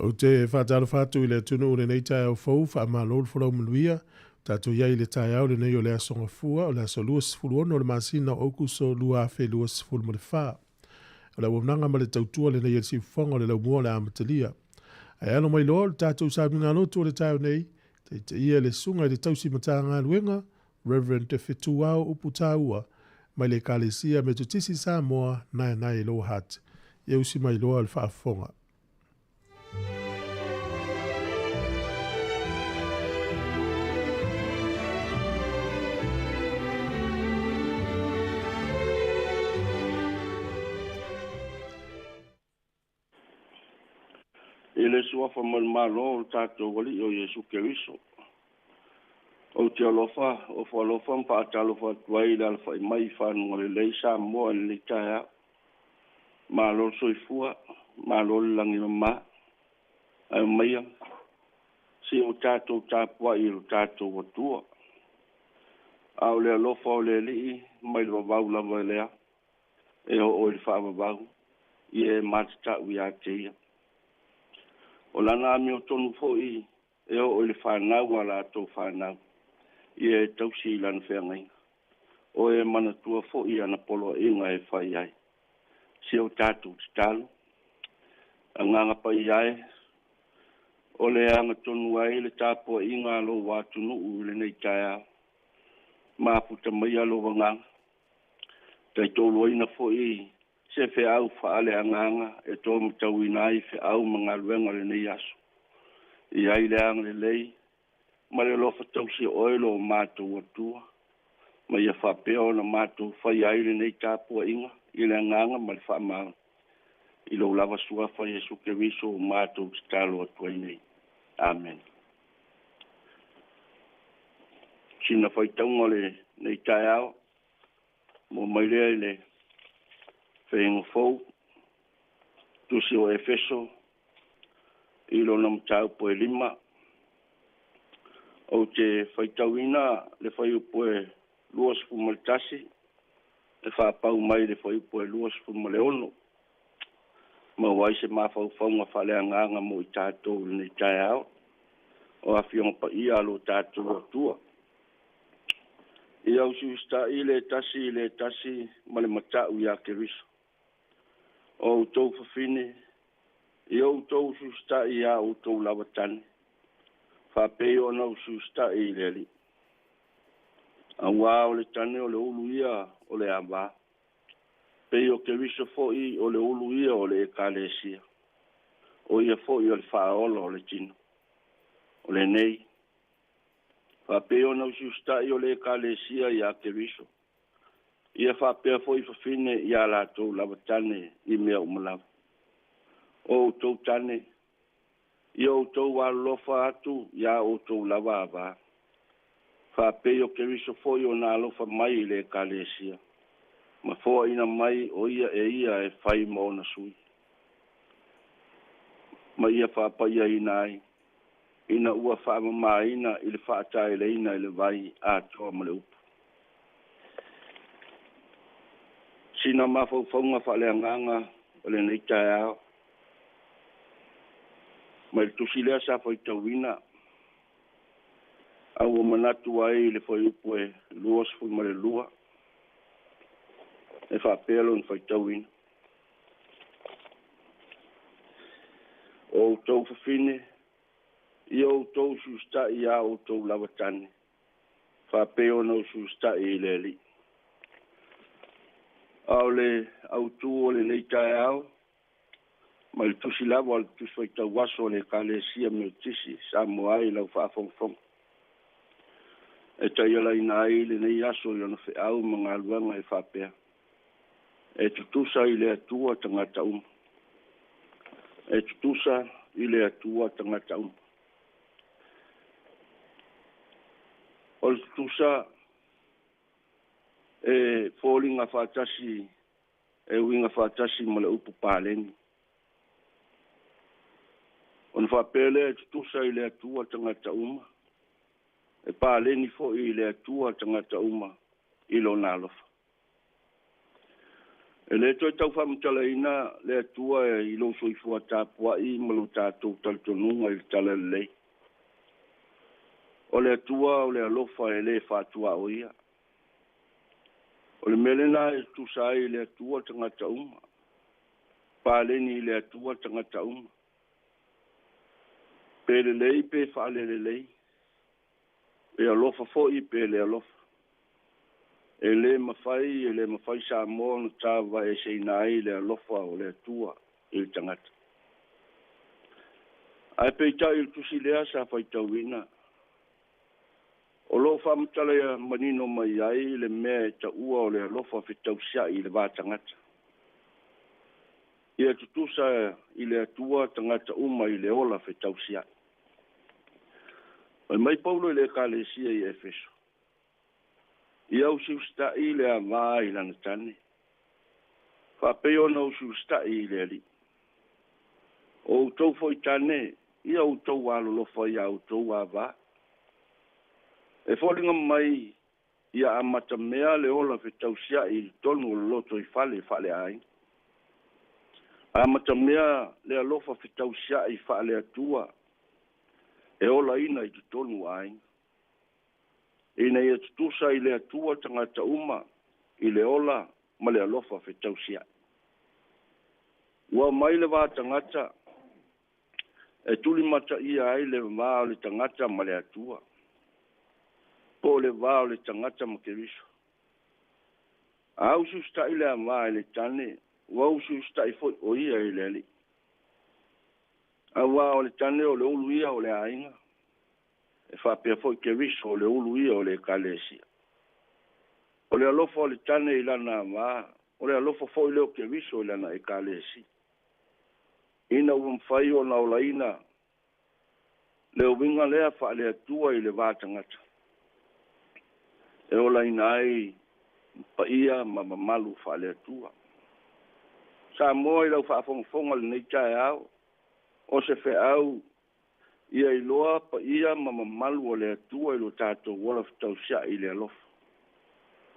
Ou te faatalofa atu i le atunuu i lenei taeao fou, faamalo le folau manuia. Tatou i ai i le taeao lenei o le Aso Gafua, o le aso 26 o le masina o Aokuso 2024. O le auaunaga ma le tautua lenei a le Siufofoga o le Laumua o le Amatalia. Ae alo mai loa o le tatou sauniga lotu o le taeao nei, taitaia le susuga i le tausi Matagaluega, Reverend Te Fetuao Uputaua, mai le Ekalesia Metotisi Samoa, Naenae Lower Hutt. Ia usi mai loa le faafofoga. I le suafa ma le Malo o le tatou Alii o Iesu Keriso, ou te alofa, ofo alofa ma faatalofa atu ai i le alafai mai i fanuga lelei Samoa i lenei taeao. Malo le soifua, malo le lagi e mama. Ae omaia, se i o tatou tapuai i lo tatou Atua. A o le alofa o le Alii mai le vavau lava lea e oo i le faavavau, ia e matatau ia te ia. O lana amiotonu foi e oo i le fanau a latou fanau, ia e tausi i lana feagaiga. O e manatua foi ana poloaiga e fai ai. Si o tatou tatalo, Agaga Paia e, o le agatonu ai le tapuaiga a lou atunuu i lenei taeao. Mafuta maia lou agaga, taitoluaina foi se feau faaleagaga e taumatauina ai feau ma galuega o lenei aso. I ai le agalelei ma le alofa tausi o oe lo matou Atua, ma ia faapea ona matou faia ai lenei tapuaiga i le agaga ma le faamaoni. I lou lava suafa Iesu Keriso ua matou tatalo atu ai nei. Amen. Sina faitauga o lenei taeao, mo mai lea i le Feiga Fou, Tusi o Efeso, i lona mataupu e 5. Ou te faitauina le fuaiupu e 21, e faapau mai le fuaiupu e 26. Maua ai se mafaufauga faaleagaga mo i tatou i lenei taeao, o Afioga Paia a lo tatou Atua. Ia usiusitai le tasi i le tasi ma le matau ia Keriso. O outou fafine, ia outou usiusitai iā outou lava tane, faapei ona usiusitai i le Alii. Auā o le tane o le ulu ia o le avā, pei o Keriso foi o le ulu ia o le Ekalesia, o ia foi o le faaola o le tino. O lenei, faapei ona usiusitai o le Ekalesia iā Keriso, ia faapea foi fafine iā latou lava tane i mea uma lava. O outou tane, ia outou alolofa atu iā outou lava avā, faapei o Keriso foi ona alofa mai i le Ekalesia, ma foaina mai o ia e ia e fai ma ona sui, ma ia faapaiaina ai, ina ua faamamaina i le faataeleina i le vai atoa ma le upu. Sina mafaufauga faaleagaga o lenei taeao, mai le tusi lea sa faitauina, a ua manatu ai i le fuaiupu e 22, e faapea lona faitauina. O outou fafine, ia outou usiusitai iā outou lava tane, faapei ona usiusitai i le Alii. A o le autu o lenei taeao, mai le tusi lava o le tusi faitau aso o le Ekalesia Metotisi Samoa ai lau faafogafoga, e taialaina ai lenei aso i ona feau ma galuega e faapea, e tutusa i le Atua tagata uma. E tutusa i le Atua tagata uma. O le tutusa e foliga faatasi, e uiga faatasi ma le upu paleni. Ona faapea lea e tutusa i le Atua tagata uma, e paleni foi i le Atua tagata uma i lona alofa. E lē toe tau faamatalaina le Atua i lou soifua tapua'i ma lo tatou talitonuga i le tala lelei. O le Atua o le alofa e lē faatuaoia. O le mea lena e tusa ai i le Atua tagata uma, paleni i le Atua tagata uma, pe lelei pe faalelelei, pe alofa fo'i pe le alofa. E lē mafai, e lē mafai Samoa ona tavaeseina ai le alofa o le Atua i le tagata. Ae peitai i le tusi lea sa faitauina, o loo faamatala manino mai ai le mea e taua o le alofa fetausia'i i le va tagata. Ia tutusa i le Atua tagata uma i le ola fetausia'i. Fai mai Paulo i le Ekalesia i Efeso, ia usiusita'i le avā i lana tane, faapei ona usiusita'i i le Alii. O outou fo'i tane, ia outou alolofa iā outou avā. E foliga mai ia amatamea le ola fetausia'i i totonu o le loto i fale faaleaiga. Amatamea le alofa fetausia'i faaleatua e olaina i totonu o aiga, ina ia tutusa i le Atua tagata uma i le ola ma le alofa fetausia'i. Ua mai le va tagata e tulimataia ai le va o le tagata ma le Atua, po o le va o le tagata ma Keriso. A usiusita'i le avā i le tane, ua usiusita'i foi o ia i le Alii. Auā o le tane o le ulu ia o le aiga, e faapea foi Keriso o le ulu ia o le Ekalesia. O le alofa o le tane i lana avā, o le alofa foi lea o Keriso i lana Ekalesia, ina ua mafai ona olaina le uiga lea faaleatua i le va tagata, e olaina ai paia ma mamalu faaleatua. Samoa i lau faafogafoga lenei taeao, o se feau ia iloa paia ma mamalu o le Atua i lo tatou ola fetausia'i i le alofa,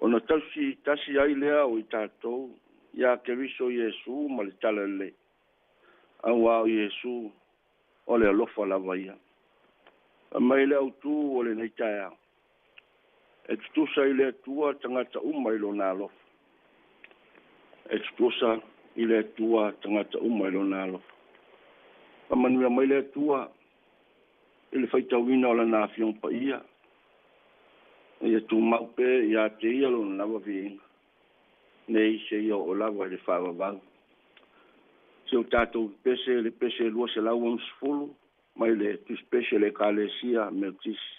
ona tausi tasi ai lea o i tatou iā Keriso Iesu ma le tala lelei. Auā o Iesu o le alofa lava ia. Mai le autū o lenei taeao, e tutusa i le Atua tagata uma i lona alofa. E tutusa i le Atua tagata uma i lona alofa. Faamanuia mai le Atua i le faitauina o lana Afioga Paia, ia tumau pea ia te ia lona lava viiga, nei seia oo lava i le faavavau. Si o tatou pese le pese 260 mai le tusipese le Ekalesia Metotisi.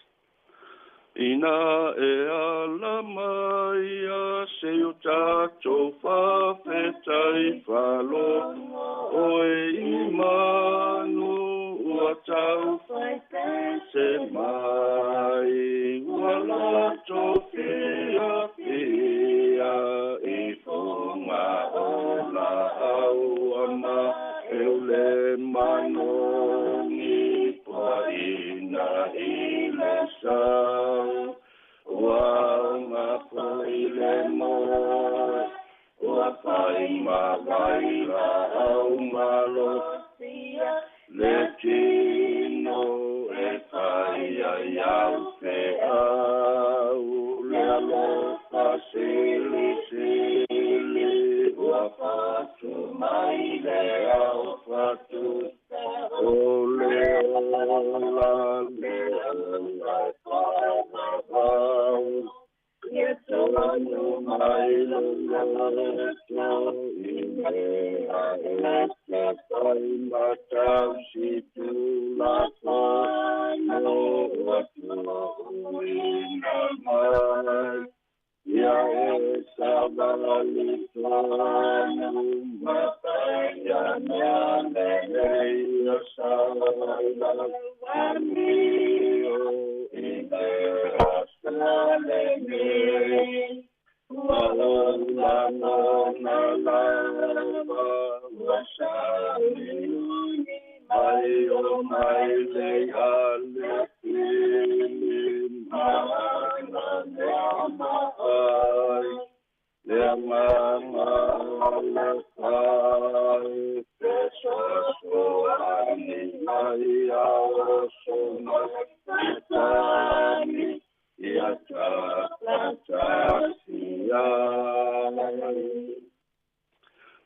Ina e ala mai a se o tatou faafetai faalogo oe i manu ua tau pese mai, ua loto fiafia i fuga o laau ama e o le manogi puaina i le sau. Ua auga foi le moe, ua fai ma vailaau malosi le tino e fai ai au feau. Le alofa silisili ua fatu mai le ao fatusa, o le ola le ola faavavau. Ia tonu mai le loto i mea e te fai matausi tulafono ua tuuina mai. Ia e savali tonu ma paia mea lelei o saila amio i le aso lenei. Ua ola lona lava, ua sauniuni mai o mai lei a le pili ma le maai. Le agaga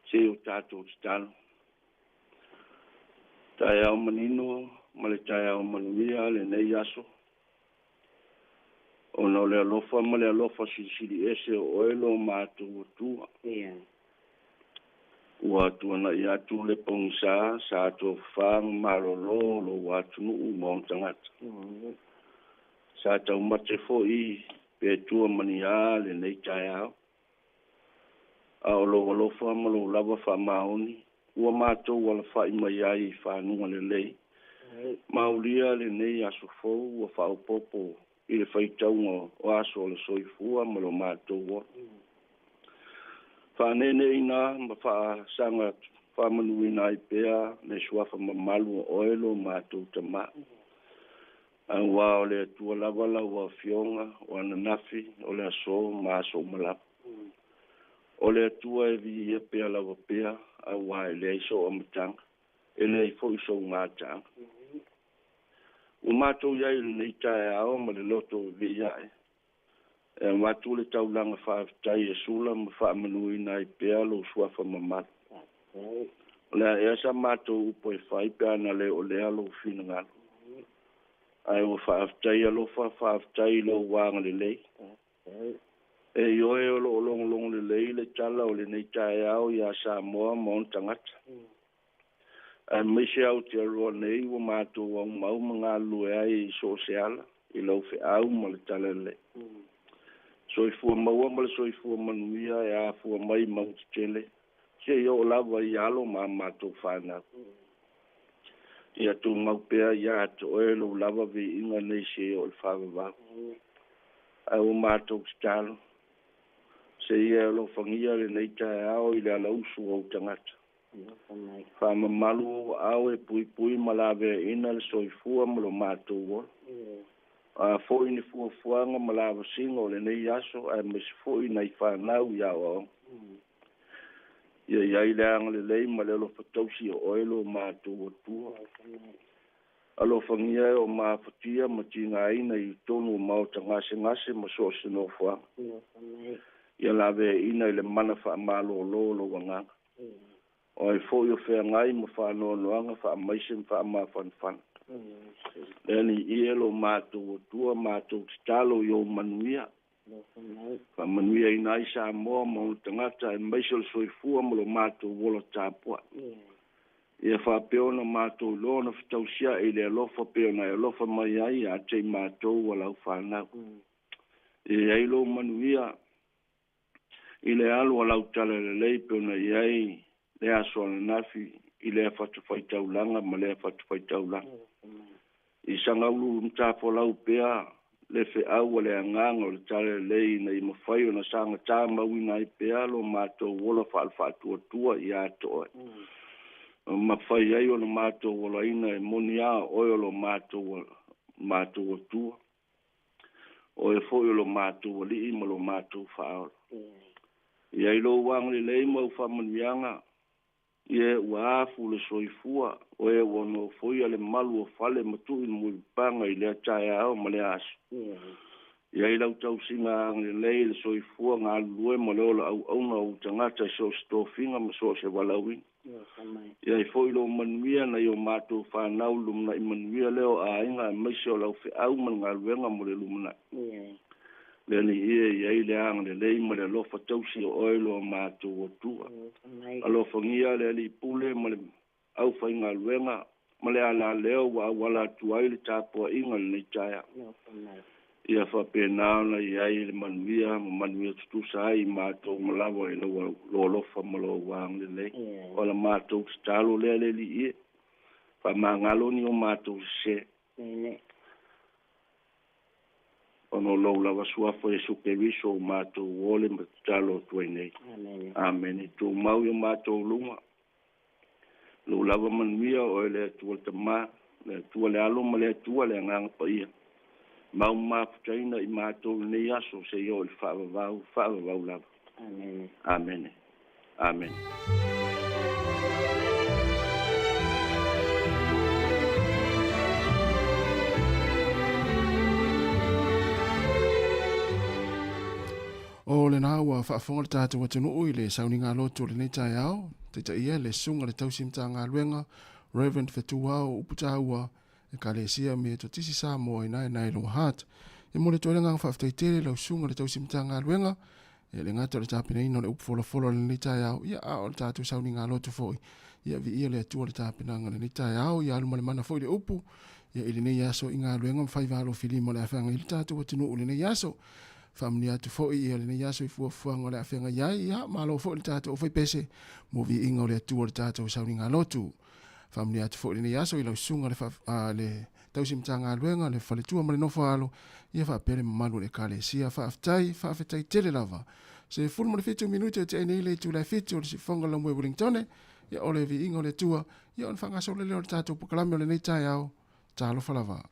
Se o tātou tatalo. Taeao manino ma le taeao manuia lenei aso. Ona o le alofa ma le alofa silisili ese o oe lo matou Atua. Ua tuanai atu le pogisa sa tofafa ma malolo lou atunuu ma ona tagata. Sa taumate foi pe tua mania lenei taeao. A o lou alofa ma lou lava faamaoni ua matou alafai mai ai i fanuga lelei. Maulia lenei aso fou ua faaopoopo i le faitauga o aso o le soifua ma lo matou ola. Faaneeneeina ma faasaga faamanuina ai pea le suafa mamalu o oe lo matou Tamā. Auā o le Atua lava lau afioga o ananafi o le aso ma aso uma lava. O le Atua e viia pea lava pea, auā e leai sou amataga, e leai foi sou gataaga. Ua matou iai i lenei taeao ma le loto vevii ae, e avatu le taulaga faafetai e sula ma faamanuina ai pea lou suafa mamalu. O le a ea sa matou upu e fai pe ana le o lea lou finagalo. Ae ua faafetai alofa, faafetai i lou agalelei. E i oe o loo logologo lelei le tala o lenei taeao ia Samoa ma ona tagata. Aemaise Aotearoa nei ua matou aumau ma galulue ai i so o se ala i lau feau ma le tala lelei. Soifua maua ma le soifua manuia e afua mai mauga tetele, seia oo lava i alo ma a matou fanau. Ia tumau pea ia te oe lou lava viiga nei seia oo i le faavavau. Ae ua matou tatalo, seia e alofagia lenei taeao i le alausu o ou tagata. Faamamalu ou aao e puipui ma laveaina le soifua ma lo matou ola. A foi ni fuafuaga ma lavasiga o lenei aso, aemaise foi nai fanau i aoaoga. Ia i ai le agalelei ma le alofa tausi o oe lo matou Atua. Alofagia e o mafatia ma tigaina i totonu o maota gasegase ma so o se nofoaga. Ia laveaina i le mana faamalolo o lou agaga. O ai foi o feagai ma faanoanoaga faamaise ma faamafanafana. Le Alii e lo matou Atua, matou tatalo i ou manuia. Faamanuiaina ai Samoa ma ona tagata, aemaise o le soifua ma lo matou ola tapuai. Ia faapea ona matou iloa ona fetausiai i le alofa pei ona e alofa mai ai ia te i matou o lau fanau. Ia i ai lou manuia i le alu a lau tala lelei pei ona i ai le aso ananafi i lea fatafaitaulaga ma lea fatafaitaulaga. I sagaulu matafolau pea le feau a le agaga o le tala lelei ina ia mafai ona sagatā mauina ai pea lo matou ola faalefaatuatua ia te oe. Mafai ai ona matou olaina e moni a oe o lo matou Atua, oe foi o lo matou Alii ma lo matou Faaola. Ia i lou agalelei ma ou faamanuiaga, ia ua afu le soifua, oe ua nofoia le malu o fale ma tuu i le mulipapaga i lea taeao ma lea aso. Ia i lau tausiga agalelei le soifua galulue ma le ola auauna o ou tagata i so o se tofiga ma so o se valaauina. Ia i foi lou manuia nai o matou fanau lumanai manuia lea o aiga aemaise o lau feau ma le galuega mo le lumanai. Le Alii e i ai le agalelei ma le alofa tausi o oe lo matou Atua. Alofagia le Alii Pule ma le aufaigaluega ma le alaleo ua auala atu ai le tapuaiga lenei taeao. Ia faapena ona i ai le manuia ma manuia tutusa ai i matou ma lava i lou alofa ma lou agalelei. O la matou tatalo lea le Alii e, faamagalo ni o matou sese. Ona o lou lava suafa Iesu Keriso o matou ole ma tatalo atu ai nei. Amene. Tumau i o matou luga. Lou lava manuia o oe le Atua le Tamā, le Atua le Alo ma le Atua le Agaga Paia. Mau mafutaina i matou lenei aso seia oo i le faavavau, faavavau lava. Amene. Amene. O lena ua faafofoga le tatou atunuu i le sauniga lotu o lenei taeao, taitaia le susuga le tausi Matagaluega Reverend Fetuao Uputaua Ekalesia Metotisi Samoa i Naenae Lower Hutt. E momoli atu ai le agaga faafetai tele i lau susuga le tausi Matagaluega, e le gata o le tapenaina o le upu folafola o lenei taeao, ia a o le tatou sauniga lotu foi. Ia viia le Atua i le tapenaga o lenei taeao, ia alu ma le mana foi le upu ia i lenei aso i galuega ma faiva alofilima o le a feagai ai le tatou atunuu i lenei aso. Faamanuia atu foi ia lenei aso i fuafuaga o le a feagai ai, ia malo foi le tatou aufaipese mo viiga o le Atua i le tatou sauniga lotu. Faamanuia atu foi lenei aso i lau susuga le, le tausi Matagaluega, le faletua ma le nofo alo, ia faapea le mamalu o le Ekalesia. Faafetai, faafetai tele lava. 17 minute o tea nei le itula e 7 o le sifofoga o le laumue Wellingtone, ia o le viiga o le Atua, ia ona faagasolo lea o le tatou polokalame o lenei taeao. Talofa lava.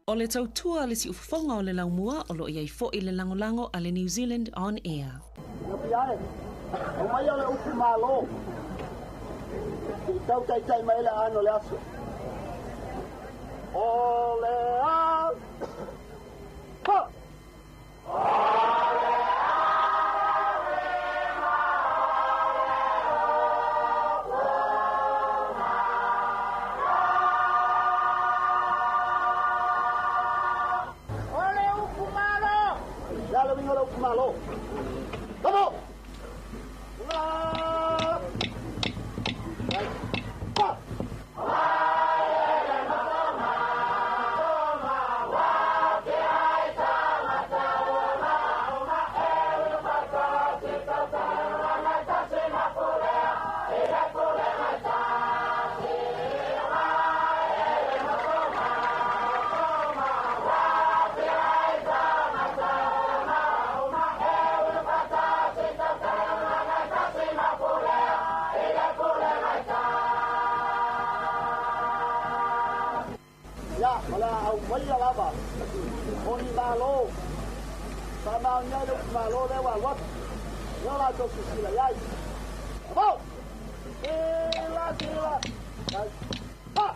O le tautua a le siufofoga o le laumua o lo o i ai foi le lagolago a le New Zealand On Air. Iopi ae, aumaia le upu malo, se i tau taitai mai ai le aano o le aso. O le a, ha! O le upu malo! Le a le uiga o le upu malo? Come on! Una! Pa! Aumaia lava o ni malo faamaonia ai le upu malo lea ua alu atu lea o latou silasila i ai. Amo! Sila sila ha!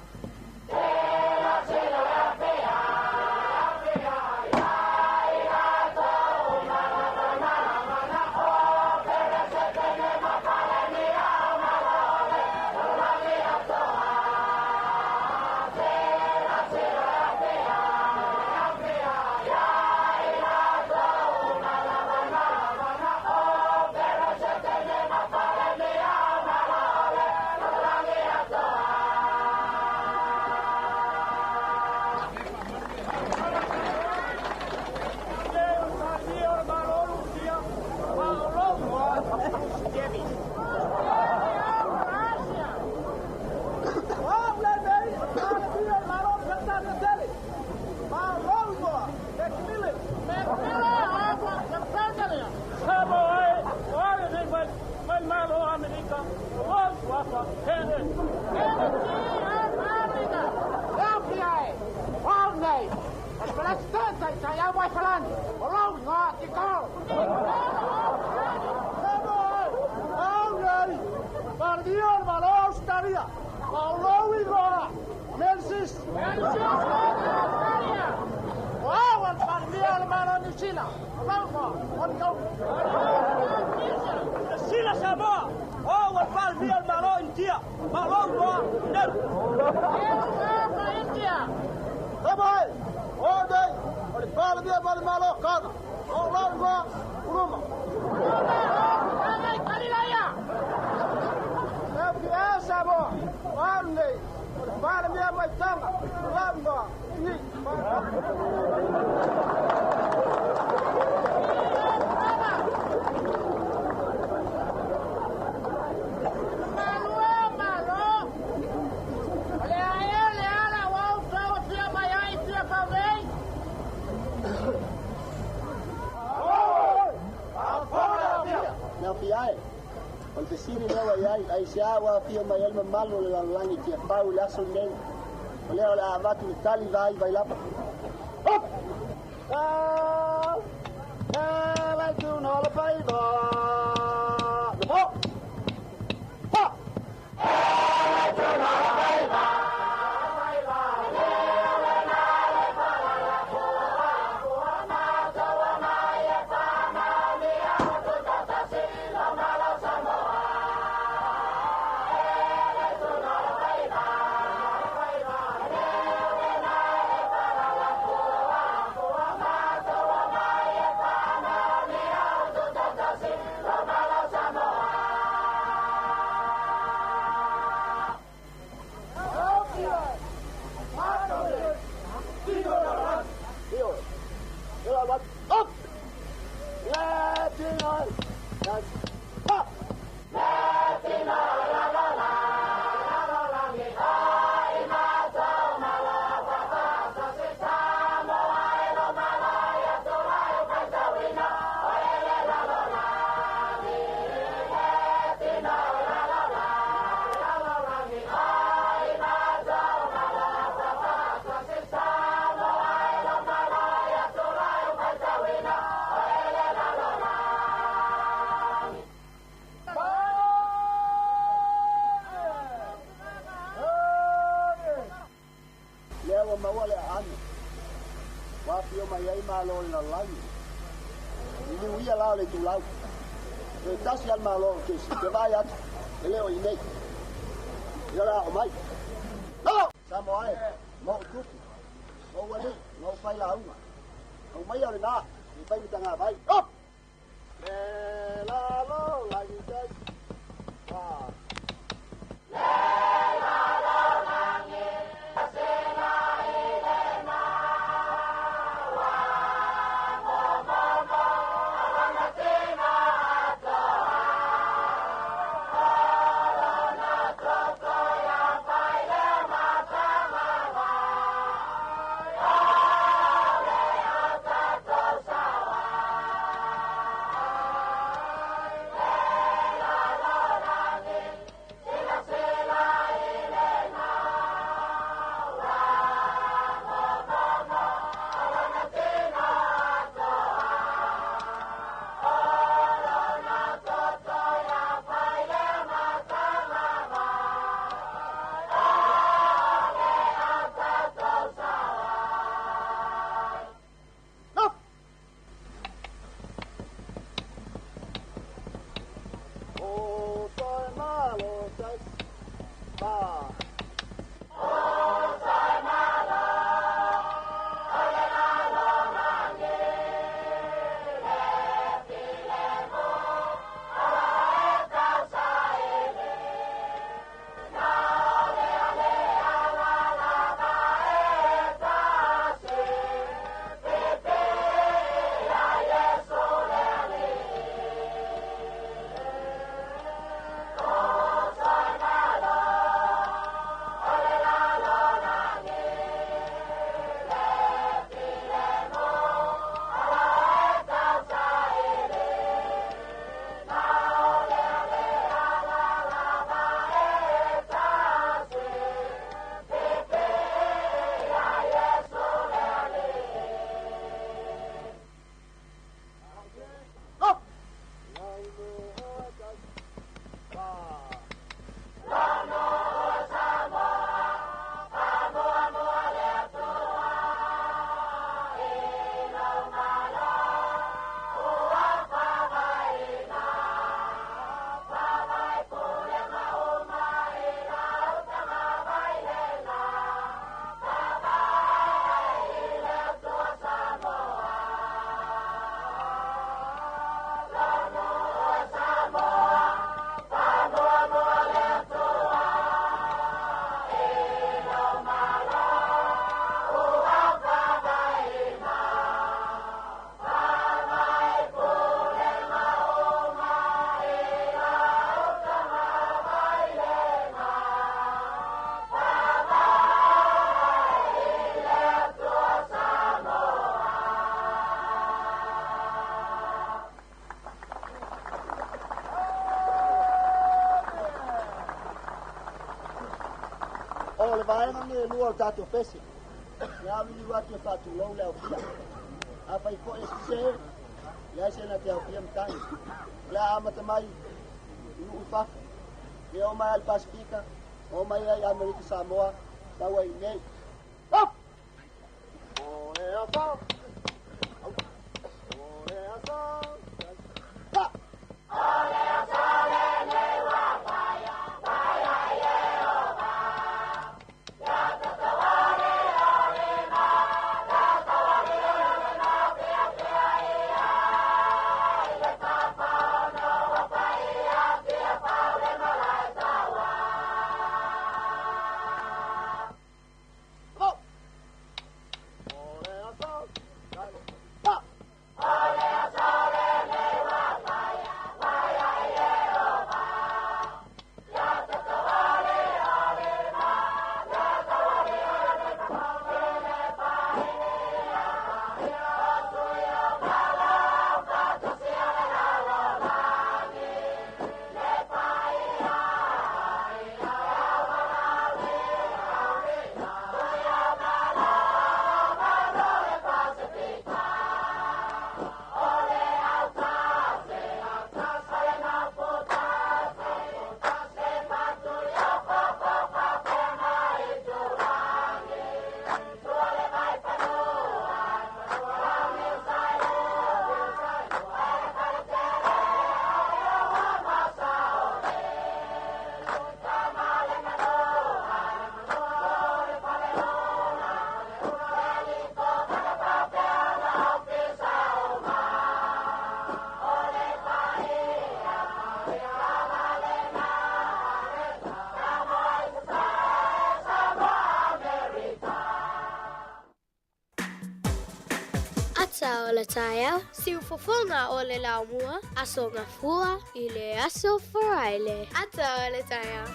O le fesili lea ua i ai, aisea ua afio mai ai le mamalu o le lalolagi i Tiafau i le aso lenei? O lea o le a avatu le tali vai Vailapa. Up! Lea ua maua le aano ua afio mai ai malo o le lalolagi. Liliuia la o le itulau. Toe tasi lava le malo o kesi, ou te vaai atu, e le o i inei. Ia o le a oo mai. Lalo! Samoa e, ma ou tupu, ma ou alii, ma ou failauga. Aumaia o lena, se i fai ma tagavai. Up! Le lalolagi tai. Wa. vaega nei e lua o le tatou pese, e auliliu atu e faatulou le aofia. Afai foi e sese, e leai se na te aofia matagi. O le a amata mai i nuu i fafo, e oo mai lava i le Pasefika, oo mai ai i Amerika Samoa, sau ai i inei. Up! O le aso! O le aso! Pa! Ata o le taeao, siufofoga o le laumua, Aso Gafua i le Aso Faraile. Ata o le taeao.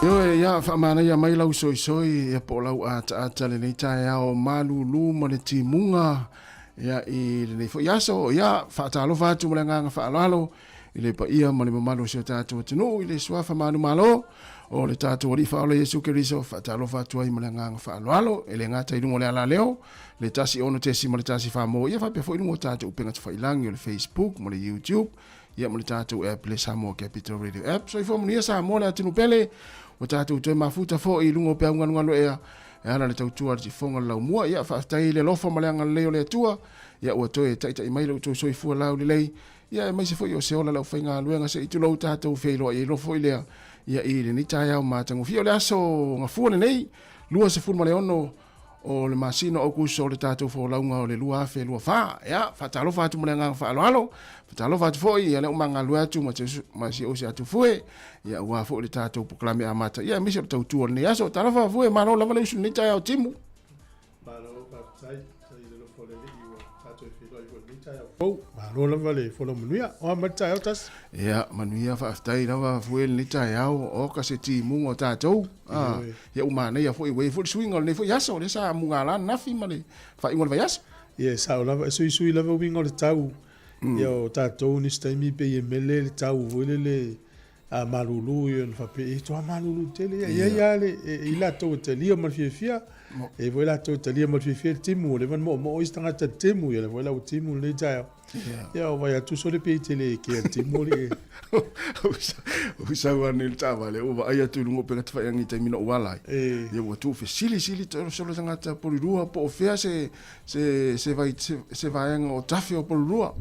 Ioe, ia faamanaia mai lau soisoi ia po o lau ataata lenei taeao malulu ma le timuga ia i lenei foi aso. Ia faatalofa atu ma le agaga faaaloalo i le paia ma le mamalu o si o tatou atunuu i le suafa manumalo o le tatou Alii Faaola Iesu Keriso. Faatalofa atu ai ma le agaga faaaloalo e le gata i luga o le alaleo le 1 6.1 mo ia faapea foi luga o tatou upega tafailagi o le Facebook ma le YouTube ia ma le tatou app le Samoa Capital Radio app. Soifua manuia Samoa le atunuu pele, ua tatou toe mafuta foi i luga o peau galugalu ea e ala le tautua a le tifoga le laumua. Ia faafetai i le alofa ma le agalelei o le Atua, ia ua toe taitai mai lo outou soifua laulelei, ia aemaise foi o se ola le aufaigaluega se i tulou tatou feiloai ai loa foi lea ia i lenei taeao matagofie o le aso Gafua lenei 26 o le masina o Aukuso o le tatou folauga o le 2024. Ia, faatalofa atu ma le agaga faaaloalo, faatalofa atu foi ia lea ua magalue atu ma ma si ou si atu fue, ia aua foi le tatou polokalame amata, ia aemaise o le tautua o lenei aso. Talofa fue, malo lava le usu i lenei taeao timu. Malo faafetai, faafetai i le alofa o le Alii ua tatou e feiloai foi i lenei taeao fou. Malo lava le folau manuia. O a mai le taeao Tasi? Ia, manuia faafetai lava fue lenei taeao, oka se timuga o tatou. Ah, ia ua manaia foi, ua i ai foi le suiga o lenei foi aso, lea sa mugala ananafi ma le faaiuga o le vaiaso. Ia, e sao lava, e suisui lava uiga o le tau. Ia o tatou nisi taimi pei e mele le tau foi lele a malulu ia ona faapea e toa malulu tele ia ia ia le i latou e talia ma le fiafia e foi latou e talia ma le fiafia le timu o le van mo mo isi tagata le timu ia le foi lau timu lenei taeao ia o vai atu sole pe tele ke le timu le o sau ane le taavale ua vaai atu i luga o upega tafailagi i le taimi na ou ala ai ia ua tuu fesilisili solo tagata polilua po o fea se se se vai se, se vaega o tafe o polilua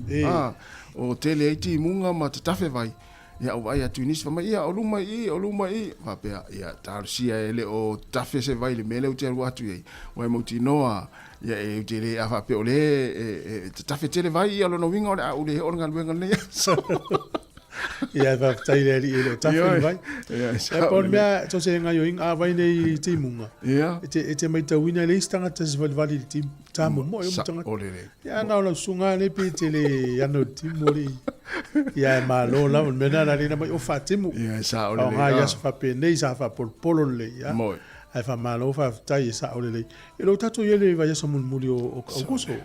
o tele ai timuga ma tatafe vai. Ia ou vaai atu i nisi fai mai, ia o luma i i, o luma i i. Faapea, ia talosia e le o tafe se vai i le mea lea ou te alu atu i ai. Ua e mautinoa, ia e ou te le a faapea o lea e, e, e tatafe tele vai, ia lona uiga o le a ou le oo le galuega lenei aso. Ia faafetai i le Alii e le o tafe le vai. Ia, e pau le mea, so se gaioiga a vai nei i timuga. Ia. E te, e te maitauina e le isi tagata se valivali i le timu. Tamomoe uma tagata. Sa o lelei. Ia na o lau susuga lea pe te le ana o le timu o le ia e malo lava le mea lena na lena mai o faatimu. Ia e sao lelei. Faaaoga i aso faapenei sa faapolopolo lelei ia. Moi. Ae faamalo faafetai e sao lelei. E le o tatou i ai le vaiaso mulimuli o Aukuso.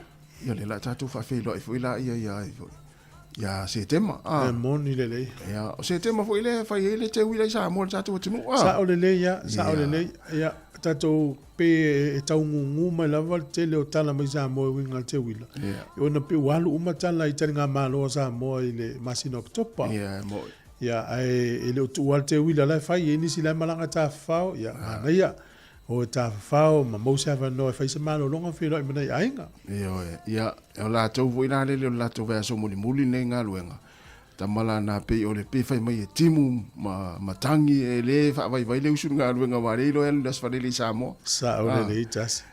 Ia lea la tatou faafeiloai foi la ia ia ai foi. Ia Setema. E moni lelei. Ia o Setema foi lea e fai ai le teuila i Samoa le tatou atunuu. Sao lelei ia, sao lelei. Ia tatou pe e taugugu mai lava le tele o tala mai Samoa e uiga i le teuila. Ia. Ona pei ua alu uma tala i taligamalo a Samoa i le masina o Oketopa. Ia e moni. Ia ae e le o tuua le teuila la e fai, e i ai nisi la e malaga tafafao, ia manaia. O e tafafao ma maua se avanoa e fai se malologa feiloai ma nai aiga. Ioe, ia, o latou foi la lele o le latou vaiaso mulimuli lenei galuega, tama la na pei o le pe fai mai e timu ma matagi e le faavaivai le usu i le galuega aua le iloa e alu i le aso Faraile i Samoa. Sao lelei tasi.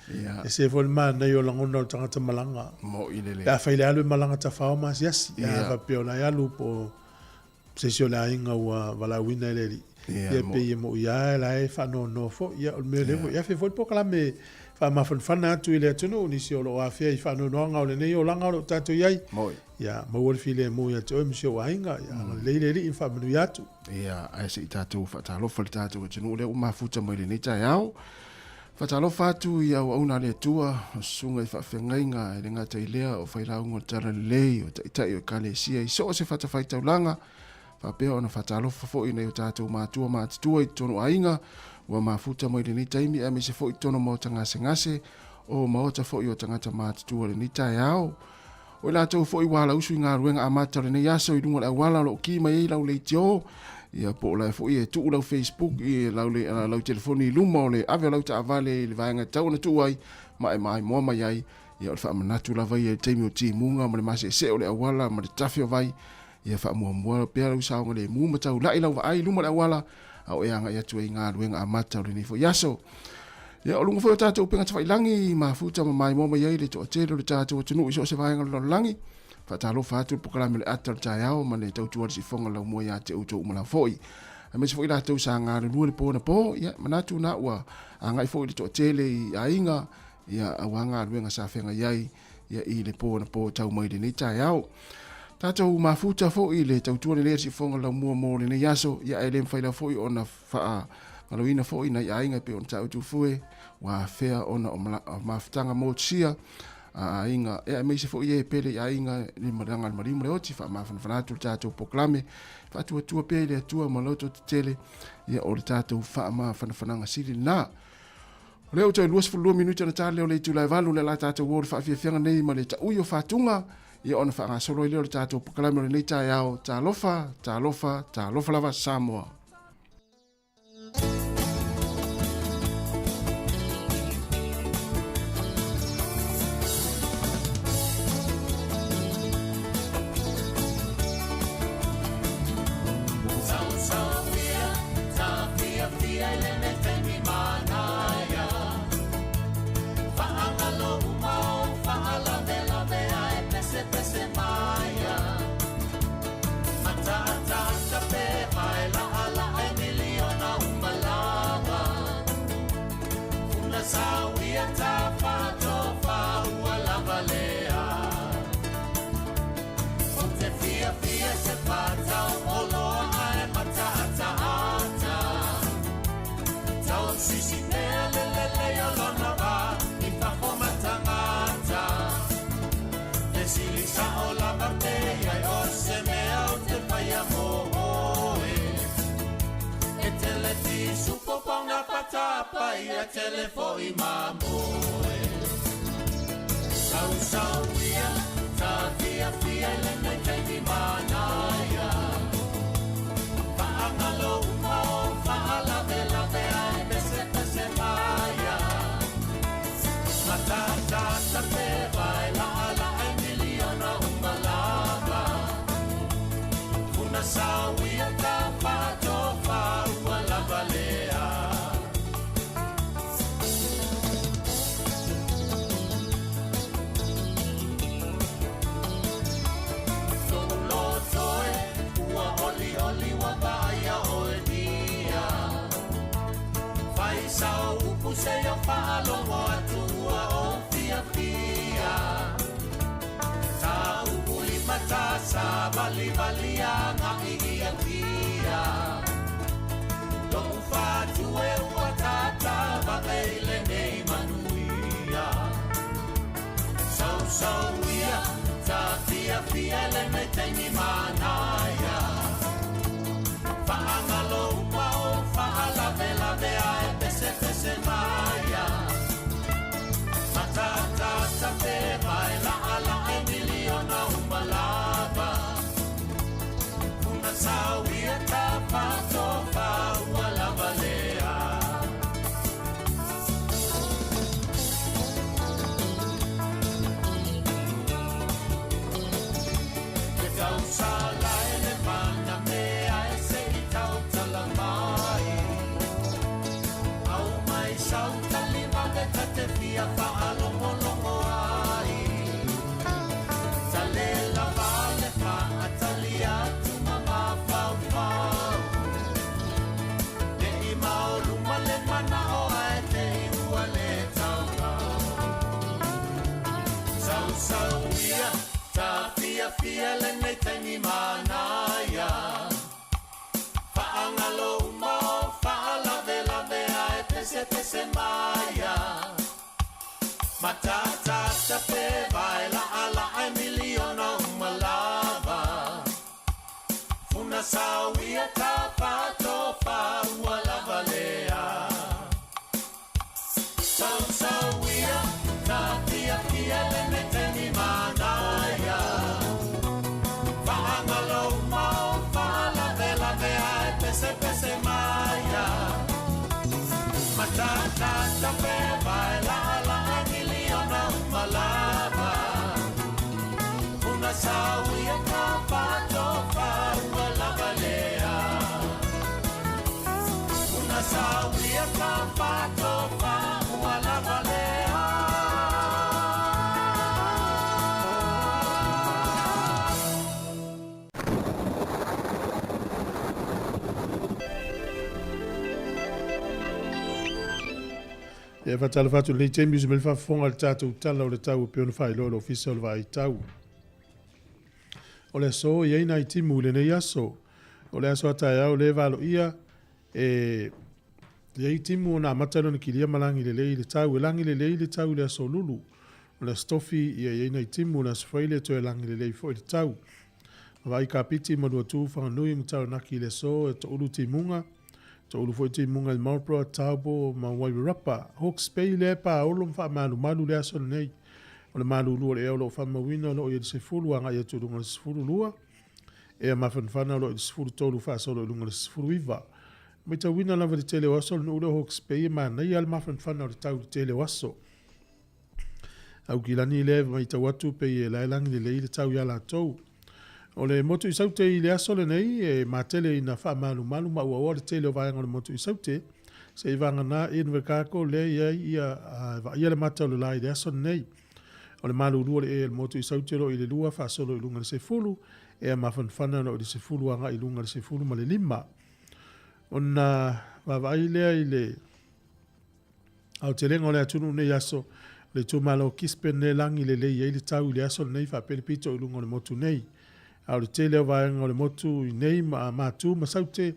E se foi le manaia o lagona o le tagata malaga. Mo'i lelei. Pe a fai le alu e malaga tafao ma asiasi. Ia faapea o la e alu po o se isi o le aiga ua valaauina e le Alii. Ia pei e mo'i lava la e faanoanoa foi. Ia o le mea lea foi, ia fai foi le polokalame faamafanafana atu i le atunuu, nisi o lo o afea i faanoanoaga o lenei olaga o lo o tatou i ai. Ia maua le filemu ia te oe ma si ou aiga, ia agalelei le Alii ma faamanuia atu. Ia, ae se i tatou faatalofa i le tatou atunuu lea ua mafuta mai lenei taeao. Faatalofa atu i auauna a le Atua, o susuga i faafeagaiga, e le gata i lea o failauga o le Talalelei, o taitai o Ekalesia i so o se fatafaitaulaga, faapea ona faatalofa foi i nai o tatou matua matutua i totonu o aiga ua mafuta mai lenei taimi aemaise foi i totonu o maota gasegase, o maota foi o tagata matutua i lenei taeao. O i latou foi ua alausu i galuega amata o lenei aso i luga o le auala o lo o ki mai ai lau leitio, ia po o la foi e tuu lau Facebook i lau, le, lau telefoni i luma o le ave o lau taavale i le vaega e tatau ona tuu ai ma e maimoa mai ai. Ia o le faamanatu lava ia i le taimi o timuga ma le maseesee o le auala ma le tafe o vai, ia faamuamua pea lau saogalemu ma taulai lau vaai i luma o le auala a o e agai atu ai i galuega amata o lenei foi aso. Ia, o luga foi o tatou upega tafailagi, mafuta ma maimoa mai ai le toatele o le tatou atunuu i so o se vaega o le lalolagi. Faatalofa atu le polokalame o le ata o le taeao ma le tautua le sifoga laumua ia te outou uma lava foi. Aemaise foi latou sa galulue le po na po, ia, manatu na ua agai foi le toatele i aiga, ia, aua galuega sa feagai ai, ia, i le po na po tau mai lenei taeao. Tatou mafuta foi le tautua lelei a le sifoga laumua mo lenei aso, ia, ae le mafai lava foi ona faagaloina foi nai aiga e pei ona taua fue ua afea ona o mafutaga motusia a aiga e aemaise foi e pele i aiga le malaga le maliu ma le oti faamafanafana atu le tatou polokalame faatuatua pea i le Atua ma loto tetele ia o le tatou faamafanafanaga sili lena. O lea ua toe 22 minute ona tali lea o le itula e 8 le la tatou o le faafiafiaga nei ma le taui o fatuga ia ona faagasolo ai lea o le tatou polokalame o lenei taeao. Talofa, talofa, talofa lava Samoa. Ia e faatalofa atu i lenei taimi usu mai le faafofoga i le tatou Tala o le Tau e pei ona faailoa e le Ofisa o le Vaai Tau. O le aso e i ai nai timu i lenei aso. O le aso a taeao lea e valoia e i ai timu ona amata lea ona kilia ma lagi lelei le tau. E lagi lelei le tau i le aso Lulu. O le aso Tofi ia e i ai nai timu, o le aso Faile toe lagi lelei foi le tau. Vaai Kapiti ma Luatu, Whanganui ma Taranaki i le aso e toulu timuga. Toulu foi timuga i Marlborough, Taupo ma Wairarapa. Hawke's Bay lea e paolo ma faamalumalu le aso lenei. O le malulu o le ea o lo o faamauina o lo o i ai le 10 agai atu i luga o le 12. Ea mafanafana o lo o i le 13 faasolo i luga o le 19. Matauina lava i le tele o aso o le nuu lea o Hawke's Bay e manaia lava le mafanafana o le tau i le tele o aso. Aukilani lea e matau atu pei e lae lagi lelei le tau iā latou. O le motu i Saute i le aso lenei e matele ina faamalumalu ma uaoa le tele o vaega o le motu i Saute, se i vagana Invercargill lea i ai ia e vaaia le mata o le la i le aso lenei. O le malulu o le ee o le motu i Saute o lo o i le 2 faasolo i luga i le 10, ea mafanafana o lo o i le 10 agai i luga i le 15. Ona vaavaai lea i le. Aotelega o le atunuu i lenei aso, o le itumalo o Gisborne lea e lagi lelei ai le tau i le aso lenei faapea le pito i luga o le motu nei. A o le tele o vaega o le motu i nei ma Matu ma Saute,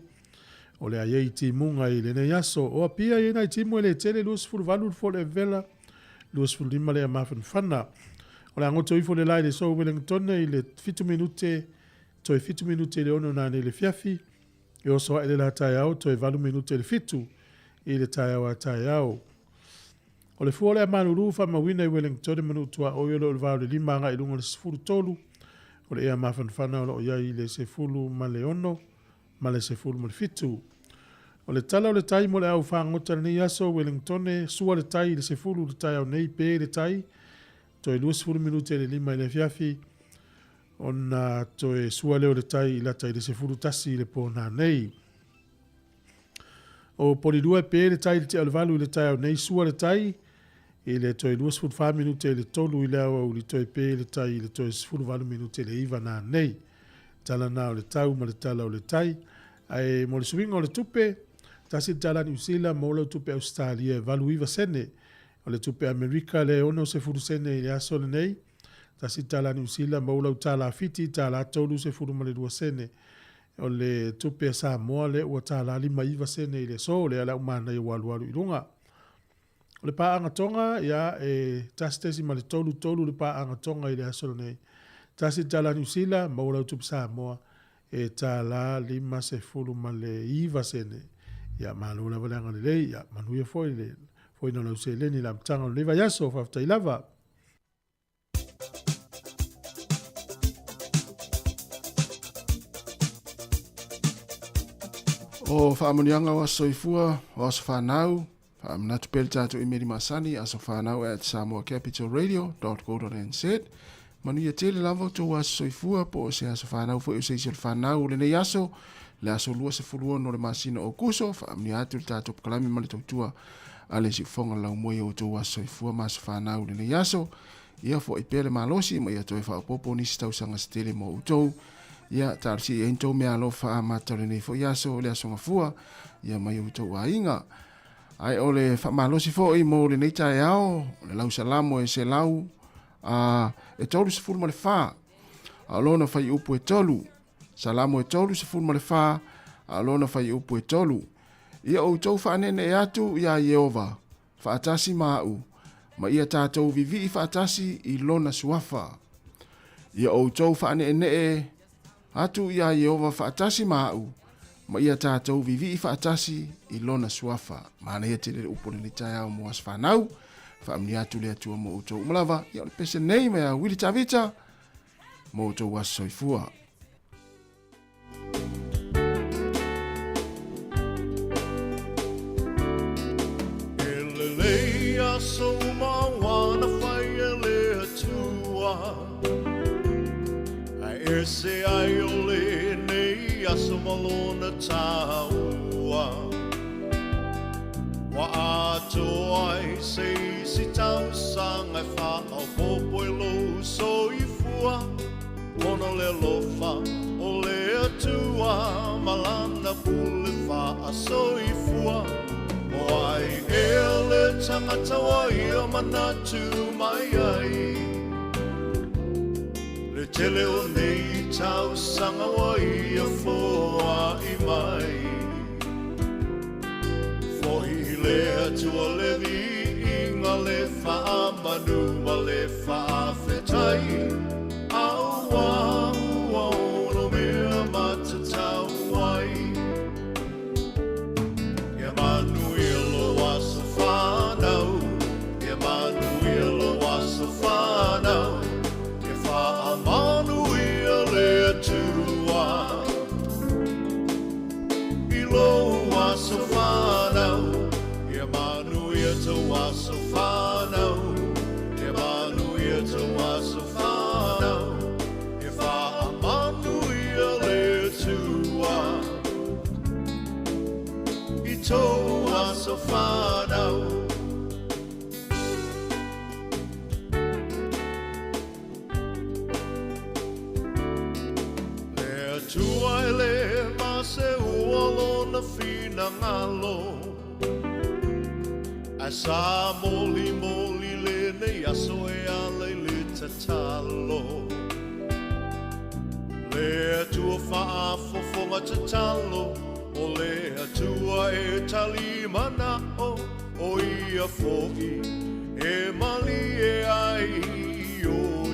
o le a i ai timuga i lenei aso. O Apia e i ai nai timu e le tele, 28 le fua o le Avela, 25 le mafanafana. O le a goto ifo le la i le aso Wellington i le 7 minute, toe 7 minute i le 6 nanei i le afiafi, e oso ae le la taeao toe 8 minute i le 7 i le taeao a taeao. O le fua o le amalulu faamauina i Wellington e manu tuaoi o lo o le va o le 5 agai i luga o le 13, o le ea mafanafana o lo o i ai i le 16 ma le 17. O le tala o le tai mo le au fagota i lenei aso Wellington, sua le tai i le 10 i le taeao nei, pe le tai, toe 20 minute i le 5 i le afiafi, ona toe sua lea o le tai i lata i le 11 i le pō nanei. O Polilua e pe le tai i le tea o le 8 i le taeao nei, sua le tai i le toe 24 minute i le 3 i le aoauli, toe pe le tai i le toe 18 minute i le 9 nanei. Tala na o le tau ma le tala o le tai. Ae mo le suiga o le tupe, tasi le tala Niu Sila mo lau tupe Ausetalia e 89 sene. O le tupe Amerika le 60 sene i le aso lenei. Tasi le tala Niu Sila ma lau tala Fiti tala 32 sene. O le tupe a Samoa le ua tala 59 sene i le aso, lea le au manaia ua alualu i luga. O le paaga Tonga, ia, e 1.33 le paaga Tonga i le aso lenei. Tasi le tala Niu Sila, maua lau tupe Samoa, e tala 59 sene. Ia, malo lava le agalelei, ia, manuia foi le foina o lau seleni i le amataga o lenei vaiaso, faafetai lava. O faamanuiaga o aso soifua, o aso fanau, faamanatu pea le tatou imeli masani, asofanau at samoacapitalradio.co.nz. Manuia tele lava o tou aso soifua po o se aso fanau foi o se isi o le fanau o lenei aso, le aso 26 o le masina o Kuso, faamanuia atu le tatou pakalami ma le tautua a le siufofoga laumua i o outou aso soifua ma aso fanau i lenei aso. Ia foai pea le malosi ma ia toe faaopoopo nisi tausaga se tele mo outou. Ia talosia i ai ni tou meaalofa amata o lenei foi aso, le aso gafua, ia mai outou aiga. Ae o le faamalosi foi mo lenei taeao, o le lausalamo e selau a e 34, a o lona fuaiupu e 3. Salamo e 34, a o lona fuaiupu e 3. Ia outou faaneenee atu iā Ieova, faatasi ma aʻu, ma ia tatou vivii faatasi i lona suafa. Ia outou faaneenee atu iā Ieova faatasi ma aʻu, ma ia tatou vivii faatasi i lona suafa. Manaia tele le upu o lenei taeao mo aso fanau. Faamanuia atu le Atua mo outou uma lava. Ia o le pese nei mai a Wili Tavita mo outou aso soifua. E lelei aso uma ua na fai e le Atua, Ae ese ai o lenei aso ma lona taua. Ua atoa ai se isi tausaga e faaopoopo i lou soifua. Ona o le alofa o le Atua ma lana pule faasoifua. O ai ea le tagata ua ia manatu mai ai? Le tele o nei tausaga ua ia foai mai. Fohi i le Atua le viiga, le faamanu ma le faafetai. Aua ua ono mea matatau ai. Ia manuia lou aso fanau, ia manuia lou aso fanau, ia faamanuia le Atua i lou aso fanau, ia manuia tou aso fanau, ia manuia tou aso fanau, ia faamanuia le Atua i tou aso fanau. Le Atua e le maseua lona finagalo, ae Ae sa molimoli lenei aso e ala i le tatalo. Le Atua faafofoga tatalo, o le Atua e tali manao, o ia foi e malie ai i o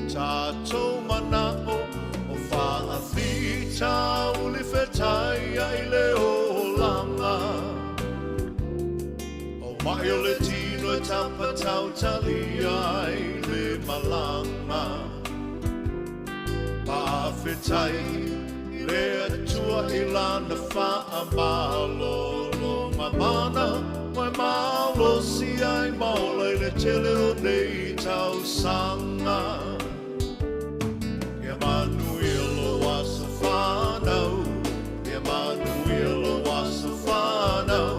tatou manao, o faafitauli fetai ai le olaga. O mai o le tino e tapatautalia ai le malaga. Faafetai i le Atua i Lana faamalologa mana ua e malosi ai ma ola i le tele o nei tausaga. Ia manuia lou aso fanau, ia manuia lou aso fanau,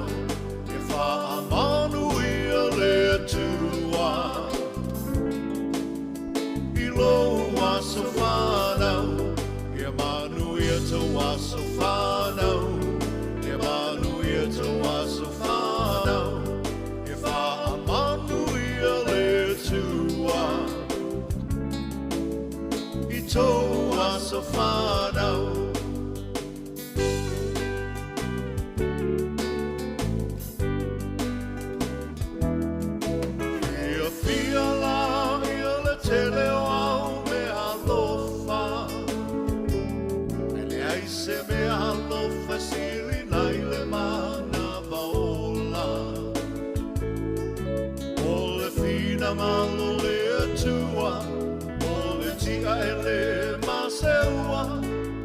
ia faamanuia le Atua i lou aso fanau, ia manuia tou aso fanau, ia manuia tou aso fanau, ia faamanuia le Atua i tou aso fanau. Fiafia la ia le tele o au mea alofa, e leai se mea alofa e sili nai le manava ola. O le finagalo o le Atua, o le tia e le maseua,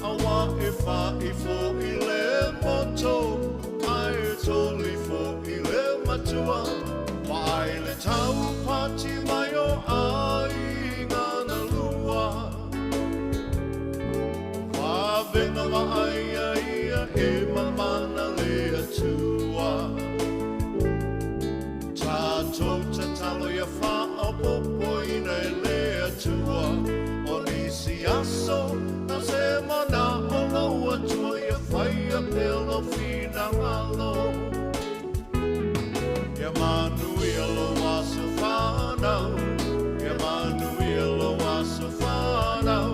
aua e fa'i fo'i le moto, ae toli fo'i le matua. Vaai le taupati mai o aiga na lua, vavega vaaia ia e mamana le Atua. Tatou tatalo ia faaopoopoina e le Atua, o nisi aso na se manao lou Atua ia faia pea lou finagalo. Ia manuia lou aso fanau, ia manuia lou aso fanau,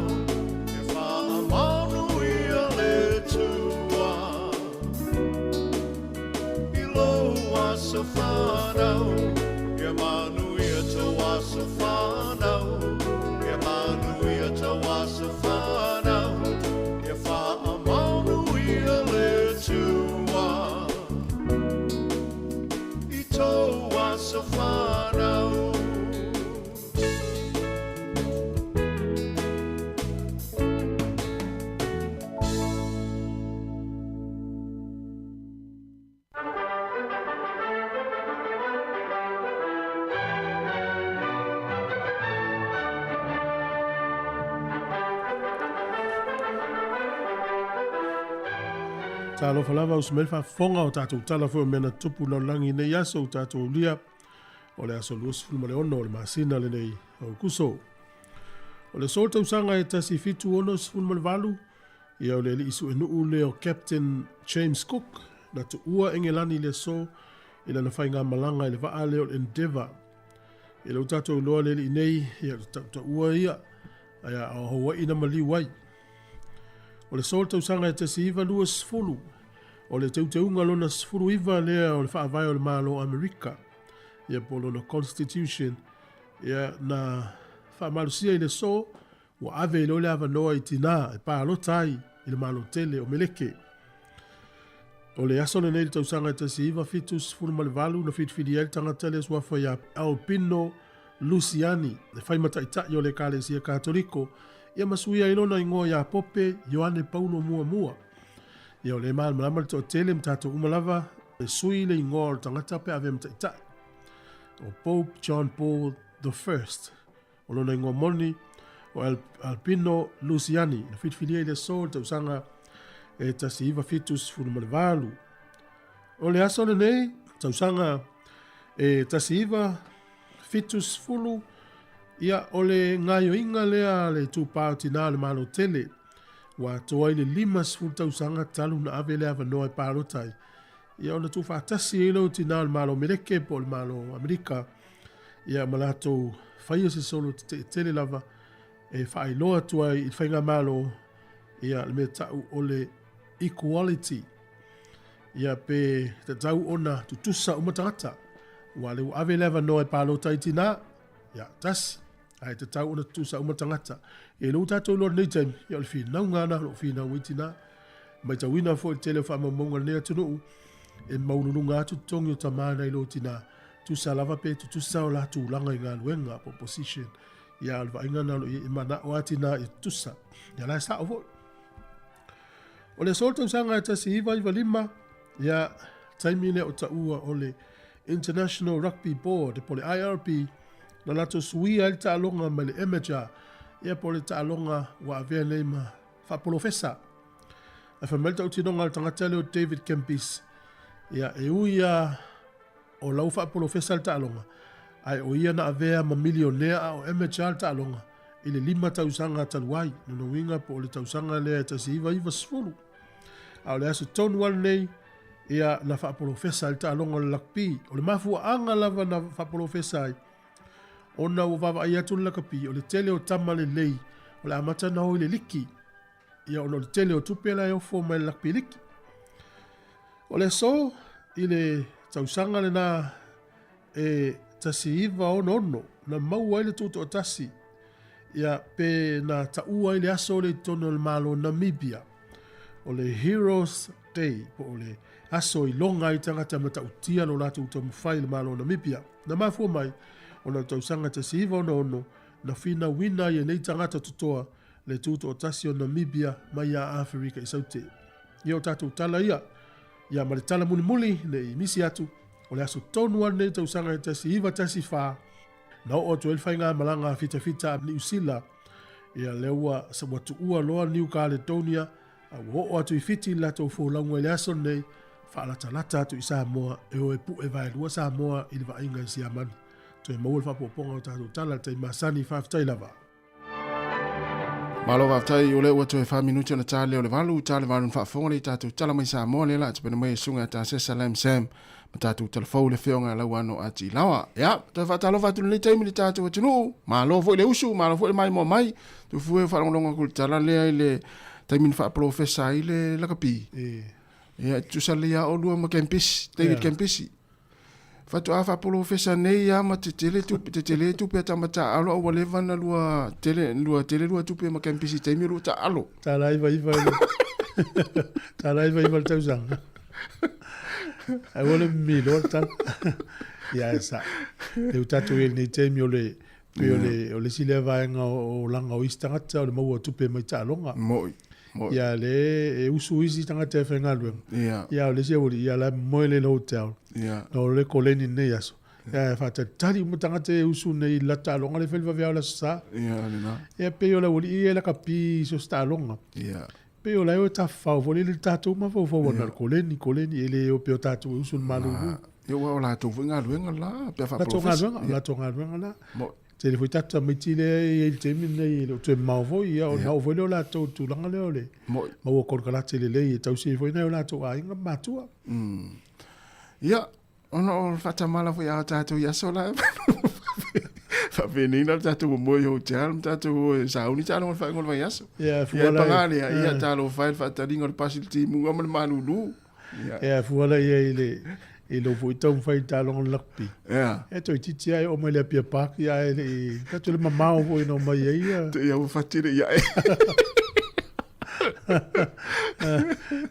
ia faamanuia le Atua i lou aso fanau, ia manuia tou aso fanau, ia manuia tou aso fanau, ia faamanuia le Atua i tou aso fanau. Talofa lava uso mai le faafofoga o tatou tala foi o mea na tutupu i le lalolagi i nei aso ua tatou aulia o le aso 26 o le masina lenei o Aokuso. O le aso o le tausaga e 1768, ia o le alii suenuu lea o Captain James Cook na tuua Engelani i le aso i lana faigamalaga i le vaa lea o le Endeavour. I lou tatou iloa le alii nei, ia o le tautaua ia, ae a o Hawaii na maliu ai. O le aso o le tausaga e 1920, o le teuteuga lona 19 lea o le faavae o le Malo o Amerika, ia po o lona Constitution, ia na faamalosia i le aso Ua ave ai loa le avanoa i tinā e palota ai i le Malo tele o Meleke. O le aso lenei i le tausaga e 1978 na filifilia ai le tagata lea suafa ia Albino Luciani e fai ma taitai o le Ekalesia Katoliko, ia ma suia ai lona igoa ia Pope Ioane Paulo Muamua. Ia o lea e malamalama le toatele ma tatou uma lava e sui le igoa o le tagata pe avea ma taitai. O Pope John Paul the First. O lona igoa moni, o Albino Luciani, na filifilia i le aso i le tausaga e 1978. O le aso lenei, tausaga e 1970, ia, o le gaoioiga lea a le itupa o tinā o le Malo Tele, ua atoa ai le 50 tausaga talu na ave le avanoa e palota ai. Ia ona tuufaatasi ai lea o tinā o le Malo Meleke po o le Malo Amerika, ia ma latou faia se solo tetee tele lava e faailoa atu ai i le faigamalo ia le mea tau o le equality. Ia pe tatau ona tutusa uma tagata. Ua le ua ave le avanoa e palota ai tinā, ia tasi, ae tatau ona tutusa uma tagata. E lou tatou iloa lenei taimi, ia o le finauga lena o lo o finau ai tinā. Matauina foi le tele o faamaumauga a lenei atunuu, e maualuluga atu totogi o tama nai lo tinā, tusa lava pe tutusa o la tulaga i galuega po o position. Ia, o le vaaiga lena o lo o i ai, e manao lava tinā ia tutusa. Ia la e sao foi. O le aso o le tausaga e 1995, ia, taimi lea o taua o le International Rugby Board po o le IRB, na latou suia ai le taaloga mai le amateur, ia po o le taaloga ua avea nei ma faapolofesa. Ae fai mai le tautinoga a le tagata lea o David Campese, ia, e ui lava o la ua faapolofesa le taaloga, ae o ia na avea ma milionea a o amateur le taaloga i le 5 tausaga talu ai, lona uiga po o le tausaga lea e 1990. A o le aso tonu lava lenei, ia, na faapolofesa ai le taaloga o le lakapi. O le mafuaaga lava na faapolofesa ai, ona ua vaavaai atu le lakapi, o le tele o tama lelei o le amata ona o i le liki, ia ona o le tele o tupe la e ofo mai le lakapi liki. O le aso i le tausaga lena e 1966 na maua ai le tutoatasi, ia pe na taua ai le aso lea i totonu o le Malo o Namibia, o le Heroes Day, po o le aso i loga ai tagata matautia lo latou taumafai i le Malo o Namibia. Na mafua mai ona o le tausaga 1966 na finauina ai e nei tagata totoa le tutoatasi o Namibia mai ia Aferika i Saute. Ia o tatou tala ia, ia ma le tala mulimuli ne i misi atu, o le aso tonu lava lenei tausaga e 1914, na oo atu ai le faigamalaga a fitafita a Niu Sila, ia lea ua, ua tuua loa Niu Kaletonia, a ua oo atu i Fiti le latou folauga i le aso lenei, faalatalata atu i Samoa, e o e pu'e vaelua Samoa i le vaaiga i Siamani. Toe maua le faaopoopoga o tatou tala i le taimi masani, faafetai lava. Malo faafetai o lea ua toe 4 minute ona ta lea o le 8, ta le 8 na faafofoga lea i tatou tala mai Samoa lea la tapena mai e susuga ia Tasesa Lam Sam ma tatou talafou le afioga ia Lauano a Tilaoa. Ia, toe faatalofa atu lenei taimi i le tatou atunuu, malo foi le usu, malo foi le maimoa mai, tufu e faalogologo atu i le tala lea i le taimi na faapolofesa ai le lakapi. Ia, e tutusa lelei lava oulua ma Campisi, David Campisi. Faatoa faapolofesa nei lava ma tetele tupe, tetele tupe a tama taaalo a ua leva ona lua tele, lua tele lua tupe ma campisi i taimi o lua taaalo. Tala iva iva i le tala iva iva le tausaga. Ai ua le mimilo le tala. Ia e sa. Le u tatou i lenei taimi o le pei o le o le isi lea vaega o olaga o isi tagata o le maua o tupe mai taaloga. Moi. Moi. Ia le e usu isi tagata e faigaluega. Ia. Ia o le isi aualii ia la e moe le hotel. Ia. Na o le koleni nei aso. Ia e faatalitali uma tagata e usu nei i la taaloga le fai le vaveao le aso sa. Ia lena. Ia pei o le aualii ia e lakapi i so se taaloga. Ia. Pei o la e o e tafafao foi lele le tatou mafaufau ona o le koleni, koleni e le o pei o tatou e usu i le malulu. Ia ua o latou foi galuega la pe a Latou faapolofesa. galuega, latou galuega la. Mo- Tele foi tatou tamaiti lea e i ai i le taimi lenei e le o toe mamao foi, ia ona oo foi lea o latou i le tulaga lea o le Moi. maua konekarate lelei e tausi ai foi nai o latou aiga ma matua. Ia, ona o le faatamala foi a tatou i aso la faapenei na le tatou moe i hotel ma tatou o e sauni taaloga i le faaiuga o le vaiaso. Ia, Ia, e fuala paga lea, ia talofa e le faataliga o le pasi i le timuga ma le malulu. Ia. Ia, fuala ia i le i lou foi taumafai i le taaloga o le rugby. Ia. E toeitiiti lava e oo mai le Apia Park, ia ae le i tatou le mamao foi na omai ai ia. Te ia ua fati le ia e.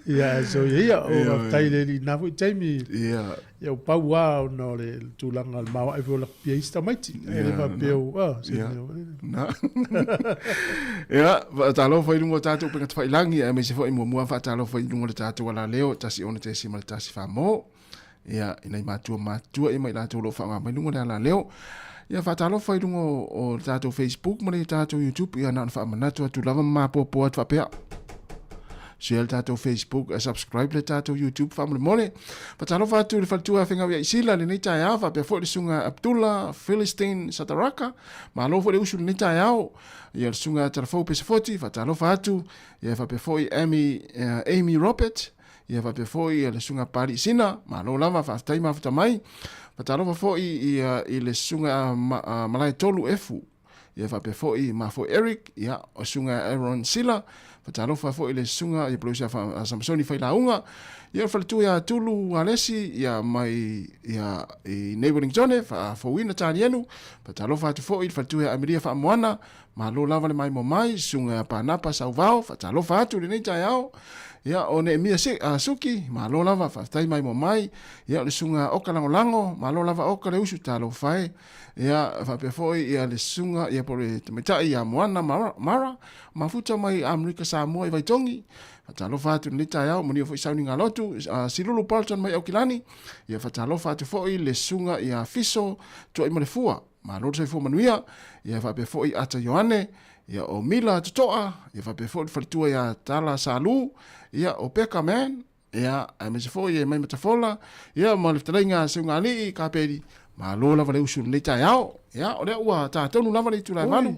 Ia, so ia, ia, o faafetai i le alii i lena foi taimi. Ia. Ia, ua pau lava ona o le tulaga o le maoae foi o le rugby a isi tamaiti. E le faapea ua, se mea foi lele. Na. Ia, faatalofa i luga o tatou upega tafailagi, aemaise foi muamua faatalofa i luga o le tatou alaleo 16.1 mo. Ia, i nai matua matua ia ma i latou o lo o faaaoga mai luga o le alaleo. Ia, faatalofa i luga o le tatou Facebook ma le tatou YouTube, ia na ona faamanatu atu lava ma mapoapoa atu faapea. Share le tatou Facebook, subscribe le tatou YouTube faamolemole. Faatalofa atu i le faletua Afegau ia Isila lenei taeao, faapea foi le susuga Abdullah Philistine Sataraka. Malo foi le usu lenei taeao. Ia le susuga Talafou Pesefoti, faatalofa atu. Ia faapea foi Amy, Amy Robert. Ia faapea foi ia le susuga Pali Sina, malo lava, faafetai mafuta mai. Faatalofa foi ia i le susuga Malae Tolu Efu, ia faapea foi Mafoi Eric, ia o susuga Aaron Sila, faatalofa foi i le susuga ia Poloisia Samasoni Failauga, ia o le faletua ia Tulu Alesi, ia mai ia i neighboring zone, faafouina Talienu, faatalofa atu foi i le faletua ia Amelia Faamoana, Malo lava le maimoa mai, susuga ia Panapa Sauvao, faatalofa atu i lenei taeao. Ia, o Neemia Suki, malo lava, faafetai maimoa mai. Ia, o le susuga Oka Lagolago, malo lava Oka le usu, talofa e. Ia, faapea foi ia le susuga, ia po o le tamaitai ia Moana Mara, mafuta mai Amerika Samoa i Vaitogi. Faatalofa atu i lenei taeao, manuia foi sauniga lotu. Silulu Bolton mai Aukilani. Ia, faatalofa atu foi le susuga ia Fiso Tuaimalefua. Malo le soifua manuia, ia faapea foi Ata Ioane, ia o Mila Totoa, ia faapea foi le faletua ia Tala Salu, ia o Peka Man, ia aemaise foi e mai Matafola, ia ma le fetalaiga a Seugalii Kapeli, malo lava le usu i lenei taeao. Ia o lea ua tatonu lava le itula e 8.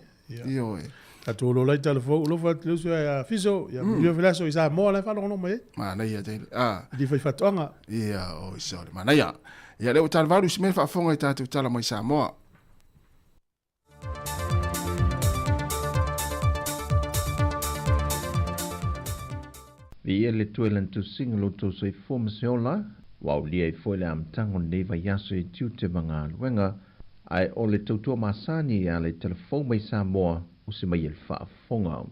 Ioe. Tatou lola i tala fou, alofa atu le uso ia Fiso, ia manuia foi le aso i Samoa la e faalogologo mai ai. Manaia tele. Ah. I fai faatoaga. Ia, oi sorry. Manaia. Ia lea ua talavalu i si mea faafofoga i tatou tala mai Samoa. Viia le Atua i Lana tusiga lo outou soifua ma se ola, ua aulia ai foi le amataga o lenei vaiaso i tiute ma galuega, ae o le tautua masani e ala i tala fou mai Samoa o se mai e le faafofoga.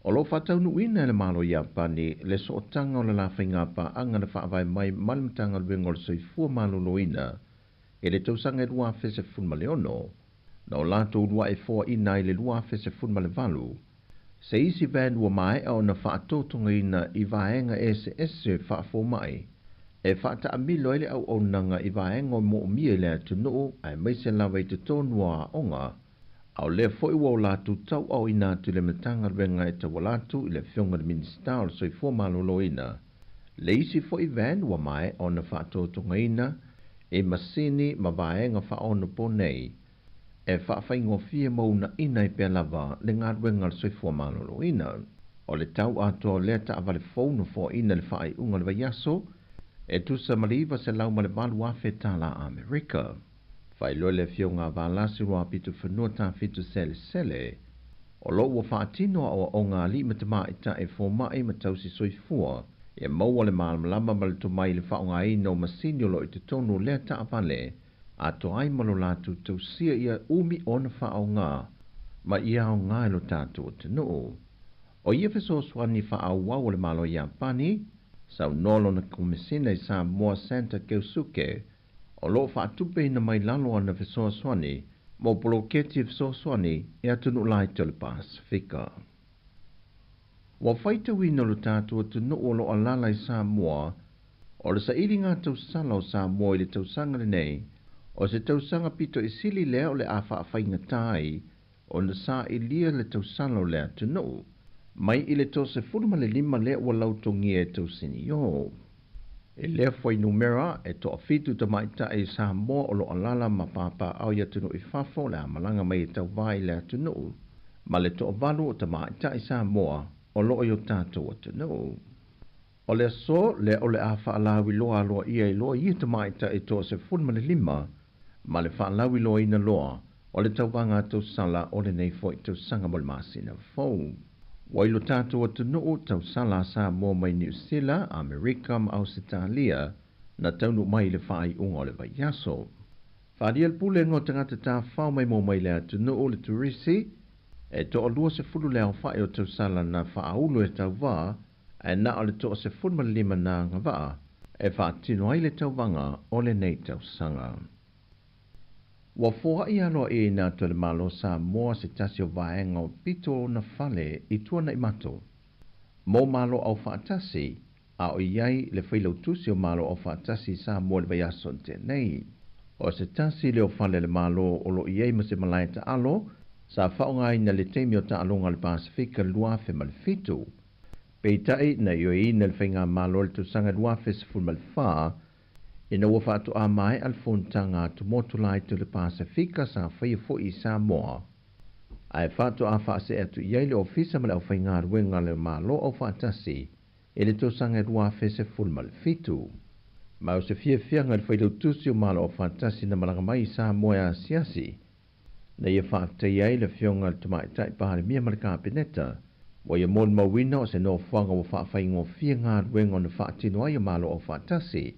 O lo o faataunuuina e le Malo Iapani le sootaga o le la faiga paaga na faavae mai ma le Matagaluega o le Soifua Maloloina i le tausaga e 2016, na o latou uluai foaina ai le 2018 se isi van ua maea ona faatotogaina i vaega eseese faafomai e faataamilo ai le auaunaga i vaega o moomia i le atunuu aemaise lava i totonu o aoga. A o lea foi ua o latou tauaoina atu i le Matagaluega e tauala atu i le Afioga i le Minisita o le Soifua Maloloina le isi foi van ua maea ona faatotogaina i masini ma vaega faaonoponei e faafaigofie ma uunaina ai pea lava le galuega a le soifua maloloina. O le tau atoa o lea taavale fou na foaina i le faaiuga o le vaiaso, e tusa ma le $908,000 tala Amerika. Faailoa le Afioga a Valasi Ruapitofanua Tafito Selesele, o lo o ua faatino aoaoga a alii ma tamaitai fomai ma tausi soifua e maua le malamalama ma le tomai i le faaaogaina o masini o lo o i totonu o lea taavale atoa ai ma lo latou tausia ia umi ona faaaoga ma ia aoga i lo tatou atunuu. O ia fesoasoani faaauau a le Malo Iapani, saunoa lona Komesina i Samoa Santa Keusuke, o lo o faatupeina mai lalo ana fesoasoani mo poloketi e fesoasoani i atunuu laiti o le Pasefika. Ua faitauina lo tatou atunuu o lo o alaala i Samoa, o le sailiga tausala o Samoa i le tausaga lenei, o se tausaga pito i sili lea o le a faafaigata ai ona sailia le tausala o le atunuu, mai i le 35 lea ua lautogia e tausinio. E lea fuainumera e toafitu tamaitai Samoa o lo o alaala ma papaaao i atunuu i fafo o le a malaga mai e tauva i le atunuu, ma le toavalu o tamaitai Samoa o lo o i o tatou atunuu. O le aso lea o le a faalauiloa aloaia ai loa ia tamaitai 15 ma le faalauiloaina loa o le tauvaga tausala o lenei foi tausaga mo le masina fou. Ua i lo tatou atunuu tausala a Samoa mai Niu Sila, Amerika ma Ausetalia na taunuu mai i le faaiuga o le vaiaso. Faaalia le pulega o tagata tafao mai mo mai le atunuu le turisi e 20 le aofai o tausala na faaulu e tauva ae na o le 15 na agavaa e faatino ai le tauvaga o lenei tausaga. Ua foai aloaiaina atu e le Malo o Samoa se tasi o vaega o pito ona fale i Tuanaimato mo Malo Aufaatasi a o i ai le Failautusi o Malo Aufaatasi i Samoa i le vaiaso na tea nei. O se tasi lea o fale a le Malo o lo o i ai ma se malae taalo sa faaaogaina i le taimi o taaloga a le Pasefika 2007. Peitai, na ioeina e le Faigamalo i le tausaga 2014 ina ua faatoa maea le fonotaga atumotu laiti o le Pasefika sa faia foi i Samoa, ae faatoa faasee atu i ai le Ofisa ma le Aufaigaluega a le Malo Aufaatasi i le tausaga e 2017. Ma o se fiafiaga i le Failautusi o Malo Aufaatasi na malaga mai i Samoa e asiasi, na ia faafetaia ai le Afioga i le Tamaitai Palemia ma le Kapeneta, ua ia molimauina o se nofoaga ua faafaigofie galuega ona faatino ai o Malo Aufaatasi,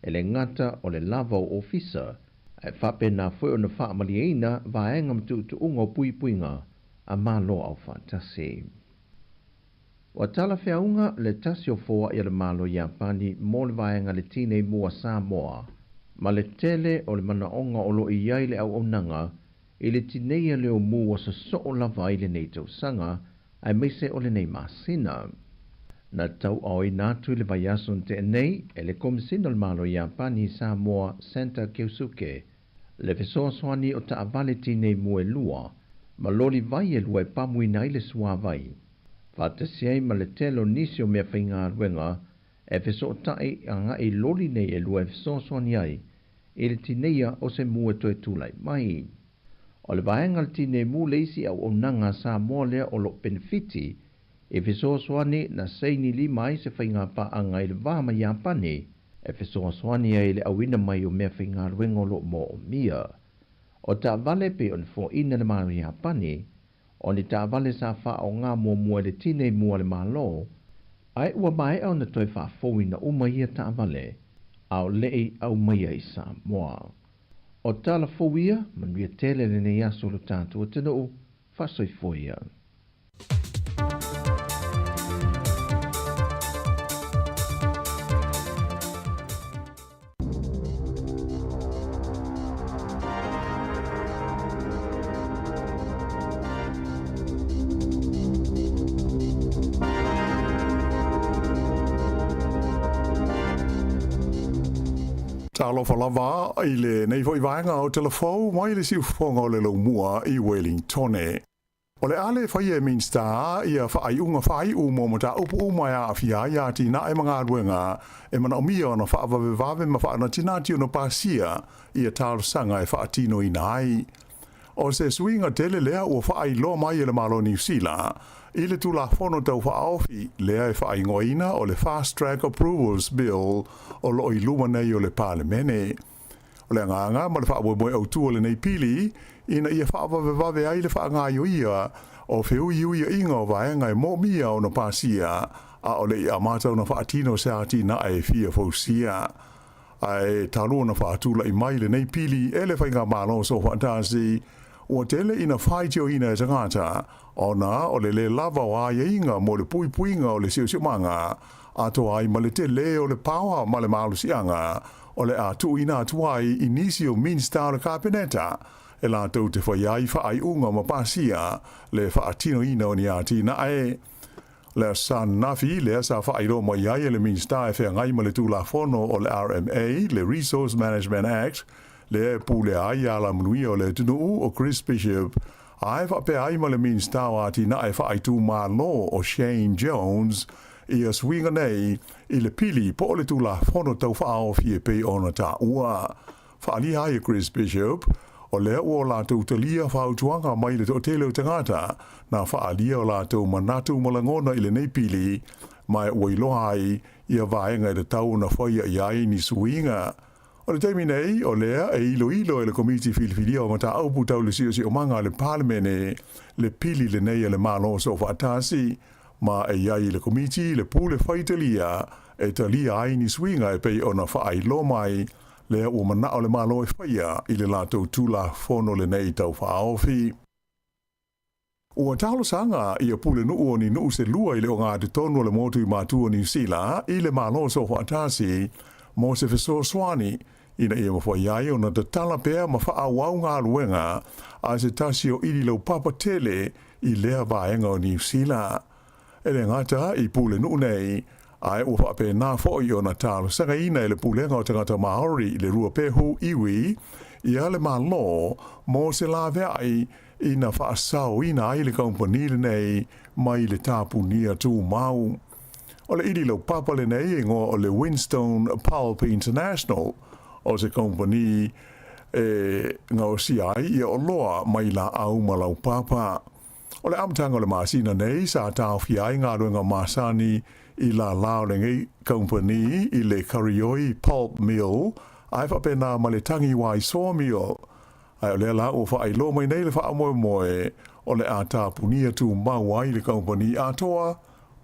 e le gata o le lava o ofisa, ae faapena foi ona faamalieina vaega ma tuutuuga o puipuiga a Malo Aufaatasi. Ua talafeauga le tasi o foai a le Malo Iapani mo le vaega le Tinei Mu a Samoa ma le tele o le manaoga o lo o i ai le auaunaga i le tineia lea o mu ua sosoo lava ai lenei tausaga aemaise o lenei masina. Na tauaoina atu i le vaiaso na tea nei e le Komesina o le Malo Iapani i Samoa Santa Keusuke le fesoasoani o taavale tinei mu e lua ma loli vai e lua e pamuina ai le suavai, faatasi ai ma le tele o nisi o mea faigaluega e fesootai agai i loli nei e lua e fesoasoani ai i le tineia o se mu e toe tulai mai. O le vaega o le tinei mu le isi auaunaga a Samoa lea o lo o penefiti i fesoasoani na saini lima ai se faigapaaga i le va ma Iapani e fesoasoani ai i le auina mai o mea faigaluega o lo o moomia. O taavale pei ona foaina le Malo Iapani, o ni taavale sa faaaoga muamua i le tinei mu a le Malo, ae ua maea ona toe faafouina uma ia taavale a o le i aumaia i Samoa. O tala fou ia, manuia tele lenei aso o lo tatou atunuu, faasoifua ia. Talofa lava i lenei foi vaega o Telefou mai le siufofoga o le Laumua i Wellingtone. O le a le faia e Minista ia faaiuga faaiu mo mataupu uma e aafia ai atinae ma galuega e manaomia ona faavavevave ma faanatinati ona pasia ia talosaga e faatinoina ai. O se suiga tele lea ua faailoa mai e le Malo o Niu Sila i le Tulafono Tau Faaofi lea e faaigoaina o le Fast Track Approvals Bill o lo o i luma nei o le Palemene. O le agaga ma le faamoemoe autu o lenei pili ina ia faavavevave ai le faagaioia o feuiuiaiga o vaega e moomia ona pasia a o le i amata ona faatino se atinae e fia fausia. Ae talu ona faatula'i mai lenei pili e le Faigamalo Soofaatasi, ua tele ina faitioina e tagata ona o le lē lava o aiaiga mo le puipuiga o le siosiomaga, atoa ai ma le telē o le paoa ma le malosiaga o le a tuuina atu ai i nisi o Minista o le Kapeneta e latou te fai ai faaiuga ma pasia le faatinoina o ni atinae. Le Aso Nafi lea sa faailoa mai ai e le Minista e feagai ma le Tulafono o le RMA, le Resource Management Act, lea e pulea ai alamanuia o le atunuu, o Chris Bishop, ae faapea ai ma le Minista o Atinae Faaitumalo o Shane Jones, ia suiga nei i le pili po o le Tulafono Tau Faaofi e pei ona taua. Faaalia ai e Chris Bishop, o lea ua o latou talia fautuaga mai le toatele o tagata na faaalia o latou manatu ma lagona i lenei pili, ma ua iloa ai ia vaega e tatau ona faia i ai ni suiga. O le taimi nei, o lea e iloilo e le Komiti Filifilia o Mataupu Tau le Siosiomaga a le Palemene le pili lenei a le Malo Soofaatasi, ma e i ai i le Komiti le pule faitalia e talia ai ni suiga e pei ona faailoa mai lea ua manao le Malo e faia i le latou Tulafono lenei Tau Faaofi. Ua talosaga ia pulenuu o ni nuu se lua i le ogatotonu o le motu i Matu o Niu Sila i le Malo Soofaatasi mo se fesoasoani ina ia mafai ai ona tatala pea ma faaauau galuega a se tasi o ili laupapa tele i lea vaega o Niu Sila. E le gata i pulenuu nei, ae ua faapena foi ona talosagaina e le Pulega o Tagata Maori i le Ruapehu Iwi ia le Malo mo se laveai ina faasaoina ai le kamupani lenei mai le tapunia tumau. O le ili laupapa lenei e igoa o le Winstone Pulp International, o se kamupani e gaosia ai ia oloa mai laau ma laupapa. O le amataga o le masina nei sa taofia ai galuega masani i lālā o lenei kamupani i le Karioi Pulp Mill ae faapena ma le Tangiwai Sawmill. Ae o lea la ua faailoa mai nei le faamoemoe o le a tapunia tumau ai le kamupani atoa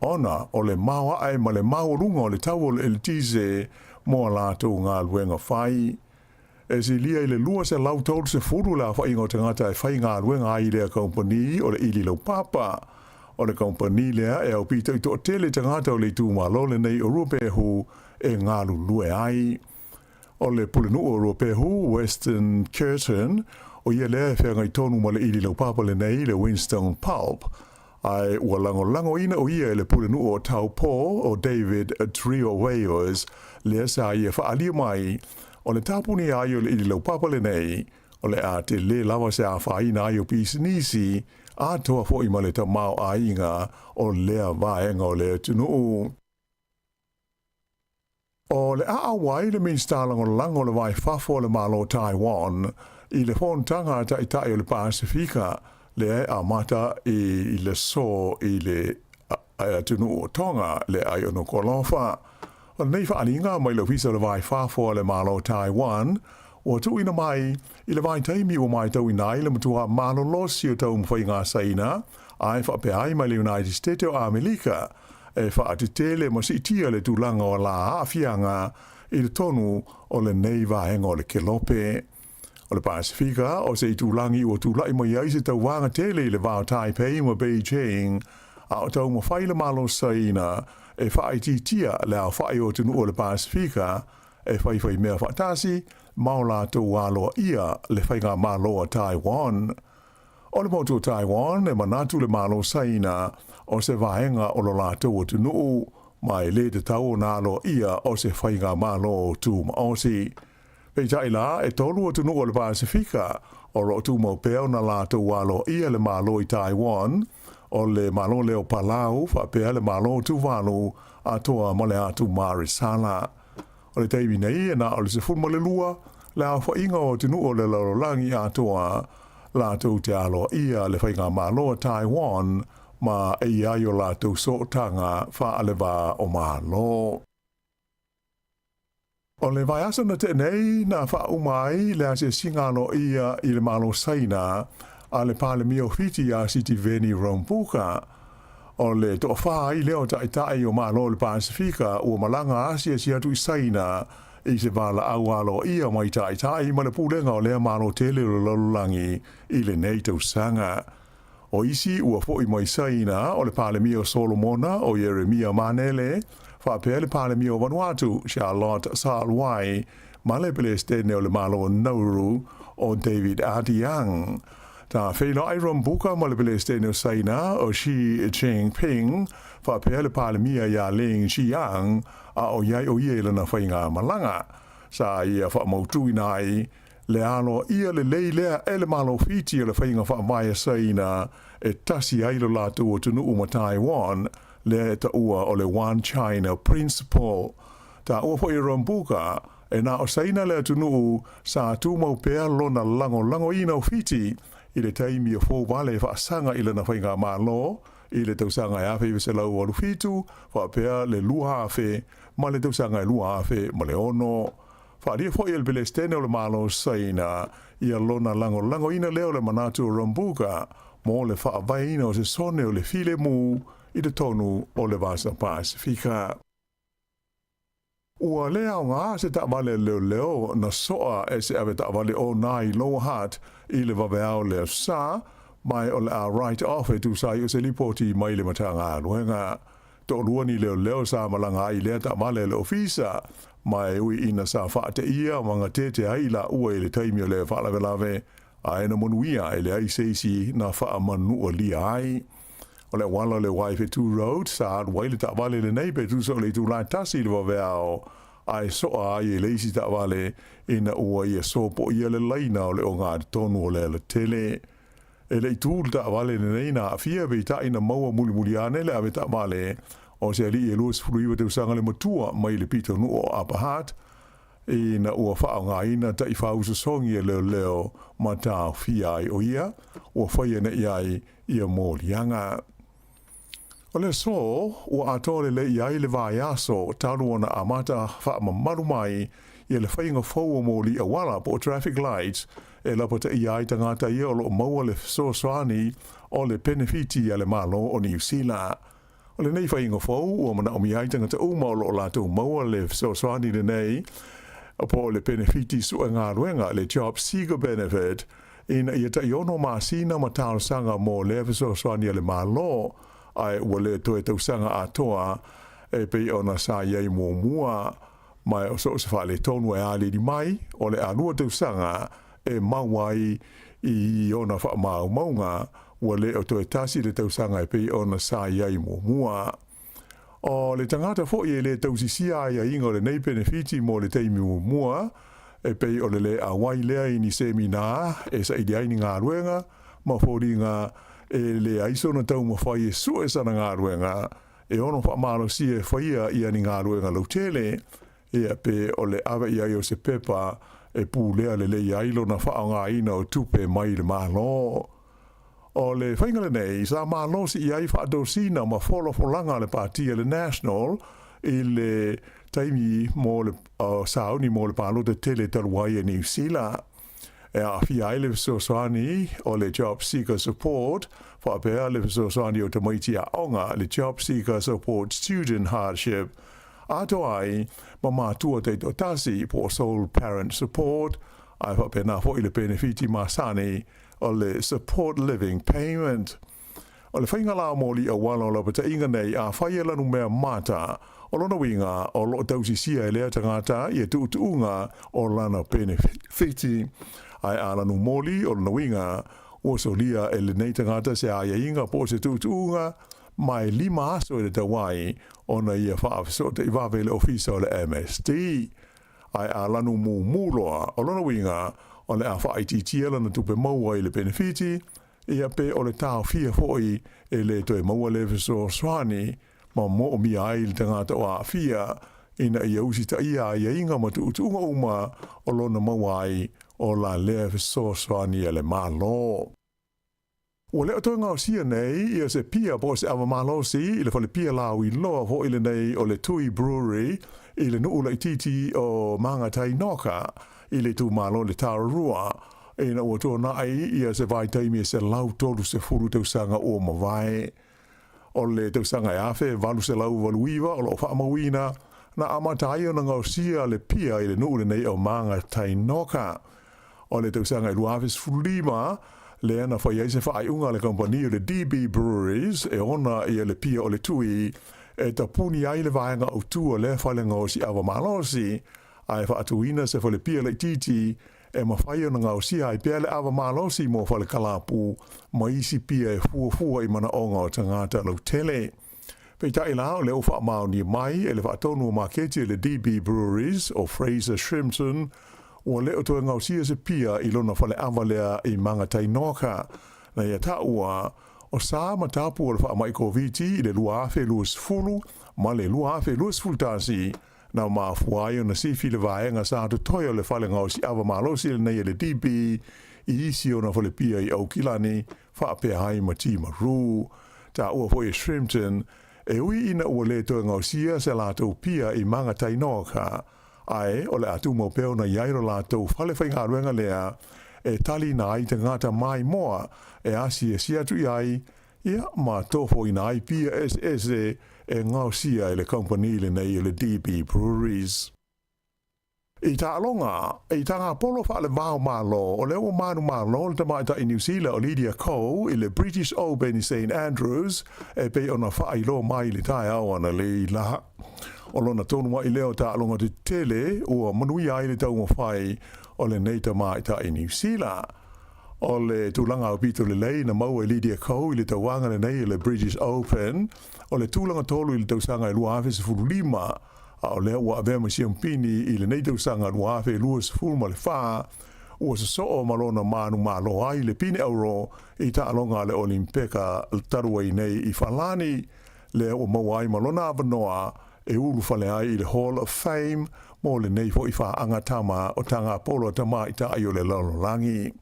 ona o le maoae ma le maualuga o le tau o le eletise mo a latou galuega fai. E silia i le 230 le aofaiga o tagata e faigaluega ai i lea kamupani o le ili laupapa. O le kamupani lea e aupito i toatele tagata o le itumalo lenei o Ruapehu e galulue ai. O le pulenuu o Ruapehu, Weston Curtin, o ia lea e feagai tonu ma le ili laupapa lenei, le Winstone Pulp. Ae ua lagolagoina o ia e le pulenuu o Taupō o David Trioveos, lea sa ia faaalia mai, o le tapunia ai o le ili laupapa lenei, o le a telē lava se afaina ai o pisinisi, atoa foi ma le tamaoaiga o lea vaega o le atunuu. O le a auai le Minisita Lagolago o le Va i Fafo o le Malo o Taiwan i le Fonotaga a Taitai o le Pasefika lea e amata i le aso i le atunuu o Tonga le ai o Nukuʻalofa. O lenei faaaliga mai le Ofisa o le Va i Fafo a le Malo o Taiwan ua tuuina mai i le vaitaimi ua matauina ai le matua malolosi o taumafaiga a Saina ae faapea ai mai le United States o Amelika e faatetele ma siitia le tulaga o la aafiaga i totonu o lenei vaega o le kelope. O le Pasefika o se itulagi ua tulai mai ai se tauvaga tele i le va o Taipei ma Beijing, a o taumafai le Malo Saina e faaitiitia le aofai o atunuu o le Pasefika e faifai mea faatasi ma o latou aloaia le faigamalo a Taiwan. O le motu o Taiwan e manatu le Malo Saina o se vaega o lo latou atunuu, ma e lē tatau ona aloaia o se faigamalo tumaoti. Peitai la, e tolu atunuu o le Pasefika o lo o tumau pea ona latou aloaia le Malo i Taiwan, o le Malo lea o Palau faapea le Malo o Tuvalu atoa ma le Atu Marisala. O le taimi nei, e na o le 12 le aofaiga o atunuu o le lalolagi atoa latou te aloaia le faigamalo a Taiwan ma e i ai o latou sootaga faaleva o Malo. O le vaiaso na tea nei na faauma ai le asiasiga aloaia i le Malo Saina a le Palemia o Fiti ia Sitiveni Rabuka. O le toafā ai lea o taitai o Malo o le Pasefika ua malaga asiasi atu i Saina i se valaau aloaia mai taitai ma le pulega o lea Malo tele o le lalolagi i lenei tausaga. O isi ua foʻi mai Saina o le Palemia o Solomona o Ieremia Manele, faapea le Palemia o Vanuatu Charlot Salwai ma le Pelesitene o le Malo o Nauru o David Adeang. Sa feiloai Rabuka ma le Pelesitene o Saina o Xi Jinping faapea le Palemia ia Lin Qiang a o i ai o ia i lana faigamalaga. Sa ia faamautuina ai le aloaia lelei lea e le Malo Fiti o le faiga faavae a Saina e tasi ai lo latou atunuu ma Taiwan, lea e taua o le One China Principle. Taua foi e Rabuka, e na o Saina le atunuu sa tumau pea lona lagolagoina o Fiti i le taimi o fou vale e faasaga i lana faigamalo i le tausaga e 1987 faapea le 2000 ma le tausaga e 2006. Faaalia foi e le Pelesitene o le Malo o Saina ia lona lagolagoina lea o le manatu o Rabuka mo le faavaeina o se sone o le filemu i totonu o le Vasa Pasefika. Ua le aoga se taavale a leoleo na soa e se avetaavale ona i Lower Hutt i le vaveao le Aso Sa, ma o le a write off e tusa ai o se lipoti mai le Matagaluega. Toalua ni leoleo sa malaga ai i lea taavale a le ofisa, ma e ui ina sa faateia ma gatete ai laua i le taimi o le faalavelave, ae na manuia e leai se isi na faamanualia ai. O le auala o le Waiwhetū Road sa alu ai le taavale lenei pe tusa o le itulā e tasi i le vaveao, ae soa ai e le isi taavale ina ua ia sopoia le laina o le ogatotonu o le alatele. E le i tū le taavale lenei na aafia peitai na maua mulimuli ane le avetaavale o se alii e 29 tausaga le matua mai le pitonuu o Upper Hutt, ina ua faaaogaina taifau sosogi e leoleo ma taofia ai o ia. ua faia nei i ai ia moliaga. O le aso ua atoa lelei i ai le vaiaso talu ona amata faamamalu mai ia le faiga fou o moli auala po o traffic lights e lapataia ai tagata ia o lo o maua le fesoasoani o le penefiti a le Malo o Niu Sila. O lenei faiga fou ua manaomia ai tagata uma o lo o latou maua le fesoasoani lenei po o le penefiti suegaluega, le Job Seeker Benefit, ina ia tai 6 masina ma talosaga mo lea fesoasoani a le Malo, ae ua le toe tausaga atoa e pei ona sa i ai muamua. Ma o so o se faaletonu e aliali mai, o le 2 tausaga e mau ai i ona faamaumauga, ua le o toe 1 le tausaga e pei ona sa i ai muamua. O le tagata foi e le tausisia aiaiga o lenei penefiti mo le taimi muamua, e pei o le le auai lea i ni semina e saili ai ni galuega ma foliga e leai sona taumafai e sue sana galuega, e ono faamalosia e faia ia ni galuega lautele, ia pe o le ave i ai o se pepa e pulea lelei ai lona faaaogaina o tupe mai le Malo. O le faiga lenei, sa malosi i ai faatosina ma folafolaga a le Pāti a le National i le taimi mo le sauni mo le palota tele talu ai e Niu Sila. E aafia ai le fesoasoani o le Job Seeker Support, faapea le fesoasoani o tamaiti aoga, le Job Seeker Support Student Hardship, atoa ai ma matua taitoatasi po o Sole Parent Support, ae faapena foi le penefiti masani o le Support Living Payment. O le faiga la o moli auala o lapataiga nei a fai e lanu mea mata, o lona uiga o lo o tausisia e lea tagata ia tuutuuga o lana penefiti. Ae a lanu moli, o lona uiga ua solia e lenei tagata se aiaiga po o se tuutuuga ma e 5 aso e le tau ai ona ia faafesootai vave i le ofisa o le MSD. Ae a lanu mumu loa, o lona uiga o le a faaitiitia lana tupe maua i le penefiti, ia pe o le taofia foi e le toe maua le fesoasoani ma moomia ai le tagata o aafia ina ia usitaia aiaiga ma tuutuuga uma o lona maua ai o la lea fesoasoani a le Malo. Ua le o toe gaosia nei ia se pia po o se ava malosi i le fale pia lauiloa foi lenei o le Tui Brewery i le nuu laitiiti o Mangatainoka i le itumalo le Tararua ina ua tuanai ia se vaitaimi e 130 tausaga ua mavae. O le tausaga e 1889 o lo o faamauina na amata ai ona gaosia le pia i le nuu lenei o Mangatainoka. O le tausaga e 2015, lea na fai ai se faaiuga a le kamupani o le DB Breweries e ona ia le pia o le Tui e tapuni ai le vaega autū o lea fale gaosi ava malosi, ae faatuina se fale pia laitiiti e mafai ona gaosia ai pea le ava malosi mo fale kalapu ma isi pia e fuafua i manaoga o tagata lautele. Peitai la, o lea ua faamaonia mai e le faatonu o maketi e le DB Breweries o Fraser Shrimpton, ua le o toe gaosia se pia i lona fale ava lea i Mangatainoka. Na ia taua, o sa ma tapu o le faamai Koviti i le 2020 ma le 2021, na mafua ai ona sifi le vaega sa totoe o le fale gaosi ava malosi lenei e le DB i isi ona fale pia i Aukilani, faapea ai ma Timaru. Taua foi e Shrimpton, e ui ina ua le toe gaosia se latou pia i Mangatainoka, ae o le a tumau pea ona i ai lo latou fale faigaluega lea e taliina ai tagata maimoa e asiasi atu i ai, ia ma tofoina ai pia eseese e gaosia e le kamupani lenei o le DB Breweries. I taaloga, i tagapolo faalevao Malo, o lea ua manumalo le tamaitai Niu Sila o Lydia Ko i le British Open i St Andrews e pei ona faailoa mai i le taeao analeila. O lona tonu ai lea o taaloga tetele ua manuia ai le taumafai o lenei tamaitai Niu Sila. O le tulaga aupito lelei na maua e Lydia Ko i le tauaga lenei o le British Open, o le tulaga tolu i le tausaga e 2015, a o lea ua avea ma siampini i lenei tausaga 2024, ua sosoo ma lona manumalo ai le pine auro i taaloga a le Olimpeka talu ai nei i Falani, lea ua maua ai ma lona avanoa e ulufale ai i le Hall of Fame mo lenei foi faaga tama o tagapolo a tamaitai o le lalolagi.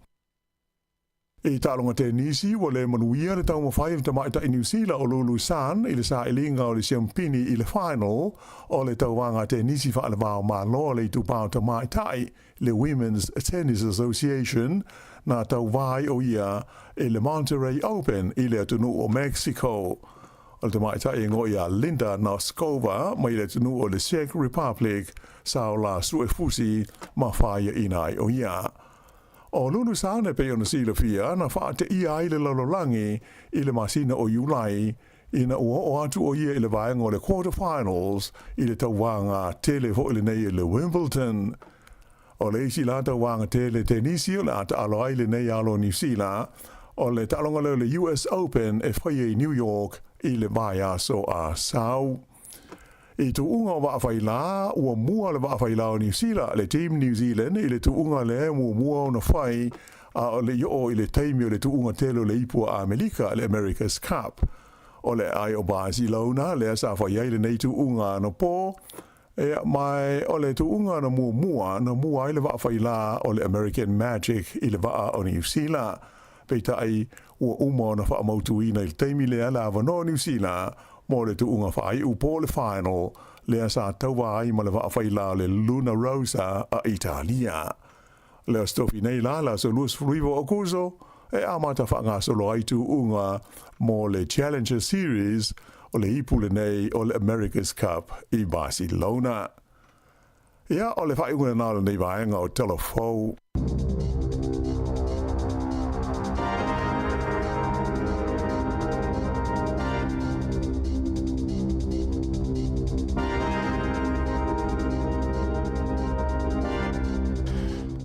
I taaloga tenisi, ua le manuia le taumafai a le tamaitai Niu Sila o Lulu Sun i le sailiga o le siampini i le final o le tauvaga tenisi faalevao Malo a le Itupa o Tamaitai, le Women's Tennis Association, na tauva ai o ia i le Monterrey Open i le atunuu o Mexico. O le tamaitai e igoa ia Linda Noskova mai le atunuu o le Czech Republic sa ola suefusi ma faiaina ai o ia. ʻO Lulu Sun e pei ona silafia na faateia ai le lalolagi i le masina o Iulai ina ua oo atu ʻo ia i le vaega o le quarter finals i le tauvaga tele foi lenei i le Wimbledon. ʻO le isi la tauvaga tele tenisi o le a taalo ai lenei alo o Niu Sila, o le taaloga lea o le US Open e faia i New York i le vaiaso a sau. I tuuga o vaa faila, ua mua le vaa faila o Niu Sila, le Team New Zealand, i le tuuga lea e muamua ona fai a o le i oo i le taimi o le tuuga tele o le Ipu a Amerika, le America's Cup. O le aai o Barcelona lea sa fai ai lenei tuuga anapo, ea, ma o le tuuga na muamua na mua ai le vaa faila o le American Magic i le vaa o Niu Sila. Peitai, ua uma ona faamautuina i le taimi lea le avanoa o Niu Sila mo le tuuga faaiu po o le final lea sa tauva ai ma le vaa faila o le Luna Rossa a Italia. Le aso tofi nei la, le aso 29 o Aokuso, e amata faagasolo ai tuuga mo le Challenger Series o le ipu lenei o le America's Cup i Barcelona. Ia, o le faaiuga lena o lenei vaega o Tala Fou.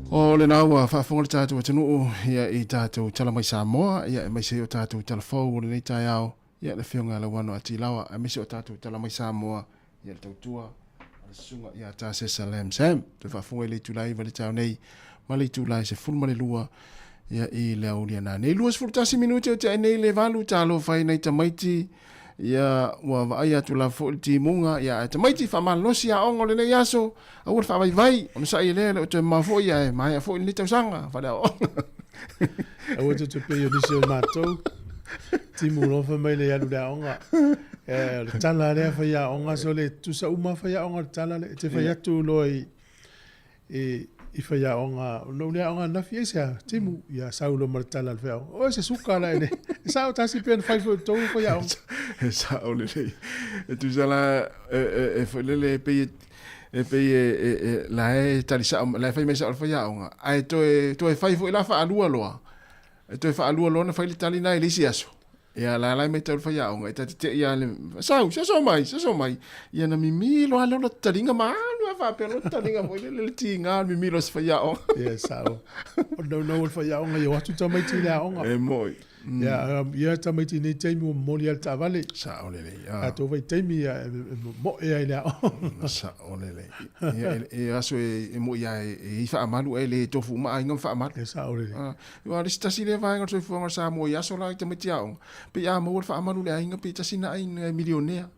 O lena ua faafofoga le tatou atunuu ia i tatou tala mai Samoa ia aemaise ai o tatou tala fou o lenei taeao ia le afioga ia Lauano Atilawa aemaise o tatou tala mai Samoa ia le tautua a le susuga ia Tasesa Lam Sam. Toe faafofoga i le itula 9 i le taeao nei ma le itula 12 ia i le aoauli a nanei. 21 minute o te ai nei le 8 talofa ai nai tamaiti ia ua vaai atu lava foi le timuga ia ae tamaiti faamalolosi aoga o lenei aso aua le faavaivai ona sa'i e lea le o toe mamao foi ae maea foi lenei tausaga faaleaoaoga. Aua te toe pei o nisi o matou. Timu loa fai mai le alu le aoga. E, o le tala lea fai aoga, so le tusa uma fai aoga le tala le. Te fai atu loa i, i, i fai aoga, no le aoga nafi e sea, timu, ia sau loa ma le tala le fai aoga. Oi se suka la ene. E sao tasi pe na fai foi tou fai aoga. E sao lelei. E tusa la, e, e, e foi lele e pei e pei e, e, e la e tali sao, la e fai mai sao le fai aoga. Ae toe, toe fai foi la faalua loa. E toe faalua loa ona fai le tali na i le isi aso. Ia la la e matau le faiaoga e ta te tei a le sau se aso mai se aso mai. Ia na mimilo a lea o lota taliga ma alu a faapea lota taliga foi lele le tiga o le mimilo o se faiaoga. Ia sao. O le naunau o le faiaoga ia o atu tamaiti i le aoga. E moi. Ia ia tamaiti i nei taimi ua momoli lava le taavale. Sao lelei. Tatou vaitaimi ia e moe ai i le aoga. Sao lelei. Ia e aso e moi lava e i faamalu ae le tofu uma aiga ma faamalu. E sao lelei. Aua o le isi tasi lea vaega o le soifuaga o Samoa i aso la i tamaiti aoga, pei a maua le faamalu i le aiga pei tasi na aiga e milionea.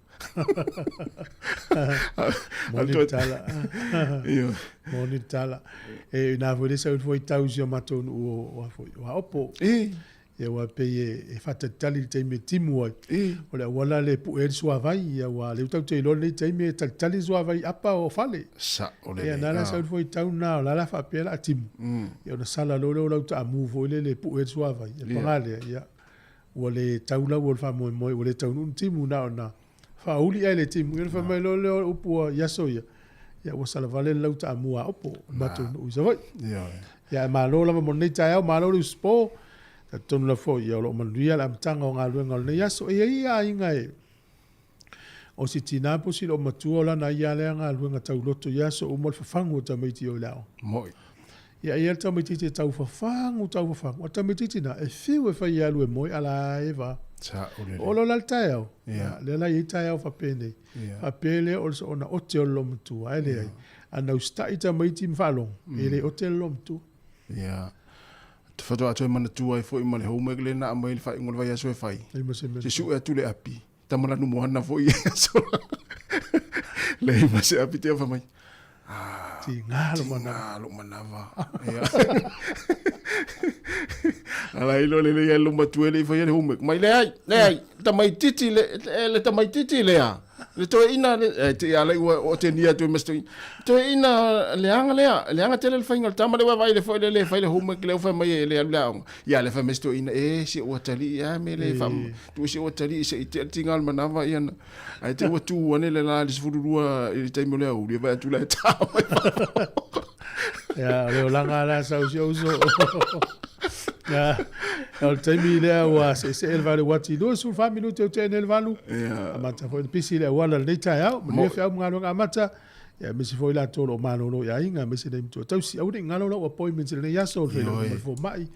Moni le tala. Moni le tala. E ina foi le sau foi tau si o matou nuu o a foi o Aopo. E. Ia ua pei e faatalitali i le taimi e timu ai. E. O le auala le pue ai le suavai, ia ua leu tatou te iloa lenei taimi e talitali le suavai i apa o fale. Sao lelei. Ia na la sau foi tau na o la la faapea la timu. Ia ona sala loa lea o lau taamu foi lele e pue ai le suavai. Ia paga lea, ia ua le tau lau o le faamoemoe, ua le taunuu ni timu na ona faauli ae le timu. Ia ona fai mai loa lea o upu a i aso ia, ia ua salavale le lau taamu a Aopo, o le matou nuu i Savaii. Ia ae malo lava mo lenei taeao, malo le usupo. Talitonu lava foi ia o lo o manuia le amataga o galuega o lenei aso. E i ai aiga e o si tina po o si loomatua o lana ia lea galuega tauloto i aso uma o le fafagu o tamaiti o i le aoga. Moi. Ia e i ai le tamaitiiti e tau fafagu, tau fafagu. A tamaitiiti na, e fiu e fai e alu e moe, a la e va. Sao lelei. O lo la le taeao. Ia. Lea la e i ai taeao faapenei. Ia. Faapea lea o le soona ote o le loomatua, ae leai. A na usitai tamaiti ma faalogo, e le ote le loomatua. Ia. Te faatoa toe manatua ai foi ma le homework lea na aumai i le faaiuga o le vaiaso e fai. Ai ma se mea. Se sue atu le api. Tama lanu moana foi e aso. Leai ma se api te fai mai. Ah, Tiga lo manava. Tiga lo manava. Ia. Ala ilo le le lo matua le fai le homework. Mai le ai, le ai, tamaitiiti le le tamaitiiti lea. Le toeaina le e te ala ua o te nia tu mas toi. Toeaina leaga lea, leaga tele le faiga o le tama le ua vaai le foi le le fai le homework le fai mai e le alu le aoga. Ia le fai mai si toeaina e si ua talii a me le fa tu si ua talii se i te tinga le manava ia na. Ai te ua tu ane le la le 12 i le taimi o le aoauli e vaai atu la e tā mai fafo. Ia, o le olaga la sau si ou uso. Ia, o le taimi lea ua seesee le vale uati 24 minute o tea nei le 8. Ia. Amata foi ona pisi le auala i lenei taeao. Manuia feau ma galuega amata. Ia, aemaise foi latou o lo o malolo i aiga, aemaise nei matua tausi. Aua ne i galo lau appointment i lenei aso, o le feiloaiga ma le fomai.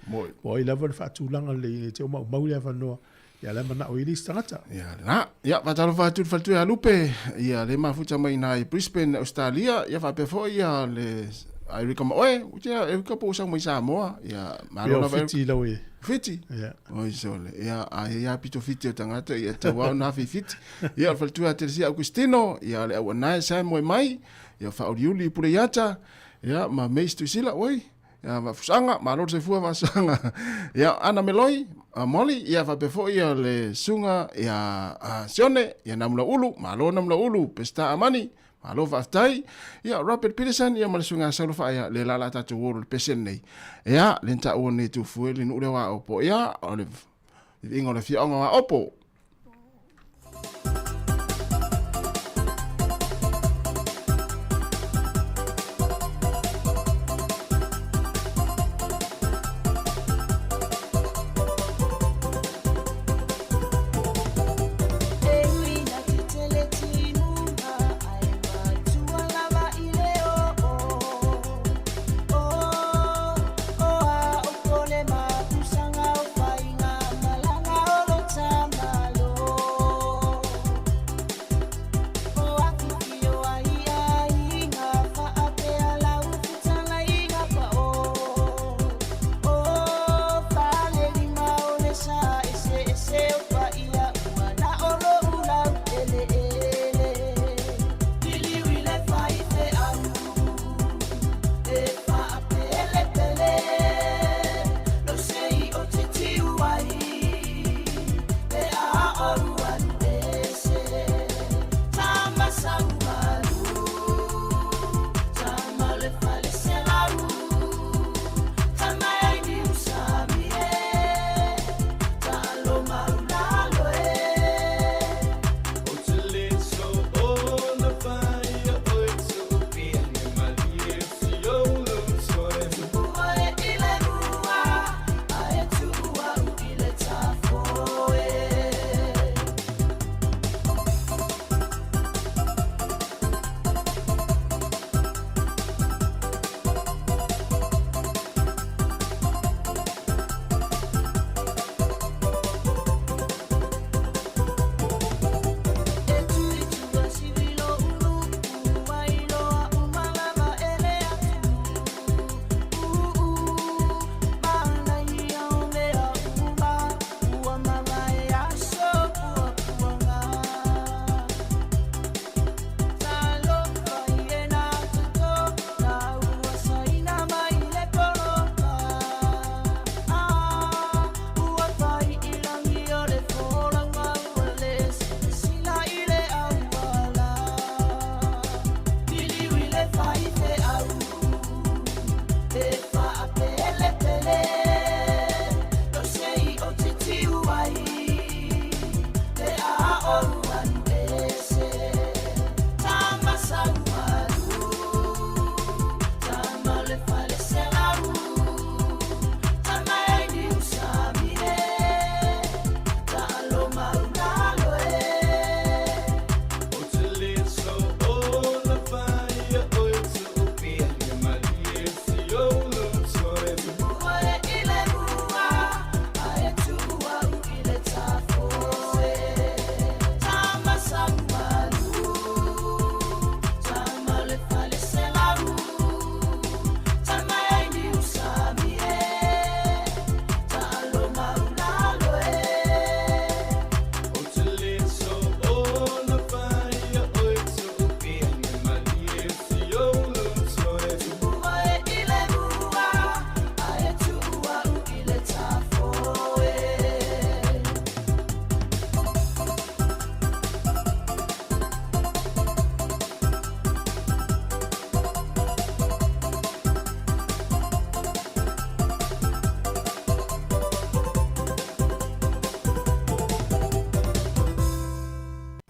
Po o ai lava le faatulaga lelei ina ia te maumau le avanoa. Ia, la e manao ai le isi tagata. Ia, lena. Ia, faatalofa atu i le faletua ia Lupe, ia le mafuta mai i ina i Brisbane, Australia, ia faapea foi ia le a Erika ma oe, ua tea Erika po ua sau mai Samoa, ia, malo Ia, o lava Erika. Fiti lau e. Fiti? Ia. Oi sole. Ia, a e ia pito fiti o tagata, ia tau au na fi fiti. Ia, o le faletua ia Teresia Augustino, ia le auanae Sam Uemai, ia Faaoliuli Puleiata, ia ma Mace Tuisila, oi, Ia, Vaafusaga, malo le soifua Vaafusaga. Ia, Ana Meloi, a Molly, ia faapea foi ia le susuga ia a Sione, ia Namulaulu, malo Namulaulu, Peseta Amani, malo faafetai. Ia, Robert Peterson, ia ma le susuga Saulo Faaea, le la la tatou o le pese lenei. Ia, le taua nei tufue le nuu lea o Aopo. Ia, o le viiga o le afioaga o Aopo.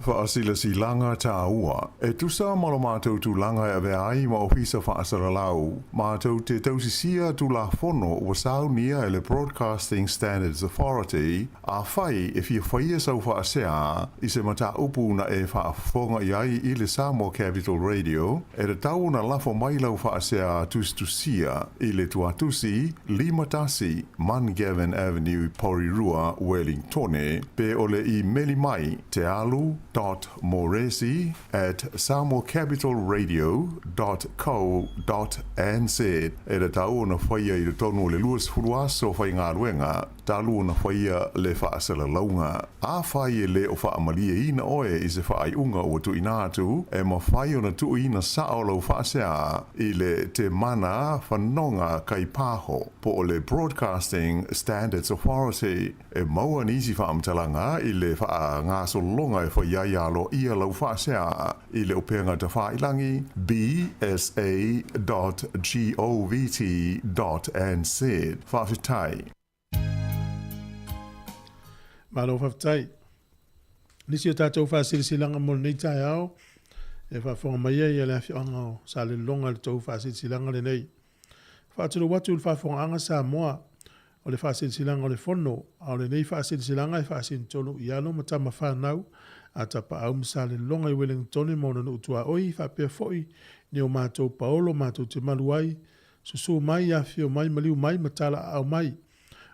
Faasilasilaga tāua. E tusa ma lo matou tulaga e avea ai ma Ofisa Faasalalau, matou te tausisia Tulafono ua saunia e le Broadcasting Standards Authority, Afai e fia faia sau faasea i se mataupu na e faafofoga i ai i le Samoa Capital Radio, e tatau ona lafo mai lau faasea tusitusia i le tuatusi 51 Mungavin Avenue, Porirua, Wellingtone, pe o le imeli mai tealu dot moresi at samoacapitalradio dot co dot nz. E tatau ona faia i totonu o le 20 aso faigaluega talu ona faia le faasalalauga. Afai e le o faamalieina oe i se faaiuga ua tuuina atu, e mafai ona tuuina sao lau faasea i le Te Mana Fanoga Kaipaho po o le Broadcasting Standards Authority. E maua nisi faamatalaga i le faagasologa e fai ai aloaia lau faasea i le upega tafailagi bsa dot govt dot nz. Faafetai. Malo faafetai. Nisi o tatou faasilasilaga mo lenei taeao e faafofoga mai ai le afioaga o Salelologa i le tou faasilasilaga lenei. Faatulou atu i le faafofogaaga Samoa o le faasilasilaga o le Fono, a o lenei faasilasilaga e faasinotonu i alo ma tama fanau a Tapaau ma Salelologa i Ueligitone ma ona nuu tuaoi faapea foi ni o matou paolo matou te malu ai, susu mai, afifio mai, maliu mai ma tala aao mai.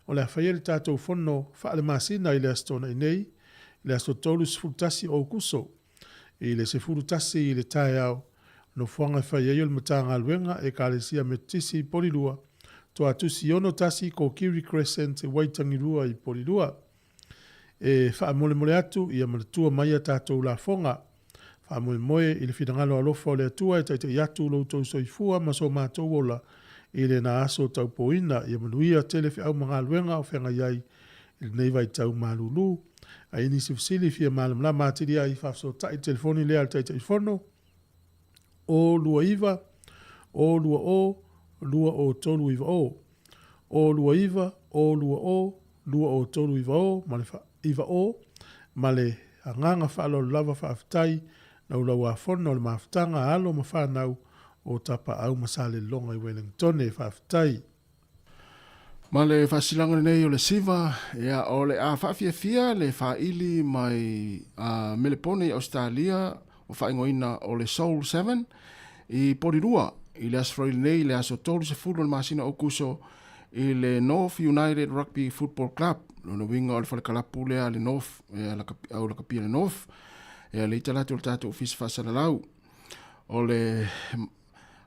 O le a faia le tatou Fono faale-masina i le Aso Toonai nei, i le aso 31 o Aokuso i le 11 i le taeao, nofoaga e fai ai o le Matagaluega Ekalesia Metotisi i Polilua, Toatusi 61 Kokiri Crescent, Waitangirua i Polilua. E faamolemole atu ia manatua mai a tatou lafoga. Faamoemoe i le finagalo alofa o le Atua e taitai atu lo outou soifua ma so matou ola i lena aso taupoina. Ia manuia tele feau ma galuega o feagai ai i lenei vaitau malulu. A i nisi fesili fia malamalama atili ai, faafesootai i le telefoni lea a le Taitaifono, 029 020 20390, 029 020 20390 ma le 90 ma le agaga faaaloalo lava faafetai laulauafono o le mafutaga alo ma fanau o Tapaau ma Salelologa i Wellingtone. Faafetai. Ma le faasilaga lenei o le siva, ia, o le a faafiafia le faili mai a Melepone i Ausetalia ua faaigoaina o le Soul 7 i Polirua i le Aso Faraile nei i le aso 30 o le masina o Aukuso i le North United Rugby Football Club. Lona uiga o le falekalapu lea a le North, au lakapi a le North, ia le ita latou o le tatou ofisa faasalalau. O le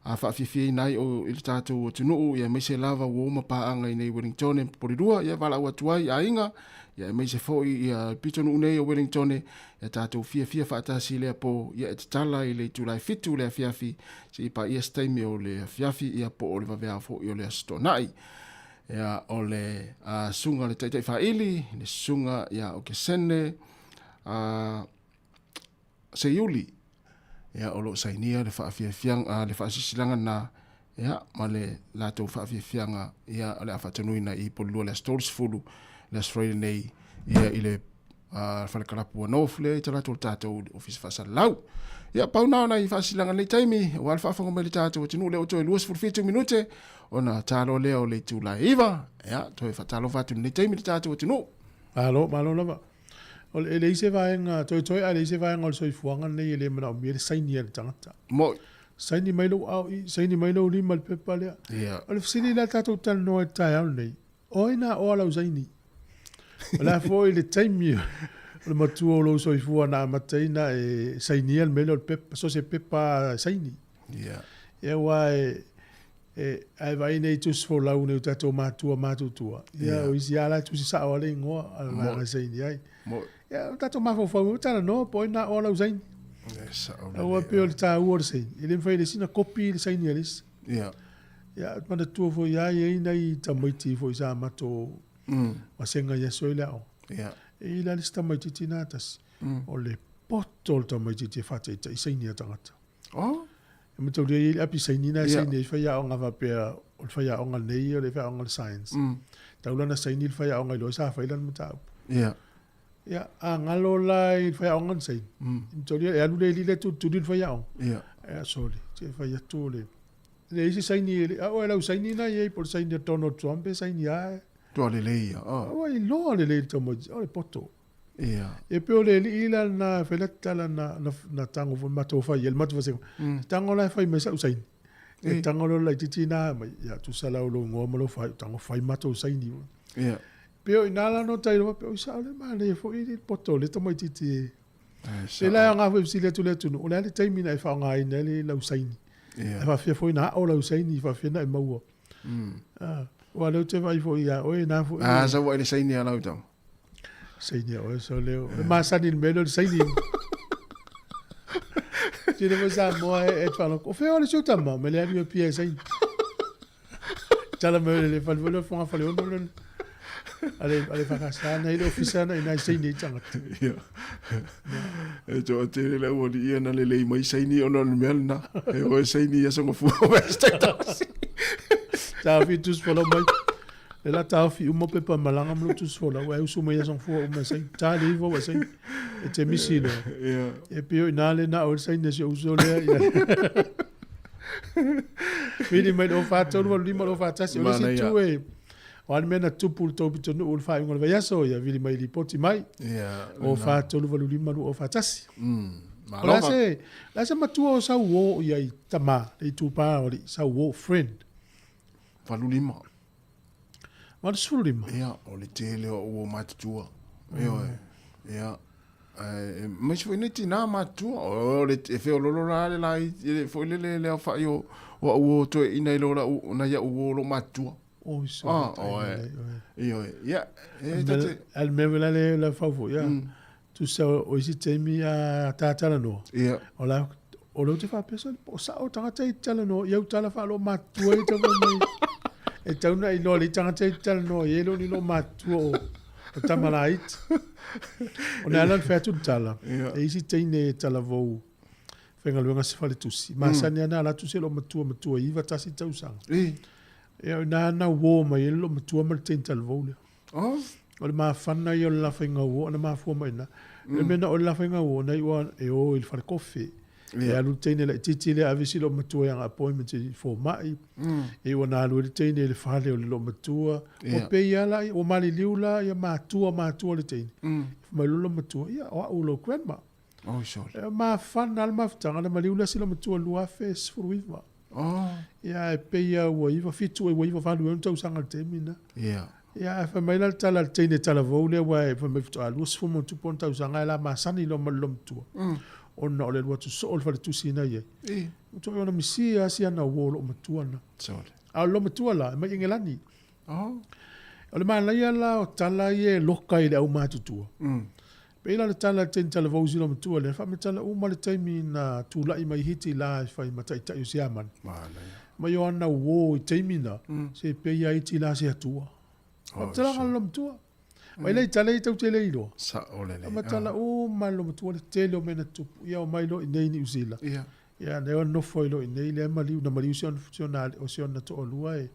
a faafiafiaina ai o i le tatou atunuu, ia aemaise lava uo ma paaga i nei Wellingtone ma Porirua, ia valaau atu ai i aiga, ia aemaise foi ia pitonuu nei o Wellingtone, ia tatou fiafia faatasi i lea po, ia e tatala i le itula e 7 le afiafi, seia paia se taimi o le afiafi, ia po o le vaveao foi o le Aso Toonai. Ia o le susuga le Taitai Faili, le susuga ia Okesene, Seiuli, ia o lo o sainia le faafiafiaga, le faasilasilaga lena, ia ma le latou faafiafiaga, ia o le a faatonuina i Polilua i le aso 30, le Aso Faraile nei, ia i le Falekalapu a North lea i talaatu o le tatou Ofisa Faasalalau. Ia, pau na o nai faasilasilaga i lenei taimi, aua le faafofoga mai i le tatou atunuu lea ua toe 27 minute ona talo lea o le itula e 9. Ia, toe faatalofa atu i lenei taimi i le tatou atunuu. Malo, malo lava. O le, e leai se vaega, toetoe a leai se vaega o le soifuaga lenei e le manaomia le saini a le tagata. Moi. Saini mai lou ao i, saini mai lou lima i le pepa lea. Yeah. O le fesili lea tatou talanoa i le taeao lenei, o ai na oa lau saini? O le a foi le taimi o le matua o lou soifua na amataina e sainia le mea lea o le pepa, so se pepa saini. Yeah. Ia aua e, e, a e vaai nei tusi folau nei o tatou matua matutua, ia o isi lava la e tusi sao lava le igoa a le vaega e saini ai. Ia o tatou mafaufau e talanoa po o ai na aoa lau saini. Aua pei o le taua o le saini, e le mafai e le isi ona kopi le saini a le isi. Yeah. Ia, manatua foi lava e i ai nai tamaiti foi sa matou vasega i aso i le aoga. Yeah. E i ai la le isi tamaitiiti na tasi, o le poto o le tamaitiiti e faataitai saini a tagata. Oh. E mataulia i ai le api saini na e saini ai faiaoga faapea o le faiaoga lenei o le faiaoga o le science. Tau la na saini le faiaoga i loa sa fai lana mataupu. Yeah. Ia, a galo la i le faiaoga na saini. Toli e alu le alii lea tulituli le faiaoga. Ia. Ia, sole, se fai atu le... Le isi saini, e le, a o e lau saini na i ai, po o le saini a Donald Trump e saini a e. Toa lelei ia. Oh. Ua iloa lelei le tamaiti, o le poto. Ia. E pei o le alii la na e fai la tala na, na, na tango foi matou fai i ai le matou vasega. Tango la e fai mai sau saini. E tango loa le laitiiti na mai, ia tusa la o lou igoa ma lou faaiu, tango fai matou saini. Ia. Pei o i ina la no tai loa, pei o i sao le manaia foi le poto o le tamaitiiti e. Pe la e aoga foi e fesili atu le atunuu, o le a le taimi na e faaaogaina ai le lau saini? Ia. E faafefea foi na ao lau saini, faafefea na e maua. Ah, aua o lea ou te vaai foi ia oe na foi. Ah, sau ai le saini a lau tama. Saini a oe, so leo. E masani i le mea lea o le saini. Tele foi Samoa e, e whaloko. O whea o le siu tama, me le alu e pia e saini. Tala mai o le fale foi le whanga fale ono le. Ale, ale whakasana i le ofisa na i nai saini i tangata. Ia. E toa tele le ua li ia na le lei mai saini ona o le mea lena. E oe saini ia songa fua o mea stai tasi. Taofi tusi folau mai. Le la taofi uma pepa malaga ma lou tusi folau, ae usu mai aso gafua uma e saini. Ta le iva ua e saini. E te misi loa. Ia. E pei o i ina le na o le saini a si ou uso lea. Ia. Vili mai le 043 85 241. O le isi Manaia. itu e, o a le mea na tupu i le tou pitonuu i le faaiuga o le vaiaso, ia vili mai lipoti mai. Ia. 043 85 241. O Malo le a se, le a se matua o sau uo i ai tama, le itupa o le sau uo friend. 85. 85? Ia, o le tele o ua matutua. Ioe. Ia. Ae, mai se foi nei tinā matutua. O le e feololo la le la i le foi le le le aofai o o au o toe ina i lo la u na ia u o lo matutua. Oi, so Ah, tai oe. lelei, oe. Ioe. Ia, e Al tate. mea- al mea vela le la fau foi, ia. Tusa o isi taimi a tātalanoa. Ia. O la, o lea ou te faapea, sole, po o sao tagata i talanoa, i au tala faalomatua i tau mai. E tau na iloa le tagata i talanoa i e le o ni lomatua o, o tamalaiti. O le ala le fai atu le tala, Ia. e isi teine e talavou faigaluega se faletusi. Masani ana ala tusi e lomatua matua i 91 tausaga. E. Ia, o ina na uo mai e le lomatua ma le teine talavou lea. Oh. O le mafana ia o le lafaiga uo, na mafua mai ina. Le mea na o le lafaiga uo, na iua e o i le falekofe. E alu le teine laitiiti lea ave si loomatua i aga appointment i fomai. E iu ana alu ai le teine i le fale o le loomatua. Ua pei lava la, ua maliliu la ia matua matua le teine. Fai mai loa le loomatua, ia o au lou grandma. Oi sole. E mafana lava le mafutaga, na maliu le asi loomatua 2019. Oh. Ia e pei lava ua 97 ea ua 98 ea ona tausaga i le taimi lena. Ia. Ia, ae fai mai la le tala a le teine talavou lea, aua e fai mai faatoa 20 ma ona tupu ona tausaga ae la masani loa ma le loomatua, ona o le alu atu soo o le faletusi na i ai. E. Ua toe ona misi lava si ana uo o loomatua na. Sole. A o le loomatua la, e mai Engelani. Oh. O le manaia la o tala ia e loka i le aumatutua. Pei la o le tala a le teine talavou i si loomatua lea, faamatala uma le taimi na tulai mai Hiti la e fai ma taitai o Siamani. Manaia. Mai o ana uo i taimi na, se pei a iti la se atua. Faamatalaga le loomatua. Mai le tala i tau te le iloa. Sa o le le. Faamatala uma le loomatua le tele o mea na tupu. Ia o mai loa i nei Niu Sila. Ia. Ia na o nofo ai loa i nei lea maliu, na maliu si ona, si ona, o si ona toalua e,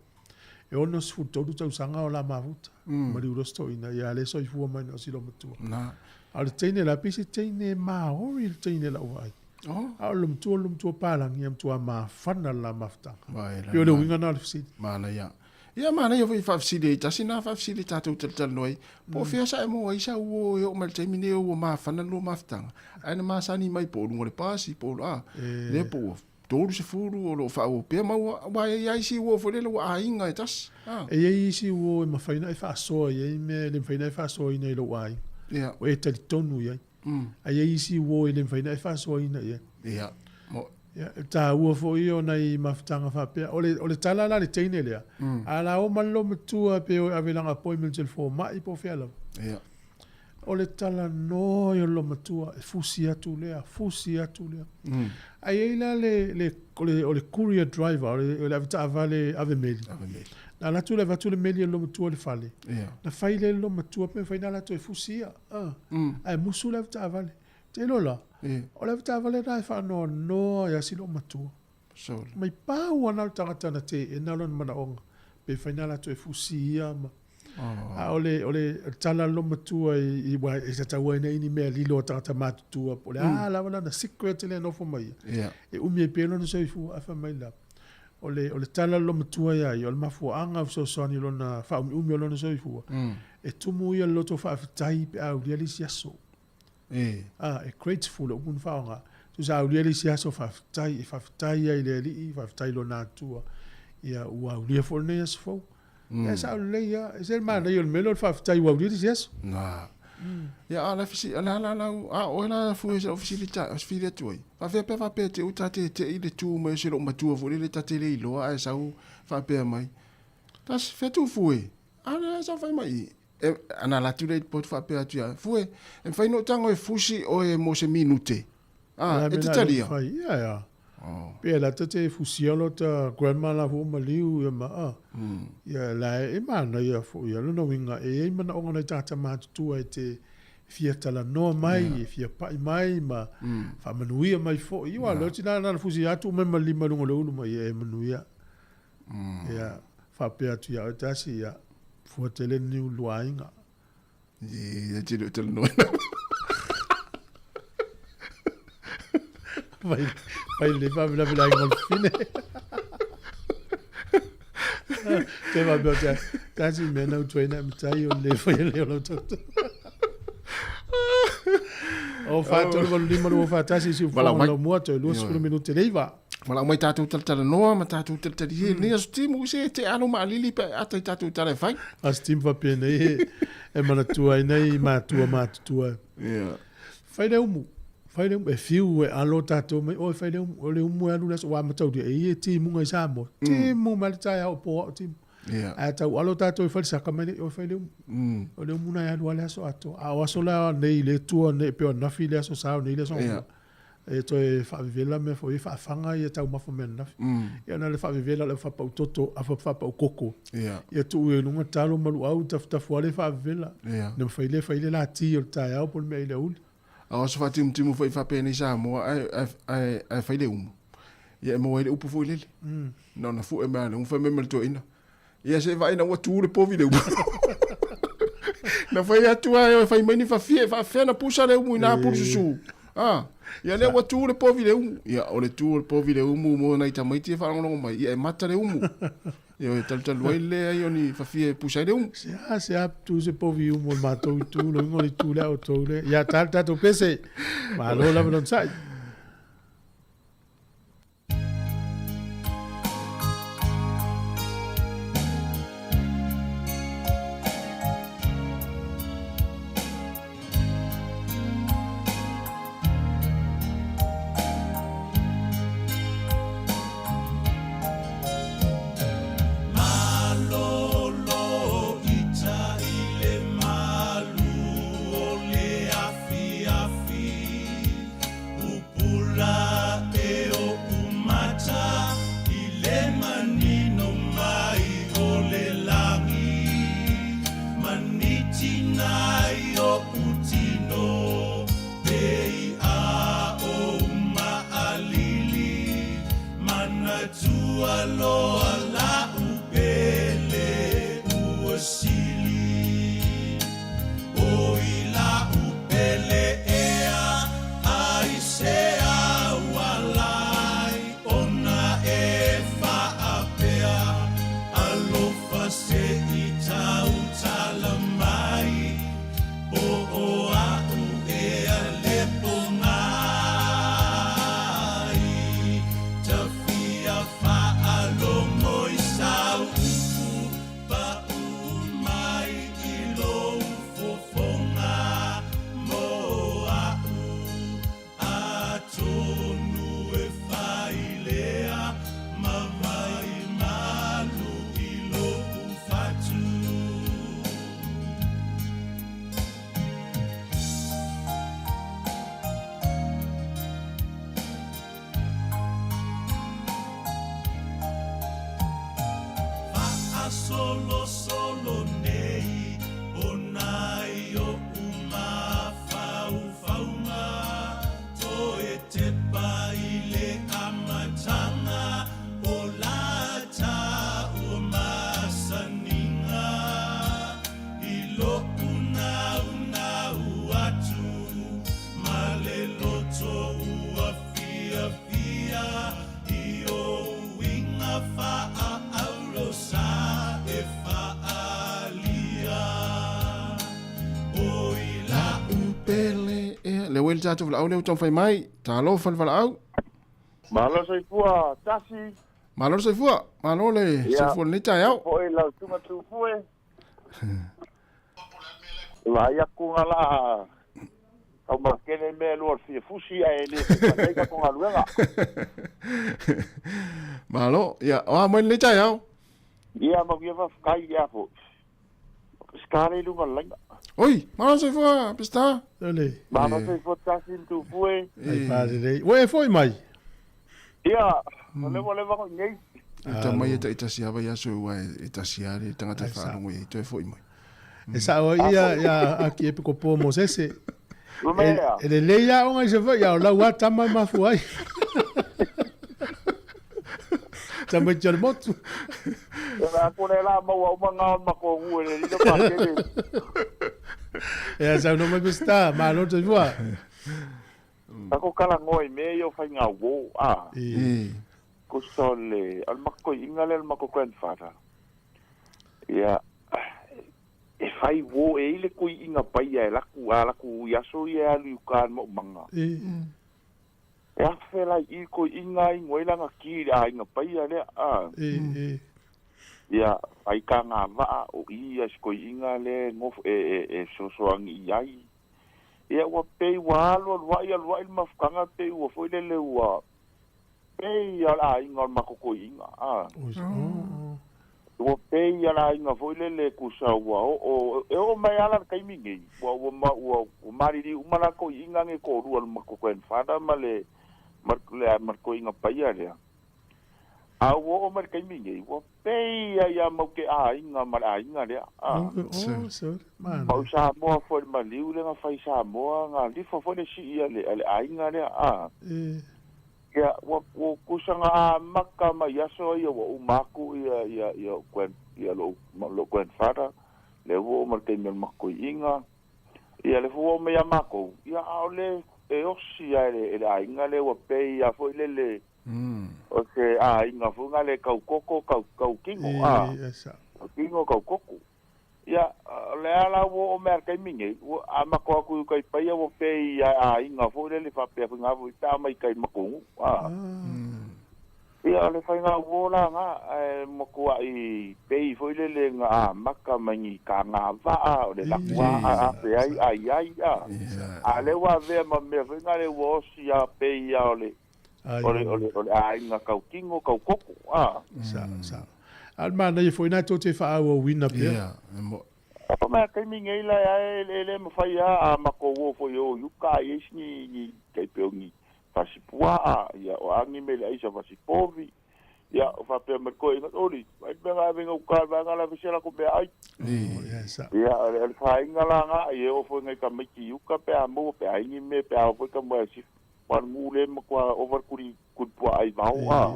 e 63 tausaga o la mafuta. Maliu loa si toeaina, ia le soifua mai na o si loomatua. Na. A o le teine la, pei se teine Maori le teine lau vaai. Oh. A o le loomatua, le loomatua Palangi, ia matua mafana le la mafutaga. Vai la. Pei o le uiga na o le fesili. Manaia. Ia manaia foi faafesili ai tasi na faafesili tatou talatalanoa ai. Po o fea sa e maua ai sau uo e oo mai le taimi nei ua mafana le lua mafutaga. Ae na masani mai po o luga o le pasi po o a. Lea po ua 30 o lo o faaauau pea ma ua aua e i ai isi uo foi lele ua aiga e tasi. A. E i ai isi uo e mafai ona e faasoa i ai mea e le mafai ona e faasoaina i lou aiga. Ia. Ua e talitonu i ai. Ae i ai isi uo e le mafai ona e faasoaina i ai. Ia. Mo. Ia, e taua foi ia o nai mafutaga faapea. O le, o le tala la a le teine lea, a la o ma le loomatua pe o e ave i lana appointment i le fomai po o fea lava. Ia. O le talanoa ia o le loomatua, e fusi atu lea, fusi atu lea. Ae i ai la le, le, o le, o le courier driver, o le, o le avetaavale ave meli. Ave meli. Na alu atu le avatu le meli a le loomatua i le fale. Ia. Na fai lea e le loomatua pe mafai ona alu atu e fusi ia. Ae musu le avetaavale. Te iloa la, o le avetaavale lena e faanoanoa ia si loomatua. Sole. Mai pau ana le tagata na teena lona manaoga, pe fai na latou e fusi ia ma. A o le, o le tala a le loomatua i, i, wa, e tatau ai nei ni mea lilo a tagata matutua, po o le a lava lana secret lea e nofo mai ia. E umi ai pea lona soifua, ae fai mai la, o le, o le tala a le loomatua iā ia, o le mafuaaga o fesoasoani i lona faaumiumi o lona soifua, e tumu ia i le loto faafetai pe a aulia le isi aso. A, e grateful le upu na faaaoga. Tusa aulia le isi aso faafetai, e faafetai ai i le Alii, faafetai i lona Atua, ia ua aulia foi lenei aso fou. Ia e sao lelei lava, e ese le manaia o le mea lea o le faafetai ua aulia le isi aso. Na. Ia a la fisi la la la a oe la fue se ofisi li ta fili atu ai. Faafea pe faapea te u ta te te i le tu mai o se loo matua foi lele ta te le iloa ae sau faapea mai. Tas fetu fue. A le sau fai mai. E, ana alu atu lea i le potu faapea atu ia, Fue, e mafai ona ou tago e fusi oe mo se minute. Ah, e te talia? Ia, ia. Oh. Pe la te te fusia lo ta grandma la fo maliu ia ma ah. Ia la e mana ia fo ia lona uiga e iai manaoga nai tagata matutua e te fia talanoa mai, e fia pai mai ma faamanuia mai foi. Ia leo tina na fusi atu mai ma lima lunga le ulu ma ia e manuia. Ia, faapea atu ia oe tasi, ia, fua tele niu luaiga. Ia, te leo talanoa ina. Vai, vai le faavelave le aiga o le fine. Te faapea o te, tasi mea na utu ai na matai o le faia lea o lau tautua. O 4, 3, 8, 5, 2, 4, 1, siu Valaau fofoga mai. lau mua, toe 20 minute le iva. Valaau mai tatou talatalanoa ma tatou talitalie i lenei aso timu, se te alo maalili pe ata i tatou tala e fai. Aso timu faapenei e, e manatua ai nei matua matutua. Yeah. Fai le umu, fai le umu, e fiu e alo tatou mai, oi fai le umu, o le umu e alu le aso, ua mataulia, e ia e timuga i Samoa. Timu mai le taeao o po ao timu. Yeah. Ae tau alo tatou i fale saka mai nei, oi fai le umu. O le umu na e alu a le aso atoa. A o aso la nei le tua nei pe o nafi le aso sao nei le aso. Yeah. E toe faavevela mea foi, e faafaga ia taumafa mea ananafi. Ia na o le faavevela o le faapau toto, a faapau koko. Ia. Ia tuu i luga talo ma luau, tafutafu ale faavevela. Ia. Na mafai le fai le lati o le taeao po o le mea i le aoauli. A o aso faatimutimu foi faapenei Samoa ae, ae, ae, ae fai le umu. Ia e maua ai le upu foi lele. Na ona fue mai lava le umu fai mai ma le toeaina. Ia se vaai ina ua tu le povi le umu. Na fai atu lava e fai mai ni fafie, faafefea na pusa le umu ina pulu susu. Ah, ia lea ua tu le povi le umu. Ia o le tu o le povi le umu mo nai tamaiti e faalogologo mai, ia e mata le umu. Ia e talutalu ai le leai o ni fafie e pusa ai le umu. Se a, se a tu se povi umu o le matou itu, lo ingo le itu lea o tou le. Ia ta le tatou pese. Malo lava lon sai. ua i le tatou valaau lea ua taumafai mai. Talofa le valaau. Malo soifua tasi. Malo le soifua. Malo le soifua lenei taeao. Foi lau susuga Tufue. Vaai atu nga la tau makele mea lua le fia fusi ae le fai ka galuega. Malo, ia, o a mai lenei taeao. Ia, mau ia faafetai ia foi. Pesita le luga o le laina. Oi, malo soifua Pesita. Ole. Malo soifua tasi ma Tufue. Ai palelei. Ua e foi mai. Ia, o lea ua leva ona i nei. E ta mai e taitasi lava ia aso aua e tasi lava le tagata e faalogo i ai toe foi mai. E sao ai ia ia Akiepikopo Mosese. E lelei aoga i Savaii, a o lau lava tama e mafua ai. Tamaiti o le motu. Aku le la maua uma ngā o makongu e le lilo pakele. Ia saunoa mai Pesita, malo le soifua. Ako kala ngoa i mea ia o whai ngā wō, a. Ko sa le, o le mako inga le, le mako grandfather. Ia, e whai wō e ile kui inga paia e laku, a laku i aso ia alu i uka mo manga. E awhe lai i koi inga i ngoi langa ki a inga paia lea, a. Ia, whai ka ngā waa o i a si koi inga le ngof, e sosoangi i ai. Ia, ua pei ua alu alu ai alu ai le mafukanga pei ua foi lele ua pei ala a inga o le makoko inga, a. Ua pei ala a inga foi lele kusa ua o e o mai ala le kaimi nei. Ua ua ma ua mariri uma la koi inga nge ko rua le makoko grandfather ma le ma le koi inga paia lea. A ua o mai le kaimi nei, ua pei ia mau ke a inga ma le a inga lea. A. Mau Samoa foi le maliu le nga fai Samoa nga lifa foi le si ia le a inga lea. A. Ia, ua kusa nga a maka mai aso ia ua umaku ia ia ia grand ia lo grandfather le ua o mai le kaimi o le makoi inga. Ia le fua o mai a mako. Ia a o le e osi a le a inga le ua pei a foi le le o se a inga funga le kau koko kau kingo a kingo kau koko. Ia le ala ua o mea kaimi nei a mako aku kai paia ua pei a inga foi le le faapea funga foi ta mai kai makongu a. Ia le whainga ua la nga mako ai pei foi le le nga a maka mai ni ka ngā waa o le lakua a pe ai ai ai a. A le ua vea ma mea funga le ua osi a pei a o le o le a inga kau kingo kau koko a. Sa. Al mana ia foi na tō te whaau wina pea. Ia. O mea kaimi ngei la e le mawhai a mako ua foi o yuka i eisi ni kai peo ni fasipua a ia o angi me le aisa fasipovi. Ia o whapea mai koe inga ori. Mai mea ngā venga uka vanga la vesela ko mea ai. Ia o le whainga la ngā i e o foi ngai ka maiki yuka pe a mua pe a ingi me pe a o foi ka mua si wan ngule ma kua over kuri pua ai vau a.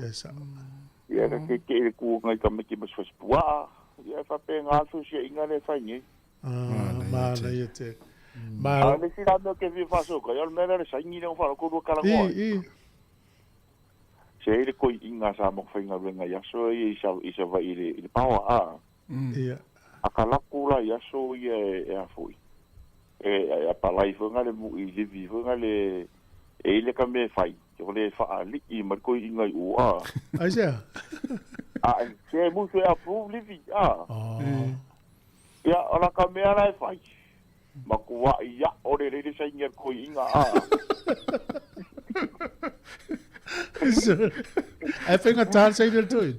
Ia ka ke ke le ku ngai ka maiki mas fasipua a. Ia whapea ngā aso sia inga le whai nge. Mana ia te. A le si rame o ke fia whasoka. Ia o le mea le saingi leo whara korua karangoa. Se le koi inga sa mo whainga renga i aso ia i sa vai i le paoa a. Ia. A ka laku la i aso ia e a foi. E a palai whainga le mu i livi whainga le e ile ka me whai. Ke le whaaliki ma koi inga i o a. Ai sea? A se musu e approve livi a. Ia o la ka mea la e whai. Ma kua ia o le rere saingi al koi inga a. Ai whainga tāl saingi al toin?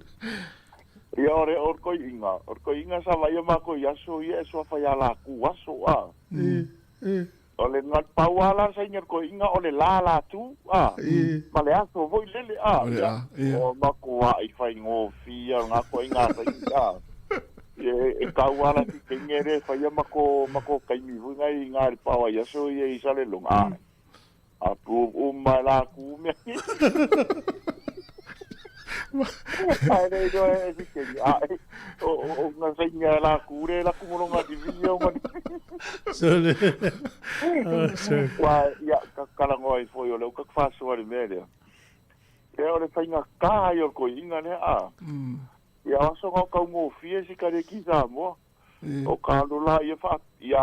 Ia ore o koi inga. O koi inga sa vai ma koi aso ia e sua whai ala ku aso a. O le ngat pauala saingi al koi inga o le la la tu a. Ma le aso voi lele a. O ma kua i whai ngō fia ngā koi ngā saingi a. E kauala ki kengere whai mako kaimi hui ngai ngā re pawa i aso ia i sale long a. A pu o mai la ku mea. Ai le do e si kengi. A o ngā sainga la ku re la ku moro ngā divi o ngā. So le. Wa ia ka karangoa i foi o le uka whasoa le mea lea. Ia o le whainga kā i o koi inga lea a. Ia aso ngā kau ngō fia si kare ki Samoa. O ka alu la ia fa ia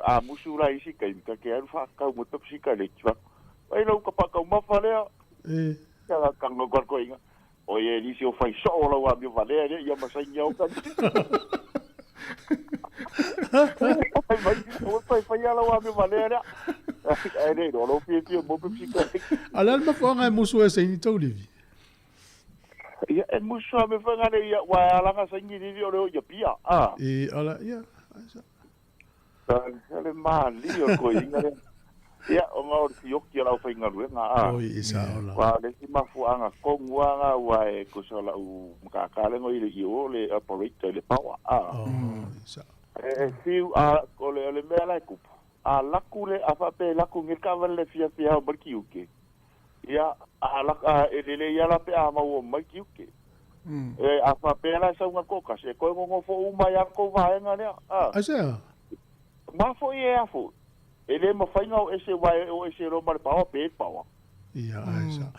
a musu la isi kai ka ke alu fa kau mo to sika le ki fa. Ai lau ka pa kau mafa lea. Ia la kanga ko ko inga. O ye ni si o fai so la wa mi va le ia ma sa nya o ka. Ai mai o fai fai ala wa mi va le lea. Ai le ro lo pie pie mo pe sika. Ala ma fo ngai musu e saini tau livi. Ia e musu a me fanga le ia wa ala nga saini livi o le o ia pia. Ah. E ala ia. Le mali o ko inga le. Ia o ngā o te lau whainga ruenga a. Oi, isa ola. Wa le si mafuanga konguanga wa e kusa la u makakalengo i le i o le operator le power a. Oh, isa. E fiu a ko le le mea lai kupu. A laku le a whape laku ngi ka le fia fia o marki uke. Ia a laka e le ia la pe a mau o marki uke. E a whape la saunga koka se koe ngongo fo uma ia ko vaenga lea. A. Aisea. Ma fo i e afo. E le mawhainga o ese wai o ese roma le pawa pe pawa. Ia, aisa.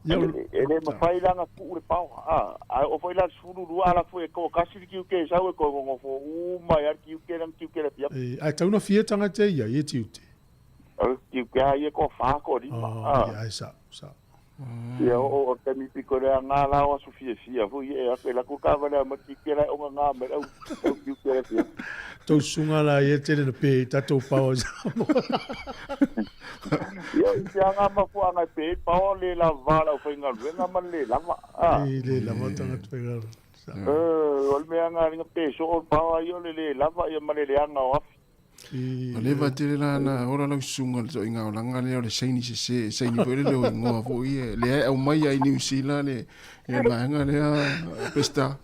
E le mawhailanga puu le pawa. A o whaila suru rua ala fue ko kasi ki uke sau e ko ngongo fo uma ia ki uke nang ki uke le pia. E ai tauna fia tangata ia e ti ute. O ki uke ai e ko whako rima. Oh, ia, aisa, sa. Ia o te mi piko rea ngā lao asu fia fia fu ia e la ku ka vale ma ki ke la o ngā me au ki uke le pia. Tau sunga la ia tele na pe tatou pawa sa mo. Ia i te anga mafuanga pe pawa le la vala o whainga ruenga ma le lava. I le lava tangata whainga. O le mea ngā ringa pe so o pawa i o le le lava ia ma le leanga o afi. O le vatele la na ora lau susuga le toʻiga olaga lea o le saini sesē saini foʻi le leo igoa foʻi e lea e aumai ai New Zealand le ia vaega lea Pesta.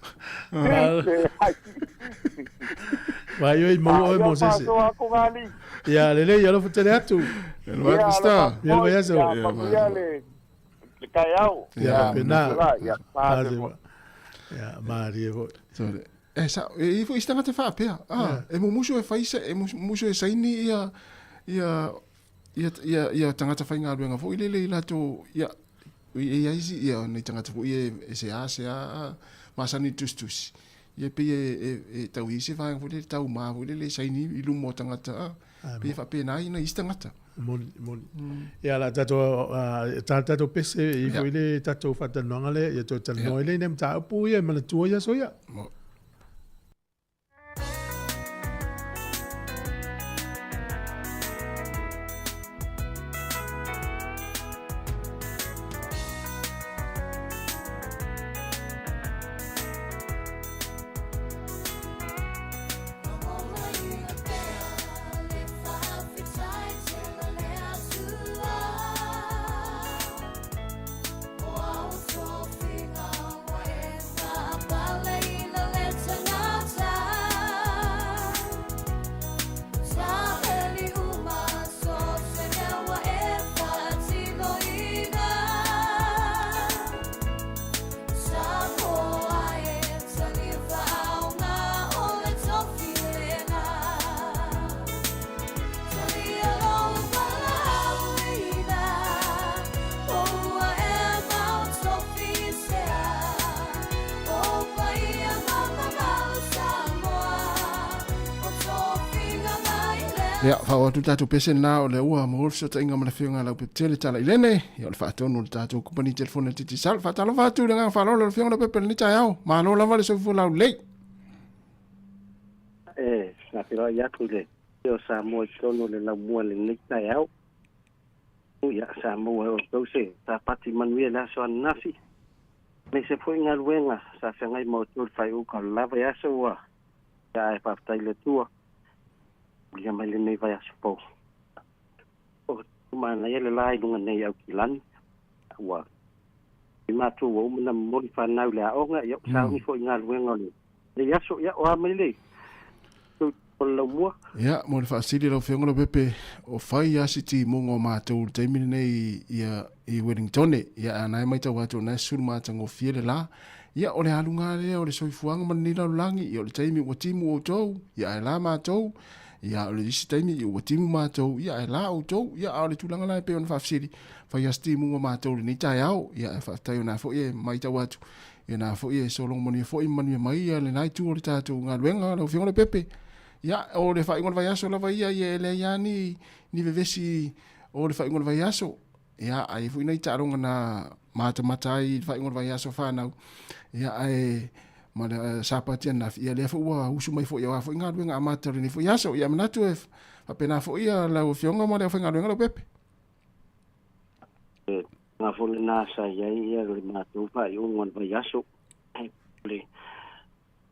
Vai oi maua oe mo sese. Ia lelei alofa tele atu. Ia Pesta. Ia le vaiaso. Ia le kaiao. Ia pena. Ia malie foʻi. E sa e ifo i tangata whaapea. Ah, e mumusu e whaisa, e mumusu e saini ia ia ia ia ia tangata whainga ruenga fo i lele i lato ia i ia isi ia nei tangata fo i e se a se a masani tus tus. Ia pe e tau isi whainga fo le tau maa fo lele saini i lumo tangata. Pe whapea nā ina isi tangata. Moni, moni. Ia la tatou tatou pese i fo i le tatou whatanoanga le, ia tō talanoa i le ina mtāupu ia manatua ia soia. Ia, whao atu tātou pese nā o le ua mo olfso ta inga mana whionga lau pepetele tala i lene. Ia o le whaatonu le tātou kumpani telefone titi sal. Whaatalo whaatu le ngā whaalola le whionga lau pepele ni tai au. Malo lava le soifua lau lei. E, nā whira i atu le. O sa mua i tono le lau mua le nei tai au. Ia, sa mua o tause. Sa pati manuia le aso ananafi. Me se foi ngā luenga. Sa whangai mau tō whai uka lava i aso ua. Ia e whaftai le tua. Ia mai le nei vai aso pau. O mana ia le lai lunga nei au ki lani. Ua. I mātou ua umana mori whanau le aonga. Ia o sauni fo i ngā luenga o le. Le aso ia o a mai le. O lau mua. Ia, mo le whaasili lau whionga lau pepe. O whai asiti mō ngā mātou le taimini nei ia i Wellingtone. Ia anai mai tau atu nai suru mātango fie le la. Ia o le alunga lea o le soifuanga mana ni lalolagi. Ia o le taimi ua timu o tou. Ia ai la mātou. Ia o le isi taimi i ua timu mātou. Ia ai la o tou. Ia o le tūlanga lai pe ona whaafsiri. Whai asti munga mātou le nei tai ao. Ia e whaatai o nā fo e mai tau atu. Ia na fo'i e sologo manuia fo'i ma manuia mai ia lenā itu o le tatou galuega lau Afioga Leaupepe. Ia, o le faaiuga o le vaiaso lava ia, ia e leai lava ni, ni vevesi o le faaiuga o le vaiaso. Ia, a i ai foi nai taaloga na matamata ai i le faaiuga o le vaiaso fanau, ia, ae ma le Sapati ananafi, ia lea foi ua usu mai foi aua foi galuega amata o lenei foi aso. Ia, manatu e faapena foi ia lau Afioga ma le aufaigaluega Leaupepe. E tulaga foi lena sa i ai ia le matou faaiuga o le vaiaso. Le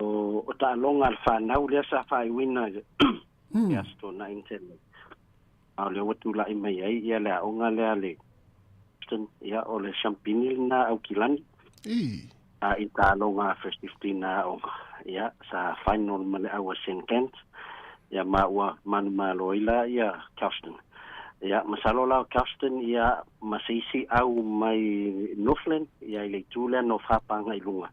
o, o taaloga a le fanau lea sa faaiuina i le Aso Toonai na tea nei. A o lea ua tulai mai ai ia le aoga lea a le ia o le Champini lena Aukilani. I. A i taaloga a First 15 a aoga, ia sa final ma le au a Saint Kent, ia ma ua manumalo ai la ia Kelston. Ia masalo la o Kelston ia ma se isi au mai Northland, ia i le itu lea North Harbour agai i luga.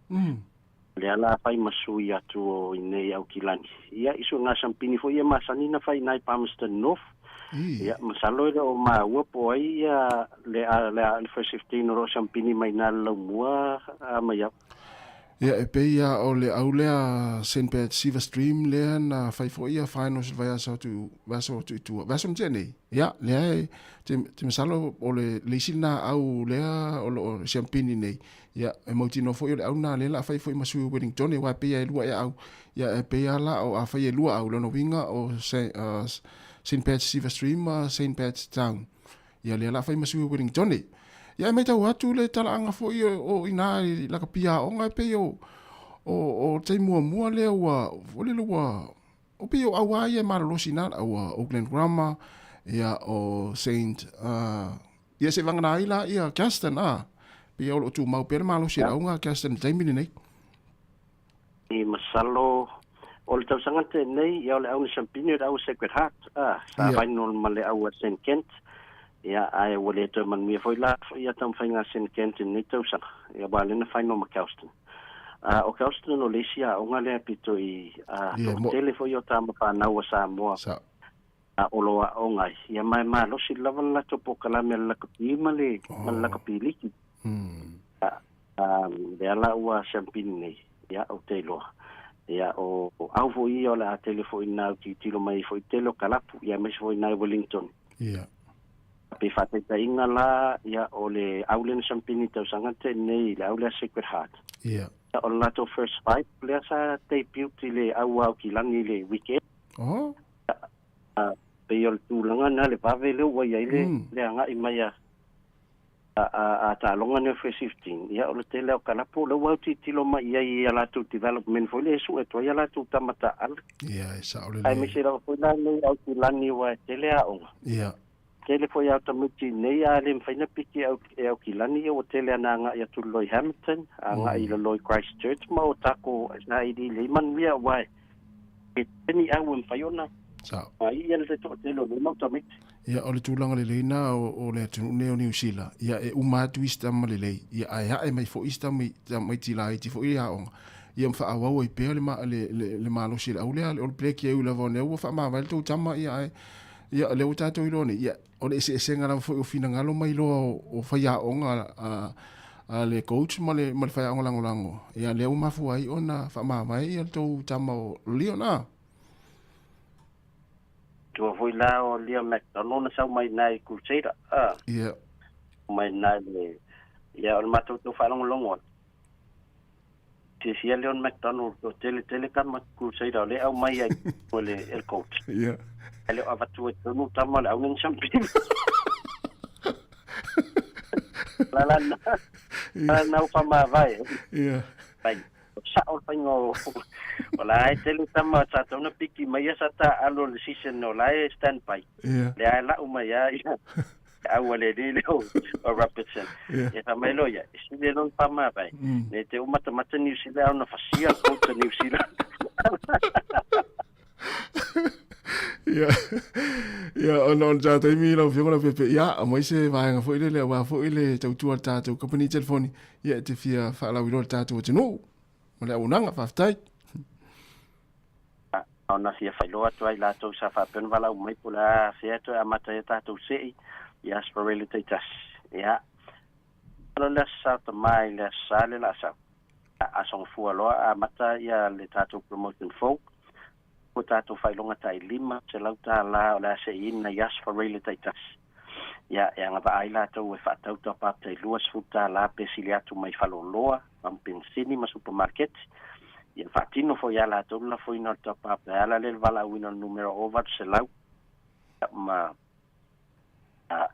Lea la fai ma sui atu o inei Aukilani. Ia i suiga sampini foi ia masani na fai i Palmerston North. Ia masalo e le o maua po ai ia le le le First 15 o lo o sampini mai na le laumua a mai au. Ia e pei a o le au lea Saint Pat Silver Stream lea na fai foi ia finals i le vaiaso atu vaiaso atu i tua. Vaiaso na tea nei. Ia lea e te, te masalo o le le isi lena au lea o lo o siampini nei. Ia, e mautinoa foi o le au lena lea o le a fai foi ma sui o Wellington, aua e pei lava e lua ea au. Ia, e pei lava la o afai e lua au, lona uiga o Saint Pat's Silver Stream ma Saint Pat's Town. Ia, lea o le a fai ma sui o Wellington. Ia, e matau atu le talaaga foi o i ina i lakapi aoga, e pei o, o, o le taimi muamua lea ua, foi lele ua, o pei o au lava ia e malolosi i ina, au a Auckland Grammar, ia, o Saint, Ia se vagana ai la ia Gaston a pei o lo o tumau pea le malosi e le auga a Gaston i le taimi lenei. I masalo o le tausaga tenei ia o le au na Champigny o le au Sacred Heart a sa final ma le au a Saint Kent ia ae ua le toe manuia foi la ia taumafaiga a Saint Kent i lenei tausaga ia aua lea na final ma Kelston. A o Kelston o le isi aoga lea pito i a toatele foi o tama fanau a Samoa a o lo aoga ai. Ia ma e malosi lava le latou polokalame a le lakapi ma le, ma le lakapi liki. A, lea la ua siampini nei, ia, ou te iloa. Ia, o au foi ia o le a tele foi ina au tilotilo mai ai foi i tele o kalapu, ia aemaise foi ina i Wellington. Ia. Pe faataitaiga la, ia, o le au lea na siampini i tausaga te nei, le au lea Sacred Heart. Ia. O le latou first five lea sa debut i le au Aukilani i le weekend. Oh. Pei o le tulaga lena le vave lea ua i ai le, mm. le agai mai a a, a, a taaloga nei o First 15, ia o le tele o kalapu, lea ua tilotilo mai i ai i a latou development foi lea e sue atu ai a latou tama taaalo. Ia, e sao lelei. Aemaise lava foi la nei Aukilani aua e tele aoga. Ia. Tele foi au tamaiti nei a le mafai na piki e Aukilani, ia ua tele ana agai atu i lalo i Hamilton, agai i lalo i Christchurch ma o tako sailiili ai manuia aua e tele ni au e mafai ona Sao. ai ia le toatele o nei mau tamaiti. Ia, o le tulaga lelei na o le atunuu nei o Niu Sila, ia e uma atu isi tama lelei, ia ae ae mai foi isi tamaiti laiti foi i aoga, ia ma faaauau ai pea le, le, le, le malosi o le au lea, o le bleki e ui lava o lea ua faamavae le tou tama, ia ae, ia o lea ua tatou iloa nei, ia o le eseesega lava foi o finagalo ma iloa o faiaoga a le coach ma le, ma le faiaoga lagolago, ia lea ua mafua ai ona faamavae ia le tou tama o Leon a. Tua foi la o Leon McDonald na sau mai nai Crusader a. Ia. Mai nai le, ia o le matou tau faalogologo atu. Silafia Leon McDonald o tele tele tama Crusader o lea e aumai ai e le e le coach. Ia. Ae le o avatua i totonu tama o le au lea na champion. La la na. La na upa mavae. Ia. Pai. Sao le faiga o o la e tele tama sa tatau na piki mai ia sa taaalo le season o la e stand by. Ia. Lea e lau mai lava ia au a le alii lea o Robertson. Yeah. E fai mai loa ia, e sili ai loa ona faamavae. Ne i te ua matamata Niu Sila a ona fasia le coach a Niu Sila. Ia, ia, ona o le tā taimi lau Afioga Leaupepe, ia, aumai se vaega foi lele aua foi le tautua a le tatou kamupani telefoni, ia, e te fia faalauiloa i le tatou atunuu ma le auaunaga. Faafetai. Ona fia failoa atu ai latou sa faapea ona valaau mai po o le a fea e toe amata ai a tatou sei i Asparelli taitasi. Ia, alo le Aso Sa Tama i le Aso Sa le laa sau. Aso Gafua loa amata ia le tatou promotion fou, ua tatou faailoga tai $500 o le a seiina i aso Faraile taitasi. Ia e agavaa ai latou e faatau top up tai $20 pe sili atu mai faleoloa, pamu penisini ma supermarket. Ia faatino foi ia latou le lafoina o le top up e ala lea le valaauina o le numera o 800 ma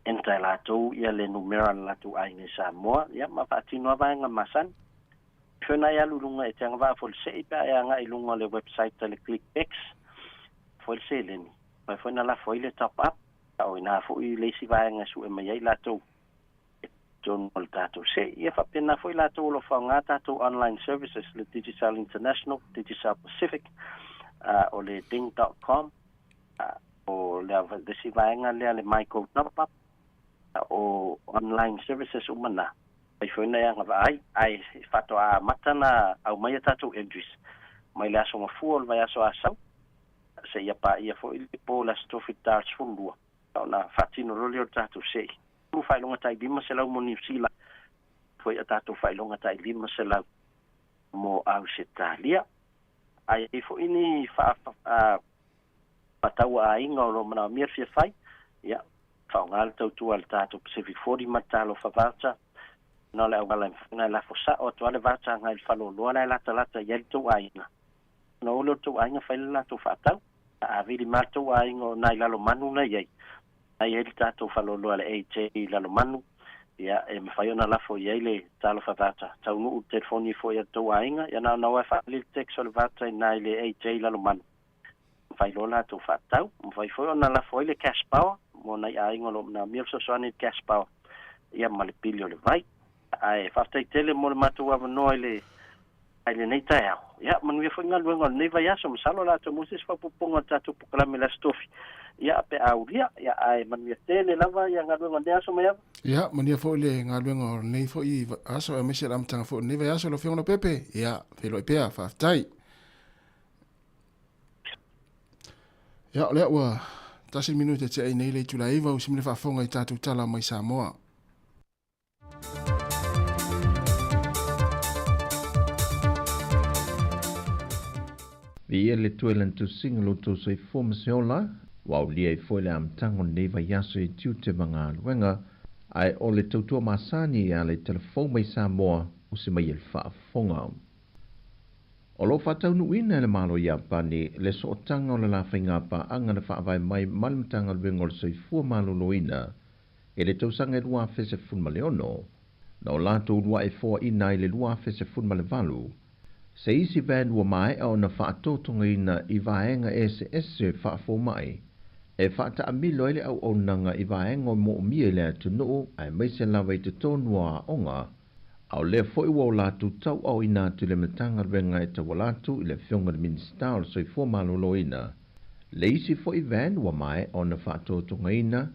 enter e latou ia le numera a le latou aiga i Samoa, ia ma faatino a vaega masani. Foi na e alu i luga e te agavaa foi le sei pe a e agai i luga o le website a le ClickX foi le seleni. Mai foi na lafo ai le top up, o ina foi le isi vaega e sue mai ai latou e totonu o le tatou sei. Ia faapena foi latou o lo o faaaoga tatou online services, le Digicel International, Digicel Pacific, o le ding.com, o le isi vaega lea le MyGo Top Up, o online services uma na. Mai foi na e agavaa ai, ae faatoa amata na aumai a tatou entries mai le aso Gafua o le vaiaso Asau, seia paia foi le po le aso Tofi 42, ona faatino loa lea o le tatou sei. Ulu faailoga tai 500 mo Niu Sila, foi a tatou faailoga tai 500 mo Ausetalia. Ae i foi ni faatauaaiga o lo o manaomia le fia fai, ia faaaoga le tautua a le tatou Pacific 40 ma le Talofa Voucher, na o le auala e mafai ona e lafo sao atu lava le voucher agai i le faleoloa la e latalata i ai le tou aiga. Ona o lea o le tou aiga fai le latou faatau. A vili ma le tou aiga o nai Lalomanu na i ai, na i ai le tatou faleoloa le AJ i Lalomanu, ia e mafai ona lafo i ai le Talofa Voucher. Taunuu le telefoni foi a le tou aiga, ia na ona o e faalili text o le voucher i ina i le AJ i Lalomanu. Mafai loa latou faatau. Mafai foi ona lafo ai le cash power mo nai aiga o lo o manaomia le fesoasoani i le cash power, ia ma le pili o le vai. Ae faafetai tele mo le matou avanoa i le ai lenei taeao. Ia manuia foi galuega o lenei vaiaso, masalo o le a toe maua se isi faaopoopoga o le tatou polokalame i le Aso Tofi, ia pe a aulia, ia ae manuia tele lava ia galuega o lenei aso Maiava. Ia, manuia foi le galuega o lenei foi aso aemaise le amataga foi o lenei vaiaso lau Afioga Lopepe. Ia, feiloai pea, faafetai. Ia, o lea ua tasi le minute tea i nei le itula e 9 ua simile faafofoga i tatou tala mai Samoa. Viia le Atua i lana tusiga lo outou soifua ma se ola, ua aulia ai foi le amataga o lenei vaiaso i tiute ma galuega, ae o le tautua masani e ala i telefou mai Samoa o se mai e le faafofoga. O lo o faataunuuina e le Malo o Iapani le sootaga o le la faiga paaga na faavae mai ma le Matagaluega o le Soifua Maloloina i le tausaga e 2016, na o latou uluai foaina ai le 2018, se isi van ua maea ona faatotogaina i vaega eseese faafomai e faataamilo ai le auaunaga i vaega o moomia i le atunuu aemaise lava i totonu o aoga, a o lea foi ua o latou tauaoina atu i le Matagaluega e tauala atu i le Afioga i le Minisita o le Soifua Maloloina le isi foi van ua maea ona faatotogaina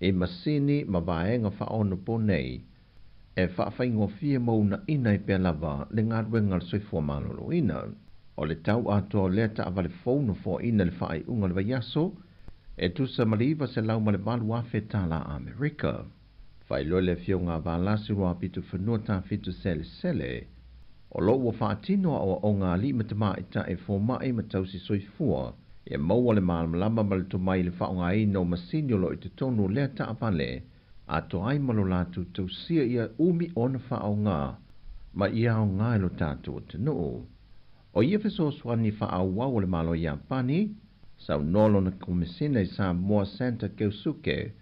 i masini ma vaega faaonoponei e faafaigofie ma uunaina ai pea lava le galuega a le soifua maloloina. O le tau atoa o lea taavale fou na foaina i le faaiuga o le vaiaso e tusa ma le $908,000 Amerika. Faailoa le Afioga a Valasi Ruapitofanua Tafito Selesele, o lo o ua faatino aoaoga a alii ma tamaitai fomai ma tausi soifua ia maua le malamalama ma le tomai i le faaaogaina o masini o lo o i totonu o lea taavale atoa ai ma lo latou tausia ia umi ona faaaoga ma ia aoga i lo tatou atunuu. O ia fesoasoani faaauau a le Malo o Iapani, saunoa lona Komesina i Samoa Santa Keusuke,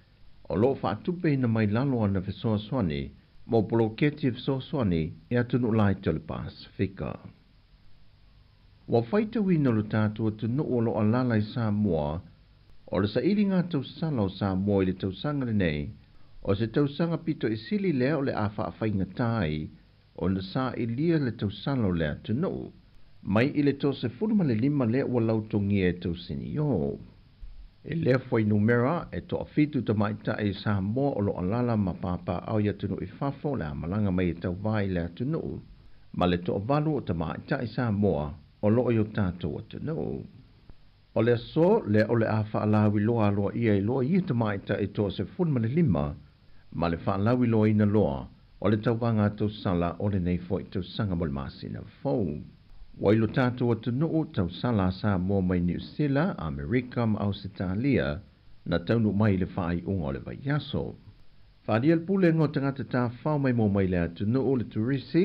o lo o faatupeina mai lalo ana fesoasoani mo poloketi e fesoasoani i atunuu laiti o le Pasefika. Ua faitauina lo tatou atunuu o lo o alaala i Samoa, o le sailiga tausala o Samoa i le tausaga lenei, o se tausaga pito i sili lea o le a faafaigata ai ona sailia le tausala o le atunuu, mai i le 35 lea ua lautogia e tausinio. E lea fuainumera e toafitu tamaitai i Samoa o lo o alaala ma papaaao i atunuu i fafo o le a malaga mai e tauvā i le atunuu, ma le toavalu o tamaitai Samoa o lo o i o tatou atunuu. O le aso lea o le a faalauiloa aloaia ai loa ia tamaitai 15 ma le faalauiloaina loa o le tauvaga a tausala o lenei foi tausaga mo le masina fou. Ua i lo tatou atunuu tausala a Samoa mai Niu Sila, Amerika ma Ausetalia na taunuu mai i le faaiuga o le vaiaso. Faaalia le Pulega o Tagata Tafao Maimoa mai le atunuu le turisi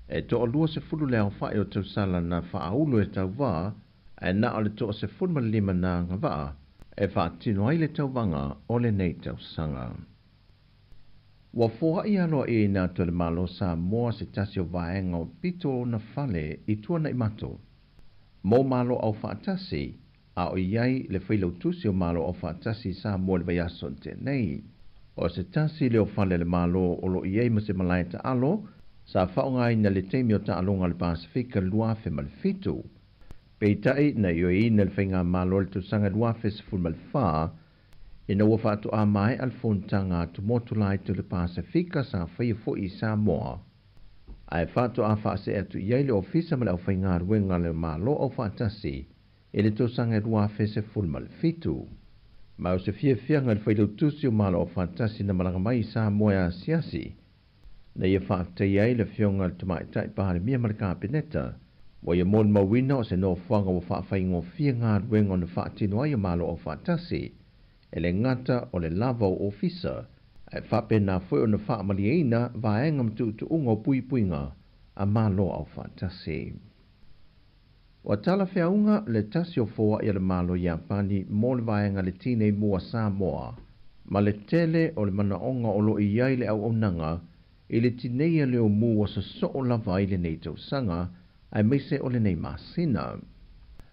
e toalua sefulu le aofai o tausala na faaulu e tauva ae na o le toa 15 na agavaa e faatino ai le tauvaga o lenei tausaga. Ua foai aloaiaina atu e le Malo o Samoa se tasi o vaega o pito o ona fale i Tuanaimato mo Malo Aufaatasi a o i ai le Failautusi o Malo Aufaatasi i Samoa i le vaiaso na tea nei. O se tasi lea o fale a le Malo o lo o i ai ma se malae taalo sa faaaogaina i le taimi o taaloga a le Pasefika i le 2007. Peitai, na ioeina e le Faigamalo i le tausaga 2014 ina ua faatoa maea le fonotaga a Tumotu Laiti o le Pasefika sa faia foi i Samoa, ae faatoa faasee atu i ai le Ofisa ma le Aufaigaluega a le Malo Aufaatasi i le tausaga 2017. Ma o se fiafiaga i le Failautusi o Malo Aufaatasi na malaga mai i Samoa e asiasi na ia faafetaia ai le Afioga i le Tamaitai Palemia ma le Kapeneta, ua ia molimauina o se nofoaga ua faafaigofie galuega ona faatino ai o Malo Aufaatasi, e le gata o le lava o ofisa, ae faapena foi ona faamalieina vaega ma tuutuuga o puipuiga a Malo Aufaatasi. Ua talafeauga le tasi o foai a le Malo Iapani mo le vaega le Tinei Mu a Samoa ma le tele o le manaoga o lo o i ai le auaunaga i le tineia lea o mu ua sosoo lava ai lenei tausaga aemaise o lenei masina.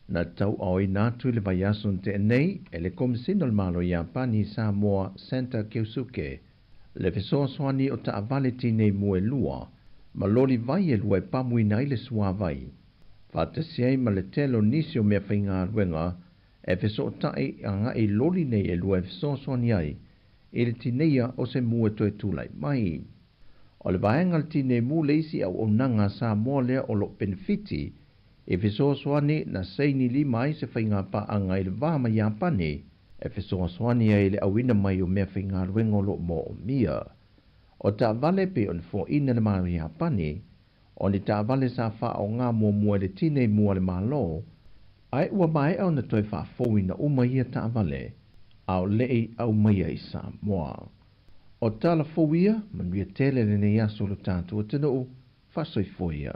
Na tauaoina atu i le vaiaso na tea nei e le Komesina o le Malo Iapani i Samoa Santa Keusuke le fesoasoani o taavale tinei mu e lua ma loli vai e lua e pamuina ai le suavai faatasi ai ma le tele o nisi o meafaigaluega e fesootai agai i loli nei e lua e fesoasoani ai i le tineia o se mu e toe tulai mai. O le vaega o le tinei mu le isi auaunaga a Samoa lea o lo o penefiti i fesoasoani na saini lima ai se faigapaaga i le va ma Iapani e fesoasoani ai i le auina mai o meafaigaluega o lo o moomia. O taavale pei ona foaina le Malo Iapani, o ni taavale sa faaaoga muamua i le tinei mu a le Malo, ae ua maea ona toe faafouina uma ia taavale a o lei aumaia i Samoa. O tala fou ia, manuia tele lenei aso o lo tatou atunuu, faasoifua ia.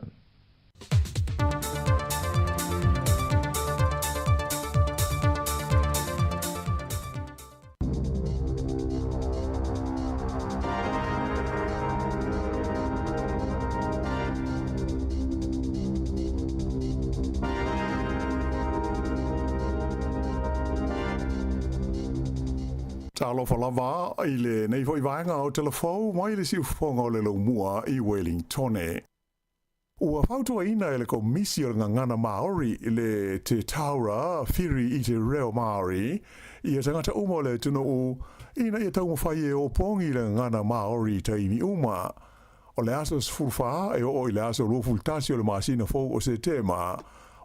Talofa lava i lenei foi vaega o Telefou mai le siufofoga o le Laumua i Wellingtone. Ua fautuaina e le Komisi o le Gagana Māori le Te Taura Whiri i te Reo Māori ia tagata uma o le atunuu ina ia taumafai e opogi le gagana Māori i taimi uma. O le aso 14 e oo i le aso 21 o le masina fou o Setema,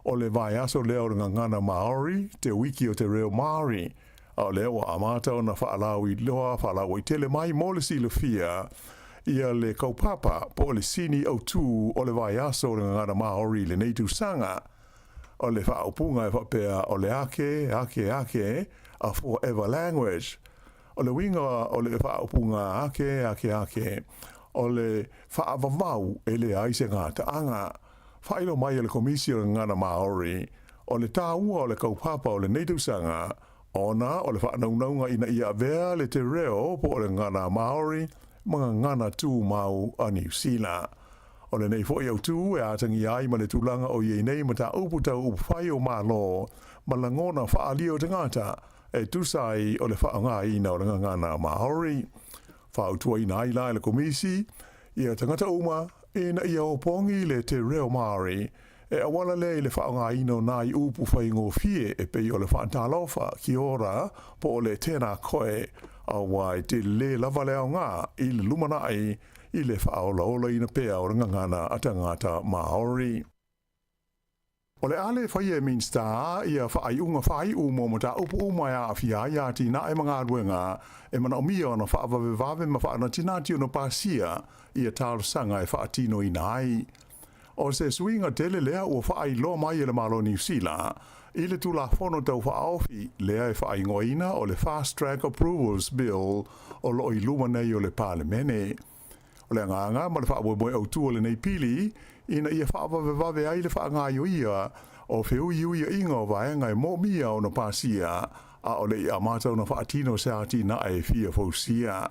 o le vaiaso lea o le Gagana Māori, te Wiki o te Reo Māori, a o lea ua amata ona faalauiloa faalauaitele mai mo le silafia ia le kaupapa po o le sini autū o le vaiaso o le Gagana Māori i lenei tausaga. O le faaupuga e faapea o le ake, ake, ake, a forever language. O le uiga o le faaupuga ake, ake, ake, o le faavavau e leai se gataaga. Faailoa mai e le Komisi o le Gagana Māori, o le tāua o le kaupapa o lenei tausaga, ona o le faanaunauga ina ia avea le te reo po o le gagana Māori ma gagana tumau a Niu Sila. O lenei foi autū e atagia ai ma le tulaga o i ai nei mataupu tau upufai o Malo ma lagona faaalia o tagata e tusa ai o le faaaogaina o le gagana Māori. Fautuaina ai la e le Komisi ia tagata uma ina ia opogi le te reo Māori E auala lea i le faaaogaina o nā upu faigofie e pei o le faatalofa, kia ora, po o le tēnā koe, aua e tele lava le aoga i le lumanai i le faaolaolaina pea o le gagana a tagata Māori. O le a le faia e Minisita ia faaiuga faaiu mo mataupu uma e aafia ai atinae ma galuega e manaomia ona faavavevave ma faanatinati ona pasia ia talosaga e faatinoina ai. O se suiga tele lea ua faailoa mai e le Malo o Niu Sila i le Tulafono Tau Faaofi lea e faaigoaina o le Fast Track Approvals Bill o lo o i luma nei o le Palemene. O le agaga ma le faamoemoe autu o lenei pili ina ia faavavevave ai le faagaoioia o feuiuiaiga o vaega e moomia ona pasia a o le i amata ona faatino se atinae e fia fausia.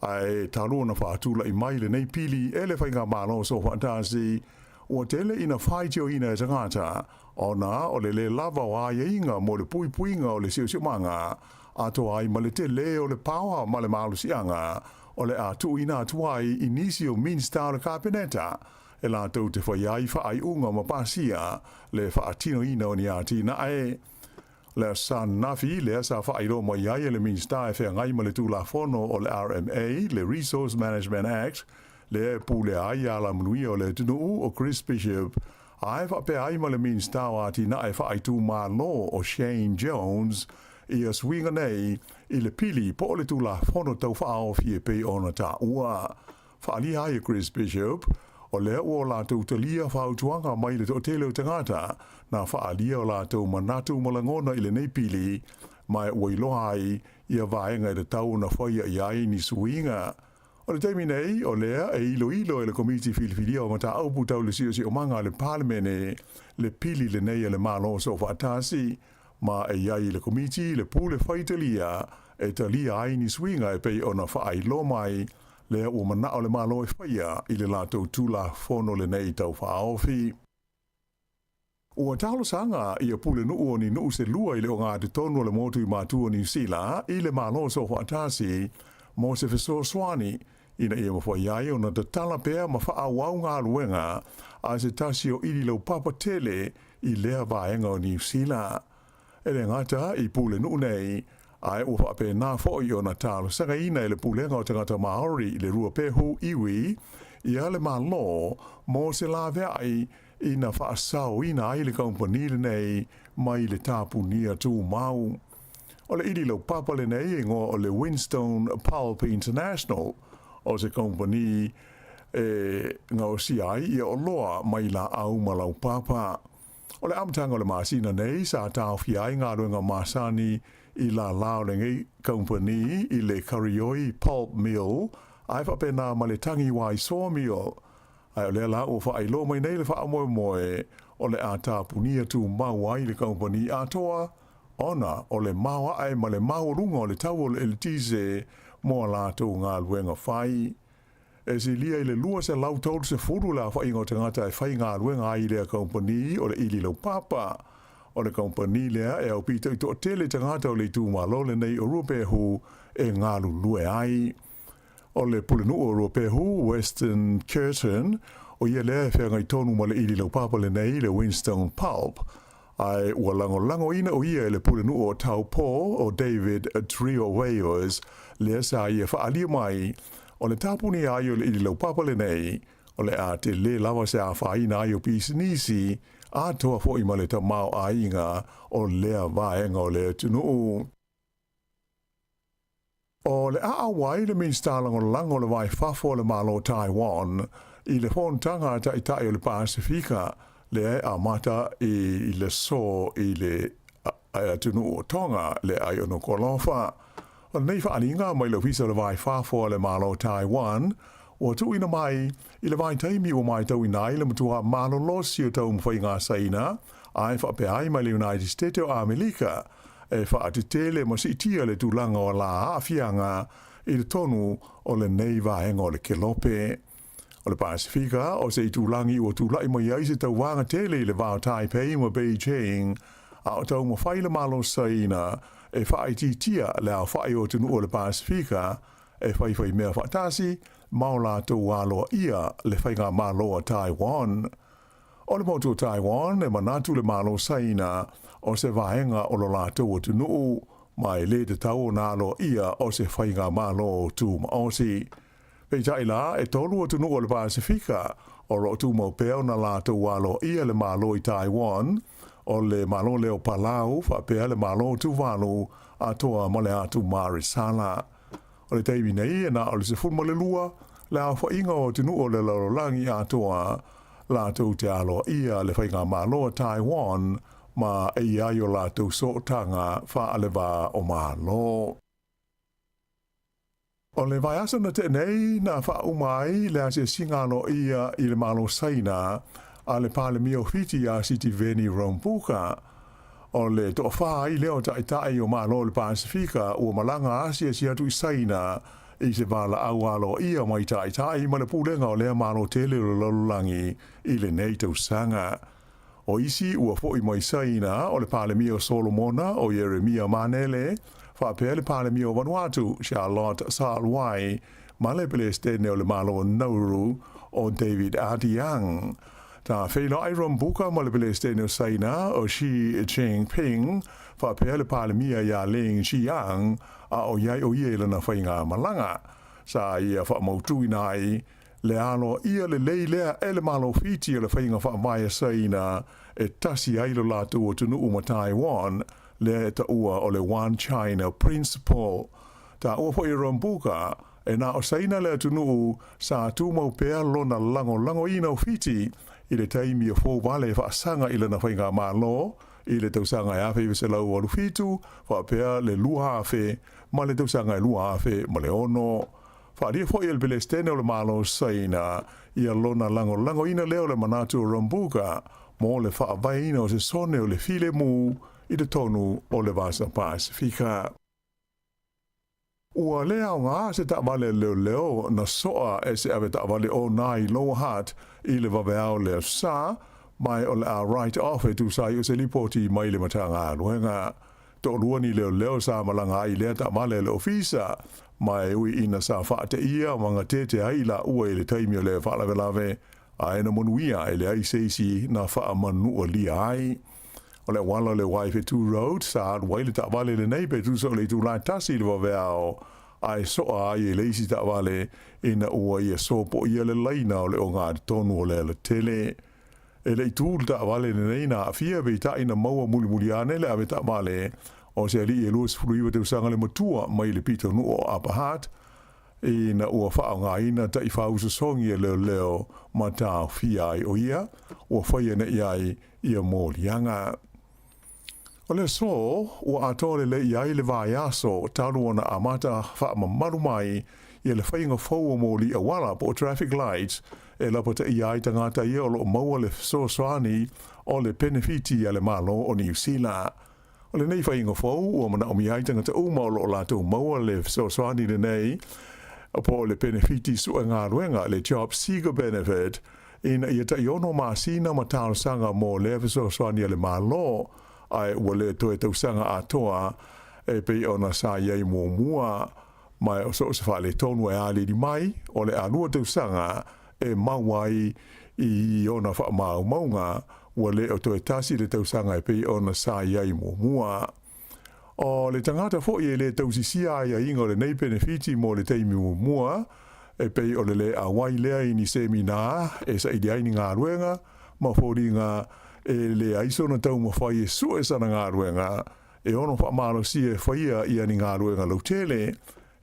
Ae talu ona faatula'i mai lenei pili e le Faigamalo Soofaatasi, ua tele ina faitioina e tagata ona o le lē lava o aiaiga mo le puipuiga o le siosiomaga, atoa ai ma le telē o le paoa ma le malosiaga o le a tuuina atu ai i nisi o Minisita o le Kapeneta e latou te faia ai faaiuga ma pasia le faatinoina o ni atinae. O le Aso Ananafi lea sa faailoa mai ai e le Minisita e feagai ma le Tulafono o le RMA, le Resource Management Act, lea e pulea ai alamanuia o le atunuu, o Chris Bishop, ae faapea ai ma le Minisita o Atinae Faaitumalo o Shane Jones ia suiga nei i le pili po o le Tulafono Tau Faaofi e pei ona taua. Faaalia ai e Chris Bishop, o lea ua o latou talia fautuaga mai le toatele o tagata na faaalia o latou manatu ma lagona i lenei pili, ma ua iloa ai ia vaega e tatau ona faia i ai ni suiga. O le taimi nei, o lea e iloilo e le Komiti Filifilia o Mataupu Tau le Siosiomaga a le Palemene le pili lenei a le Malo Soofaatasi, ma e i ai i le Komiti le pule faitalia e talia ai ni suiga e pei ona faailoa mai lea ua manao le Malo e faia i le latou Tulafono lenei Tau Faaofi. Ua talosaga ia pulenuu o ni nuu se lua i le ogatotonu o le motu i Matua o Niu Sila i le Malo Soofaatasi mo se fesoasoani ina ia mafai ai ona tatala pea ma faaauau galuega a se tasi o ili laupapa tele i lea vaega o Niu Sila. E le gata i pulenuu nei, ae ua faapena foi ona talosagaina e le Pulega o Tagata Maori i le Ruapehu Iwi ia le Malo mo se laveai ina faasaoina ai le kamupani lenei mai le tapunia tumau. O le ili laupapa lenei e igoa o le Winstone Pulp International, o se kamupani e gaosia ai ia oloa mai laau ma laupapa. O le amataga o le masina nei sa taofia ai galuega masani i lala o lenei kamupani i le Karioi Pulp Mill ae faapena ma le Tangiwai Sawmill. Ae o lea la ua faailoa mai nei le faamoemoe o le a tapunia tumau ai le kamupani atoa ona o le maoae ma le maualuga o le tau o le eletise mo a latou galuega fai. E silia i le 230 le aofaiga o tagata e faigaluega ai i lea kamupani o le ili laupapa. O le kamupani lea e aupito i toatele tagata o le itumalo lenei o Ruapehu e galulue ai. O le pulenuu o Ruapehu, Weston Curtin, o ia lea e feagai tonu ma le ili laupapa lenei, le Winstone Pulp. Ae ua lagolagoina o ia e le pulenuu o Taupo o David Trioveos, lea sa ia faaalia mai, o le tapunia ai o le ili laupapa lenei, o le a tele lava se afaina ai o pisinisi, atoa foi ma le tamaoaiga o lea vaega o le atunuu. O le a auai le Minisita Lagolago o le Vai Fafo o le Malo o Taiwan i le Fonotaga a Taitai o le Pasefika lea e amata i le aso i le atunuu o Tonga le ai o Nukuʻalofa. O lenei faaaliga mai le Ofisa o le Vai Fafo a le Malo o Taiwan ua tuuina mai i le vaitaimi ua matauina ai le matua malolosi o taumafaiga a Saina ae faapea ai mai le United States o Amelika e faatetele ma siitia le tulaga o la aafiaga i totonu o lenei vaega o le kelope. O le Pasefika o se itulagi ua tula'i mai ai se tauvaga tele i le va o Taipei ma Beijing, a o taumafai le Malo Saina e faaitiitia le aofa'i o atunuu o le Pasefika e faifai mea faatasi ma o latou aloaia le faigamalo a Taiwan. O le motu o Taiwan e manatu le Malo Saina o se vaega o lo latou atunuu ma e le tatau ona aloaia o se faigamalo tumaoti. Peitai la, e tolu atunuu o le Pasefika O lo o tumau pea ona latou aloaia le Malo i Taiwan, o le Malo lea o Palau faapea le Malo o Tuvalu atoa ma le Atu Marisala. O le taimi nei e na o le 12 le aofaiga o atunuu o le lalolagi atoa latou te aloaia le faigamalo a Taiwan ma e i ai o latou sootaga faaleva o Malo. O le vaiaso na tea nei na faauma ai le asiasiga aloaia i le Malo Saina a le Palemia o Fiti ia Sitiveni Rabuka. O le toafā ai lea o taitai o Malo o le Pasefika ua malaga asiasi atu i Saina i se valaau aloaia mai taitai ma le pulega o lea Malo tele o le lalolagi i lenei tausaga. O isi ua fo'i mai Saina o le Palemia o Solomona o Ieremia Manele, faapea le Palemia o Vanuatu, Charlot Salwai, ma le Pelestene o le Malo o Nauru o David Adeang. Sa feiloai Rabuka ma le Pelestene o Saina o Xi Jinping, faapea le Palemia ia Lin Qiang, a o i ai o ia i lana faigamalaga. Sa ia faamautuina ai le aloaia lelei lea e le Malo o Fiti o le faiga faavae a Saina e tasi ai lo latou atunuu ma Taiwan, lea e taua o le One China Principle. Taua foi e Rabuka, e na o Saina le atunuu sa tumau pea lona lagolagoina o Fiti i le taimi e fou vale e faasaga i lana faigamalo i le tausaga e 1987 faapea le 2000 ma le tausaga e 2006. Faaalia foi e le Pelestene o le Malo o Saina ia lona lagolagoina lea o le manatu o Rabuka mo le faavaeina o se sone o le filemu i totonu o le Vasa Pasefika. Ua le aoga se taavale a leoleo na soa e se avetaavale ona i Lower Hutt i le vaveao o le Aso Sa, ma o le a write off e tusa ai o se lipoti mai le Matagaluega. Toalua ni leoleo sa malaga ai i lea taavale a le ofisa, ma e ui ina sa faateia ma gatete ai i laua i le taimi o le faalavelave, ae na manuia e leai se isi na faamanualia ai. O le auala o le Waiwhetu Road sa alu ai le taavale lenei pe tusa o le itula e tasi i le vaveao, ae soa ai e le isi taavale ina ua ia sopoia le laina o le ogatotonu o le alatele. E le i tu le taavale lenei na aafia peitai na maua mulimuli ane le avetaavale o se alii e 29 tausaga le matua mai le pitonuu o Upper Hutt, ina ua faaaogaina taifau sosogi e leoleo ma taofia ai o ia ua faia nei ai ia moliaga. O le aso ua atoa lelei ai le vaiaso talu ona amata faamamalu mai ia le faiga fou o moli auala po o traffic lights e lapataia ai tagata ia o lo o maua le fesoasoani o le penefiti a le Malo o Niu Sila. O lenei faiga fou ua manaomia ai tagata uma o lo o latou maua le fesoasoani lenei po o le penefiti suegaluega, le Job Seeker Benefit, ina ia tai-ono masina ma talosaga mo lea fesoasoani a le Malo, ae ua le toe tausaga atoa e pei ona sa i ai muamua. Ma o so o se faaletonu e aliali mai, o le alua tausaga e mau ai i ona faamaumauga, ua le o toe tasi le tausaga e pei ona sa i ai muamua. O le tagata foi e le tausisia aiaiga o lenei penefiti mo le taimi muamua, e pei o le le auai lea i ni seminā e saili ai ni galuega ma foliga e leai sona taumafai e sue sana galuega e ono faamalosia e faia ia ni galuega lautele,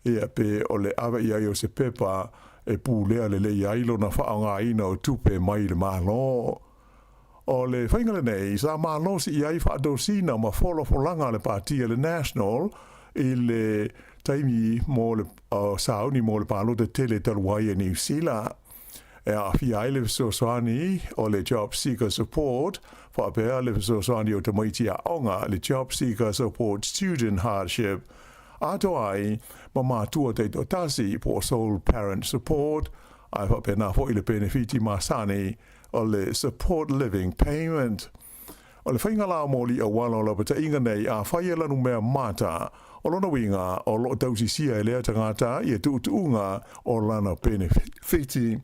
ia pe o le ave i ai o se pepa e pulea lelei ai lona faaaogaina o tupe mai le Malo. O le faiga lenei sa malosi i ai faatosina ma folafolaga a le Pati a le National i le taimi mo le sauni mo le palota tele talu ai e Niu Sila. E aafia ai le fesoasoani o le Job Seeker Support faapea le fesoasoani o tamaiti aoga, le Job Seeker Support Student Hardship, atoa ai ma matua taitoatasi po o Sole Parent Support, ae faapena foi le penefiti masani o le Support Living Payment. O le faiga la moli auala o lapataiga nei afai e lanumea mata, o lona uiga o lo o tausisia e lea tagata ia tuutuuga o lana penefiti.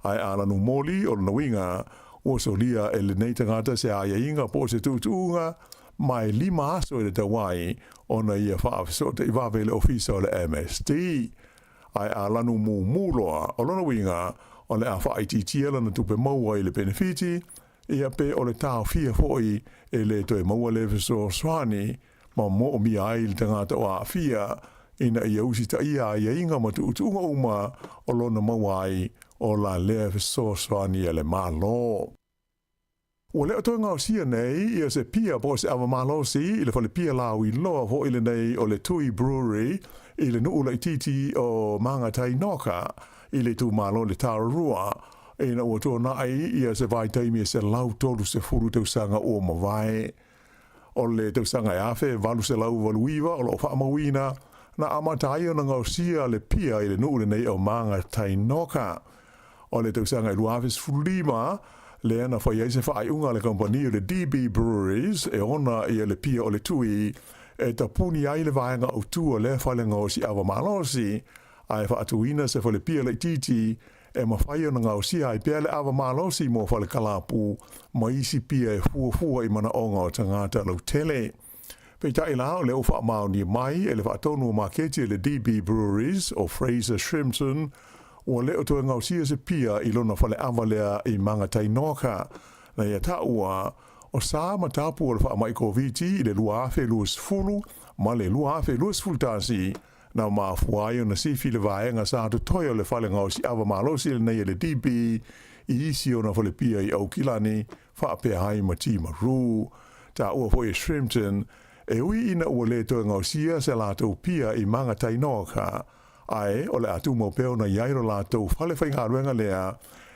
Ae a lanu moli, o lona uiga ua solia e lenei tagata se aiaiga po o se tuutuuga ma e 5 aso e tatau ai ona ia faafesootai vave i le ofisa o le MSD. Ae a lanu mumu loa, o lona uiga o le a faaitiitia lana tupe maua i le penefiti, ia pe o le taofia foi e le toe maua lea fesoasoani ma moomia ai le tagata o aafia ina ia usitaia aiaiga ma tuutuuga uma o lona maua ai o la lea fesoasoani a le Malo. Ua le o toe gaosia nei ia se pia po o se ava malosi i le fale pia lauiloa foi lenei o le Tui Brewery i le nuu laitiiti o Mangatainoka i le itumalo o le Tararua ina ua tuanai ia se vaitaimi e 130 tausaga ua mavae. O le tausaga e 1889 o lo o faamauina na amata ai ona gaosia le pia i le nuu lenei o Mangatainoka. O le tausaga e 2015, lea na fai ai se faaiuga a le kamupani o le DB Breweries e ona ia le pia o le Tui e tapuni ai le vaega autu o lea fale gaosi ava malosi, ae faatuina se fale pia laitiiti e mafai ona gaosia ai pea le ava malosi mo fale kalapu ma isi pia e fuafua i manaoga o tagata lautele. Peitai la, o lea ua faamaonia mai e le faatonu o maketi a le DB Breweries o Fraser Shrimpton, ua le o toe gaosia se pia i lona faleava lea i Mangatainoka. Na ia taua, o sa ma tapu o le faamai Koviti i le 2020 ma le 2021, na mafua ai ona sifi le vaega sa totoe o le fale gaosi ava malosi lenei e le DB i isi ona fale pia i Aukilani faapea ai ma Timaru. Taua foi e Shrimpton, e ui ina ua le toe gaosia se latou pia i Mangatainoka, ae o le a tumau pea ona i ai lo latou fale faigaluega lea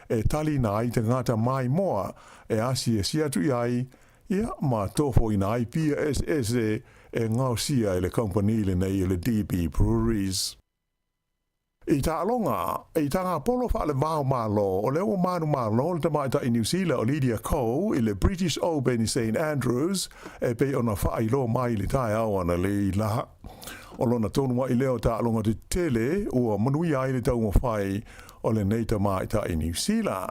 e taliina ai tagata maimoa e asiasi atu i ai Ia, ma tofoina ai pia eseese e gaosia e le kamupani lenei o le DB Breweries. I taaloga, i tagapolo faale-vao Malo, o lea ua manumalo le tamaitai Niu Sila o Lydia Ko i le British Open i St Andrews e pei ona faailoa mai i le taeao analeila. O lona tonu ai lea o taaloga tetele ua manuia ai le taumafai o lenei tamaitai Niu Sila.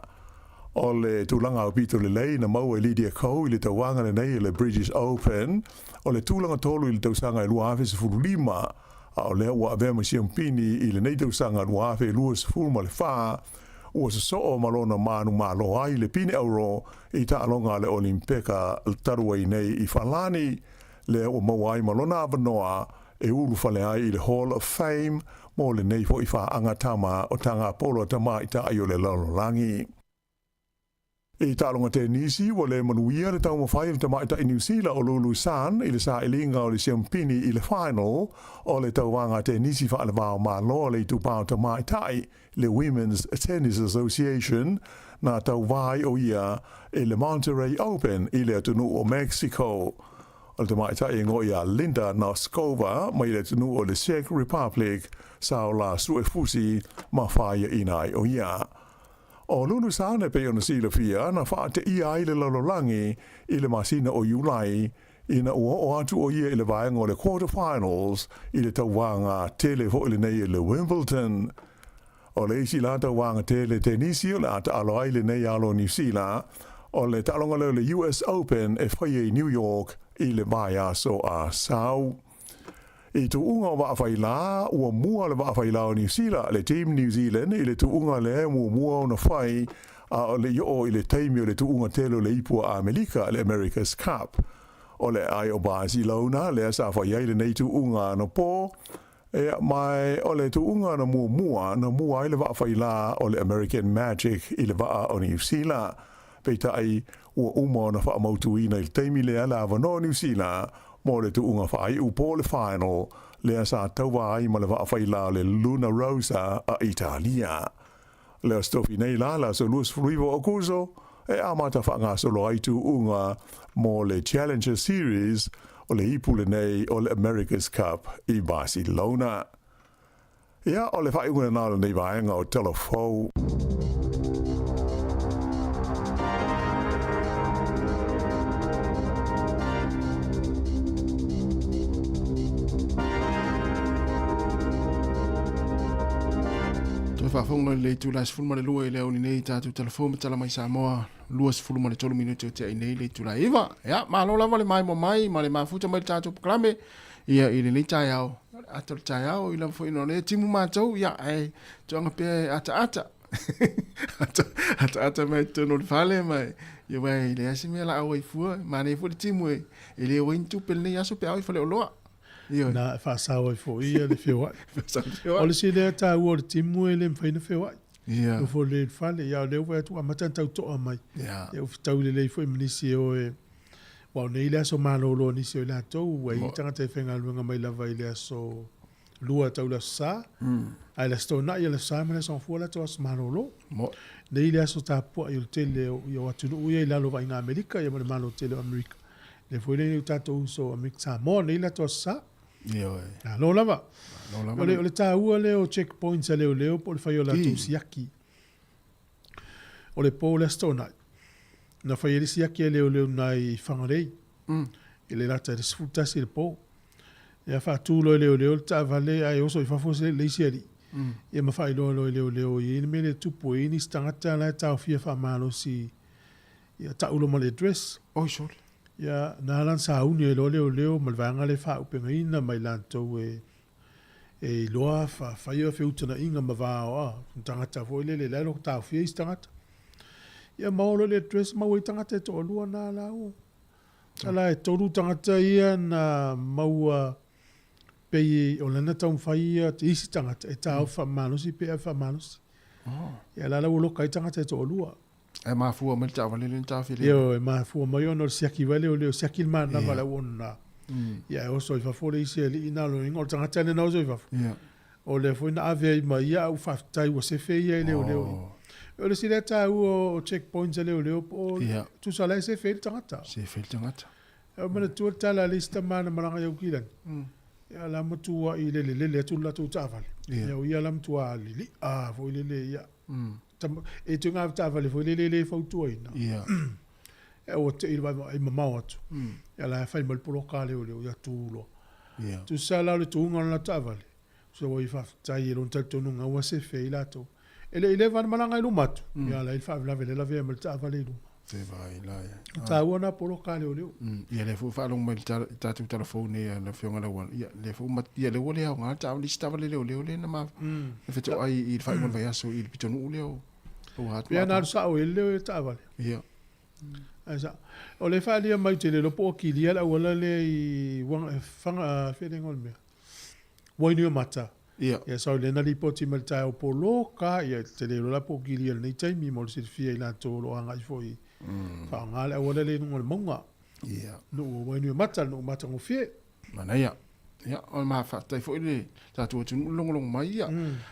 O le tulaga aupito lelei na maua e Lydia Ko i le tauaga lenei o le British Open, o le tulaga tolu i le tausaga e 2015, a o lea ua avea ma siampini i lenei tausaga 2024, ua sosoo ma lona manumalo ai le pine auro i taaloga a le Olimpeka talu ai nei i Falani, lea ua maua ai ma lona avanoa e ulufale ai i le Hall of Fame mo lenei foi faaga tama o Tagapolo a Tamaitai o le Lalolagi. I taaloga tenisi, ua le manuia le taumafai o le tamaitai Niu Sila o Lulu Sun i le sailiga o le siampini i le final o le tauvaga tenisi faalevao Malo a le Itupa o Tamaitai, le Women's Tennis Association, na tauva ai o ia i le Monterrey Open i le atunuu o Mexico. O le tamaitai e igoa ia Linda Noskova mai le atunuu o le Czech Republic sa ola suefusi ma fāiaʻina ai o ia. ʻO Lulu Sun e pei ona silafia na faateia ai le lalolagi i le masina o Iulai ina ua oo atu ʻo ia i le vaega o le quarter finals i le tauvaga tele foi lenei i le Wimbledon. ʻO le isi la tauvaga tele tenisi o le a taalo ai lenei alo o Niu Sila, o le taaloga lea o le US Open e faia i New York i le vaiaso a sau. I tuuga o vaafailā, ua mua le vaafailā o Niu Sila, le Team New Zealand, i le tuuga lea e muamua ona fai a o le i oo i le taimi o le tuuga tele o le Ipu a Amerika, le America's Cup. O le ae o Barcelona lea sa fai ai lenei tuuga anapo, Ea, ma o le tuuga na muamua na mua ai le vaa failā o le American Magic i le vaa o Niu Sila. Peitai, ua uma ona faamautuina i le taimi lea le avanoa o Niu Sila mo le tuuga faaiu po o le final lea sa tauva ai ma le vaa failā o le Luna Rossa a Italia. Lea o se tofi nei la, le aso 29 o Aokuso, e amata faagasolo ai tuuga mo le Challenger Series o le ipu lenei o le America's Cup i Barcelona. Ia, o le faaiuga lena o lenei vaega o Tala Fou. Toe faafofoga i le itula e 12 i le aoauli nei tatou telefoni ma tala mai Samoa 23 minute o tea i nei le itula e 9. Ia, malo lava le maimoa mai ma le mafuta mai le tatou polokalame ia i lenei taeao. O le ata o le taeao i lava foi ina o lea timu matou, ia, ae toaga pea e ataata. Ataata mai totonu o le fale ma ia uae e leai se mea la auai fua, manaia foi le timu e e le o ai ni tupe lenei aso pe a oo i faleoloa. Ioe. Na e faasao ai foi ia le feoai. O le isi lea taua o le timu e le mafai ona feoai. Ia. Nofo lelei i le fale, ia o lea ua fai atu ua amata ona tau toa mai. Ia. Ia ua fetau lelei foi ma nisi e o e aua o nei le aso malolo a nisi o i latou, ua i ai tagata e faigaluega mai lava i le aso Lua tau le Aso Sa, ae le Aso Toonai, le Aso Sa ma le Aso Gafua latou aso malolo. Nei le aso tapuai o le tele o ia o atunuu ia i lalo o vaaiga Amerika ia ma le Malo tele o Amerika. Lea foi le o tatou uso o Amerika Samoa nei latou Aso Sa. Ioe. Malo lava. Malo lava. O le, o le taua lea o checkpoints a leoleo po o le fai o latou siaki. O le po o le Aso Toonai, na fai ai le siaki a leoleo nai Whangarei. I le lata i le 11 i le po. Ia faatu loa e leoleo le taavale ae oso i fafo le isi alii. Ia ma faailoa loa e leoleo e i ai le mea lea e tupu e i ai nisi tagata la e taofia faamalosi ia tau loa ma le address. Oi sole. Ia na ala ona sauni ai loa leoleo ma le vaega lea e faaaupegaina ma i latou e e iloa faia feutagaiga ma va o tagata foi lele la e taofia isi tagata. Ia ma oo loa i le address maua ai tagata e toalua na la ua Ala e tolu tagata ia na maua pei o lana taumafai ia isi tagata e taofi faamalosi pe ave faamalosi. Ia la la ua loka ai tagata e toalua. Ae mafua mai le taavale lea na taofi lea. Ioe, mafua mai ona o le siaki vale o lea o siaki le manava o le auauna. Ia ae oso i fafo le isi alii na lona uiga o le tagata lea na oso i fafo. O lea foi na ave ai ma ia, a ua faafetai ua sefe ia e leoleo i. O le isi lea taua o check points a leoleo po o tusa la e sefe ai le tagata. Sefe ai le tagata. E manatua le tala a le isi tama na malaga i Aukilani. Ia la matua i lele lele atu le latou taavale. Ia o ia la matua lili'a foi lele ia. E toe taavale foi lele le fautuaina. Ia ua tei le vaai mamao atu. Ia la e fai mai le poloka a leoleo ia tu loa. Tusa la o le tuga o le latou taavale. So ua i faafetai e lona talitonuga ua sefe ai latou. E le i leva ona malaga i luma atu, ia la i le faalavelave lea lavea mai le taavale i luma. Te vai la ia. O taua na poloka a leoleo. Ia lea foi ua faalogo mai i le tatou telefoni nei a le Afioga Lauala, ia lea foi ua ia lea ua le aoga le taavale, isi taavale leoleo lea na ma na fetoai i le faaiuga o le vaiaso i le pitonuu lea o Lower Hutt. Pei na alu sao ai le leo i le taavale. Ia. Ae sao. O lea e faaalia mai ou te le iloa po ua kilia le auala lea i Wanga, fea le igoa o le mea? Wainuiomata. Ia. Ia sorry lea na lipoti mai le taeao poloka, ia te le iloa la po o kilia i lenei taimi mo le silafia i latou o lo o agai foi e faaaoga le auala lea i luga o le mauga. Ia. Nuu o Wainuiomata, le nuu matagofie. Manaia. Ia, o le faafetai foi le tatou atunuu le logologo mai. Ia,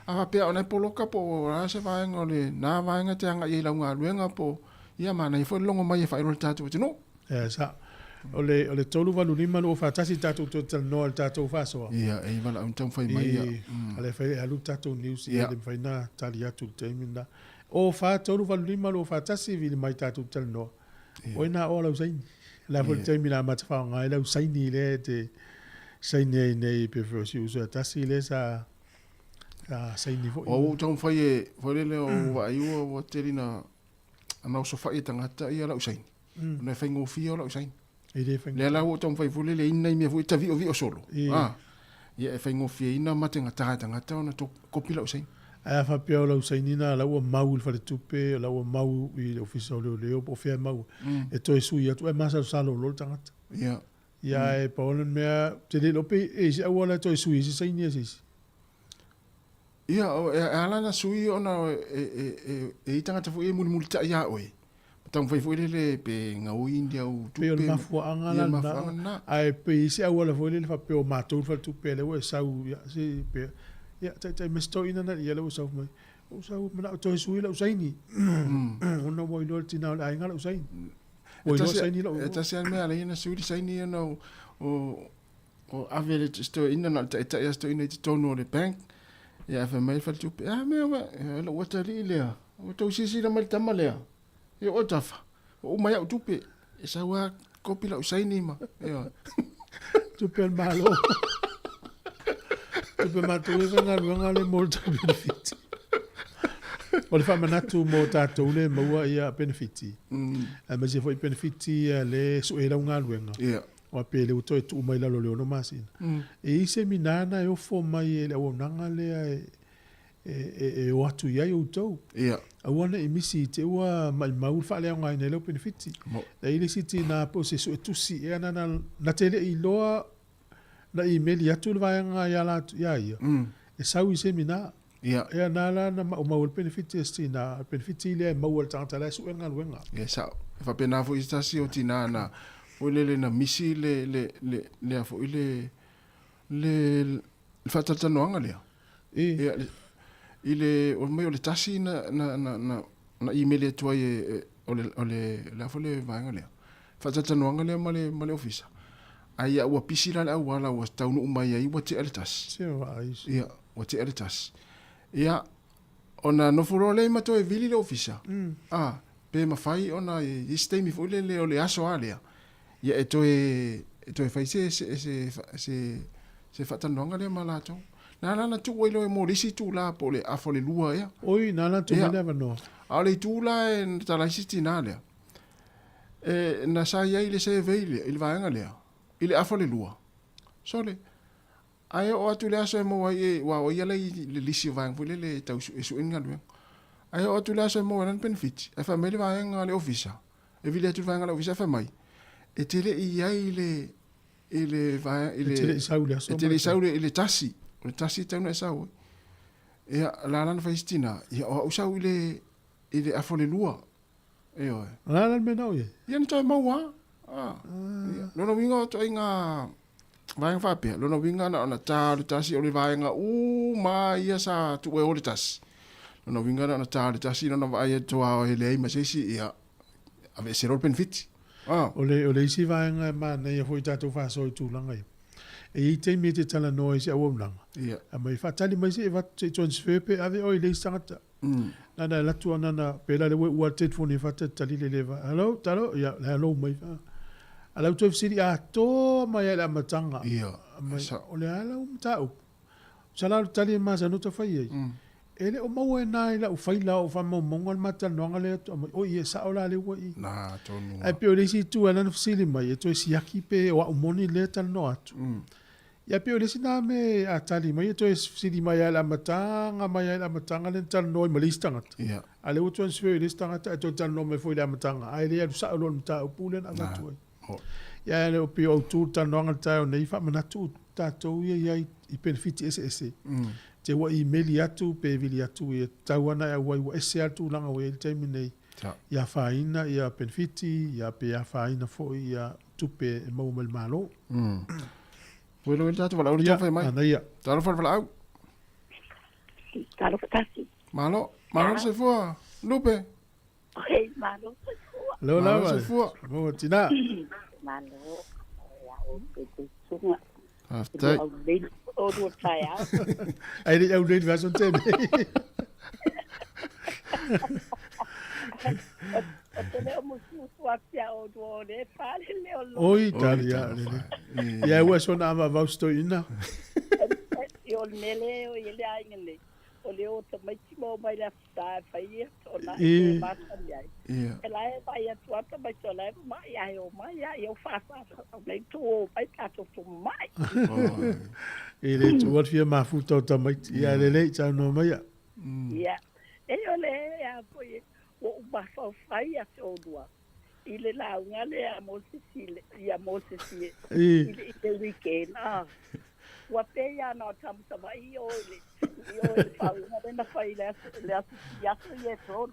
a faapea o na e poloka po o le a se vaega o lena vaega e te agai ai i lau galuega po o, ia manaia foi le logo mai e faailoa i le tatou atunuu. Ia, sa. O le, o le 385 241 tatou toe talanoa i le tatou faasoa. Ia, e i valaau na taumafai mai. Ia. A lea fai e alu le tatou news ia le mafai na tali atu i le taimi lena. O 4 3 8 5 2 4 1 vili mai tatou talanoa. O ai na oa lau saini. La foi le taimi na amata faaaoga ai lau saini lea e te saini ai nei pe foi o si uso e tasi lea sa sa saini foi. O ua ou taumafai e foi lele o vaai ua ua tele ina ana osofai e tagata ia lau saini. Ona e faigofie o lau saini. E le faigofie. Lea la ua ou taumafai foi lele i nai mea foi e taviovio solo. Ah, ia e faigofieina ma tagata e tagata ona to kopi lau saini. Ae a faapea o lau saini na la ua mau i le faletupe, o la ua mau i le ofisa o leoleo po o fea e mau ai, e toe sui atu ae masalosalo loa le tagata. Ia. Ia ae pau lava le mea, ou te le iloa pe e i ai se auala e toe sui ai se saini a se isi. Ia, e ala ona sui ona e i ai tagata foi e mulimulitai ia oe, ma taumafai foi lele pe gaoi ni au tupe. Pei o le mafuaaga la lena, ae pe i ai se auala foi lele faapea o matou le faletupe lea ua e sau, ia, se pe, ia, taitai mai se toeaina na, ia lea ua sau mai, ua sau manao toe sui lau saini, ona ua iloa e le tina o le aiga lau saini. Ua iloa saini lau. E tasi lava le mea e ala ai ona sui le saini ona o O ave le se toeaina na o le taitai lava se toeaina i totonu o le bank, ia ae fai mai le faletupe, a mea ua, e lou atalii lea, ua tou silasila mai i le tama lea, e oo tafa, ua uma ai au tupe, e sau lava kopi lau saini ma, ioe. Tupe a le Malo. Tupe matou e faigaluega le mo le tau penefiti. O le faamanatu mo tatou le maua ia penefiti. Aemaise foi penefiti ia le sue lau galuega. Yeah. Aua pe le ua toe tuu mai lalo o le 6 masina. E i ai semina na e ofo mai e le auaunaga lea e, e o atu i ai outou. Ia. Aua ne i misi i te ua maʻimau le faaleaogaina ai lau penefiti. Na i ai le isi tinā po o se suetusi ea na na na te le i iloa na imeli atu le vaega ia latou ia ia e sau i semina. Ia. Ea na la na maumau ai le penefiti a se tinā, o le penefiti lea e maua e le tagata la e sue le galuega. Ia e sao. E faapena foi se tasi o tinā na foi lele na misi le le le lea foi le le le faatalatalanoaga lea. Ia, i le, o mai o le tasi na, na, na, na, na imeli atu ai e, o le, o le, le a foi le vaega lea, faatalatalanoaga lea ma le, ma le ofisa. Ai ia ua pisi la le auala ua taunuu mai ai ua tea le tasi. Se vaai. Ia, ua tea le tasi. Ia, ona nofo loa lea ma toe vili le ofisa. Ah, pe mafai ona i isi taimi foi lele o le aso lava lea, ia e toe, e toe fai se, se, se, se, se faatalanoaga lea ma latou. Na ala na tuu ai loa mo le isi itula po o le afa o le lua ea. Oi, na ala tuu mai le avanoa. A o le itu la e na tala ai si tinā lea, e, na sa i ai i le survey lea, i le vaega lea, i le afa o le lua. Sole, ae oo atu i le aso e maua ai, e, ua o ia la i le lisi o vaega foi lele e tau e sue ni galuega. Ae oo atu i le aso e maua ai lana penefiti, ae fai mai le vaega a le ofisa, e vili atu i le vaega a le ofisa ae fai mai, e te le i i ai i le, i le vaega, i le, E te le i sau i le aso e te le i sau i le tasi, o le tasi e tatau ona e sau ai. Ia, la la na fai si tinā, ia o au sau i le, i le afa o le lua. Ioe. O le a la le mea na o i ai? Ia na toe maua lava. Ah. Ia, lona uiga o ituaiga vaega faapea, lona uiga na ona ta o le tasi o le vaega uma lava ia sa tuu e o le tasi. Lona uiga na ona ta o le tasi lona vaai atu lava e leai ma se isi, ia, aveese loa le penefiti. Ah. O le, o le isi vaega e manaia foi i tatou faasoa i tulaga ia, e i ai taimi e te talanoa ai i se auaunaga, Ia. aumai, faatali mai se i avatu, se i transfer pe ave oe i le isi tagata. Na na alu atu ana na pela le ua ua telefoni e faatalitali le leva. Hello, talo, ia, le hello mai. A lau toe fesili atoa mai lava i le amataga. Ia, Mai, sao. o le a lau mataupu? Sa la o le tali e masani ona fai ai. E le o maua e na i lau faila o faamaumauga le ma talanoaga lea atu aumai. Oi, e sao la lea ua i. Na, tonu Ae lava. pei o le isi itu e ala ona fesili mai, e toe siaki pe o au moni lea e talanoa atu. Ia pei o le isi na mea a tali mai e toe fesili mai lava i le amataga mai lava i le amataga lea na talanoa ai ma le isi tagata. Ia. A lea ua transfer i le isi tagata ae toe talanoa mai foi i le amataga, ae le alu sao loa i le mataupu lea na avatu ai. Ia ae pei o autu le talanoaga i le taeao nei, faamanatu tatou ia i ai i penefiti eseese. Te ua imeli atu pe vili atu ia tatau lava ona e auai ua ese lava le tulaga ua i ai le taimi nei. Ia afaina ia penefiti, ia pe afaina foi ia tupe e maua mai le Malo. Ua iloa i le tatou valaau le Ia, taumafai mai. manaia. Talofa le valaau. Talofa tasi. Malo, malo le soifua, Lupe. Oi, malo soifua. Alo Malo le lava. soifua. Maua tina. Malo. Ia o te te sunga. Faafetai. Au nei o lua taeao. Ai le au nei le vaiaso na tea nei. O te leo musumusu atu ia o lua o le fale leo lo. Oi, tali ia, lele. Ia ua sona avavau se toeaina. I o le mele o i le aiga nei. O le o tamaiti ma o mai le Aso Sa e fai ia ona e toe masani ai. E la e vaai atu a tamaiti o la e mamai ae o mai a ia o whāwhā au nei tō o mai tātou tō mamai. I le tuua le fia mafuta o tamaiti. Ia lelei, saunoa mai ia. Ia, e o le a foi ua ou mafaufai ia te olua i le lauga lea a Mosesi ia Mosesi i le weekend a ua pei lava na o tamatama'i i o i le i o i le faauuga lea na fai i le aso le aso i aso ia e tolu.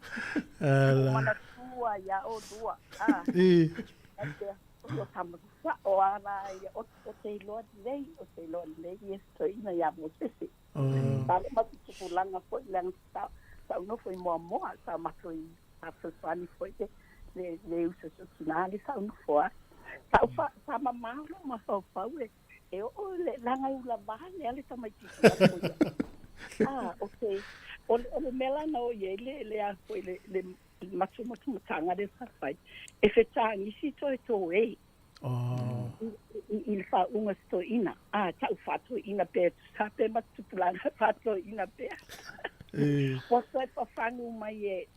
Ua manatua ia olua a faapea oi o tama sa'o a la ia o te iloa lelei o te iloa lelei ia toeaina ia Mosese. Sa le matou tupulaga foi leaga sa sa ou nofo i Moamoa sa matou i sa fesoasoani foi le le le uso si ou tinā lea sa ou nofo ai. Sa ou fa sa mamao lou mafaufau e e oo le leaga e ula vale a le tamaitiiti atu ia. A o te o le o le mea la na oo i ai le le a foi le le matou matamataga lea sa fai, e fetagisi toe tō e. I le faauuga se toeaina, a tau faatoeaina pea e tusa pe ma tupulaga faatoeaina pea. Ua toe fafagu mai e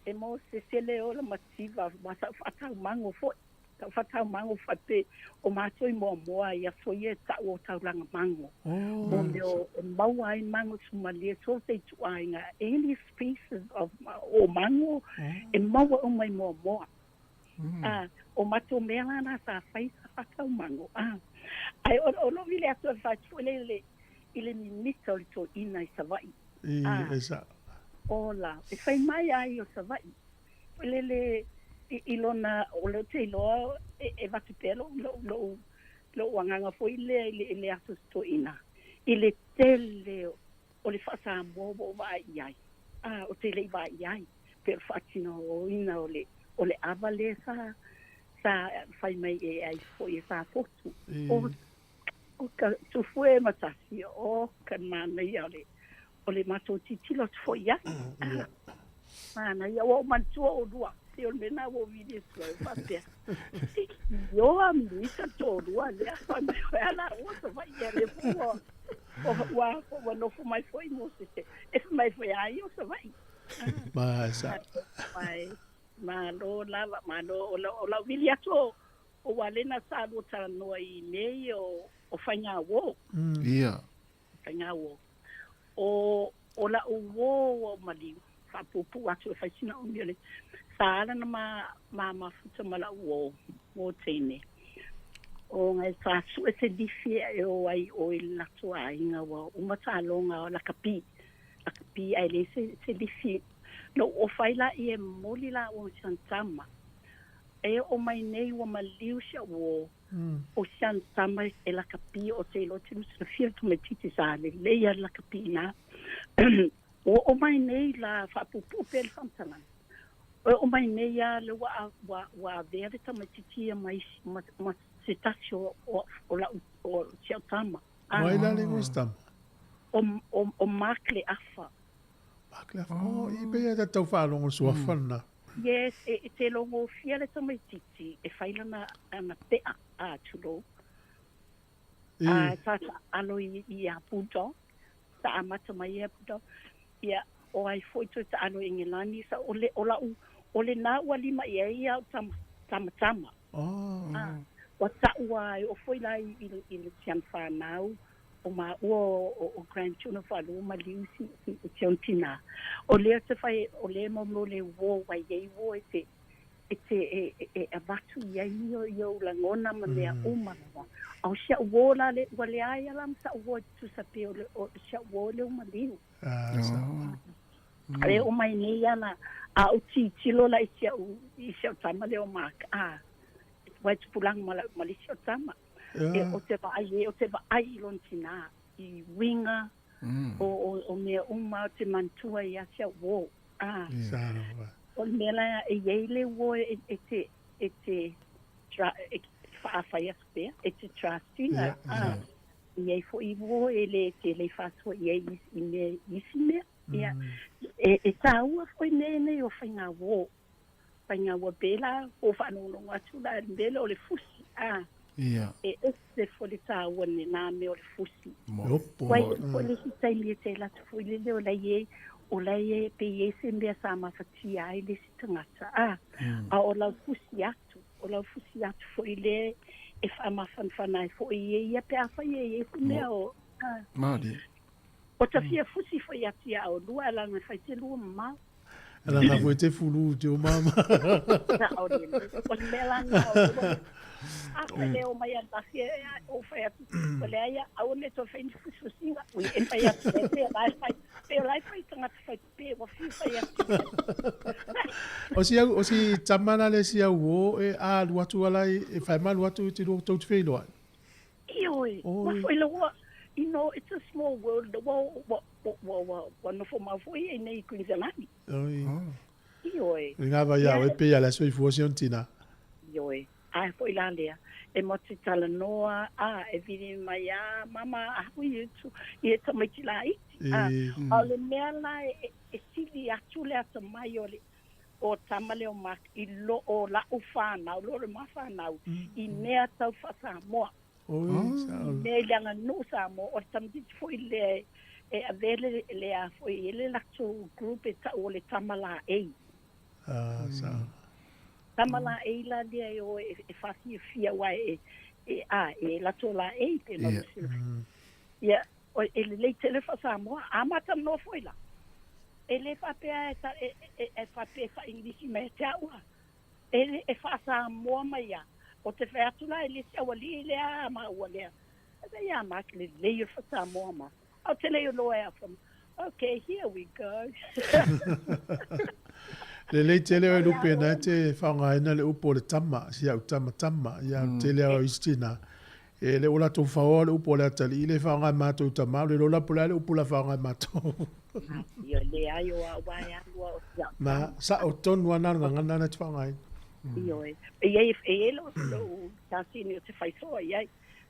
e Mosese le ola mativa ma sau faataumago foi. Tau whatau mango whape o mātou i moa moa i aso ia e tau o taulanga mango. O meo e maua ai mango sumalie so te tuainga any species of o mango e maua o mai moa moa. O mātou mea lana sa whai sa whatau mango. Ai o lo vile atu e whai le i le mimita o le tō ina i Savai. I esa. Ola, e whai mai ai o Savai. Lele i lona o le te iloa e vatu pea lou agaga foi lea i le aso toeaina i le tele o le faasamoa ua ou vaai i ai o te le'i vaai i ai pe o le faatinoina o le ava lea sa fai mai e ai fo'i e safotu o ka tufue ma tasi o ka manaia o le matou tilotilo atu fo'i ai manaia ua ou manatua oulua se o le mea lena ua ou vili atu ai faapea ioa mimita toalua lea fai mai oe ala ua Savaii ia lea foi ua ua nofo mai foi Mosese e fai mai foi a ia o Savaii ma sa mai malo lava malo o lau vili atu o Walena sa lua talanoa i mea ia o faiga uō. Ia. Faiga uō. O la'u uō ua ou maliu, faapuupuu atu e fai sina umi o le sa ala na ma mafuta ma la'u uō, uō teine. O ngai sa su'e se lifi e o ai o i le latou aiga ua uma taaloga o lakapi. Lakapi ae leai se lifi. Na ou ofa ai laia e momoli laua ma si ana tama. E oo mai nei ua maliu si a'u uō. O si ana tama e lakapi o te iloa te silafia le tamaitiiti sa lelei lava le lakapi i ina. Ua oo mai nei la faapuupuu pea le faamatalaga. E oo mai nei lava lea ua ua avea le tamaitiiti ia ma isi ma se tasi o la'u o si a'u tama. O ai la le igoa o si tama? O Mark Leafa. Mark Leafa. Oh, i pei e tau faalogo i le suafa lena. Yes, e te logofia le tamaitiiti e fai lana ana pe'a a tulou. A sa alo i a Bulldog, sa amata mai ia Bulldog. Ia, o ai foi toe taalo i Engelani, sa o le, o la'u, o lena ua lima i ai au tama, tama tama. Oh. Ua ta'u a e oo foi la i le sian fanau o maua o grandchildren faalua maliu si si ona tinā. O lea te fai o lea mo mo le uō ua i ai uō e te e te e avatu i ai i ou lagona ma mea uma lava. A o si a'u uō la le ua leai a la ma sa'u uō e tutusa pei o le o si a'u uō lea ua maliu. E oo mai nei a la a ou tilotilo la i si a'u i si a'u tama lea o Mark a ua e tupulaga ma ma le isi o tama. E o te vaai e o te vaai i lona tinā i uiga o mea uma o te manatua ia te a'u uō. O le mea la e i ai le uō e te e te e faafai atu pea, e te trust ina. E i ai fo'i uō e le te le faasoa i ai i mea isi mea. Ia, e tāua fo'i mea nei o faiga uō. Faiga ua pēlā, o faalogologo atu la i le mea lea o le fusi, a. Ia. E ese foi le tāua lenā mea o le fusi. Ua i ai foi le isi taimi e te alu atu foi lele o la e i ai, o la e pe i ai se mea sa mafatia ai le isi tagata, a. A o lau fusi atu, o lau fusi atu foi lea e faamafanafana ai foi e ia pe afai e i ai se mea o, a. Malie. O ta fia fusi foi atu ia oulua e lana fai te lua mamao. Lana foi te fulu te o mama. O le mea lana o lua. A fai le o mai ananafi e o fai atu. O le aia aua ne toe fai ni fusifusiga. Ui e fai atu e pe la e fai. Pe o la e fai tagata fai pe ua fiu fai atu. O si au o si tama la le si au o e alu atu ala e fai ma alu atu i te lua tou te feiloai. Ioe, ua foi le ua, you know, it's a small world, ua, ua, ua, ua, ua nofo mau foi ia i nei i Queensland. Oi. Ioe. Le ngā vai au e pei a le soifua si ona tina. Ioe, ae foi la lea, e mo te talanoa, a, e vili mai, a, mama, a hui atu, i e tamaiti laiti, a, a o le mea la e, e sili atu le atamai o le, o tama lea o Mark i lo o la'u fanau, lo le ma fanau, i mea tau faa-Samoa. I mea i le aganuu Samoa, o le tamaitiiti foi lea e avea le, le a foi e le latou group e ta'u o le tama laei. Tama laei la lea e o e faafiafia aua e e a e latou laei pei ona Ia. silafia. Ia, o e lelei tele faa-Samoa, a matalanoa foi la. E le faapea e ta e e e faapea e faa-Igilisi mai ia te au a. E le e faa-Samoa mai a. O te fai atu la e le isi aualii lea a maua lea. Ave ia Mark lelei o le faa-Samoa ma. A o te le iloa e afa Okay, here we go. Lelei tele oe Lupe na e te faaaogaina le upu o le tama, si au tama tama, ia mm. tele au isi tina. E le o latou faoa le upu o le atalii le faaaoga e matou tama, o le lola po le a le upu la faaaoga e matou. Ia le ai o au ai alua o si au Ma sa o tonu ana le gagana na te faaaogaina. Ioe. E iai e iai lou lou tasini o te faisoa iai.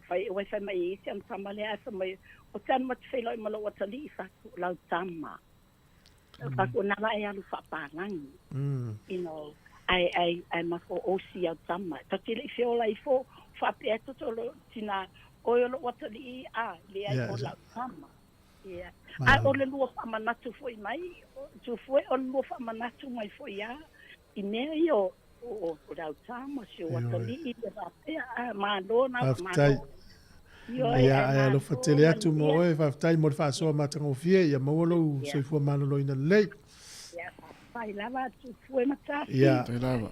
Fai ua fai mai e isi ana tama lea ae fai mai o te ana ma te feiloai ma lou atalii fai atu o lau tama. Fai atu o na la e alu faapalagi. You know, ae ae ae ma o osi au tama. Ta te le i feola ifo faapea e toto lo tina oe o lou atalii a leai o lau tama. Ia. Ae o le lua faamanatu foi mai, Tufue, o le lua faamanatu mai foi a i mea ia o o o le autā ma si ou atalii ia faapea, a malo na, malo. Ioe, Ia, ae alofa tele atu mo oe, faafetai mo le faasoa matagofie, ia maua lou soifua maloloina lelei. Ia, faafetai lava Tufue ma Tasi. Ia. Faafetai lava.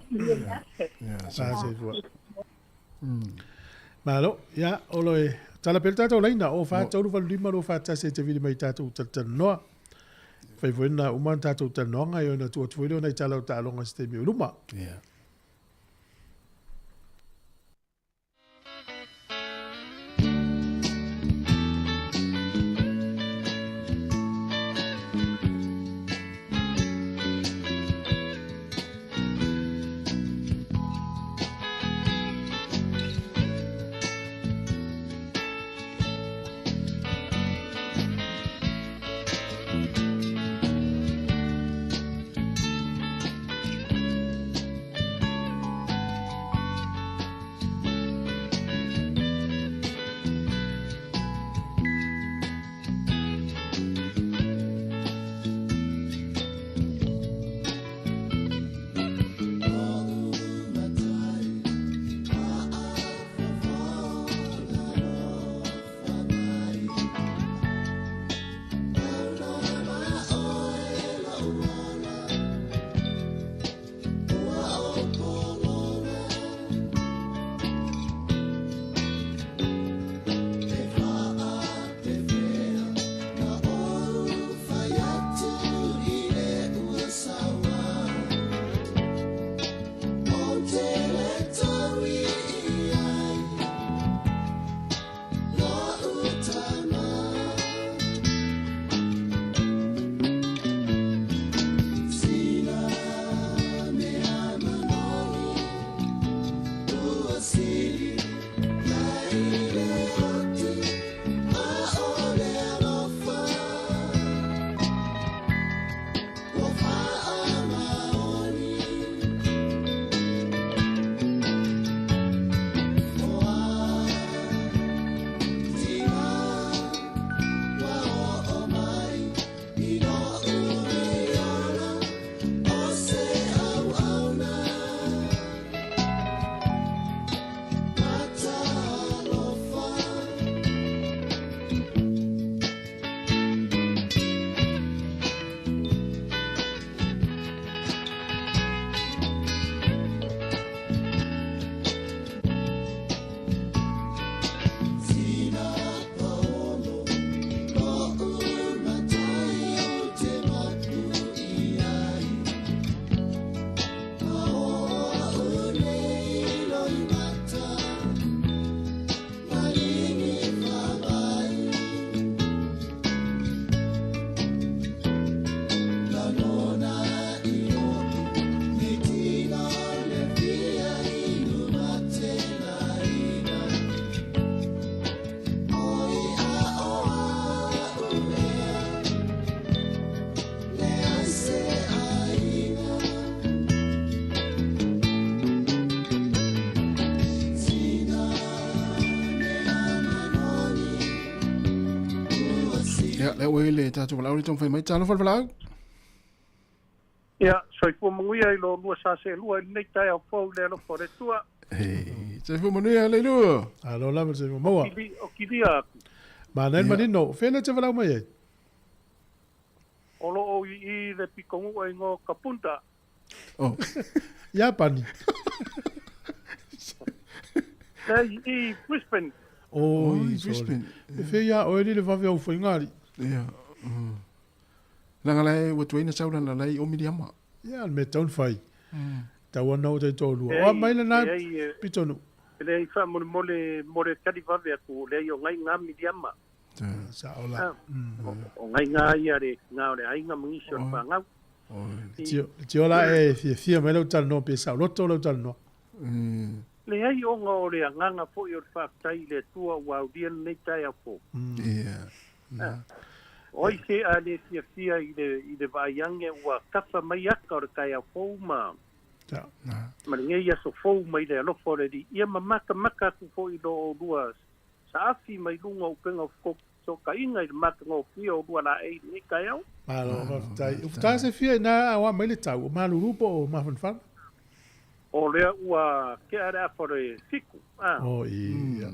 Ia, soifua. Malo, ia, olo e tala pea le tatou laina, o 4 3 8 5 2 4 1 e te vili mai tatou talatalanoa. Fai foi na uma na tatou talanoaga, ia ona tuu atu foi lea o nai tala o taaloga i se taimi o i luma. Ia. Ia, lea ua i le tatou valaau le taumafai mai. Talofa le valaau. Ia, soifua manuia i lo lua sa seelua i lenei taeao fou i le alofa o le Atua. Hey, soifua manuia Leilua. Alo lava le soifua maua. O kilia aku. Manaia le manino. Fea le te valaau mai ai? O lo o i i le pikonuʻu e igoa o Kapunta. Oh. Iapani. Lea i i Brisbane. Oh, i Brisbane. E fea ia oe li le vave au whainga Ia. Langa lai ua tuaina sau lana lai o Miriama. Ia, le mea tau na fai. Tau ana o tai tōlua. O a mai lana pitonu. Leai faamolemole mo le tali vave atu, leai o ngai ngā Miriama. Sa o la. O ngai ngā ia le ngā o le aiga ma nisi o le whāngau. Le tio la e fia fia mai lau talanoa pe sao loto lau talanoa. Leai ona o le agaga foi o le faafetai i le Atua ua aulia lenei taeao fou. O ai se a le fiafia i le i le vaai age ua kafa mai aka o le taeao fou ma ma lenei aso fou mai le alofa o le Alii. Ia ma makamaka atu foi i lo oulua saafi mai luga o upega o fesootaiga i le matagofie o oulua laei i lenei taeao. Malo faafetai. Ua se fia ina a mai le tau o malulu po o mafanafana? O lea ua tea le afa o le 7. Oh, ia.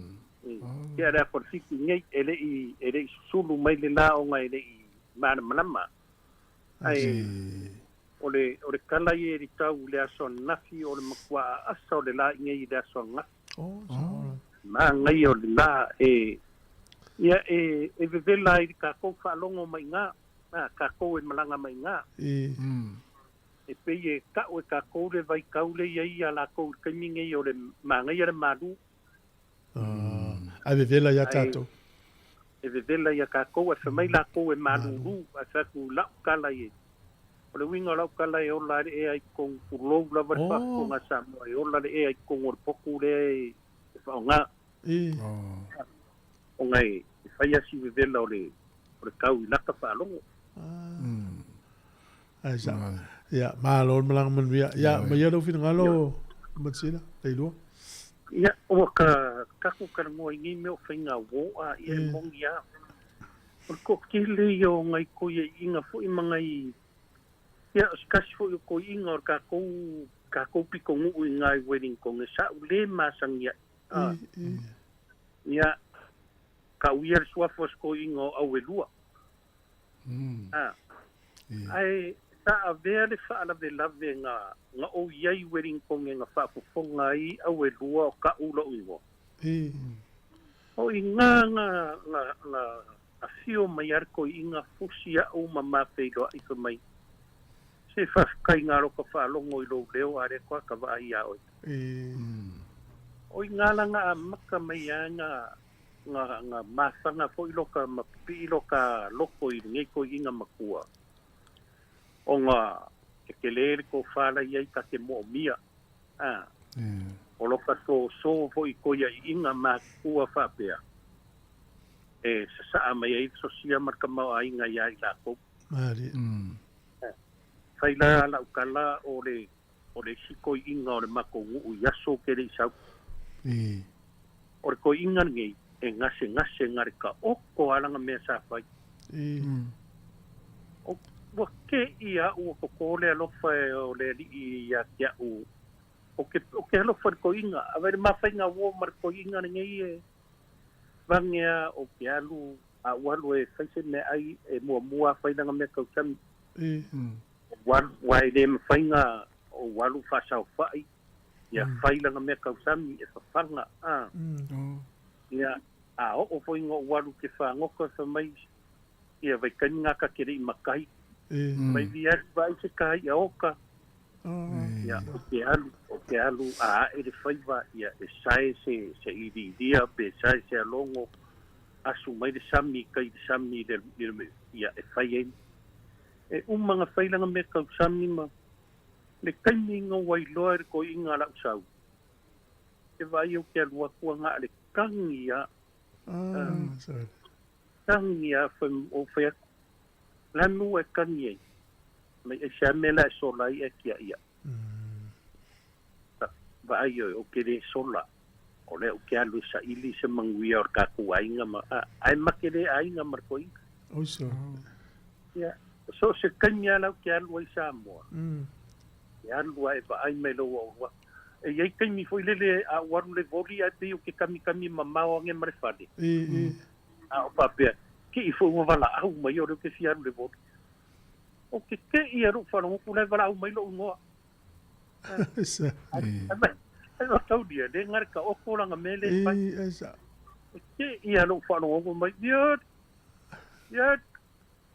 Tea le afa o le 7 nei, e le'i e le'i susulu mai le la ona e le'i malamalama. Ae o le o le tala ia i le tau i le aso ananafi o le matua aasa o le la i nei i le aso ananafi. Oh, Manaia o le la e ia e e vevela ai le tatou faalogo mai iga, a tatou e malaga mai iga. E pei e ta'u e tatou le vaitau lea i ai ia latou i le taimi nei o le manaia le malu. Ae vevela ia tatou. E vevela ia tatou ae fai mai latou e malulu ae fai atu la'u tala i o le uiga o la'u tala e ola ai le ea i totonu tulou lava le faafofoga a Samoa e ola le ea i totonu o le potu lea e faaaoga ona e fai lava si vevela o le o le tau i lata faalogo. Ai sa. Ia, malo le malaga manuia. Ia, maia lou finagalo, Matisila, Leilua. Ia, ua ka tatou talanoa i nei mea o faiga uō a ia e moni lava. O le toatele ia o nai toiaiina foi ma nai, ia, o se tasi foi o toiaiina o le tatou, tatou pitonuu i ina i Wellington e sa'u le masani ai. Ia, kau ia le suafa o se toeaina o Auelua. Ae sa avea le faalavelave na na ou i ai i Wellington e na faafofoga ai Auelua o ka'u lo'u igoa. O i ina na na na afio mai ai le toeaina fusi a'u ma ma feiloa'i fai mai, Se faafetai ngā loka faalogo i lou leo a lea koa ka vaai iā oe. O i ngā langa amata mai ai ngā, ngā, ngā mafaga foi loka ma pipii loka loko i lenei toeaina makua, ona e tele le tofā la i ai ta te moomia, a, o loka soso foi toiaiiga matutua faapea, e sasaa mai ai le sosia ma le tamaoaiga iā i latou. Fai la la'u tala o le o le isi toeaina o le matou nuu i aso ke le'i sau. O le toeaina lenei e gasegase na le taoto a lana mea sa fai. O ua te'i a'u ua totō le alofa o le Alii ia te a'u o ke o ke alofa i le toeaina. A vai le mafaiga uō ma le toeaina lenei e vage a o ke alu a ua alu e fai se meaai e muamua fai lana mea tausami. Ua e le mafai na ou alu faasaofa'i ia fai lana mea tausami e fafaga a. Ia, a oo foi na ou alu ke fagota fai mai ia vaitaimi ga ta te le'i matai. Mai vi alu vaai se taha i'a oka. Ia, o ke alu, o ke alu a a'e le faiva, ia e sae se, se iliilia pe sae se alogo, asu mai le sami i tai i le sami i le, i le, ia e fai ai. E uma na fai lana mea tausami ma le taimi na ua iloa e le toeaina a la'u sau, e vaai ou te alu atu a na a le tagi a, tagi a, fai, ou fai atu, lanu e tagi ai, mai ai se a mea la e sola ai e tia'i a'u. Vaai oe, ou te le sola, o lea ou te alu e saili se manuia o le tatou aiga ma, a, ae make le aiga ma le toeaina. Oi so. Ia, So se kaimi ala ke alu ai Samoa. E alu ai vaai mai lou au e iai kaimi foi lele a o alu le voli ae pei o ke kamikami mamao age ma le fale. A o faapea, ke'i foi ua valaau mai o lea ou te fia alu i le voli. O ke ke'i a lou faalogoku la e valaau mai lo'u igoa. Ai ma taulia le ngare ka oko langa me le fai. E ke'i a lou faalogoku mai, ia, ia,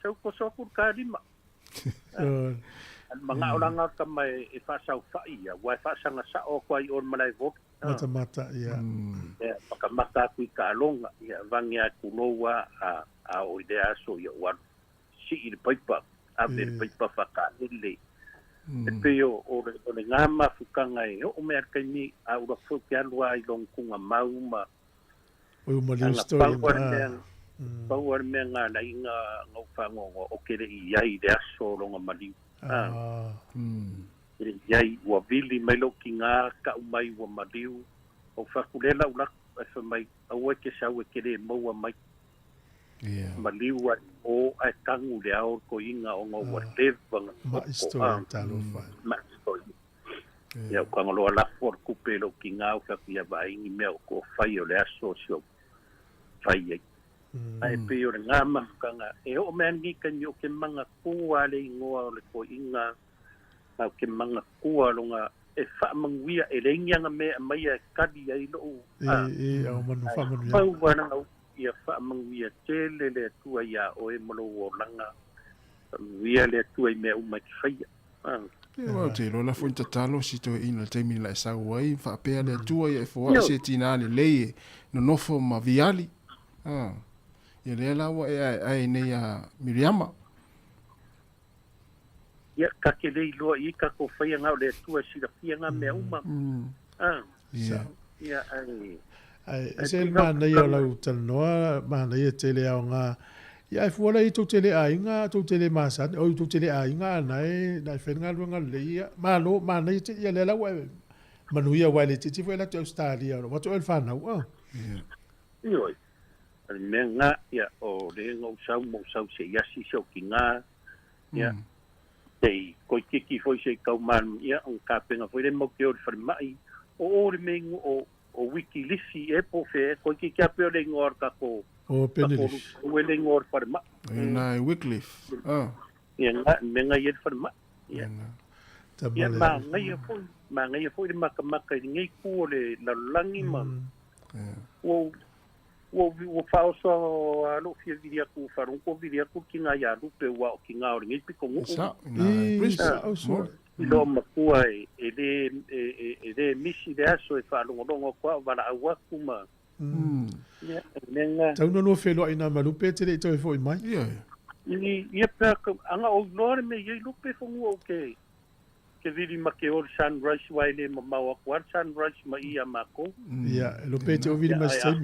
sau koso aku le kalima. Manga o ka mai e whaasau whai ia, wa e whaasanga sa o kwa i o malai vok. Mata mata, ia. Ia, whakamata aku i ka alonga, ia, vangi a kuloa a o i le aso, ia, waru si i le paipa, a ve le paipa whakaele. E pe o le ngā mafukanga e o mea kaimi a ura fau ke alua i long kunga mau ma. O uma liu story ma. Pau ar mea ngā la inga ngau whangongo o kere i ai le aso longa maliu. Kere i ai ua vili mai lo ki ngā kau mai ua maliu. O whakulela ula e wha mai aua ke sau e kere maua mai. Maliu ai o ai tangu le ao ko inga o ngau ua leva ngā. Ma story talofa. Ma story. Ia o kangaloa lafo o kupe lo ki ngā o whakuia vaingi mea o ko whai o le aso sio whai ai. Ai pe o le ngā mafukanga e o mea ngi ka ni o ke manga kua le ingoa o le ko inga o ke manga kua longa e whaamanguia e le ingianga mea mai e kari ai lou. E au manu whaamanuia. Pau wana au ia whaamanguia tele le atua ia o e malo o langa. Whaamanguia le atua i mea uma ki whaia. Ia wau te lola foi tatalo si toe ina le taimi la e sau ai whaapea le atua ia e foa se tina le lei e nonofo ma viali. Ia lea laua e ai nei a Miriama. Ia, ka ke lei loa i ka ko whaia ngā o le atua sila fia ngā mea uma. Ia. Ia, ai. Ai, se el mana ia o lau talanoa, mana ia tele ao ngā. Ia, e fuala i tau tele ainga, tau tele masani, o i tau tele ainga anai, nai whenga luanga le ia. Malo, mana ia te ia lea laua e manuia wai le titi fo e latu Australia, wato el whanau. Ia. Ioi. Mea ngā, ia, o le ngau sau, mau sau se iasi se o ki ngā, ia, te i koi kiki foi se i kau manu, ia, o kāpenga foi le mau ke o le whare mai, o o le mengu o wiki lisi e po whea, koi kiki ape o le ingoa ka ko, o Penelif. O le ingoa o le whare mai. Nā, e Wycliffe. Ia, ngā, mea ngā i le whare mai. Ia, ia, mā ngai foi, mā ngai foi le makamaka i ngei ku o le lalulangi ma, o, ua whaoso a lo fia viri aku wharongo viri aku ki ngā ia lupe ua o ki ngā ore ngei piko nguu. Sa, nā, Brisbane. I loa makua e le misi le aso e whaalongolongo kua o wala au aku ma. Ia, e menga. Tau noa wheloa i nā malupe te le i tau e fo i mai. Ia. Ia pea, anga o noa re me iei lupe whangua o ke. Ke viri ma ke ore sunrise wai le ma mau aku ar sunrise ma ia mako. Ia, lupe te o viri ma se.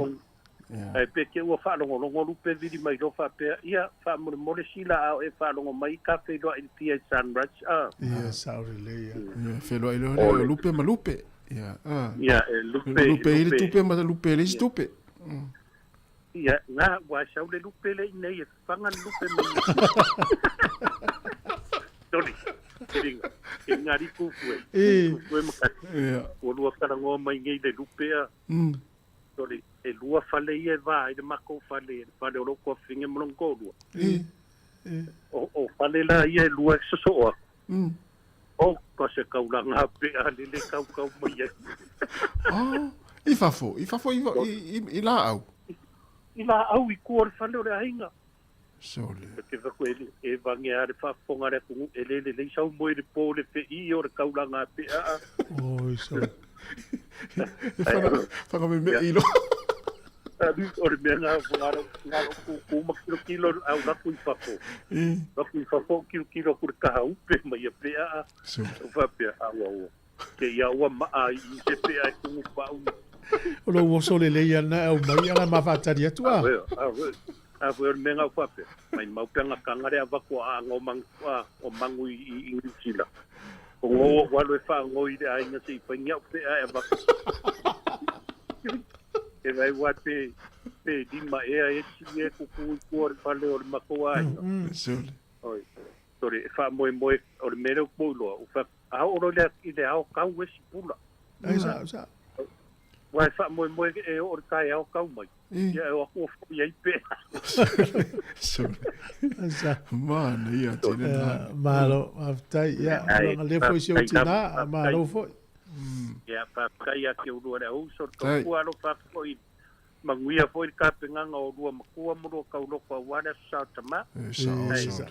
Ai pe ke ua whaalongolongo lupe viri mai lo whapea ia whaamore sila au e whaalongo mai ka whenua i pia sunrise. Ia, saore le ia. Ia, whenua i loa lupe ma lupe. Ia, Ia, e lupe. Lupe i le tupe ma lupe le isi tupe. Ia, ngā, wā sau le lupe le inei e whanga lupe mai. Tony, te ringa, e ngari kukue. Kukue makati. Ua lua karangoa mai ngei le lupe a. Tony, e lua whale ia e vā, i le mako whale, e whale o loko a whinge molongo lua. O whale la ia e lua e sosoa. O, ka se kaulanga pe a lele kau kau mai ai. I fafo, i la au. I la au i kua le whale o le ahinga. Sole. Te whaku e vange a le whafonga le kungu, e lele lei sau moe le pō le whe i o le kaulanga pe a. Oi, sole. Whanga me me ilo. O le mea ngā kū ma kilo kilo au raku i whafo. Raku i whafo kilo kilo kure kaha upe mai a pea a. O whapea au au. Ke ia ua maa i se pea e kungu pau. O lo woso le lei ana au mai ala mawhatari atua. A o le mea ngā whapea. Mai mau pea ngā kangare a wako a ngō o mangu i New. O ngō walo e wha ngō i le ainga se i paingia o pea e wako. E vai wā pe lima ea e ti e kuku i kua le whale o le makoa ai. Sole. Oi. Sore, e faamoemoe o le mea lea ou te moiloa, ua fai atu, a oo loa i le ao tau e isi pula. Ai sa, sa. Aua e faamoemoe e oo i le taeao tau mai, ia e o atu o foi ai pea. Sore. Ai sa. Manaia tele na. Malo, faafetai. Ia, tulaga lea foi si ou tina, malo foi. Ia, faafetai ia te oulua le auuso, le tautua alofa atu foi Manuia foi le tapenaga o lua matua ma lua tauloko aua le Aso Sa o Tama. E sao sao.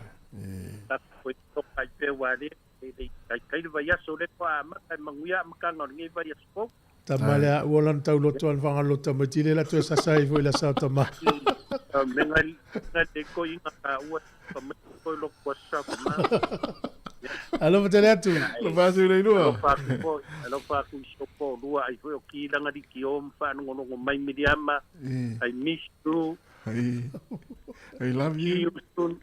Tatou toe toka ai pea aua lea e le i taitai le vaiaso lea faatoa amata e manuia amataga o lenei vaiaso fou. Tama le a ua lana tauloto ana faagalota mai tile la toe sasa ai foi le Aso Sa o Tama. Mea le toeaina taua e mai foi loku Aso Sa o Tama. Alofa tele atu. Alofa atu le lua. Alofa atu foi. Alofa atu i si ou toalua ai foi o Kilaga Likio ma faalogologo mai Miriama. I miss you. I love you. See you soon.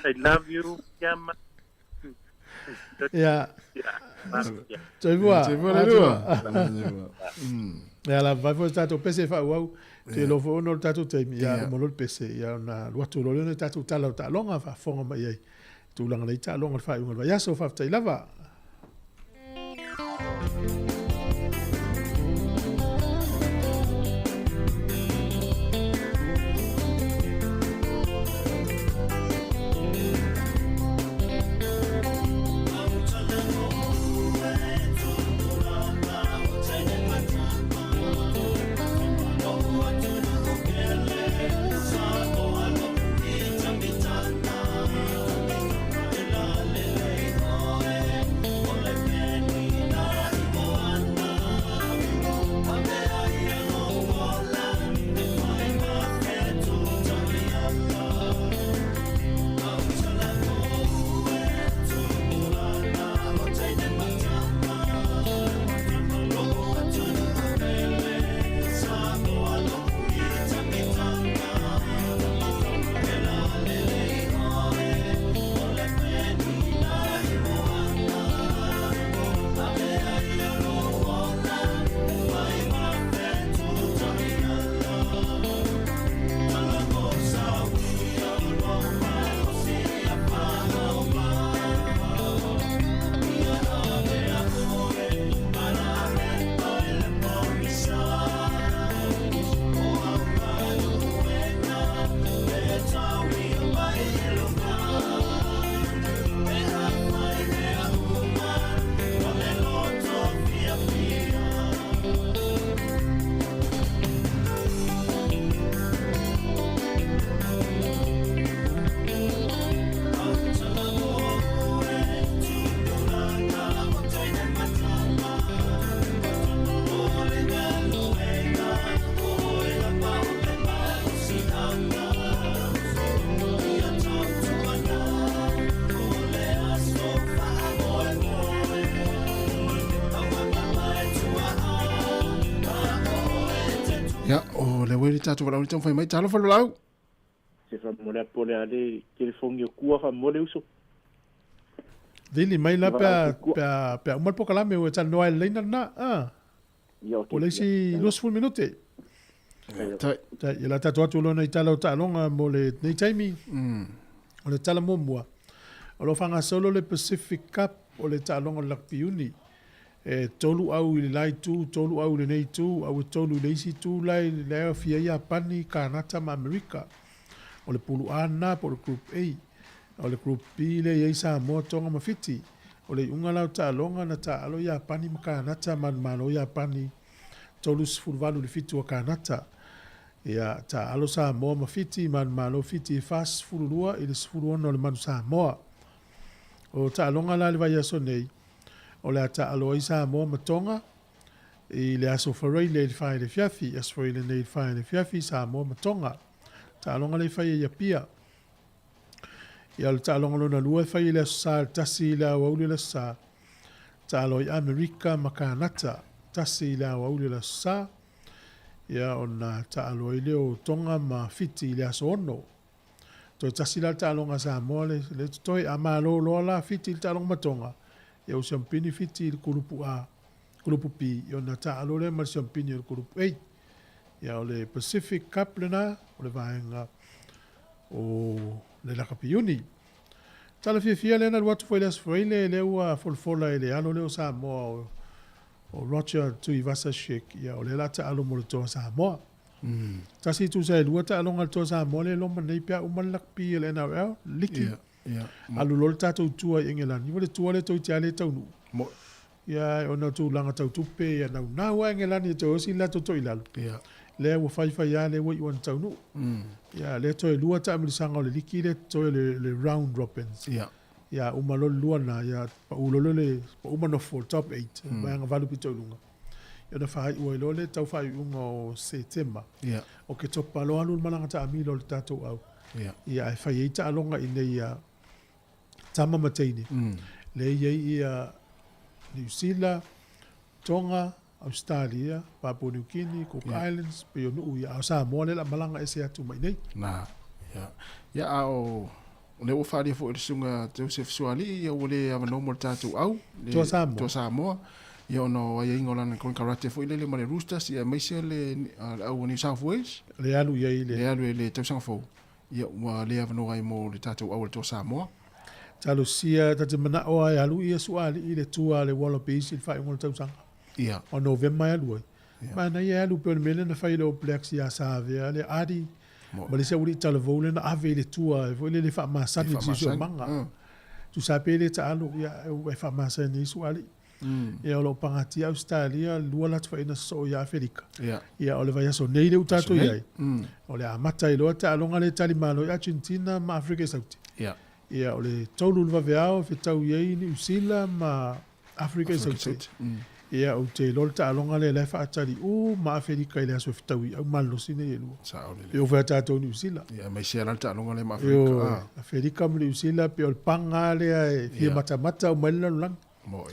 I love you Miriama. Ia. Toivua. Toivua le lua. Ia la vai foi tatou pese faaauau. Te iloa foi ona o le tatou taimi, ia uma loa le pese, ia ona alu atu loa lea o le tatou tala o taaloga faafofoga mai ai. Tulaga nei taaloga o le faaiuga o le vaiaso. Faafetai lava. Ia, o le ue le tātou walau le taumafai mai. Talofa Lolau. Se faamole apo le ale telefoni o kua faamole uso. Vili mai la pea, pea, pea uma le pokalame ua talanoa ai le laina lena. Ah. O le isi 20 minute. Tai. Tai, ia la tatou atu loa i tala o taaloga mo le nei taimi. O le tala muamua, o lo o faagasolo le Pacific Cup o le taaloga o le Rugby Uni. E tolu au i le la itu, tolu au i lenei itu, au e tolu i le isi itu la e la e aofia ai Iapani, Kanata ma Amerika. O le Pulu A lena po o le Group A. O le Group B lea e i ai Samoa, Tonga ma Fiti. O le iuga la o taaloga na taaalo Iapani ma Kanata ma le Malo o Iapani 38 i le 7 a Kanata. Ia, taaalo Samoa ma Fiti ma le Malo o Fiti e 42 i le 16 o le Manu Samoa. O taaloga la i le vaiaso nei, o le a taaalo ai Samoa ma Tonga i le Aso Faraile i le 4 i le afiafi, Aso Faraile nei i le 4 i le afiafi, Samoa ma Tonga. Taaloga lea e fai ai i Apia. Ia o le taaloga lona lua e fai i le Aso Sa i le 1 i le aoauli o le Aso Sa. Taalo ai Amerika ma Kanata, 1 i le aoauli o le Aso Sa. Ia ona taalo ai lea o Tonga ma Fiti i le Aso 6. Toe tasi la le taaloga a Samoa le, le totoe. A malo loa la Fiti i le taaloga ma Tonga, ia ua siampini Fiti i le kulupu A, kulupu B, ia ona taalo lea ma le siampini o le kulupu A. Ia o le Pacific Cup lena, o le vaega o le lakapi uni. Tala fiafia lea na alu atu foi i le Aso Faraile lea ua folafola e le alo lea o Samoa o o Roger Tuivasa-Sheck, ia o lea o le a taalo mo le Toa Samoa. Tasi e tusa e lua taaloga a le Toa Samoa lea e loma nei pe a uma le lakpi a le NRL, liki. Ia, ia. Alu loa le tatou tua i Engelani, ua le tua lea toeitiiti lava le taunuu. Mo'i. Ia, ona o tulaga tau tupe, ia naunau lava Engelani e toe osi le latou toilalo. Ia. Lea ua faifai lava lea ua iu ina taunuu. Ia, lea toe lua taamilisaga o le liki lea totoe o le round robins. Ia. Ia, uma loa le lua lena, ia pau loa le, pau ma nofo le top eight, vaega valu pito i luga. Ia ona faaiu ai loa lea tau faaiuiuga o Setema. Ia. Oketopa loa alu le malaga taamilo a le tatou au. Ia. Ia, ae fai ai taaloga i inei ia tama ma teine. Lea e i ai ia Niu Sila, Tonga, Ausetalia, Papua New Guinea, Cook Islands, pei o nuu ia, a o Samoa lea o le a malaga ese atu mai i inei. Na, ia. Ia, a o lea ua faaalia foi e le Susuga Joseph Sualii, ia ua le avanoa mo le tatou au, le Toa Samoa. Toa Samoa, ia ona o aiaiga o lana konekarate foi lele ma le Roosters, ia aemaise le, le au o New South Wales. Le alu i ai le. Le alu i le tausaga fou. Ia, ua le avanoa ai mo le tatou au o le Toa Samoa. Talosia, ta te manao lava e alu ia Sualii i le tua a le Wallabies i le faaiuga o le tausaga. Ia. O Novema e alu ai. Ia. Manaia e alu pei o le mea lea na fai e le All Blacks ia Savea le Ardie Mo. ma le isi aualii talavou lea na ave i le tua foi lele e faamasani i le siosiomaga. Tusa pe le taalo, ia, e faamasani ai Sualii. Ia o lo o pagatia Ausetalia, lua latou faiga sosoo ia Afelika. Ia. Ia o le vaiaso nei lea ua tatou i ai. O le a amata ai loa taaloga lea e talimalo ai Argentina ma Afrika i Sauti. Ia. Ia o le 3 i le vaveao e fetau i ai Niu Sila ma Afrika i Sauti. Ia ou te iloa le taaloga lea la e faatali uma Afelika i le aso e fetau i au malolosi nei e lua. Sao lelei. E oo foi ia tatou Niu Sila. Ia aemaise lava la le taaloga lea ma Afrika. Ioe, Afelika ma Niu Sila pei o le paga lea e fia matamata uma ai le lalolagi. Mo'i.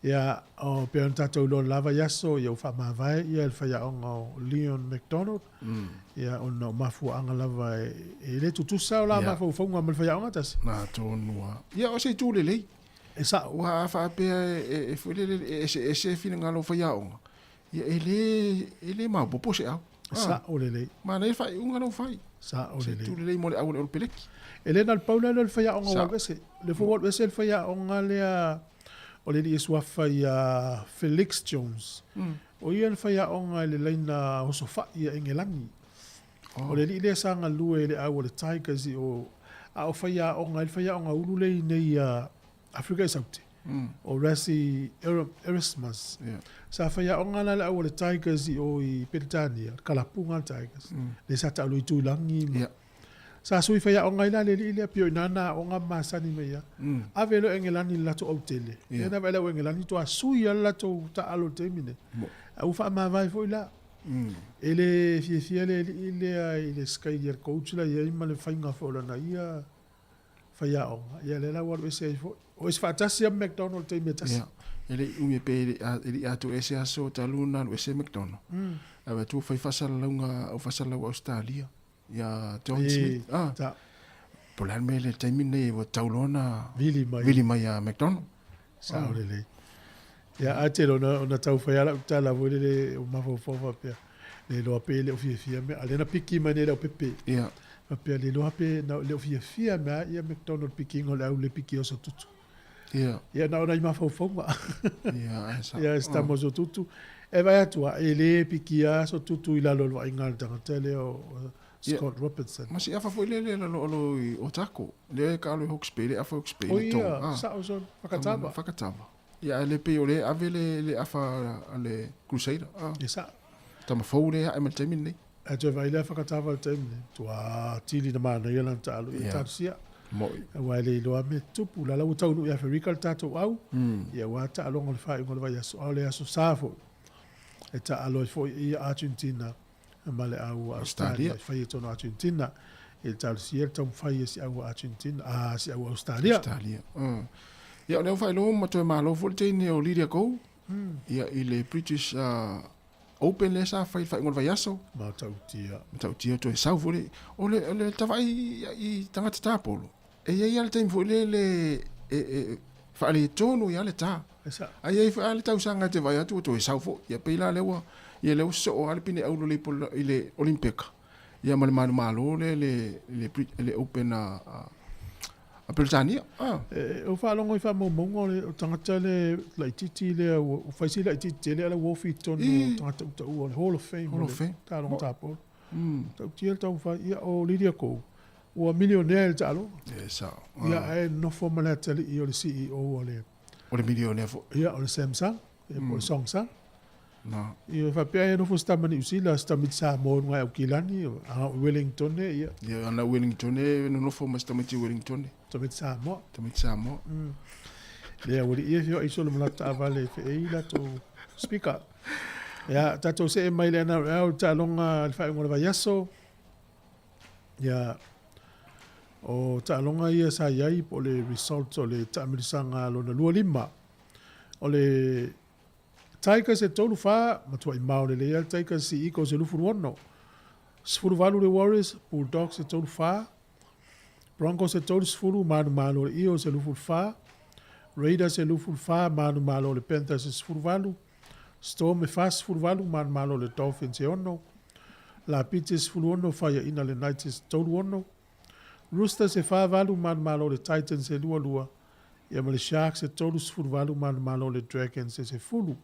Ia, o pei ona tatou iloa i le la vaiaso, ia ua faamavae ia le faiaoga o Leon MacDonald, ia ona o mafuaaga lava e le tutusa o la mafaufauga ma le faiaoga tasi. Na tonu lava. Ia, o se itu lelei. E sao. Aua a faapea e foi lele e eseese finagalo o faiaoga, ia e le, e le maopoopo se au. E sao lelei. Manaia le faaiuga lea ua fai. Sao lelei. Se itu lelei mo le au o le Olopeleki. E le na o le pau lea o le faiaoga ua alu ese. O lea foi ua alu ese le faiaoga lea o le alii e suafa ia Felix Jones. O ia le faiaoga i le laina osofai a Engelani. O le alii lea sa galue i le au a le Tigers i o, a o faiaoga ai le faiaoga ulu lea i inei ia Afrika i Saute, o Rassie Erasmus. Sa faiaoga la le au a le Tigers i o i Peretania, le kalapu a le Tigers, lea sa taalo i Tuilagi ma Sa sui faiaoga ai la le alii lea, pei o i ina na aoga ma masani mai ai. Ave loa e Engelani i le latou autele. Lea na vaai le au Engelani toa sui lava le latou taaalo i le taimi lenei. A ua faamavae foi la. E le fiafia le alii lea i le sikaili a le coach la i ai ma le faiga foi o lana ia faiaoga. Ia lea la ua alu ese ai foi. O ese faatasi lava ma McDonald i le taimi e tasi. Ia, e le i umi e pe e le i atoa ese aso talu ona alu ese McDonald. Ae vaai atu ua fai faasalalauga au faasalalau a Ausetalia. Ia John Smith. Ah. Ta. Po o le a le mea le taimi lenei ua tau loa ona vili mai, vili mai ia McDonald. Sao lelei. Ia, ae tele ona, ona tau fai lava lau tala foi lele o mafaufau faapea, le iloa pe le o fiafia mea, a lea na piki mai nei le aupepe. Ia. Faapea le iloa pe na, le o fiafia mea ia McDonald pikiga o le au le piki o Sotutu. Ia. Ia na ona i mafaufauga. Ia, ae sao. Ia, se tama o Sotutu. E vaai atu lava, e le pikia Sotutu i lalo o le vaaiga a le tagata lea o Scott Robertson. Ma si afa foi lele lalo alo i Otago. Lea e kaalo i Hawke's Bay, le afa Hawke's Bay. O ia, sao son, Fakatava. Fakatava. Ia, le pei o le ave le afa a le Crusader. Ia sao. Tama fou le ae ma le taimi lenei. Ae toe vaai lea Fakatava i le taimi lenei. Tua tili na manaia lana taalo ia talosia. Moi. Aua e le iloa mea tupu. La la ua taunuu i Aferika le tatou au. Ia ua taaloga o le faaiuga o le vaiaso. A o le aso Sa foi. E taalo ai foi ia Argentina ma le au Australia. E fai e tonu Argentina. E talosia le taumafai e si au Argentina, a si au Australia. Australia. Ia o lea ua faailoa ma toe malo foi le teine o Lydia Go. Ia i le British Open lea sa fai i le faaiuga o le vaiaso. Matautia. Matautia toe sau foi le, o le, o le tavaai i tagata tapolo, e i ai lava le taimi foi lele e faaletonu ai lava le ta. Ae i ai foi lava le tausaga e te vaai atu ua toe sau foi. Ia pei la lea ua, ia lea ua sosoo lava le pine auro i le Olympeka, ia ma le manumalo lea i le, le Open a, A Peretania, ah. E, o faalogo i faamaumauga o le o tagata le laitiiti lea ua ua fai si laitiiti tele a o la ua ofi i totonu o tagata utaua o le Hall of Fame Hall of Fame. Taaloga tapolo. Matautia le taumafai, ia o Lydia Ko, ua milionea i le taaloga. E sao. Ia ae nofo ma le atalii o le CEO o le O le milionea foi. Ia o le Samsung, ia po o le Songsang. Na. Ia faapea e nofo se tama Niu Sila, se tamaiti Samoa i luga i Aukilani, a o Wellingtone, ia. Ia ana Wellingtone nonofo ma se tamaiti Wellingtone. Tamaiti Samoa. Tamaiti Samoa. Lea ua liia fio aiso le malata taavale e feei latou speaker. Ia, tatou see mai le NRL, le taaloga i le faaiuga o le vaiaso. Ia, o taaloga ia sa i ai po o le result o le taamilisaga lona 25. O le Tigers e 3-4, matuai mao lelei lava le Tigers i Eagles e 26. 18 le Warriors, Bulldogs e 3-4, Broncos e 30, manumalo le Eels e 24, Raiders e 24, manumalo le Panthers e 18, Storm e 48, manumalo le Dolphins e 6, Lapiti e 16, faiaina le Knights e 36, Roosters e 48, manumalo le Titans e 22, ia ma le Sharks e 38, manumalo le Dragons e 10.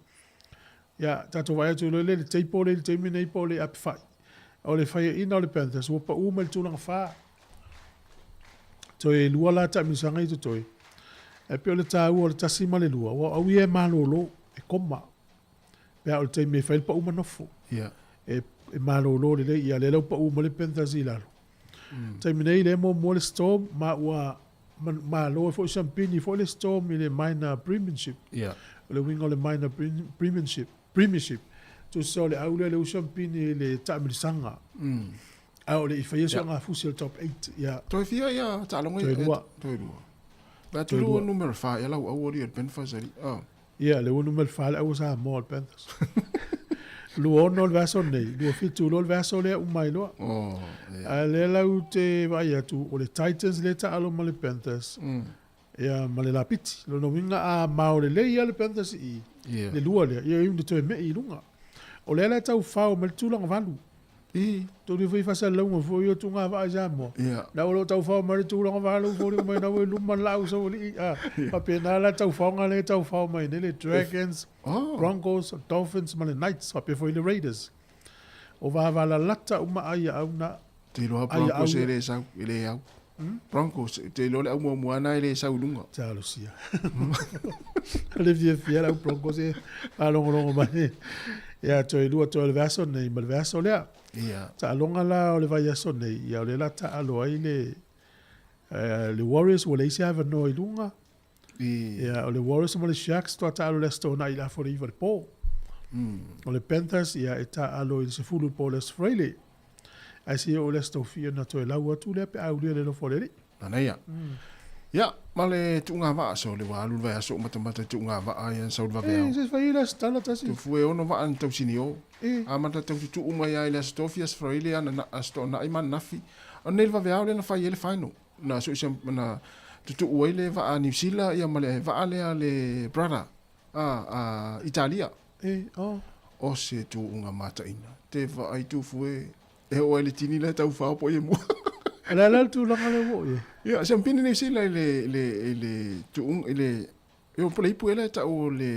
Ia, tatou vaai atu loa i le table lea i le taimi nei po o le apefai. O le faiaina o le Panthers ua pau mai le tulaga fa. Toe lua la taamilosaga i totoe. Ae pei o le taua o le tasi ma le lua, ua au ia e malolo, e koma. Pe a o le taimi e fai le pau ma nofo. Yeah. E, e malolo lelei, ia lea la ua pau mai le Panthers i lalo. Taimi nei lea e muamua le Storm ma ua malo ai foi siampini foi le Storm i le minor premiership. Yeah. O le uiga o le minor premiership, premiership, tusa o le au lea le u siampini i le taamilisaga. A o le i faia so nga fusi o le top 8. Yeah. Toe fia ia taaloga Toe lua. Toe lua. Ba tu lua numero 4 ia lau au ali o le Panthers ali. Oh. Ia, le ua numero 4 le au o Samoa o le Panthers. 26 le vaiaso nei, 27 loa le vaiaso lea uma ai loa. Oh, yeah. A lea lau te vaai atu, o le Titans lea e taalo ma le Panthers, ia ma le Lapiti. Lona uiga a mao lelei lava le Panthers i i, le lua lea, ia e iu ina toe mei i luga. O lea la e tau fao mai le tulaga valu. I. Tolu foi faasalalauga foi o tuga vaa i Samoa. Yeah. Na o lo o tau fao mai le tulaga valu foliga mai na ua i luma le laau saualii. Ah, faapena la taufaoga lea e tau fao mai nei le Dragons, Oh. Broncos, Dolphins ma le Knights faapea foi le Raiders. O vavalalata uma ai au na Te iloa ai au Broncos e ia. le sau, e le au. Broncos, te iloa le au muamua na e le sau i luga. Talosia. Le fiafia lau Broncos e faalogologo mai. Ia, toe lua toe o le vaiaso nei ma le vaiaso lea. Ia. Taaloga la o le vaiaso nei, ia o lea la taalo ai le le Warriors ua leai se avanoa i luga. I. Ia, o le Warriors ma le Sharks toa taalo i le Aso Toonai i le afa o le iva i le po. O le Panthers, ia, e taalo i le 10 i le po o le Aso Faraile. Ae seia oo i le Aso Taufia ona toe lau atu lea pe a aulia le alofa o le Alii. Manaia. Ia, ma le tuuga vaa, so le ua alu le vaiaso o matamata i tuuga vaa ia na sau le vaveao. E, se fai le aso tala tasi. Tufue e ono vaa na tausini o. E. Amata tau tutuu mai lava i le Aso Tofi, Aso Faraile, ana, Aso Toonai ma Anafi. O nei le vaveao lea na fai ai le final. Na sui se, na tutuu ai le vaa a Niu Sila ia ma le vaa lea a le brother a, a Italia. E, oh. O se tuuga mataina. Te vaai Tufue e oo ai le tini la e tau fao po i e mua. O le a la le tulaga lea ua oo i ai? Ia, siampini Niu Sila i le, i le, i le tuuga, i le, io po le ipu ela e tau o le,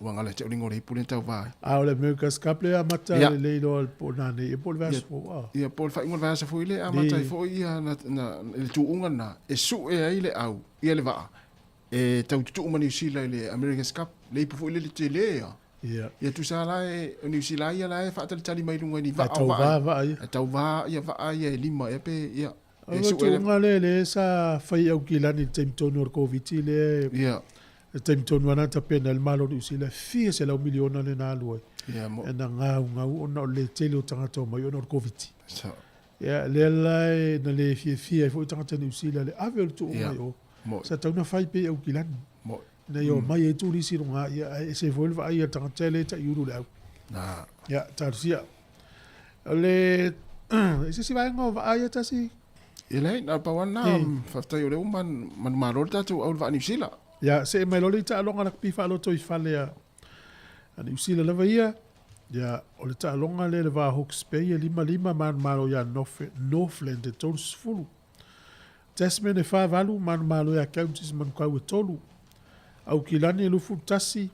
ua galo ia te au le igoa o le ipu lea na tau va ai. A o le America's Cup lea e amata Ia. lelei loa po o nanei ia po o le vaiaso Ia, fou, a. ia po o le faaiuga o le vaiaso foi lea e amata ai foi ia na, na, i le tuuga lena e sue ai le au, ia le vaa e tau tutuu ma Niu Sila i le America's Cup, le ipu foi lele tele ia. Ia. Ia tusa la e, o Niu Sila ia la e faatalitali mai luga i ni A vaa o tau vaa. va vaa ia. A tau va ia vaa ia e lima ia pe, ia. O E le sue le. tuuga lea lea sa fai i Aukilani i le taimi tonu o le Koviti lea e Ia. le taimi tonu lava na tapena ai le Malo o Niu Sila, e fia selau miliona lea na alu ai. Ia mo. E na gaugau ona o le le tele o tagata o mai ona o le Koviti. Sa. Ia, lea la e na le fiafia ai foi tagata Niu Sila le ave o le tuuga Ia. i o. Mo. Sa tau na fai pea i Aukilani. Mo. Ina ia omai ai turisi i luga, ia, ae ese foi le vaai a le tagata e le taiulu le au. Na. Ia, talosia. O le, e se isi vaega o vaa ia tasi? Ia leai, na o le pau lava lena, faafetai o lea ua manumalo le tatou au i le vaa Niu Sila. Ia, see mai loa le taaloga lakapi faaloto i fale a Niu Sila lava ia. Ia, o le taaloga lea le va Hawke's Bay e 5-5 manumalo ia Northland e 30. Tasman e 4-8, manumalo ia Counties Manukau e 3. Aukilani e 21,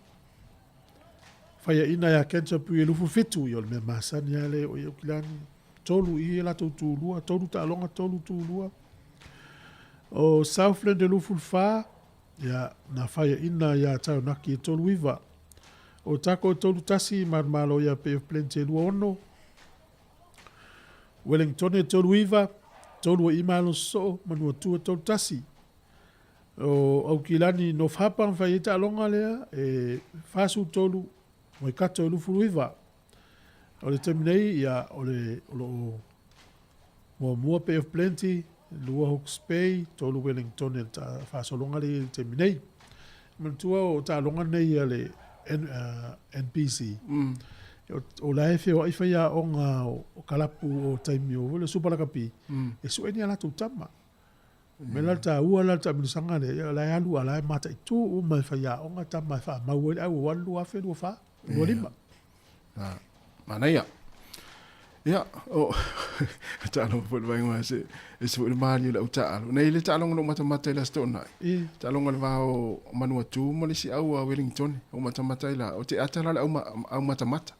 faiaina ia Canterbury e 27, ia o le mea masani lava lea o i Aukilani. 3 i e latou tulua, 3 taaloga, 3 tulua. O Southland e 24, ia na faiaina ia Taranaki e 39. O Otago e 31, manumalo ia Bay of Plenty e 26. Wellington e 39, 3 e ima alo sosoo, Manuatu e 31. O Aukilani North Harbour na fai ai taaloga lea e 43, Waikato e 29. O le taimi nei, ia, o le, o lo o muamua Bay of Plenty, 2 Hawke's Bay, 3 Wellington e le faasologa lea i le taimi nei. Manatua o taaloga nei a le NPC, o la e feoai faiaoga o kalapu o taimi o le Super Lakapi, e sue ni a latou tama. Mea la le taua la le taamilosaga lea, ia o la e alu a o la e mataitu uma e faiaoga tama e faamau ai le au alu 2024, 25. Ah, manaia. Ia, o, taaloga foi le vaega se, e se foi le mali o le au taalo. Nei le taaloga no matamata i le aso toonai. Taaloga le va o Manuatu ma le isi au a Wellington, o matamata i la, o te ata la le au, au matamata.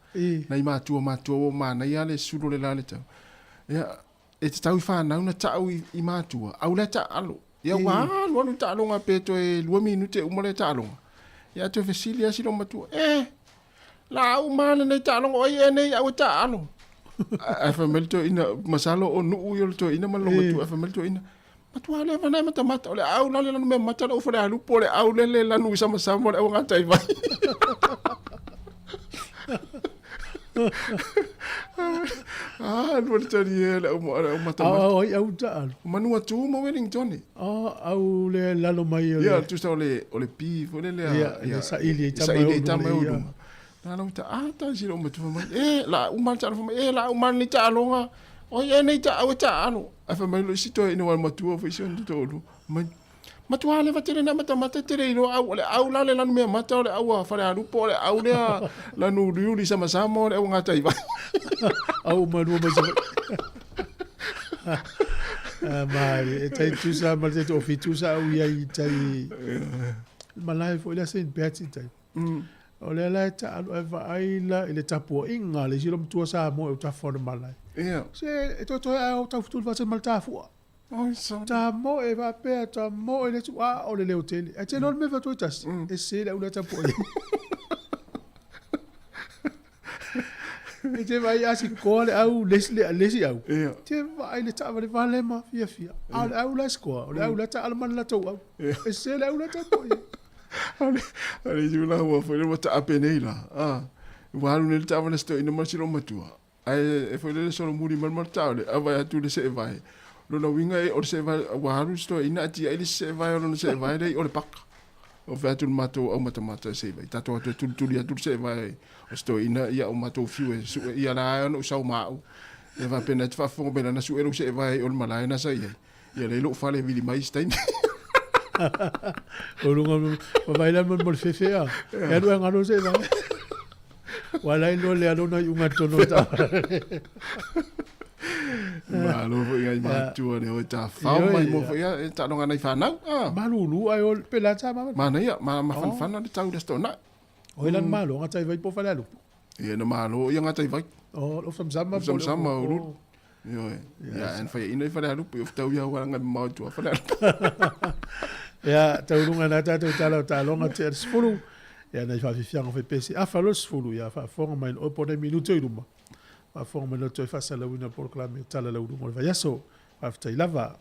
Nai matua matua o manaia le sulo le la le tau. Ia, e te tau i whanau na tau i matua, au le taalo. Ia ua alu alu taaloga pe toe 2 minute uma le taaloga. Ia toe fesili lava si matua, eh, la au ma lenei taaloga o ai ea nei au e taalo. Ae fai mai le toeaina, masalo o nuu ia o le toeaina ma le matua, ae fai mai le toeaina, matua le vana e matamata, o le au la le lanu mea mata le ufa le alupo, o le au le le lanu i samasama o le au gatai vai. Ah, lua le tali e le au, le au matamata. Au, ai au taalo. Manu atu ma Wellington. Oh, au le lalo mai o le... Ia, tusa o le, o le pi, foi le lea. Ia, le saili i tama e tama e luma. Na lau ta, ah, ta si lo matua mai. E, la uma ta mai, e, la uma ni ta alonga. O e nei ta au ta alo. Ai fa mai lo si toe ina wal matua foi si on to lu. Mai matua le vatele na mata mata tele ilo au le au la le lanu mea mata o le au a fale alupo o le au lea lanu uliuli sama sama o le au ngata i vai. Au malua mai sa. Ma e tai tusa ma te o fitusa au ia i tai malae foi la Saint Patrick tai. O lea la e taalo e vaai la i le tapuaiga a le isi matua Samoa e utafa o le malae. Se e toetoe ae o taufetuli faatasi ma le tafua. Ta mo e faapea ta mo e le tu a o le leo tele. Ae tele o le mea faatoa tasi. E se le au lea tapuai. E te vaai a sikoa le au lesi le lesi au. Te vaai le taavale vale ma fiafia. A o le au la sikoa, o le au la taalo ma le latou au. E se le au la tapuai. Ale isi la ua foi le ua taape nei la. Ah, ua alu nei le taavale se toeaina ma le silo matua. Ae e foi lele solomuli mai le matatao le ava atu le seevae. Lona uiga e o le seevae ua alu se toeaina ae tiai le isi seevae o lona seevae lea i o le paka. O fai atu le matou aumatamata se i vai tatou atu e tulituli atu le seevae o se toeaina ia o matou fiu e sue ia la e ona ou sau ma au. Ia faapena e te faafofoga mai lana sue lou seevae i o le malae na sa i ai. Ia lea i lou fale e vili mai isi taimi. O luga ma vai la mo le fefe a. E alu e ngalo se vai. Wa lai lo le alo na iunga tono ta. Malo foi ngai matua le oi ta fao mai mo foi e ta longa nei whanau. Ah. Malulu ai o pe la ta ma. Mana ia, ma ma whanwhana le tau le sto na. O ilan malo nga tai vai po fale alupu. Ia na malo ia nga tai vai. O o samsama Samsama o ru. Ioe. Ia en whai ina i whare alupu, i tau ia wala ngai mau tua whare alupu. Ia, taulunga na tātou tala o tālonga te ar sefulu. Ia, nei whawhiwhianga whai pesi. Afa lo sefulu, ia, whaafonga mai o pone minuto i ruma. Whaafonga mai loto e whaasalauina polokalame tala lau lunga o le vaiaso. Whawhitai lava.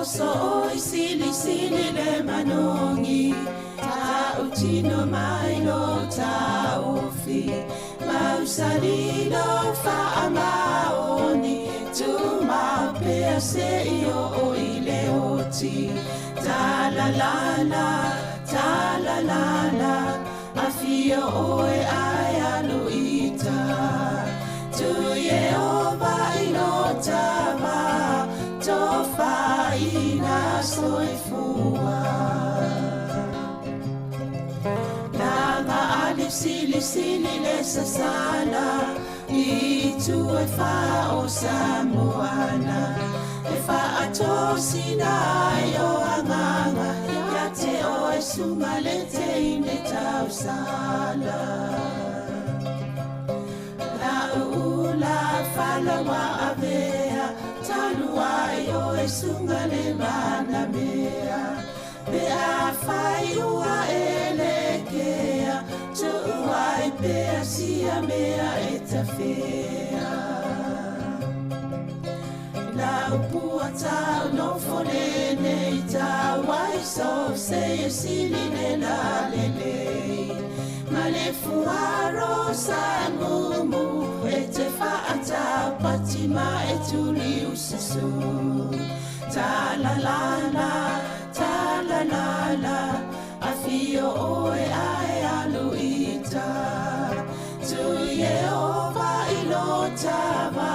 Oso oi sili sili le manogi Ta'utino mai lo ta'ofi Mausali lo fa'amaoni Tumau pea se'i o'o i le oti Ta-la-la-la, ta-la-la-la Afio oe ae alu ita Tu Ieova i lo tava Tofaina soifua Laga ali sili sili le sasala I tu e wha o Samoana E whaatosina ai o anganga Ia te o e sunga le te ine tausala La uula falawa avea Talu ai o e sunga le mana mea Pe a whai ua e le kea Tuu ai pea sia mea e tawhea La upua tau no fone nei tau ai so se e sili le la le le Ma le fuaro sa mumu e te whaatau pati ma e tuli ususu Ta la la la, ta la la la Afio oe ae alu ita Tu Ieova i lo tava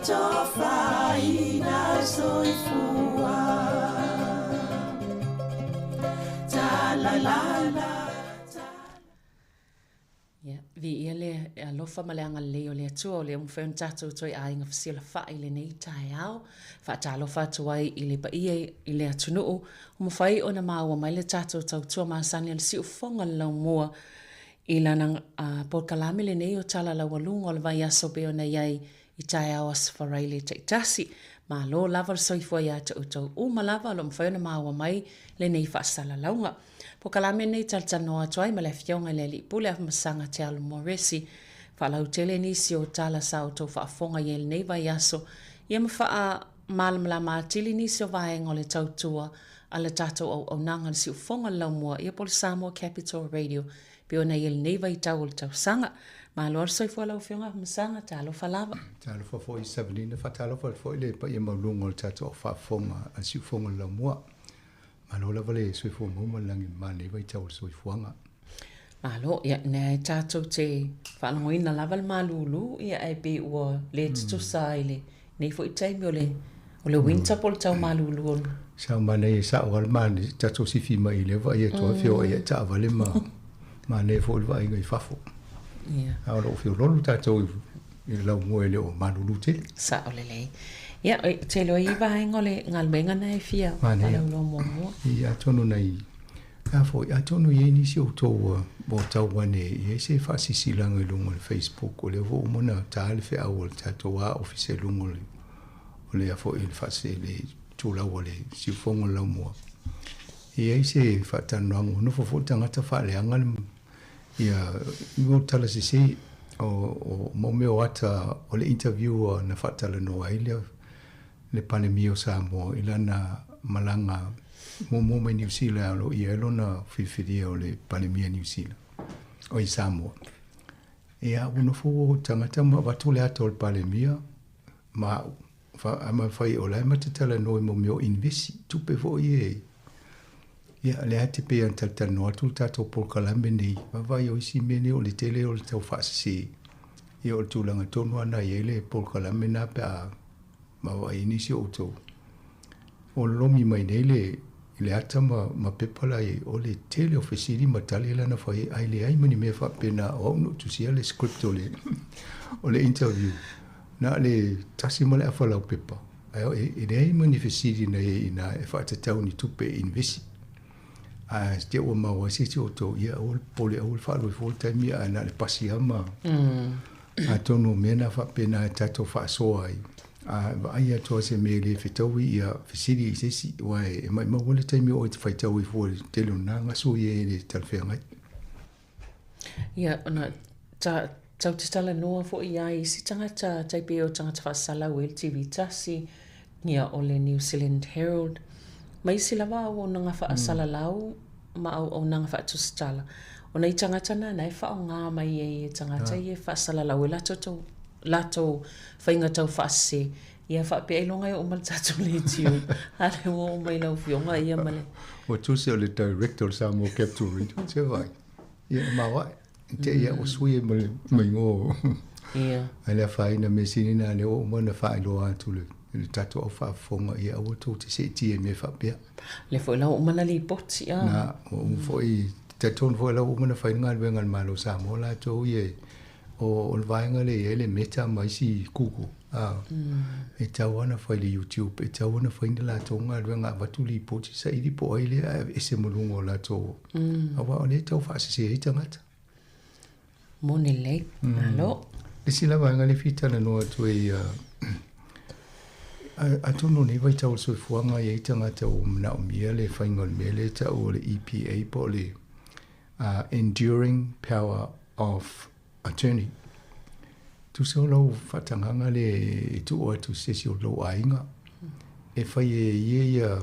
Tofaina soifua Ta la la la Ia, viia le alofa ma le agalelei o le Atua o lea ua mafai ona tatou toe aiga fesilafai i lenei taeao. Faatalofa atu ai i le paia i le atunuu ua mafai ona maua mai le tatou tautua masani a le siufofoga o le laumua i lana polokalame lenei o Tala Laualuga o le Vaiaso pei ona i ai i taeao Aso Faraile taitasi. Malo lava le soifua ia te outou uma lava o lo o mafai ona maua mai lenei faasalalauga. Polokalame lenei e talatalanoa atu ai ma le Afioga i le Alii Pule Afamasaga Te Alo Moresi. Faalautele nisi o tala sa outou faafofoga i ai lenei vaiaso, ia ma faamalamalama atili nisi o vaega o le tautua a le tatou auaunaga le siufofoga o le laumua ia po o le Samoa Capital Radio pei ona i ai lenei vaitau o le tausaga. Malo lava le soifua lau Afioga Afamasaga, talofa lava. Talofa foi Savelina, faatalofa atu foi i le paia maualuga o le tatou au faafofoga a le siufofoga o le laumua. Malo lava le soifua maua ma le lagi ma lenei vaitau o le soifuaga. Malo, ia, ina e tatou te faalagoina lava le malulu, ia, ae pei ua le tutusa ai lenei foi taimi o le, o le winter po o le tau malulu o le. Sa manaia e sao lava le manaia, tatou sifi mai i lea vaai atu a feoai ai taavale ma manaia foi le vaaiga i fafo. Ia. A o lo o feoloolo tatou i le laumua e le o malulu tele. Sao lelei. Ia, ou te iloa i vaega o le galuega na e fia faalauiloa muamua. Ia, atonu nai, a foi, atonu e i ai nisi o outou ua tau ane e i ai se faasisilaga i luga o le Facebook, o lea foi ua uma ona ta le feau a le tatou a ofisa i luga o le, o le a foi, le faase, le itulau a le siufofoga o le laumua. E i ai se faatalanoaga, ua nofo foi le tagata faaleaga le Ia, i mo tala sese, o, o mo mea o ata o le interview na faatalanoa ai le, le Palemia o Samoa i lana malaga muamua mai Niu Sila e aloaia ai lona filifilia o le Palemia Niu Sila, oi Samoa. Ia, ua nofo ua tagata ma avatu le ata o le Palemia ma au, fa, ma fai o la e ma te talanoa i mo mea o invesi, tupe foi e, Ia, lea te pei ona talatalanoa atu le tatou polokalame nei, vaavaai o isi mea nei o le tele o le tau faasese, ia o le tulaga tonu lava na i ai le polokalame na pe a vaavaai ai nisi o outou. O lolomi mai nei le i le ata ma, ma pepa la i ai, o le tele o fesili ma tali la na fai ai, ae leai ma ni mea faapena o au na ou tusia le script o le, o le interview. Na o le tasi ma le afa laupepa. Ae e leai ma ni fesili na i ai inā e faatatau ni tupe e invesi. Ae te ua maua ai se isi o outou, ia aua le popole, aua le faalua ifo le taimi ae na o le pasi lava ma atonu o mea na faapena e tatou faasoa ai. A vaai atu lava se mea e le fetaui, ia fesili i se isi, aua e maumau ai le taimi o oe e te faitau ai fua i le tele o na gasu ia e le talafeagai. Ia, ona ta, tau te talanoa foi i ai isi tagata, tai pei o tagata faasalau e le TV tasi, Ia, o le New Zealand Herald, ma isi lava auaunaga faasalalau ma auaunaga faatusitala, o nai tagata na na e faaaoga mai ai e tagata ia e faasalalau ai latou latou faiga taufaasese, ia faapea ailoga e oo mai le tatou leitio, a o lea ua oo mai lau Afioga ia ma le. Ua tusi o le Director o le Samoa Capital Region, se vaai, ia e maoae. Te ia ua sui ai ma le ma igoa. Ia. Ae le afaina mea sili na lea ua uma ona faailoa atu le le tatou au faafofoga ia aua tou te seetia i mea faapea. Lea foi la ua uma ona lipoti a. Na, ua uma foi, talitonu foi la ua uma ona fai le galuega a le Malo o Samoa latou ia o, o le vaega lea e i ai le Meta ma isi Google, a, e tatau lava ona fai i le YouTube, e tatau ona fai ni latou galuega avatu lipoti saili po o ai lea ae aveese ma luga o latou, aua o lea e tau faasese ai tagata. Moni lelei, malo. Le isi la vaega lea e fia talanoa atu ai, atonu o nei vaitau o le soifuaga e i ai tagata ua manaomia le faiga o le mea lea e tau o le EPA po o le Enduring Power of Attorney. Tusa o lau faatagaga lea e tuu atu i se isi o lou aiga e fai e ia ia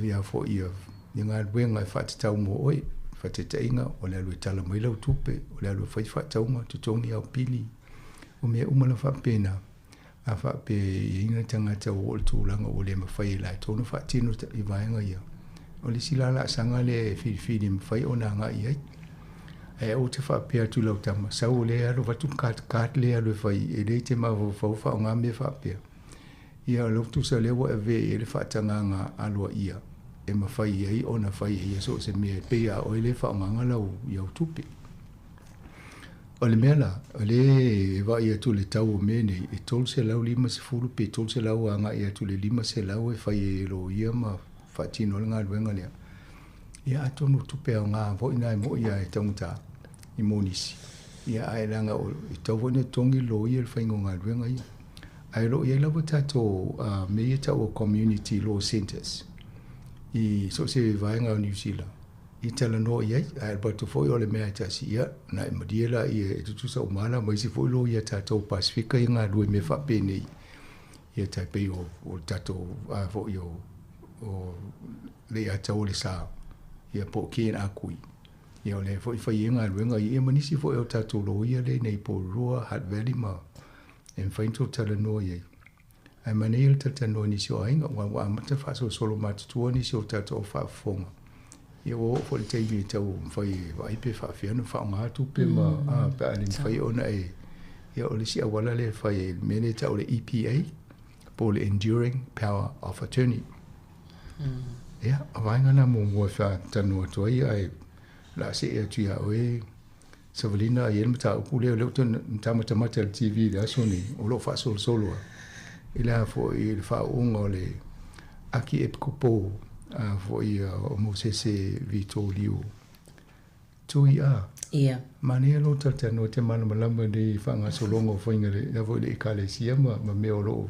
ia foi ia ia galuega e faatatau mo oe, faataitaiga o le alu e tala mai lau tupe, o le alu e fai faatauga, totogi au pili, o mea uma lava faapena. A faapea e i ai nai tagata ua oo i le tulaga ua le mafai e latou ona faatino i vaega ia, o le isi la laasaga lea e filifili e mafai ona agai i ai. Ae aua te faapea atu i lau tama, sau o lea e alu avatu le card, card lea e alu e fai, e le te mafaufau faaaoga mea faapea. Ia, o lau tusa lea ua ave i ai le faatagaga aloaia e mafai ai ona fai e ia so o se mea e pei a oe lea e faaaogaga lau, i au tupe. O le mea la, o lea e vaai atu i le tau o mea nei, e $350 pe $300 agai atu i le $500 e fai ai e loia ma faatino ai le galuega lea. Ia atonu o tupe aoga foi na e moi lava e taugata i mo nisi, ia ae leaga e tatau foi ona totogi le loia i le faiga o galuega ia. Ae o lo o i ai lava tatou mea ia e tau o community law centres i so o se vaega o Niu Sila i talanoa i ai, ae alu atu foi o le mea e tasi, ia, na e malie la ia e tutusa uma la ma isi foi loia tatou Pasefika ia galue i mea faapenei, ia tai pei o, o le tatou a foi o, o le Iataua o le Sa, ia po o Ken Akui. Ia o lea foi fai ai galuega ia ma nisi foi o tatou loia lea i nei Porirua, Hutt Valley ma e mafai ona tou talanoa i ai. Ae manaia le talatalanoa i nisi o aiga, aua ua amata faasolosolo matutua nisi o tatou au faafofoga. Ia ua oo foi i le taimi e tau mafai e vaai pe faafefea ona faaaoga tupe ma a pe a le mafai ona e ia o le isi auala lea e fai ai le mea lea e tau o le EPA po o le Enduring Power of Attorney. Ia, o vaega na muamua e faatalanoa atu ai ae o le a see atu ia oe Savalina e i ai le mataupu lea, o lea ou te tamatamata i le TV i le aso nei, o lo o faasolosolo lava i le a foi i le faauuga o le Akiepikopo a foi o Mosese Vitoliu Tui a. Ia. Manaia lou talatalanoa e te malamalama nei i faagasologa o faiga le foi le Ekalesia ma, ma mea o lo o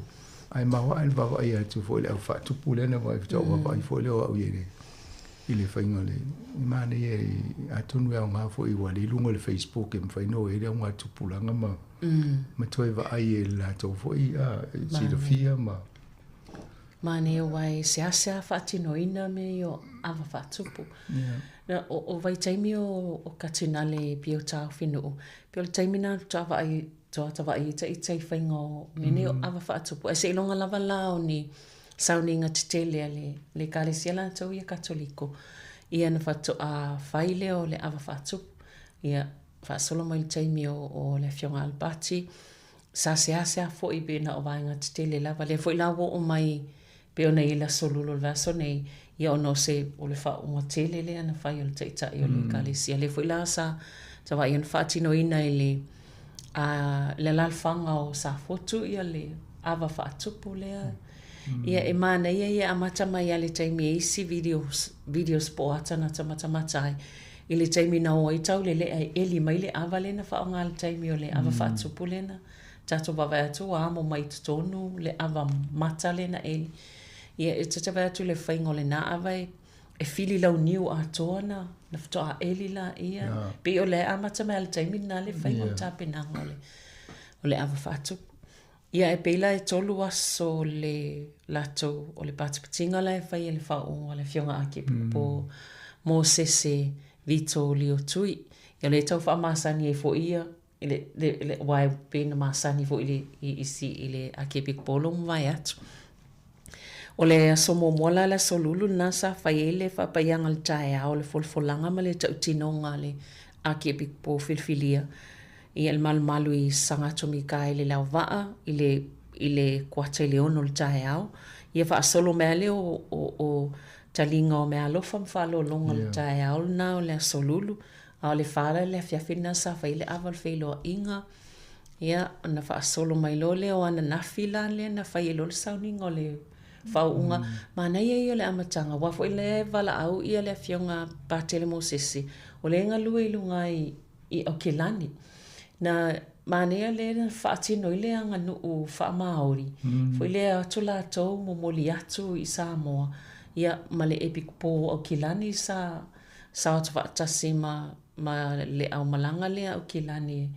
ae maoae le vaavaai atu foi i le au faatupu lea na vaai faatoa vaavaai foi lea o au i le i le faiga o le manaia atonu e aoga foi ua le i luga o le Facebook e mafai ona o ai le augatupulaga ma ma toe vaai e latou foi a silafia ma Manaia aua e seasea faatinoina mea ia o ava faatupu. Yeah. O, o vaitaimi o, o Katinale pei o Taofinuu, pei o le taimi na faatoa vaai toa vaai ai ita i faiga o mea nei o ava faatupu. Ae seiloga lava la o ni sauniga tetele a le, le ekalesia latou ia Katoliko, ia na faatoa fai lea o le ava faatupu. Ia, faasolo mai le taimi o, o le Afioga Alberti, sa seasea foi pe na o vaega tetele lava. Lea foi la ua oo mai pei ona i ai le Aso Lula o le vaiaso nei, ia ona o se, o le faauuga tele lea na fai o le Taitai o le Ekalesia. Lea foi la sa vaai ona faatinoina i le, a, le alaalafaga o Safotu ia le ava faatupu lea. Ia e manaia ia amata mai lava i le taimi e isi videos, videos po o ata na tamatamata ai i le taimi na o ai taulelea e eli mai le ava lea na faaaoga i le taimi o le ava faatupu lea na tatou vaavaai atu ua amo mai i totonu le ava mata lea na eli. Ia e ta te vaai atu i le faiga o lena ava e e fili launiu atoa na na faatoa eli laia. Pei o lea e amata mai lava i le taimi lena le faiga o le tapenaga o le o le ava faatupu. Ia e pei la e tolu aso le latou o le patipatiga la e fai e le faaooga a le Afioga Akepikopo Mosese Vito Lio Tui. Ia o lea e tau faamasani ai foi ia i le, le, le, aua e pei ona masani foi i le, i, i, i le Akepikopo o lo mavae atu. O le aso muamua la, le aso Lulu lena sa fai ai le faapaiaga i le taeao, le folafolaga ma le tautinoga a le Akiepikopo filifilia i le malumalu i Saga Mikaele i le Lauvaa i le i le kuata i le 6 o le taeao. Ia faasolo mai lava lea o, o, o taliga o meaalofa ma faaaloaloga i le taeao lena o le aso Lulu. A o le fa la i le afiafi lena sa fai ai le ava o le feiloaiga. Ia, ona faasolo mai loa lea o ananafi la lea na fai ai loa le sauniga o le faauuga. Manaia ia o le amataga, aua foi lea e valaau ia le Afioga Patele Mosese, o lea e galue i luga i, i Aukilani. Na manaia lea na faatino ai le aganuu faa-Māori, foi lea o atu latou momoli atu i Samoa, ia, ma le epikopo o Aukilani sa sao atu faatasi ma, ma le aumalaga lea a Aukilani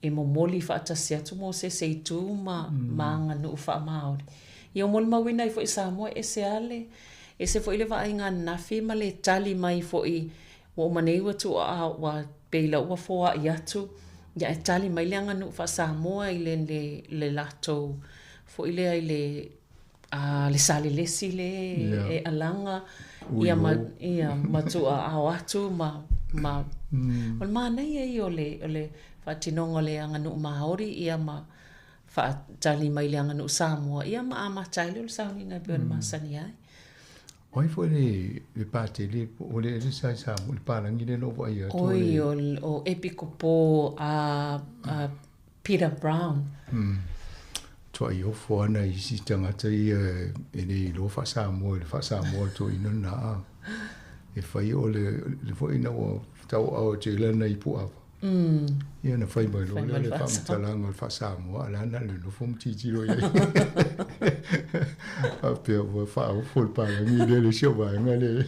e momoli faatasi atu Mosese i tu ma, ma aganuu faa-Māori. Ia ua molimauina ai foi Samoa e ese lava le, ese foi le vaaiga ananafi ma le tali mai foi ua uma nei ua tuuaao ua pei la ua foai atu ia ae tali mai le aganuu faa-Samoa i le, le, le latou foi lea i le a le Salelesi le yeah. e alaga ia ma ia ma tuuaao atu ma ma mm. o le manaia ia o le o le faatinoga o le aganuu Māori ia ma faatali mai le aganuu Samoa ia ma amata ai lea o le sauniga e pei ona masani ai. O ai foi le le Patele o le le sa sa le palangi le no ai atu Oi o o Epikopo a a Peter Brown. Mm. Tuai ofo ana i isi tagata ia e le iloa faa-Samoa i le faa-Samoa toeaina lena a. E fai o le le foi ina ua tauaao atu ai lana ipu ava. Mm. Ia na fai mai loa lea le faamatalaga o le faa-Samoa a la na le nofo ma tilotilo i ai. Faapea ua faaofo le palagi lea le isi o vaega lea.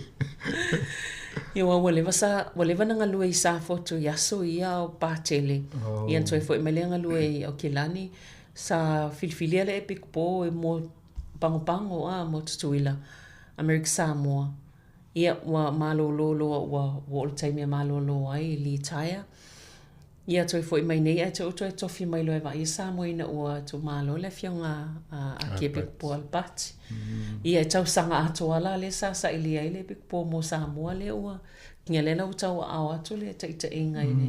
Ia aua ua leva sa ua leva na galue i Safotu i aso ia o Patele. Oh. Ia na toe foi mai lea galue i Aukilani. Sa filifilia le Epic Po e mo Pagopago a mo Tutuila, Amerika Samoa. Ia ua malōlō loa ua ua oo le taimi e malōlō ai i litaea. Ia toe foi mai nei ae toe toe tofi mai loa e vaai ia Samoa ina ua tuumalo le afioga a Akiepikopo Alapati. Ia e tausaga atoa la lea sa sailia ai le epikopo mo Samoa lea ua ia lea la ua tauaao atu le taitaiga i le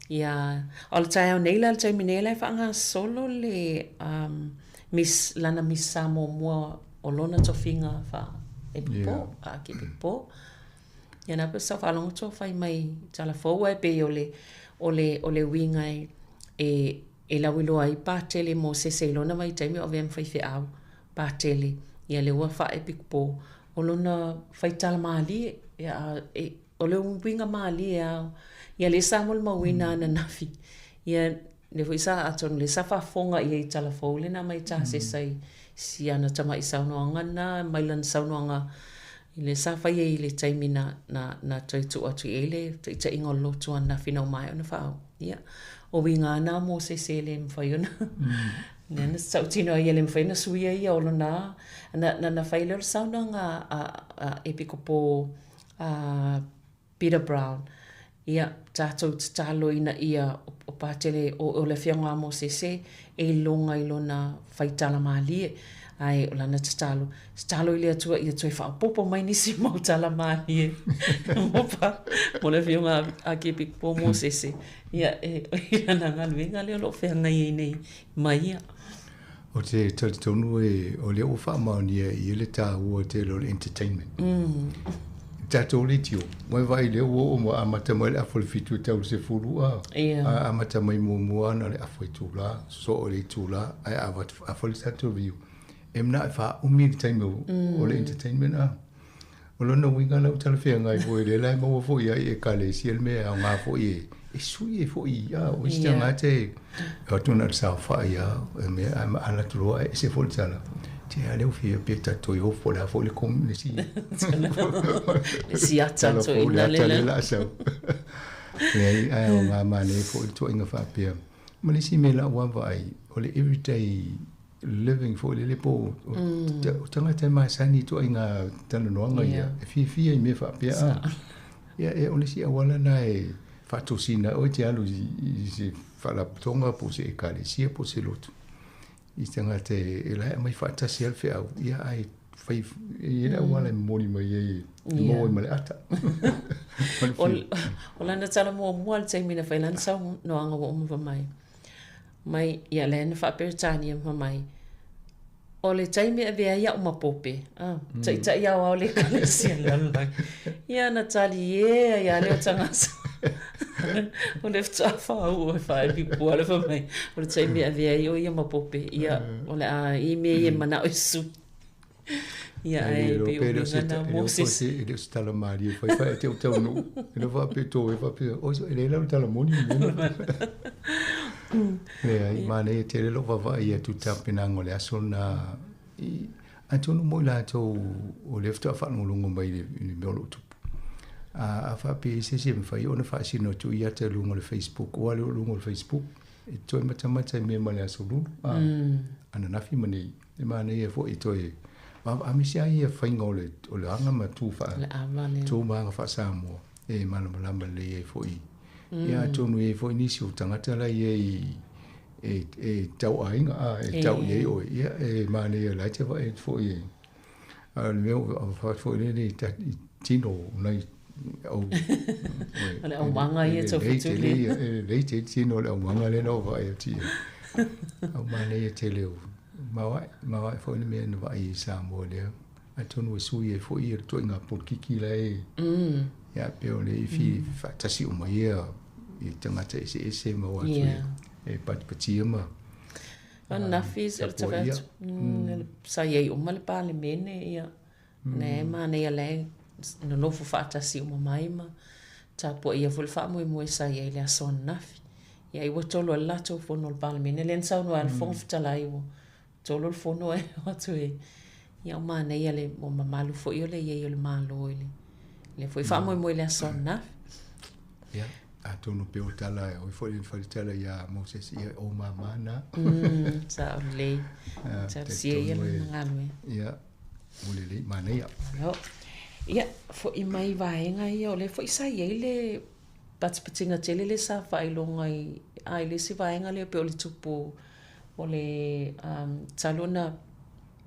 ia o le taeao nei la le taimi nei la e faagasolo le um, Miss lana Miss Samoa mua o lona tofiga faa epikopo a Akiepikopo. Ia na sa faalogo atu o fai mai tala fou ae pei o le o le o le uiga e e e lauiloa ai Patele Mosese i lona vaitaimi o avea ma faifeau Patele ia lea ua faaepikopo o lona faitala malie ia a e o le uiga malie a ia lea sa molimauina ananafi ia Lea foi sa, atonu lea sa faafofoga i ai i tala fou lea na aumai e Tasesa i si ana tamai saunoaga lena mai lana saunoaga i lea sa fai ai i le taimi na, na, na toe tuu atu i ai le taitaiga o le lotu ananafi ina ua maea ona faaoo. Ia, o uiga lava na mo se isi e le mafai ona, lea na tautino ai e le mafai ona suia ia o lona, na, na, na fai lea o le saunoaga a, a, a Epikopo a Peter Brown, Ia, tatou tatalo ina ia o Patele, o, o le Afioga a Mosese e iloga i lona faitala malie, ae o lana tatalo, tatalo i le Atua ia toe faaopoopo mai nisi mau tala malie mo, pa, mo le Afioga a Kepikopo Mosese, ia, e, i lana galuega lea o lo o feagai ai nei ma ia. Ou te talitonu e, o lea ua faamaonia e ia le taua tele o le entertainment. Mm. Tatou leitio, ua e vaai lea ua oo ma amata mai le afa o le 7 e tau i le 10 a. Yeah. A amata mai muamua ana le afa itula, sosoo i le itula, ae afa le tatou view. E manaʻo e faaumi le taimi o, mm. o le entertainment a. O lona uiga la ua talafeagai foi lea la e maua foi ai Ekalesia le mea e aoga foi e e sui ai foi a o isi tagata e o atu na o le saofai a e mea ae ala atu loa e ese foi le tala te a lea ua fia pe tatou i ofo le a foi le kom le si le si ata to ina le la sau leai ae aoga manaia foi le tuuaiga faapea. Ma le isi mea i la'u lava vaai, o le everyday living foi lele po o o tagata e masani i ituaiga talanoaga ia, e fiafia i mea faapea a. Ia, e o le isi auala lena e faatosina ai oe e te alu i se faalapotopotoga po o se ekalesia po o se lotu i tagata e la e aumai faatasi ai le feau, ia ae fai e i ai le auala e momoli mai ai e maua ai ma le ata. O lana tala muamua i le taimi na fai lana saunoaga ua uma fai mai, mai ia lea na faa-Peretania ma fai mai, O le taimi e avea ai a'u ma Pope, a, Taitai Aoao o le Ekalesia i le lalolagi, ia na talie ai lava lea o tagata. O le faatoa faauu e faaepi pua le fai mai, o le taimi e avea ai o ia ma Pope, ia, o le a i ai mea ia e manao e sui. Ia, ae pei o uiga na Moses. E le o se tala malie fai fai te o taunuu. E le faapea tō e faapea, oi so e le lau tala moni le mea. Leai, manaia tele lou vaavaai atu i tapenaga o le aso lena. I, atonu mo i latou o lea faatoa faalogologo mai i le mea o lo o tupu. A, a faapea i se isi e mafai ona faasino atu i ata i luga o le Facebook, aua lea o luga o le Facebook, e toe matamata i mea ma le aso Lulu, a, ananafi ma nei. E manaia foi e toe vaavaamisi ai ia faiga o le, o le aga ma tu faa, Le ava lea. tu ma aga faa-Samoa e malamalama lelei ai foi. Ia atonu e i ai foi nisi o tagata la i ai e, e tau aiga, a, e tau i ai oe. Ia e manaia la e te vaai atu foi e, a o le mea ua fai foi lele i i tino o nai au, O le aumaga ia tau fetuli. E lelei tele tino o le aumaga lea na ou vaai atu i ai. Au manaia tele o maoae, maoae foi le mea na vaai i Samoa lea. Atonu e sui ai foi ia le ituaiga polokiki la e ia pei o le ifi faatasi uma ia i tagata eseese ma o atu e patipatia ma Ananafi se o le tavae atu. Sa i ai uma le Palemene ia. Lea e manaia la e nonofo faatasi uma mai ma tapuaia foi le faamoemoe sa i ai i le aso ananafi. Ia ai ua tolo ai le latou fono o le Palemene lea na saunoa ai le Fofoga Fetalai ua tolo le fono ae o atu e ia o manaia le ua mamalu foi o le i ai o le Malo i le lea foi faamoemoe i le aso ananafi. Ia, atonu pei o tala, o ia foi le fai le tala ia Moses, ia o mama na. Sao lelei. Talosia ia lana galuega. Ia, ua lelei, manaia. Malo. Ia, foi mai vaega ia, o lea foi sa i ai le patipatiga tele lea sa faailoga i, a i le isi vaega lea pei o le tupu o le um, talu ona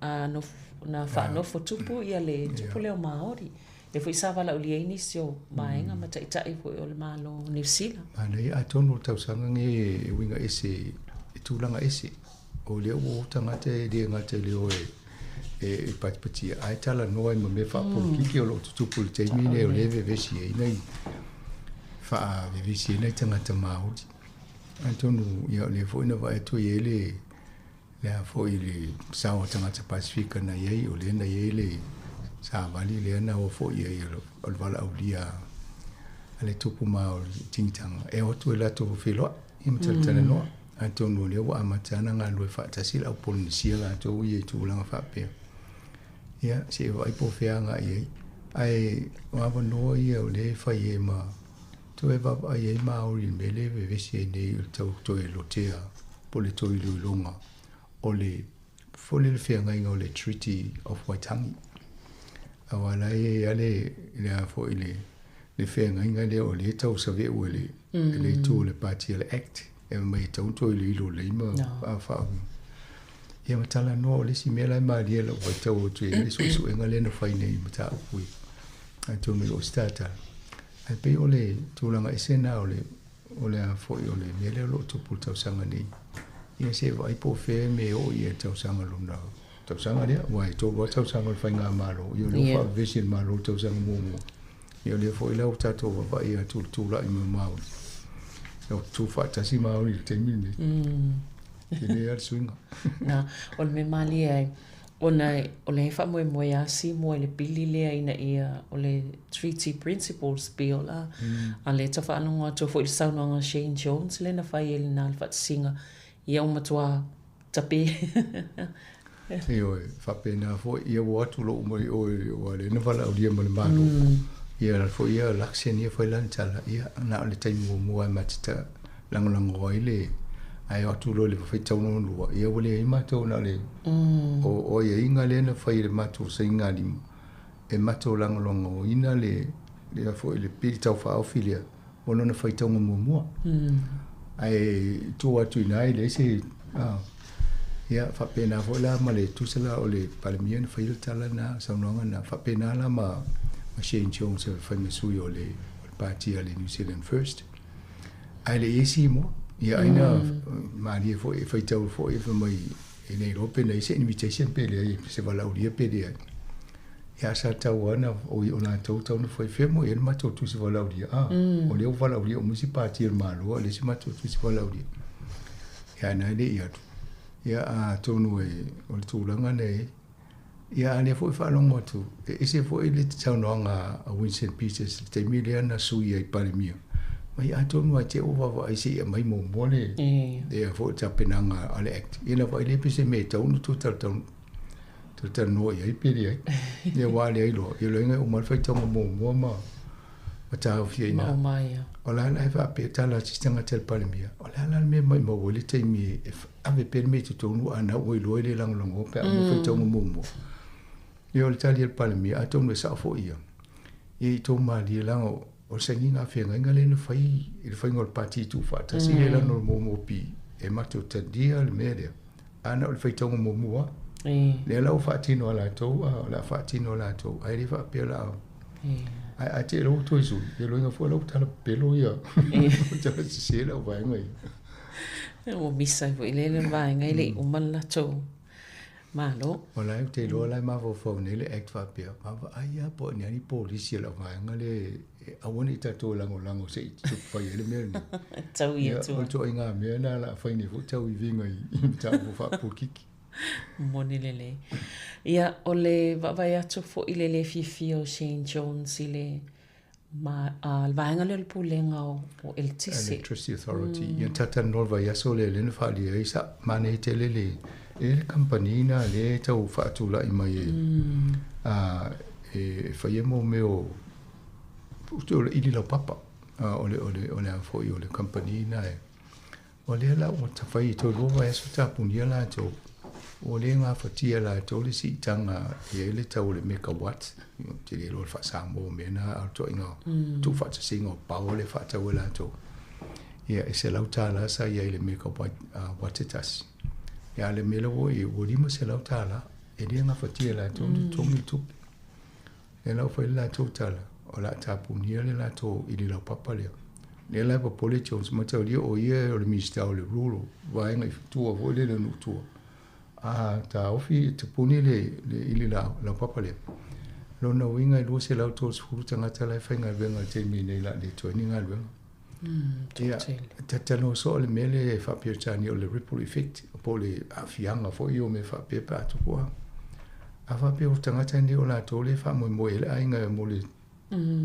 a nof, na faanofo tupu ia le tupu lea o Māori. Lea foi sa valaaulia ai nisi o vaega ma taitai foi o le Malo o Niu Sila. Manaia, atonu o le tausaga lenei e uiga ese, e tulaga ese. O lea ua o tagata e le gata i le o e e patipatia, ae talanoa ai ma mea faapolokiki o lo o tutupu i le taimi lenei o lea e vevesi ai nai faavevesi ai nai tagata Māori. Atonu, ia o lea foi na vaai atu i ai le le a foi le sao o tagata Pasifika na i ai, o lea na i ai le savali lea na o foi ai o le valaaulia a le tupu Māori i tingitanga e o atu e latou feloai ia ma talatalanoa. Atonu o lea ua amata ana galulue faatasi le au Polenisia latou ia i tulaga faapea. Ia, se i vaai po o fea agai i ai. Ae o avanoa ia o lea e fai ai ma toe vaavaai ai Māori i le mea lea e vevesi ai nei o le tau toe lotea po o le toe iloiloga o le foi lele feagaiga o le Treaty of Waitangi. Aua la e i ai lava le, le a foi le, le feagaiga lea o lea e tau save'u e le, e le itu o le Pati o le Act e aumai e tatau ona toe iloilo lelei ma faa Ia ma talanoa o le isi mea la e malie i lau faitau atu i ai le suesuega lea na fai nei i mataupu i atonu e le o se tatala. Ae pei o le tulaga ese lena o le o le a foi o le mea lea o lo o tupu i le tausaga nei. Ia se i vaai po o fea e mea e oo i ai le tausaga lona tausaga lea, aua e 3 lava tausaga o le faigamalo, ia o lea ua faavevesi e le Malo le tausaga muamua. Ia o lea foi la ua tatou vaavaai atu i le tulai mai o Māori. Ia ua tutufaatasi Māori i le taimi lenei. Tele lava le suiga. Na, o le mea malie ai, ona o lea e faamoemoe lava Seymour i le pili lea ina ia, o le Treaty Principles Bill a, a o lea e tau faalogo atu foi i le saunoaga a Shane Jones lea na fai ai lena le faatasiga, ia ua matua tape. Ioe, faapena foi, ia ua atu lou mai oe aua lea na valaaulia ma le Malo. Ia la foi ia Luxon ia fai lana tala, ia na o le taimi muamua e ma te lagolago ai le Ae oo atu loa i le faitauga lona lua, ia ua leai matou na o le o aiaiga lea na fai e le matou sainigalima e matou lagolagoina le lea foi le pili tau faaofi lea mo lona faitauga muamua. Ae i tua atu i ina e leai se ia faapena foi la ma le tusa la o le Palemia na faia le tala lena, saunoaga lena, faapena la ma Shane Jones e fai ma sui o le pati a le New Zealand First. Ae le i ai Simoa, ia ai na malie foi e faitau foi e fai mai e le iloa pe na i ai se invitation pe leai, se valaaulia pe leai. Ia sa tau lava na oi o latou tau na fai fea mo i ai le matou tusi valaaulia. Ah, o lea ua valaaulia uma isi pati a le Malo, a o le isi matou tusi valaaulia. Ia na e le i alu. Ia atonu e o le tulaga lea e i ai. Ia a lea foi e faalogo atu, e ese foi le saunoaga a Winston Peters i le taimi lea na sui ai Palemia, mai atonu lava te i ua vaavaai se i aumai muamua le lea foi tapenaga a le Act, ia ona vaai lea pe se mea e tatau ona toe talatalanoa i ai pe leai. Ia aua a leai loa, ia loa e uma le faitauga muamua ma ma taofia i ina. O le a la e faapea tala atu si tagata i le Palemia, o le a la le mea e maumau ai le taimi e ave pea le mea i totonu a na ua iloa e le lagolagoa pe a uma le faitauga muamua. Ia o le tali a le Palemia, atonu e sao foi ia, ia i tou malie leaga o le sainiga a feagaiga lea na fai i le faiga o le Pati Tuufaatasi lea i lalo o le MOP e matou talia le mea lea, a na o le faitauga muamua lea la ua faatino e latou, a o le a faatino e latou, ae le faapea o le a Ae a te iloa ua toe sui, ia loiga foi lau tala pepelo ia. Tala sese lau vaega ia. Ua misa ai foi lea le vaega e le i uma le latou Malo. O la e ou te iloa la e mafaufau nei le Act faapea, vaavaai lava po o ni a ni polisi a lau vaega lea e aua ne i tatou lagolago se i fai ai le mea lenei. Tau i atua. O le ituaiga mea lena o le a fai nei foi tauiviga i mataupu faapolokiki. Moni lelei. Ia, o le vaavaai atu foi i le le fiafia o Shane Jones i le ma, a, le vaega lea o le Pulega o, o Eletise. Electricity Authority. Ia, na talatalanoa i le vaiaso lea lea na faaalia ai sa manaia tele le, e i ai le kamupani lena lea e tau faatulai mai e, a, e faia mo mea o, o le ʻili laupapa. A, o le, o le, o le a foi o le kamupani lena e, O lea la ua fai i toelua vaiaso tapunia latou, ua le gafatia e latou le siitaga e i ai le tau o le megawatt, ou te le iloa le faa-Samoa o mea na, a o le ituaiga tuufaatasiga o power lea e faatau e latou. Ia, e $100 sa i ai i le megawatt e tasi. Ia, a o le mea la ua i ai, ua $500, e le gafatia e latou ona totogi le tupe. Lea la ua fai le latou tala, o le a tapunia le latou ili laupapa lea. Lea la e popole Jones, mataulia o ia o le Minisita o le Rural, vaega i tua foi lele o nuu tua. A taofi, tapuni le, le ili laupapa lea. Lona uiga e 230 tagata la e faigaluega i le taimi nei la le toe ni galuega. Ia, tatalo soo le mea lea e faa-Peretania o le ripple effect, po o le aafiaga foi o mea faapea pe a tupu a. A faapea o tagata nei o latou lea e faamoemoe i ai le aiga mo le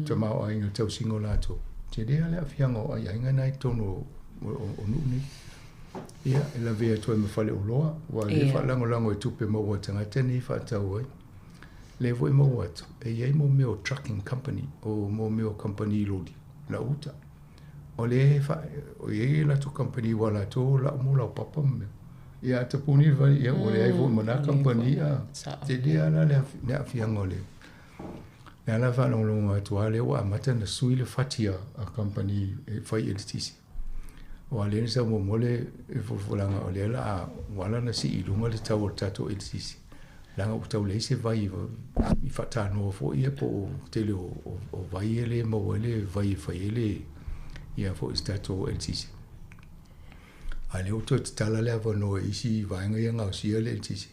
tamaoaiga i le tausiga o latou, tele lava le aafiaga o aiaiga na i totonu o nuu nei. Ia, e lavea atu ai ma faleoloa, aua o lea e faalagolago i tupe maua a tagata nei e faatau ai. Lea foi e maua atu, e i ai mo mea o trucking company, o mo mea o kamupani loli, lau uta. O lea e fa, o i ai latou kamupani ua latou lau mo laupapa ma mea. Ia a tapuni le fale, ia ua leai foi ma na kamupani, a tele lava la le aafiaga o le. Lea la faalogologo atu lava lea ua amata ona sui le fati a kamupani e fai eletise. Aua lea na sau muamua le folafolaga o lea la a ua ala ona sii i luga le tau o le tatou eletise. Leaga ua tau leai se vai i faatanoa foi ia po o tele o vai e le maua ai le vai e fai ai le ia foi se tatou eletise. A lea ua toe tatala le avanoa i isi vaega ia gaosia le eletise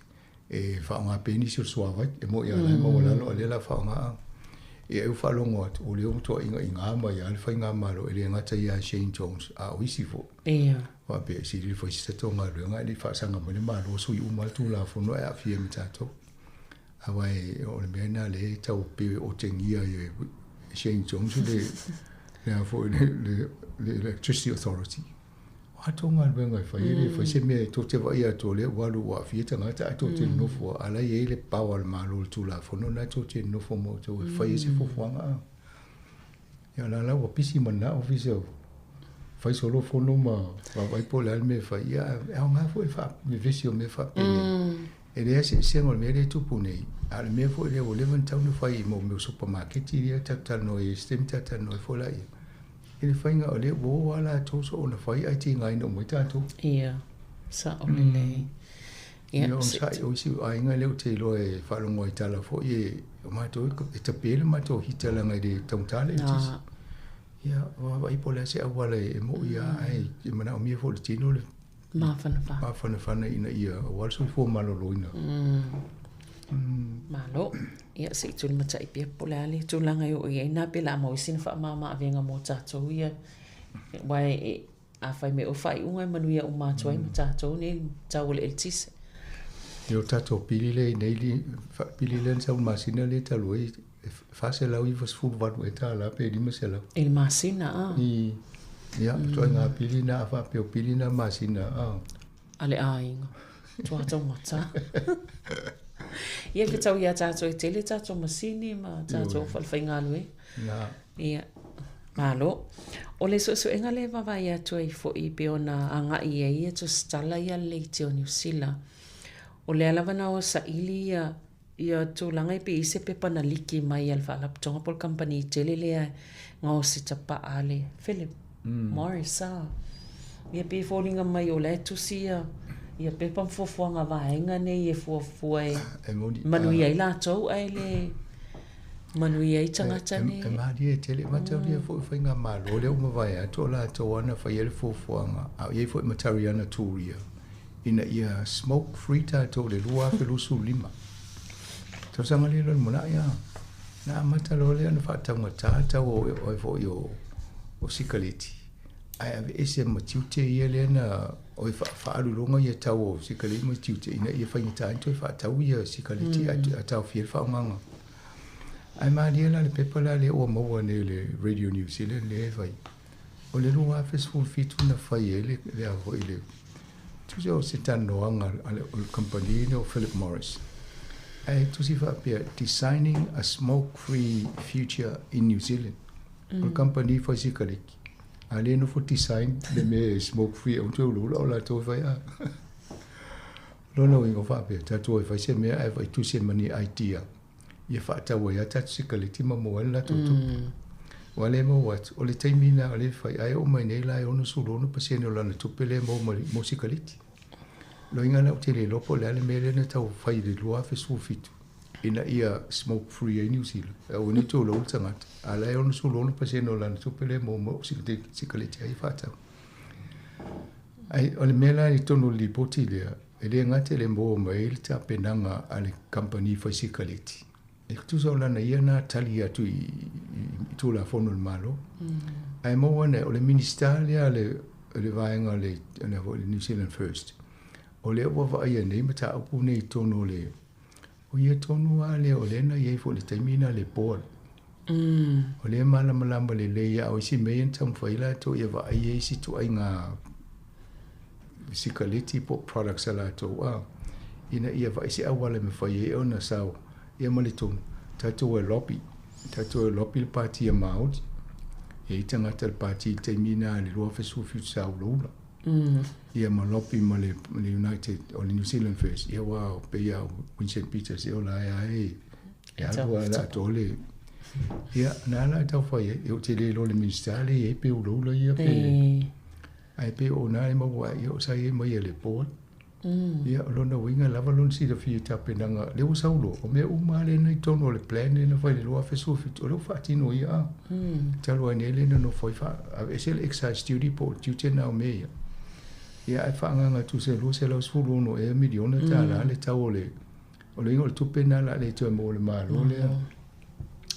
e faaaoga pea nisi o le suavai e moni lava o la e maualalo a o lea o le a faaaoga. Ia e faalogo atu o lea ua matua igaigā mai lava le faigamalo e le gata ia Shane Jones a o isi foi. Ia. Faapea e sili le fai se tatou galuega ae le i faasaga mai le Malo sui uma lava le Tulafono ae aafia ma tatou. Aua o le mea lena lea e tau pei e otegia ai e Shane Jones le le a foi le le Electricity Authority. O a tou galuega e fai, e le fai se mea tou te vaai atu o lea ua alu ua aafia tagata ae tou te nonofo a la e i ai le power a le Malo i le Tulafono lena tou te nonofo ma outou e fai ai se fuafuaga. Ia o la la ua pisi ma lena ofisa o Fai solo fono ma vaavaai po o le a le mea e fai, ia e aoga foi le faavevesi o mea faapenei. E leai se eseesega o le mea lea e tupu nei, a o le mea foi lea ua leva ona tatau ona fai i mea o supamaketi lea tatou te talanoa ai i se taimi ta talanoa ai foi laia. I le faiga o lea ua o lava latou soona fai ae tigaina uma ai tatou. Ia, sao lelei. Ia, onosai, o isi aiga lea ou te iloa e faalogo ai i tala foi e, o matou e tape le matou hita leaga e le taugata le eletise. Ia, vaavaai po o le a se auala e mo'i lava ae e manaomia foi e le tino le mafanafana mafanafana ina ia aua le soifua maloloina. Malo. Ia, se i tulimatai pea po o le a le tulaga e oo i ai na pe o le a maua ai sina faamama-avega mo tatou ia, aua e a fai mai o faaiuga e manuia uma atu ai ma tatou nei i le tau o le eletise. Ia o tatou pili lea i nei li, pili lea na sau i le masina lea talu ai, e $498 ea tala pe $500. I le masina, a? I, ia, ituaiga pili na a faapea o pili na masina, a. A le aiga. Matua taugata. Ia fetau iā tatou e tele tatou masini ma tatou falefaigaluega. Na. Ia, malo. O le suesuega lea e vaavaai atu ai foi pei ona agai i ai ia tusitala ia a le Leitio o Niu Sila, o lea lava na o saili ia ia tulaga e pei e i ai se pepa na liki mai a le Faalapotopotoga po o le kamupani tele lea e gaosi tapaa a le Philip Morris a. Ia pei e foliga mai o la e tusi ia ia pepa ma fuafuaga a vaega nei e fuafua e manuia ai latou ae le manuia ai tagata nei. E malie tele, e mataulia foi faigamalo lea ua mavae atu o latou lava na faia le fuafuaga, a o i ai foi ma Tariana Turia ina ia smoke free tatou i le 2025. Tausaga lea i le lumanai a, na amata loa lea ona faataugata tau o oe foi o sikaleti, ae aveese ma tiute ia lea na oi faaalu i luga ia tau o sikaleti ma tiute ina ia faigata ai ona toe faatau ia sikaleti ae taofia le faaaogaga. Ae malie la le pepa la lea ua maua nei e le Radio New Zealand lea e fai, o le 2017 na fai ai le le a foi le tusi o se talanoaga a le kamupani lea o Philip Morris. Ae tusi faapea, Designing a Smoke Free Future in New Zealand. O le kamupani fai sikaleki, a le nofo design le mea e smoke free e toe ulaula o latou e fai a. Lona uiga o faapea, tatou e fai se mea ae fai tusi ma ni idea ia faatau ai lava tatou sikaleti ma maua ai le latou tupe. Ua le maua atu, o le taimi lena o lea e fai, ae oo mai nei la e 66% o lana tupe lea e maua mai mo sikaleti. Loiga la ou te le iloa po o le a le mea lea na tau fai i le 2017 ina ia smoke free ai Niu Sila. E aua nei toe ulaula tagata, a o la e 66% o lana tupe lea e maua mai o sikaleti lava ia e faatau. Ai, o le mea la i totonu o le lipoti lea, e le gata i le maua mai ai le tapenaga a le kamupani fai sikaleti, e tusa o lana ia na tali atu i, i, i Tulafono a le Malo. Ae maua ane, o le Minisita lea a le, le vaega o le, le, le New Zealand First, o lea ua vaaia nei mataupu nei i totonu o le, o ia tonu lava lea o lea na i ai foi i le taimi lena le board. O lea e malamalama lelei lava, o isi mea ia na taumafai ai latou ia vaai ai isi ituaiga sikaleti po o products a latou a, ina ia vaai se auala e mafai ai ona sao ia ma le tonu, tatou e lobby, tatou e lobby le pati a Māori. E i ai tagata o le pati i le taimi lena i le 2017 sa ulaula. Ia ma lobby ma le, le United o le New Zealand First, ia aua pei lava o Winston Peters ea o la e lava e E alu lava le atoa le... Ia, na ala e tau fai ai, ou te le iloa le Minisita lea e i ai pe ulaula ia pe... Ae pei o na e maua ai, ia o sa i ai mai e le board. Ia, o lona uiga lava lona silafia i tapenaga, lea ua sau loa, o mea uma lava lea na i totonu o le plan lea na fai i le 2017, o lea ua faatino ia a. Talu ai nei lea na nofo ai faa-aveese le excise duty po o le tiute na o mea ia. Ia, ae faaagaaga tusa e $216 ea miliona tala le tau o le O le iga o le tupe lena o le a le toe maua e le Malo lea.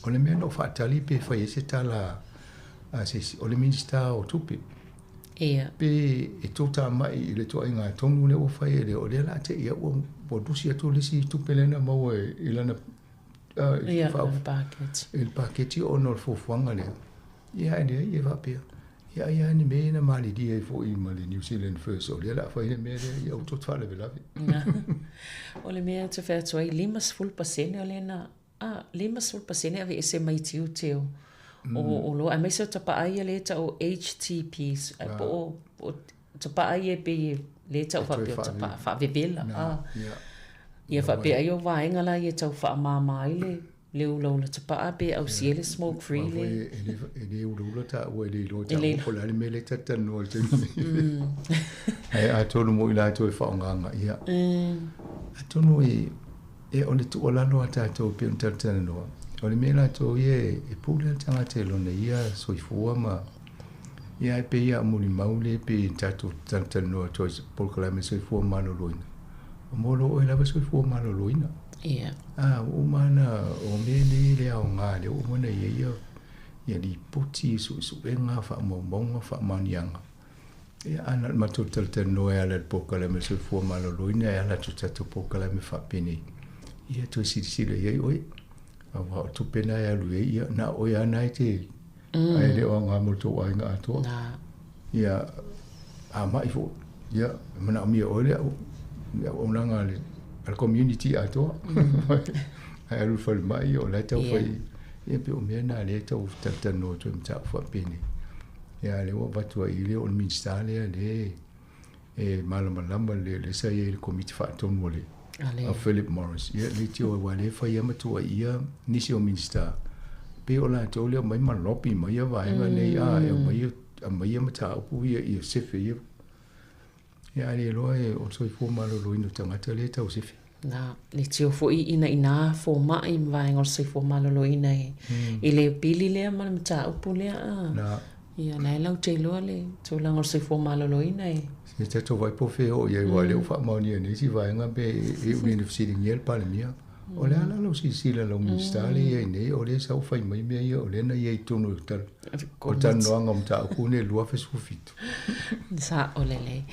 O le mea na ou faatali pe fai ai se tala a se isi, o le Minisita o Tupe. Ia. Pe e toatamai i le ituaiga tonu lea ua fai e le, o lea o le a te i au ua lusi atu le isi tupe lea na maua i lana Ia, lana paketi. I le paketi ona o le fuafuaga lea. Ia, ae leai, e faapea, ia ai lava ni mea ia na malilie ai foi ma le New Zealand First, o lea o le a fai le mea lea, ia ua toe faalavelave. O le mea ou te fai atu ai, 50% o lea na, a, 50% aveese mai tiute o, o oloa, aemaise o tapa'a ia lea e ta'u o HTPs, ae po o, po o tapa'a ia e pei e, lea e ta'u faapea o tapa'a fa'avevela, a. Ia faapea ai o vaega la ia e tau fa'amāmā ai le le ulaula tapa'a pe ausi ai le smoke free le. E le ulaula ta'ua e le iloa ta'ua po o le a le mea lea e talatalanoa i le taimi nei. Ae atonu mo'i latou e fa'aogaga ia. Atonu e e o le tu'ualalo a tatou e pei ona talatalanoa, o le mea latou ia e pule a le tagata i lona ia soifua ma ia ae pei a molimau le pei tatou talatalanoa atu ai polokalame soifua maloloina. O mo lo oe lava soifua maloloina. Ia. A, ua uma ona o mea nei le aoga lea ua uma ona i ai ia, ia lipoti, suesuega, faamaumauga, faamaoniaga. Ia, a na o le matou talatalanoa e ala i le polokalame o le soifua maloloina e ala atu i le tatou polokalame faapenei, ia toe silasila i ai oe. Aua o tupe na e alu i ai, ia, na o oe lava na e te, ae le o aoga mo le tou aiga atoa. Na. Ia, a ma'i foi, ia, e manaomia e oe le au, le auaunaga a le, a le community atoa. Ae alu i le falemai, o la e taufai, ia pei o mea na lea e tau talatalanoa atu ai i mataupu faapenei. Ia, a o lea ua avatu ai i le, o le Minisita lea, lea e malamalama le lea sa i ai i le Komiti Faatonu a le a Philip Morris. Ia, leitioa aua o lea e fai lava ma tuuaia nisi o Minisita, pei o latou lea e omai ma lobby mai ia vaega nei, a, e aumai aumai ia mataupu ia ia sefe ia. Ia, a le iloa e o le soifua maloloina o tagata lea e tau sefe. Na, leitioa foi ina ina foma'i ma vaega o le soifua maloloina e i le pili lea ma le mataupu lea a. Na. Ia, la e latou iloa le tulaga o le soifua maloloina e. Se tatou vaai po o fea e oo i ai, aua o lea ua faamaonia nei isi vaega pe e iu nei ina fesiligia le Palemia. O le a la lau silasila i lau Minisita lea e i ai nei, o lea sa ou fai mai mea ia, o lea na i ai i totonu o le o le talanoaga o mataupu nei i le 2017. Sa'o lelei.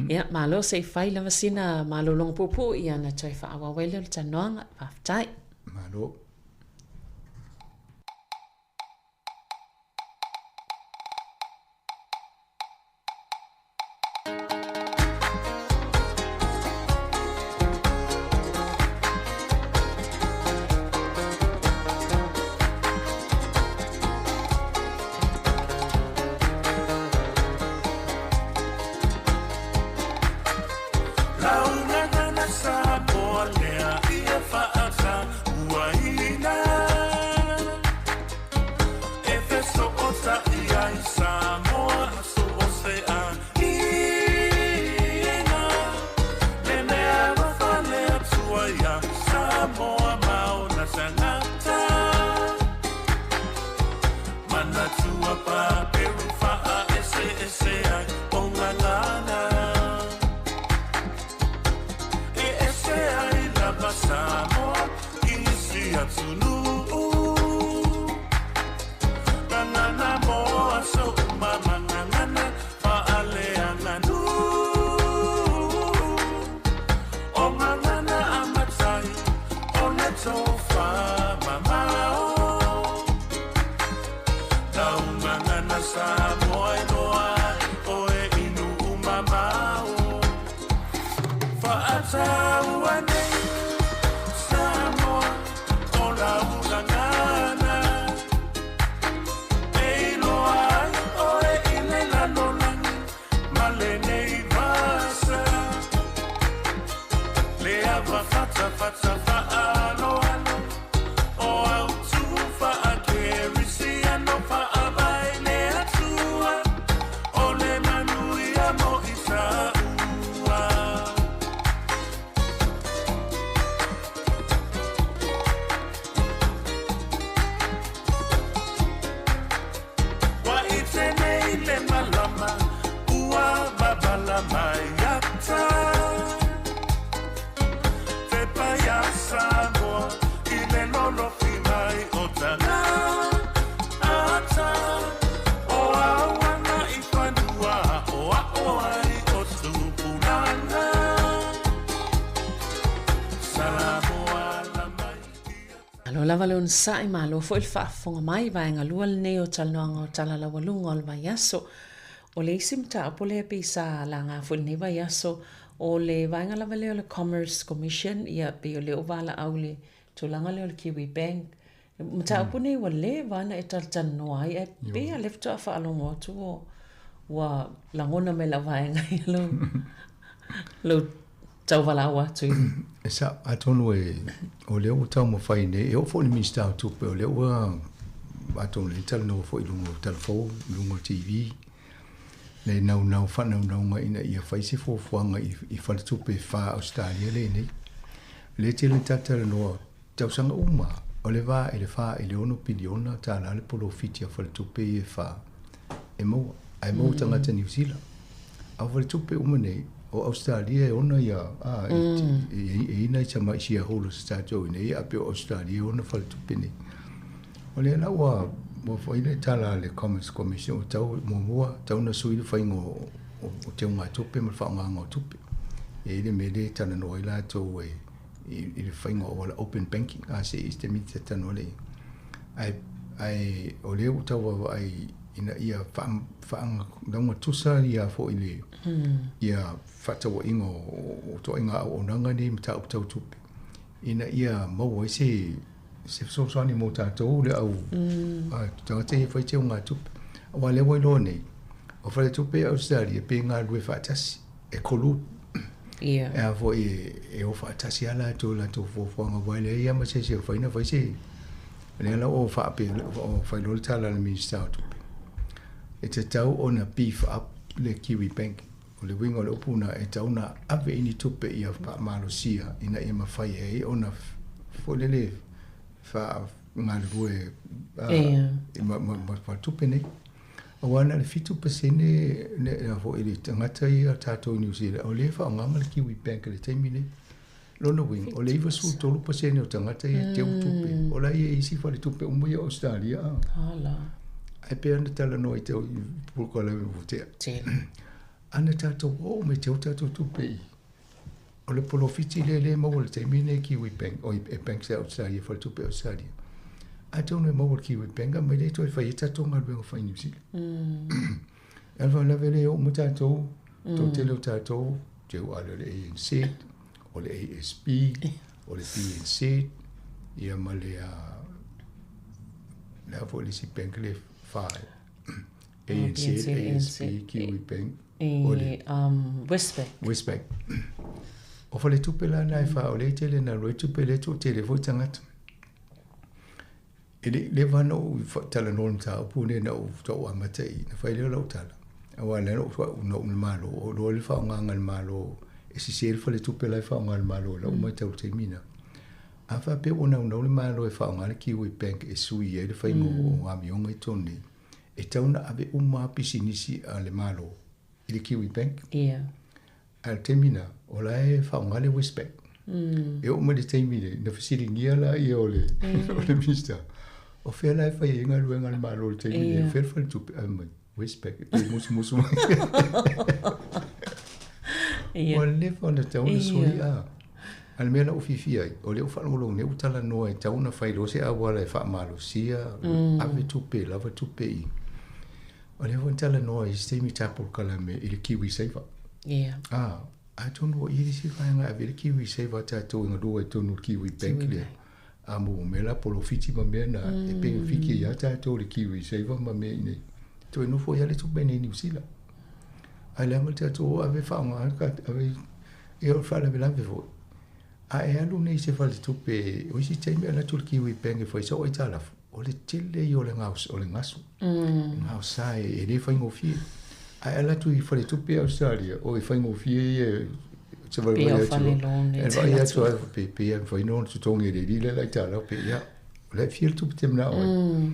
Ia, malo se i fai lava sina malologa puupuu ia ona toe faaauau ai lea o le talanoaga. Faafetai. Malo. Malo lava le onosai, malo foi le faafofoga mai i vaega lua lenei o talanoaga o Tala Laualuga o le vaiaso. O le isi mataupu lea pei sa laga foi i lenei vaiaso, o le vaega lava lea o le Commerce Commission, ia pei o lea ua valaau i le tulaga lea o le Kiwi Bank. Mataupu nei ua leva ana e talatalanoa ai, ae pei lava o lea faatoa faalogo atu ua lagona mai lau vaega ia lou, lou tauvalaau atu i. E sao, atonu e, o lea ua taumafai nei, e oo foi i le Minisita o Tupe, o lea ua, atonu o lea e talanoa foi i luga o talafou, i luga o TV, le naunau faanaunauga ina ia fai se fuafuaga i, i faletupe e fa a Ausetalia lea i nei. O lea e tele ina talatalanoa tausaga uma, o le va i le 4 i le 6 piliona tālā le polofiti a faletupe ia e fa e maua, ae maua tagata Niu Sila. A o faletupe uma nei, o Ausetalia e ona ia, a, e, e, e i nai tamai shareholders a tatou i nei, a pei o Ausetalia e ona faletupe nei. O lea la ua, ua fai le tala a le Commerce Commission ua tau, muamua, tau na sui le faiga o, o, o teugatupe ma le faaaogaga o tupe. E i ai le mea lea e talanoa ai latou e, i, i le faiga o auala open banking, a se i se taimi ta talanoa lea i ai. Ae, ae o lea ua tau vaavaai ina ia faa, faalagatusa ia foi le, ia faatauaiga o, o toaiga auaunaga nei mataupu tau tupe, ina ia maua ai se, se fesoasoani mo tatou le au tagata ia e fai teugatupe. Aua o lea ua iloa nei, o faletupe ia Ausetalia pe galulue faatasi, e collude. Ia. E a foi e o faatasi lava latou i latou fuafuaga aua e leai lava ma se isi e mafai ona fai se lea la ua faapea ua fai loa le tala a le Minisita o Tupe e tatau ona beef up le Kiwi Bank. O le uiga o le upu lena, e tatau ona ave i ni tupe ia faamalosia ina ia mafai ai ona foi lele faagalulue ma tupe nei. Aua na o le 7% le foi le tagata ia tatou i Niu Sila o lea e faaaogaina le Kiwi Bank i le taimi nei. Lona uiga, o le 93% o tagata ia e teu tupe, o la e i ai isi faletupe uma ia o Ausetalia. Ala. Ae pei ona talanoa i te polokalame ua tea. Tele. Ana tatou oo mai teu tatou tupe i o le polofiti lea lea e maua i le taimi lenei e Kiwi Bank, oi e Banks a Ausetalia, faletupe a Ausetalia. Atonu e maua e le Kiwi Bank a mai lea toe fai ai tatou galuega fai Niu Sila. E alu lava lea e oo mai tatou, toatele o tatou, teu ale o le ANZ, o le ASB, o le BNZ, ia ma le, le a foi le isi bank le fa, ANZ, ASB, Kiwi Bank, o le Westpac. Westpac. O faletupe la na e fa, o lea e tele na alu ai tupe lea e toatele foi tagata. E le i leva ona ou talanoa i le mataupu lenei ina ua faatoa ou amata i, ona fai lea o lau tala, aua o lea na ou na ou i le Malo, o iloa le faaaogaga a le Malo, e sese le faletupe la e faaaoga e le Malo i lau matau i le taimi lena. A faapea ua naunau le Malo e faaaoga le Kiwi Bank e sui ai le faiga o amioga i totonu nei, e tatau ona ave uma lava pisinisi a le Malo i le Kiwi Bank. Ia. A o le taimi lena, o la e faaaoga le Westpac. E oo mai le taimi lea, na fesiligia lea o le, o le Minisita, o fea la e fai ai galuega a le Malo i le taimi lea, o fea le faletupe, ae mai, Westpac, e pei e musumusu mai. Ua leva ona tatau ona sui, a. A o le mea la ua fiafia ai, o lea ua faalogologo nei ua talanoa e tatau ona fai loa se auala e faamalosia, ave tupe, lava tupe i. O lea foi na talanoa i isi taimi ta polokalame i le Kiwi Saver. Ia. A, atonu o i le isi vaega e ave le Kiwi Saver a tatou e galue ai totonu o le Kiwi Bank lea. A mo mea la polofiti ma mea na, e penefiti ai lava tatou i le Kiwi Saver ma mea i inei. Toe nofo ai lava le tupe i inei i Niu Sila. Ae leaga le tatou ave faaaoga ave ia o le faalavelave foi. A e alu nei i se faletupe, o isi taimi e alu atu le Kiwi Bank e fai sau aitalafu, o le tele ia o le o le gasu. E gaosa e le faigofie. Ae ala atu i faletupe ia Ausetalia, o e faigofie ia se vaivai atu. E vaai atu ai pe pe e mafai ona totogi e le alii le aitalafu pe ia. O la e fia le tupe te manao ai.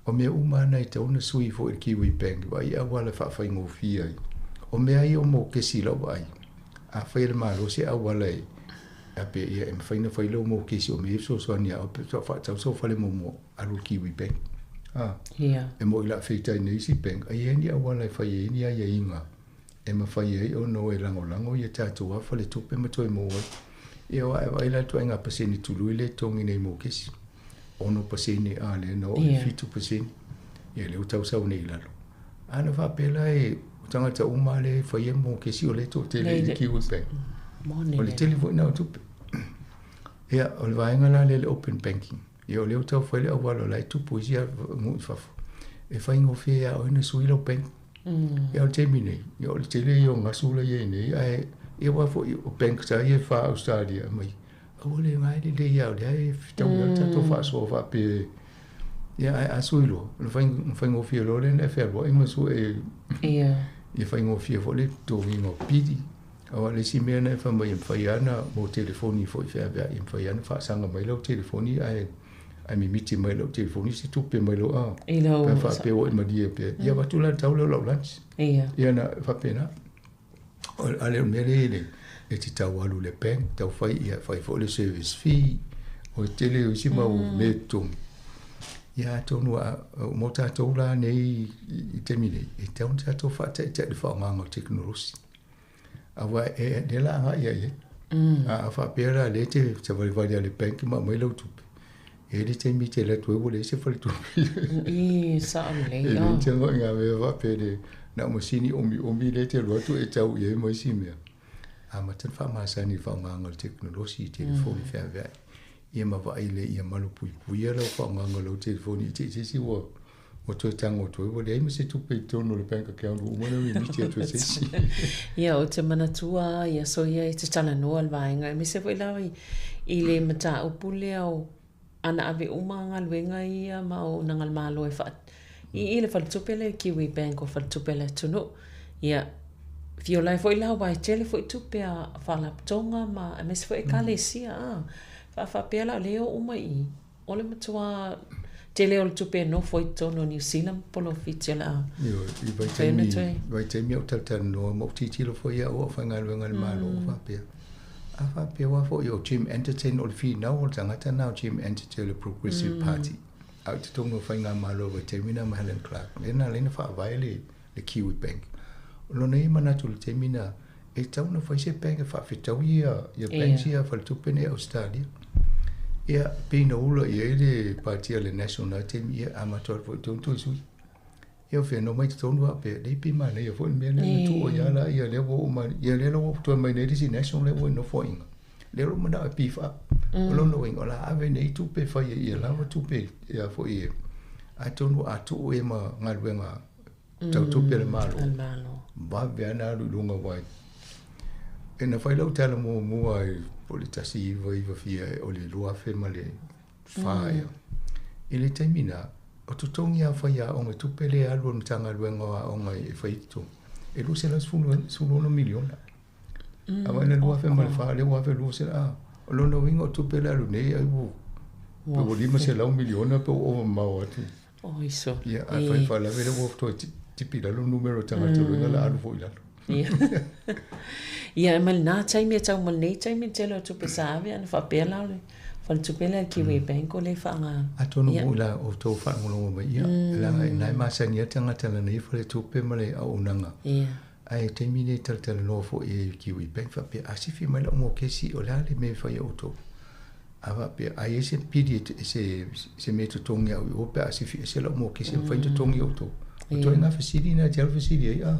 O mea uma na e tatau ona sui foi i le Kiwi Bank, vaai i auala e faafaigofie ai. O mea ia o mokesi i lau vaai, a fai e le Malo se auala e a pe ia e mafai ona fai lau mokesi o mea ia e fesoasoani ia oe pe faatau sau fale muamua, alu i le Kiwi Bank. A, e moi la feitai nei isi bank, ai e ni auala e fai ai ni aiaiga e mafai ai ona o e lagolago ia tatou lava faletupe ma toe maua ai. Ia aua a vaai la i le ituaiga pasene tului lea e totogi nei mokesi, 6% a lea na oo i le 7%, ia lea ua tau sau nei i lalo. A na faapea la e o tagata uma lava lea e faia mokesi o lea e toatele i le Kiwi Bank. O le tele foi lena o tupe. Ia, o le vaega la lea le open banking. Ia o lea ua taufai le auala o la e tupu isi nuu i fafo. E faigofie ia oe ona sui lau bank. Ia o le taimi nei, ia o le tele ia o gasu la i ai nei, ae ia aua foi o banks lava ia e fa Australia aumai, aua le na e lelei lava o lea e fetaui lava le tatou faasoa faapea ia ae a sui loa, ona faigofie loa lea ona e fealuai ma sue ia faigofie foi le totogiina o pili. Aua o le isi mea na e fai mai e mafai lava ona mo telefoni foi feaveai, e mafai lava ona faasaga mai lau telefoni ae ae mimiti mai lau telefoni se tupe mai lou a. I lau Pe faapea ua e malie pea. Ia avatu la le tau lea o lau lunch. Ia. Ia na faapena. O a le o le mea lea i le e te tau alu i le bank tau fai ia fai foi le service fee. O le tele o isi mau mea e totogi. Ia atonu a mo tatou la nei i taimi nei, e tatau ona tatou faataitai i le faaaogaina o tekonolosi. Aua e lea la agai ai. A faapea la lea te savalivali a le bank ma aumai lau tupe. E i ai le taimi e te alu atu ai ua leai se faletupe. I, sao lelei. E le tago i ngā mea faapea le na o masini omiomi lea e te alu atu e tau i ai ma isi mea. Amata ona faamasani i le faaaogaina o le tekonolosi i telefoni feaveai. Ia ma vaai lelei ia malupuipuia lau faaaogaina o lau telefoni i te i se isi ua Ua toe tago atu ai, ua leai ma se tupe i totonu o le bank account, ua uma ona mimiti atu e se isi. Ia, ou te manatua lava i aso ia e te talanoa le vaega, aemaise foi la i le mataupu lea o ana ave uma galuega ia ma auaunaga a le Malo e faa i i le faletupe lea Kiwi Bank o faletupe a le atunuu. Ia, fiola ai foi la aua e tele foi tupe a faalapotopotoga ma aemaise foi ekalesia a. Faafaapea la o lea e oo uma i i. O le matua tele o le tupe e nofo i totonu o Niu Sila ma polofiti o le a Ioe, i vaitaimi, vaitaimi a o talatalanoa ma ou tilotilo foi au a o faigaluega i le Malo o faapea. A faapea aua foi o Jim Anderton o le finau o le tagata na o Jim Anderton o le Progressive Party. A o i totonu o faigamalo i vaitaimi na ma Helen Clark, lea na ala ai ona faavae le, le Kiwi Bank. O lona ia manatu i le taimi na, e tatau ona fai se bank e faafetaui ia, ia banks ia faletupe nei a Ausetalia. Ia, pei na ula i ai le pāti a le National i taimi ia, amata atu foi i totonu toe sui. Ia o fea na omai i totonu faapea, leai pe manaia foi le mea lea na tuu ai lava la ia lea ua oo mai, ia lea la ua toe mai nei le isi National lea ua i Nofoaiga. Lea o lou manao e beef up. O lona uiga o le a ave nei tupe e fai ai ia lava tupe ia foi e, atonu a tuu ea ma galuega tau tupe a le Malo, vave lava ona alu i luga aua e na fai lau tala muamua i po o le 19 9 fia o le 2004 ea. I le taimi na, o totogi lava o faiaoga i tupe lea e alu a le Matagaluega o Aoga e fai ai totogi, e $216 miliona. A mai le 2004 lea ua 2020, a, o lona uiga o tupe lea e alu nei ai ua pe ua $500 miliona pe ua ova mamao atu. Oi so. Ia, a fai faalave lea ua toe tipi i lalo le numera o tagata mm. luga la alu foi i lalo. Ia. Ia, e mai lenā taimi e tau ma lenei taimi le tele o tupe sa ave ana faapea la o le faletupe lea Kiwi Bank o le faaga. Atonu foi la o tou faalogologo mai, ia, leaga ina e masani ai le tagata lana ia faletupe ma le auaunaga. Ia. Ae taimi nei talatalanoa foi i Kiwi Bank faapea a sifi mai lau mokesi o le a le mea e fai e outou. A faapea a i ai se pili e se se mea e totogi au i o pe a sifi ese lau mokesi e mafai ona totogi e outou. O ituaiga fesili na e te alu fesili ai a.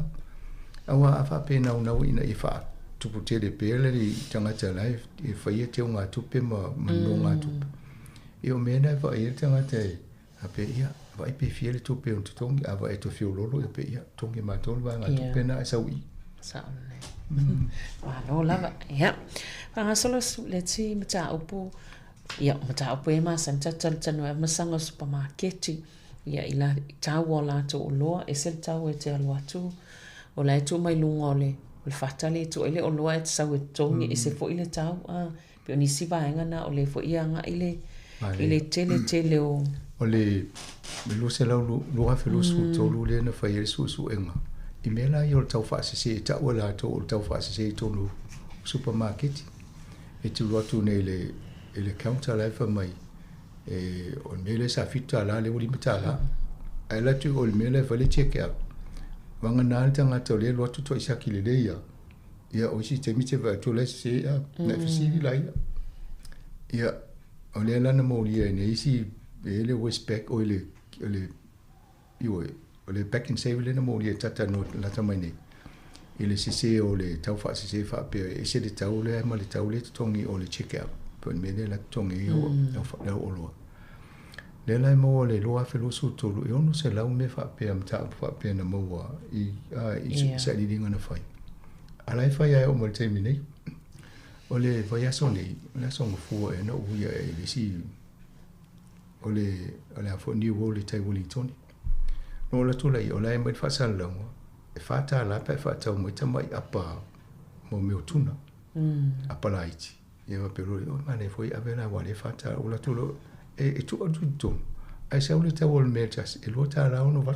Aua a faapea e naunau ina ia faatupu tele pea le tagata la e faia teugatupe ma nonogatupe. Ia o mea na e vaai ai le tagata e Faapea, ia, vaai pe fia le tupe o totogi, a vaai e toe feoloolo, ia pe, ia, totogi e matou le vaega tupe na e sau i i. Sao lelei. Malo lava. Ia. Faagasolo le isi mataupu, ia, o mataupu e masani tatou talatalanoa ai, masaga o supamaketi, ia, i la, i tau o latou oloa, ese le tau e te alu atu, o la e tuu mai luga o le, o le fata lea e tuu ai le oloa e te sau e totogi, ese foi le tau, a. Pei o nisi vaega na o lea foi e agai le, i le tele tele o... O le 2023 lea na fai ai le suesuega, i mea la ia o le tau faasese, e tau e latou o le tau faasese i totonu o supamaketi. E tulu atu nei i le, i le counter la e fai mai, e, o le mea lea sa $7 lea ua $5. Ae alu atu i o i le mea la e fai le check out, vagana le tagata o lea e alu atu toai siaki lelei lava. Ia, o isi taimi te vaai atu o la e sese a, na e fesili la ia. Ia, o lea la na molia ai nei isi, e i ai le Westpac, oi le, o le, ioe, o le Pak'nSave lea na molia e tata no lata mai nei, i le sese o le tau faasese faapea e ese le tau lea ma le tau lea e totogi o le check out, po o le mea lea la totogi ai au, au, au oloa. Lea la e maua le 2023, e 600 mea faapea, mataupu faapea na maua i, a, i yeah. sailiiliga na fai. A la e fai ai o ma le taimi nei. O le vaiaso nei, o le aso gafua ea na ou uia ai i le isi o le o le a foi New World i tai Wellingtone. Na ou alu atu laia, o la e aumai le faasalalauga, e $4 pe a e faatau mai tamai apa mo mea o tuna, apa laiti. Ia faapea loa, oi manaia foi e ave la aua o lea e $4. Ou alu atu loa e tuu atu i totonu, ae sau le tau o le mea e tasi, e $2.68.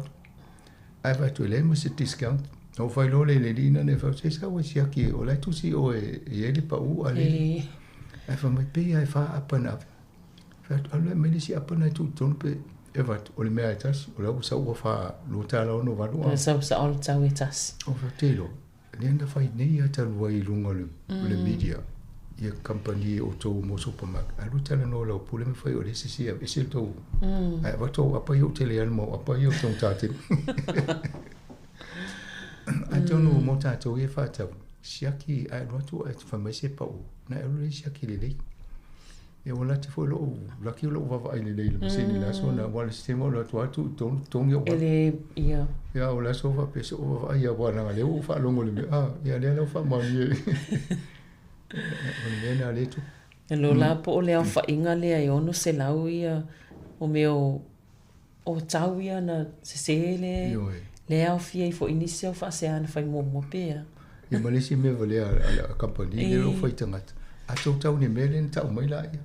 Ae vaai atu e leai ma se discount. Na ou fai loa lea i le alii lena e fai atu, se sau e siaki, o la e tusi oe e i ai le pau a le. Ae fai mai, pei lava e fa apa na ave. Fai atu, alu e aumai le isi apa lena e tuu i totonu pe e avatu, o le mea lava e tasi, o la ua sau ua fa $2.68. Ua sau sao le tau e tasi. Ou fai atu, te iloa, lea na fai nei lava talu ai i luga o le media ia kamupani o tou mo supermarket alu talanoa lau pule ma fai o le sisi aveese le tou ae avatu au apa ia ou te le alu ma au apa ia o taugata tele. Atonu mo tatou ia faatau siaki ae alu atu ae fai mai se pau na e alu lea siaki lelei. Ia ua laki foi lou laki o lou vaavaai lelei i le masini i le aso lena aua o le isi taimi alu atu lava tuu i totonu totogi ou E le, ia. Ia o le aso faapea se i ou vaavaai aua leaga o lea ua ou faalogo i le mea a ia lea la ua faamaonia o le mea lena lea e tupu. E lola po o le aofaiga lea e 600 ia o mea o tau ia na sese le le aofia ai foi nisi au faasea na fai muamua pe a. Ia ma le isi mea valea a le kamupani lea o lo o fai tagata, a tou tau i le mea lea na tau mai laia.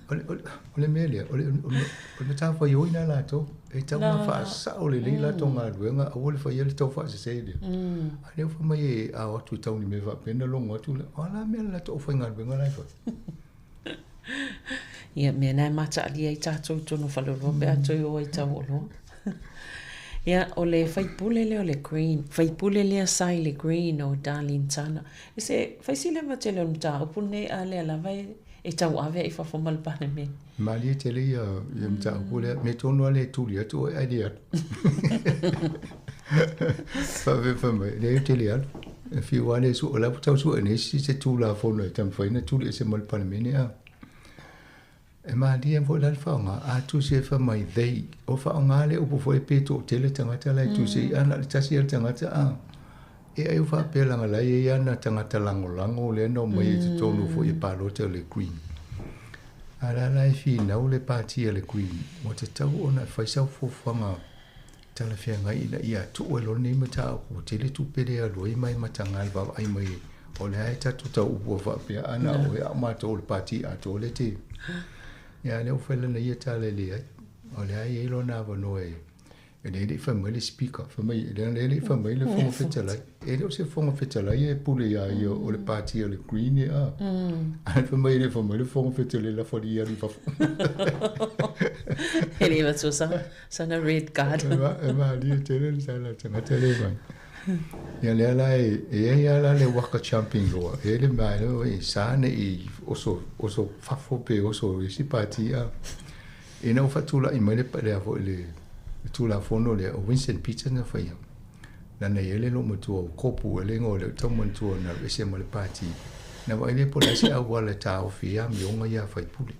O le, o le mea lea, o le, o le matafaioi lena a latou, e tatau ona faasao lelei latou galuega, aua le faia le tau faasese lea. A o lea ua fai mai a o atu e tau i ni mea faapea ona logo atu lea, o a la mea le latou aufaigaluega la e fai? Ia, mea na e mataalia ai tatou i totonu o faleoloa pe a toe o ai tau oloa. Ia, o le faipule lea o le Green, faipule lea sa i le Green o Darlene Tana. E se, fai si leva tele o le mataupu lenei a lea lava e, e tauave ai i fafo ma le Palemene. Malie tele ia, ia mataupu lea, mea tonu lava lea e tuli atu oe ae le alu. Faapea fai mai, leai ou te le alu. E fiu lava le sue, o la ua tau sue nei se Tulafono e taumafai ona tuli ese mai le Palemene a. E malie foi la le faaaoga, a tusi e fai mai they, o faaaoga le upu foi pe toatele tagata la e tusi ai, a na o le tasi lava le tagata a. E ai o faapea leaga la e i ai ana tagata lagolago lea na omai i totonu foi e palota le Green. A la la e finau le pati a le Green, ua tatau ona e fai sau fuafuaga talafeagai ina ia tuu ai loa lenei mataupu ua tele tupe lea e alu ai ma e mataga le vaavaai mai o le a e tatou tau upu ai faapea a na o oe a o matou o le pati atoa lea te ia lea ua fai lana ia tala e leai o lea e i ai lona avanoa e E le i fai mai le Speaker, fai mai, e le i fai mai le Fofoga Fetalai. E le o se Fofoga Fetalai e pule iā ia o le pati a le Green e a. Ae fai mai e le i fai mai le Fofoga Fetalai lafo alii e alu i fafo. E le i avatua sana red card. E malie tele le tala a le tagata lea mai. Ia lea la e i ai lava la le waka jumping loa, e i ai le mea e sa ne i oso, oso fafo pe oso i isi pati a. Ina ua faatulai mai le lea foi le Tulafono lea, o Winston Peters na faia, lana i ai le loomatua o Kopu e le igoa o lea tau manatua na alu ese ma le pati, na vaai lea po o le a se auala e taofi ai amioga ia a faipule.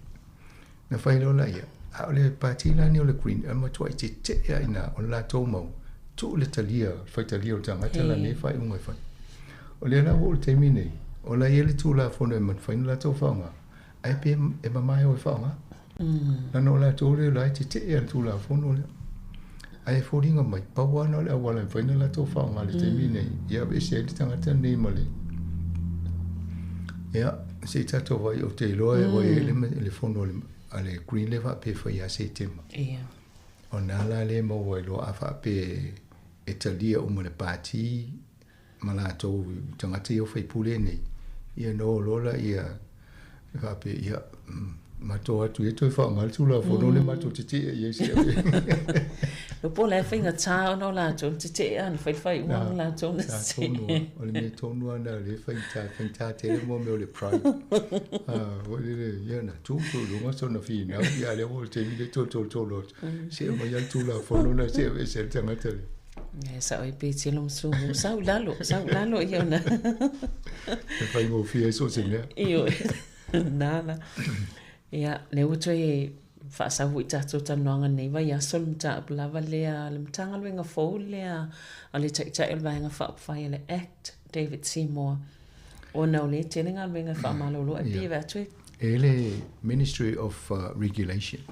Na fai loa laia, a o le pati la nei o le Green, e matuai tetee lava i ina o le latou mau tuu le talia, le faitalia o le tagata la nei faaiuga e fai. O lea la ua oo i le taimi nei, o la e i ai le Tulafono e mafai ona latou faaaoga, Ae pe e mamae o e faaaoga. Lana o latou lea la e tetee a le Tulafono lea. Ae e foliga mai, pau lava na o le auala e mafai ona latou faaaoga i le taimi lenei, ia aveese ai le tagata lenei ma le... Ia, se i tatou vaai, ou te iloa ua i ai le, le fono a le Green lea faapea e fai ia Setema. Ia. O na la lea e maua ai loa a faapea e talia uma le pati ma latou tagata ia o faipule nei, ia ona o loa laia e faapea, ia, matou atu ia toe faaaoga le Tulafono lea matou tetee i ai se ave. Lua po o le a e faigata ona o latou na tetee a na fai le faaiuga ma latou na tetee. O le mea tonu lava lena o lea e faigata, faigata tele mo mea o le pride. Foi lele, ia na tu tu i luga sona finau, ia a o lea ua oo i le taimi lea e toe tolotolo atu, se aumai lava le Tulafono lena se i aveese ai le tagata lea. E sao ai pe tele mo sumu. Sau lalo, sau lalo ia ona. E faigofie ai so o se mea. Ioe, nā la. Ia, lea ua toe Faasau foi tatou talanoaga i lenei vaiaso le mataupu lava lea a le Matagaluega fou lea a le Taitai o le Vaega Faaupufai a le Act, David Seymour, ona o lea e tele galuega e faamalolo ae pei e vaai atu e E le Ministry of Regulation,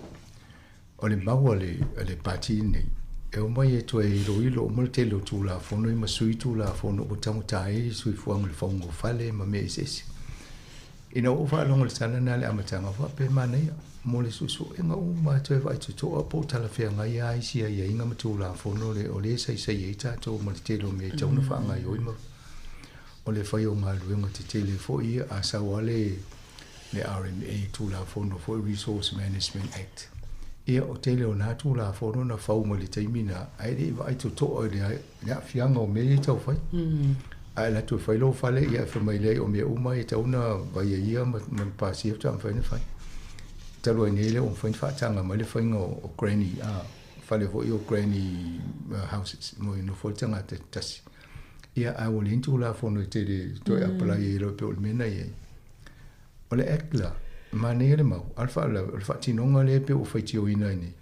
o le mau a le Pati lenei, e omai e toe iloilo uma le tele o Tulafono ia ma sui Tulafono ua taugata ai le soifuaga i le fauga o fale ma mea eseese. Ina ua ou faalogo i le tala lena i le amataga, faapea manaia mo le suesuega uma e toe vaai totoa po o talafeagai lava isi aiaiga ma Tulafono o lea e saisai ai tatou ma le tele o mea e tatau ona faagaoioi ma o le fai o galuega tetele foi ia a sau lava le le RMA Tulafono foi Resource Management Act. Ia o tele o na Tulafono na fau mai le taimi na ae le i vaai totoa i le aafiaga o mea ia e tau fai. Ae alu atu e fai lou fale ia e fai mai lea o mea uma e tatau ona vaia ia ma pasia faatoa mafai ona fai. Talu ai nei lea ua mafai ona faataga mai le faiga o granny fale foi o granny houses mo e nofo ai le tagata e tasi. Ia ae ua leai ni Tulafono e tele toe apply ai loa e pei o le mea na i ai. O le Act la, manaia le mau, a o le faalavelave, o le faatinoga lea e pei ua faitioina ai nei.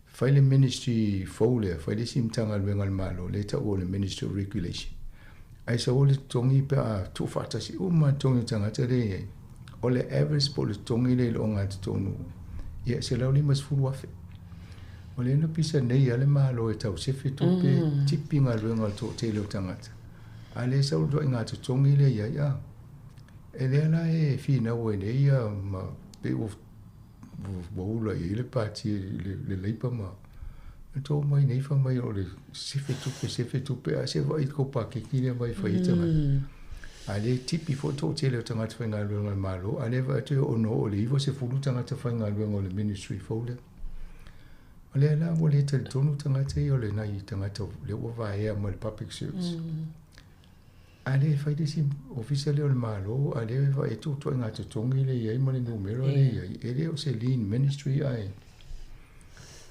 Fai le Ministry fou lea, fai le isi Matagaluega a le Malo lea e taua o le Ministry of Regulation, ae sau le totogi pe a tuufaatasi uma totogi o tagata lea e i ai. O le average po o le totogi lea i le ogatotonu, ia e $150,000. O lea na pisa nei lava le Malo e tau sefe tupe, tipi galuega o le toatele o tagata, a o lea e sau le ituaiga totogi lea e i ai, a. E lea la e finau ai nei ia ma pei ua ula i ai le pati le Labour ma to mai nei fai mai o le sefe tupe, sefe tupe, a se vaai i kou pakeki lea mai fai ai tagata. A lea e tipi foi le toatele o tagata faigaluega a le Malo, a lea e vaai atu e ono oo i le 90 tagata faigaluega o le Ministry fou lea. O lea la ua le talitonu tagata ia o le nai tagata lea ua vaea mai le public service. A lea e fai le isi ofisa lea o le Malo, a lea e vaai atu ituaiga totogi lea e i ai ma le numera lea e i ai, e le o se lean ministry ae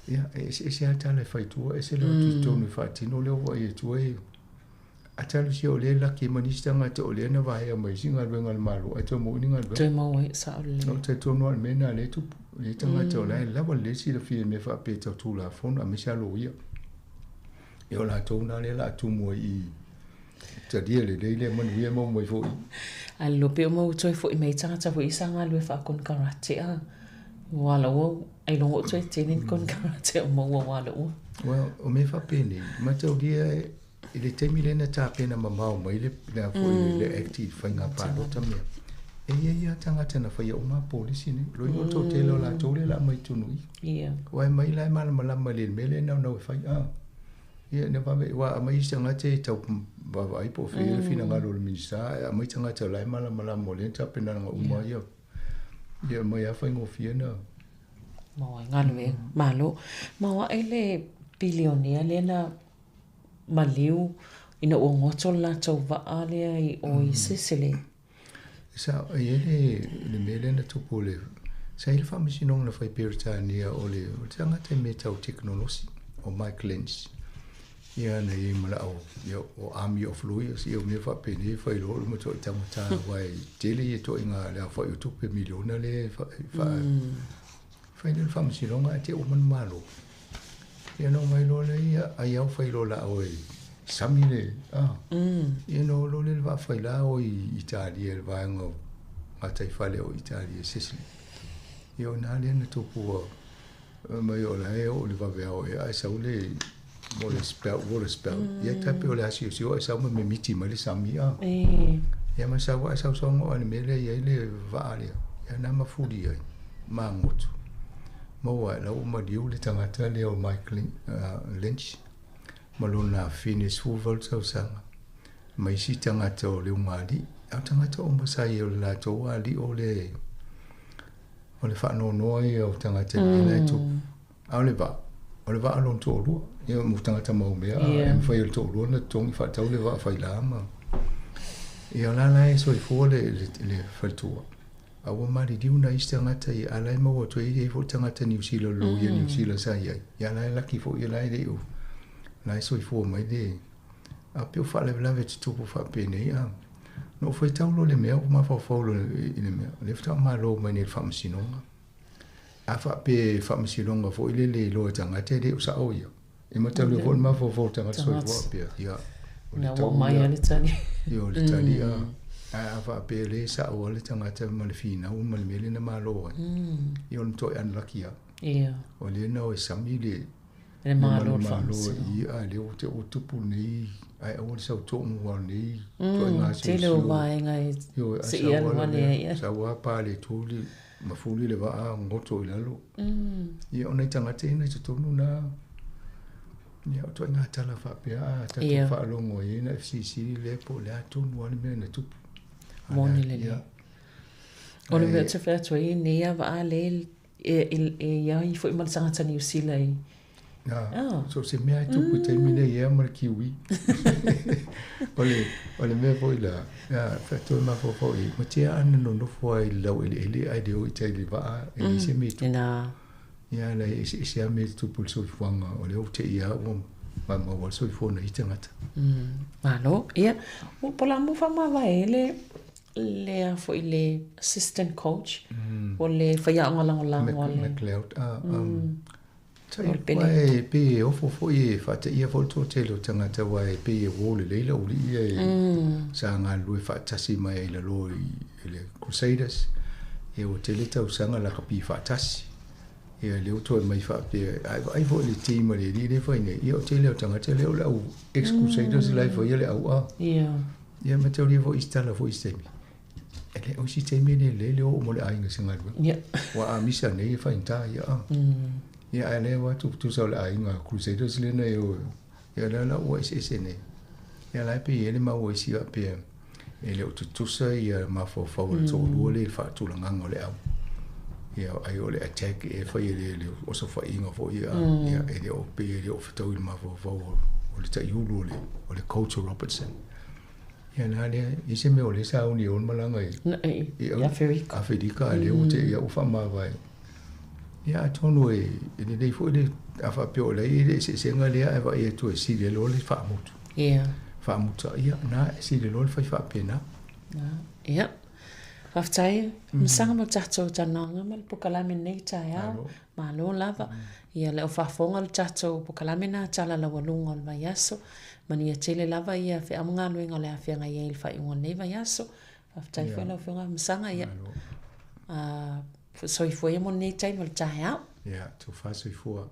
ia, e eseese lava tala e fai i tua, ese le o atu i totonu e faatino lea ua vaai atu ai. A talosia o lea e laki ai ma nisi tagata o lea na vaea mai isi galuega a le Malo ae toe maua ai ni galuega. Toe maua ai, sao lelei. O le talitonu lava o le mea lena o lea e tupu. E i ai tagata o la e lava lelei silafia i mea faapea tau Tulafono aemaise lava loia. Ia o latou na lea o le a tumu ai i Talia lelei lea manuia maua mai foi. Ae lilo pea uma ua toe foi mai tagata foi sa galue faakonekarate a. Ua ala ua ailoga o toe tele ni konekarate o maua ua ala ua. Well, o mea faapenei, mataulia i le taimi lea na tapena mamao mai le, le, foi, mm. le act i faiga palota mea. E i ai lava tagata na faia uma a polisi nei. Loiga o le toatele o latou lea o le a mai totonu i i. Yeah. Aua e mai la e malamalama i le mea lea e naunau e fai. Ah. Ia, na vave, aua a aumai isi tagata e tau vaavaai po o fea le finagalo o le Minisita, ae aumai tagata o la e malamalama o lea na tapenaga uma ia, ia aumai lava faigofie na. Maua ai galuega. Malo. Maua ae le bilionea lea na maliu ina ua goto le latou vaa lea i o i Sicily. Sa i ai le, le mea lea na tupu le, sa i ai le faamasinoga na fai Peretania o le, o le tagata i mea tau tekonolosi, o Mike Lynch. Ia na i ai ma lau, ia, o Army of Lawyers, ia o mea faapenei e fai loa o le matuai taugata aua e tele ia ituaiga le aofai o tupe miliona lea e fa, fa, fai lea le faamasinoga ae te uma le Malo. Ia na omai loa lea ia, ai au fai loa la oe sami le, ah. Ia na o loa lea le vaa fai la o i Italia, le vaega o gataifale o Italia, Sicily. Ia o i ina lea na tupu ua mai o la e oo i le vaveao ea ae sau le water spout, water spout. Ia tai pei o le asiosio ae sau ma mimiti mai le sami, ah. Ia ma sau ae sau sau i le mea lea e i ai le vaa lea. Ia na mafuli ai, magoto. Maua ai la ua maliu le tagata lea o Mike Lynch ma lona afine 18 tausaga ma isi tagata o le ugaalii. A o tagata uma sa i ai o le latou alii o le o le faanoanoa ia o tagata i le mea la e tupu. A o le vaa, o le vaa lona toalua. Ia mo tagata maumea, e mafai e le toalua ona totogi faatau le vaa faila ma... Ia o la la e soifua le, le, le faletua. A ua maliliu nai isi tagata ia, a la e maua atu ai, e i ai foi tagata Niu Sila, o le loia Niu Sila sa i ai. Ia la e laki foi, ia la e le i o, la e soifua mai le... A pei o faalavelave tutupu faapenei, a. Na ou faitau loa i le mea, ou mafaufau loa i le mea, o lea faatoa malo mai nei i le faamasinoga. A faapea e faamasinoga foi lele e iloa e tagata e le o sao ia. E matalia foi le mafaufau o le tagata soifua pea. Ia, o le tau mai le tali. Ia, o le tali a. Ae a faapea le sao a le tagata ma le finau ma le mea lea na malo ai. Ia o le matuai unlucky lava. Ia. O lea na o e sami le le malo o le faamasinoga. Ia, a lea ua te ua tupu lenei ae aua le sau tonu a lenei ituaiga asiasi. Tele o vaega e sei alu ane ai. Ia, sau lava pa le tuli mafuli le vaa goto i lalo. Ia, o nai tagata ia na i totonu na. Ia, o ituaiga tala faapea a tatou faalogo ai na e fesilisili lea po o le a tonu lava le mea na tupu. Moni lelei. O le mea ou te fai atu ai nei lava a le e i ai foi ma le tagata Niu Sila i Ah. So se mea e tupu i taimi nei ea ma le kiwi. O le, o le mea foi la, ia, faatoa mafaufau i, ma tea ana nonofo ai i le laueleele ae le o i tai i le vaa, e leai se mea e tupu. Ia, la e eseese lava mea e tupu i le soifuaga, o lea ua te i lava ua maumau le soifua o nai tagata. Malo, ia, ua po o le a mo faamavae ai le, le a foi le assistant coach, po o le faiaoga lagolago a le. McLeod, ah, Aua e pei e ofo foi e faataia foi le toatele o tagata aua e pei e uo lelei le aualii ia e sa galulue faatasi mai ai i lalo i le Crusaders. Ia ua tele tausaga lakapi faatasi. Ia lea ua toe mai faapea, a e vaai foi i le team a le alii lea e fai nei, ia o tele o tagata lea o le au ex-Crusaders la e faia le au'a. Ia mataulia foi i se tala foi i se taimi. E le o isi taimi e le lelei le oo mo le aiga i se galuega. Ua amisa nei e faigata ia a. Ia ae lea ua tutusa o le aiga Crusaders lea na e o. Ia lea la ua eseese nei. Ia la e pei e le maua isi faapea e le o tutusa ia mafaufau o le toalua lea i le faatulagaga o le au. Ia ai o le attack e fai e le osofaiga foi ia ia e le o pei e le o fetaui i le mafaufau o le taiulu o le coach o Robertson. Ia na lea, i se mea o lea sauni e o le malaga i, i Aferika. Aferika, a lea ua te ia ua faamavae. Ia atonu e, e lelei foi le, a faapea o la e i ai le eseesega lea ae vaai atu e sili ai loa le faamutu. Ia. Faamuta, ia, na, e sili loa le fai faapena. Ia. Faafetai, masaga mo le tatou talanoaga ma le pokalame lenei taeao. Malo lava. Ia le au faafofoga le tatou pokalame na tala laualuga o le vaiaso. Manuia tele lava ia feau ma galuega o le a feagai ai i le faaiuga o lenei vaiaso. Faafetai foi lau Afioga Masaga ia. Soifua ia mo lenei taimi o le taeao. Ia, tofa soifua.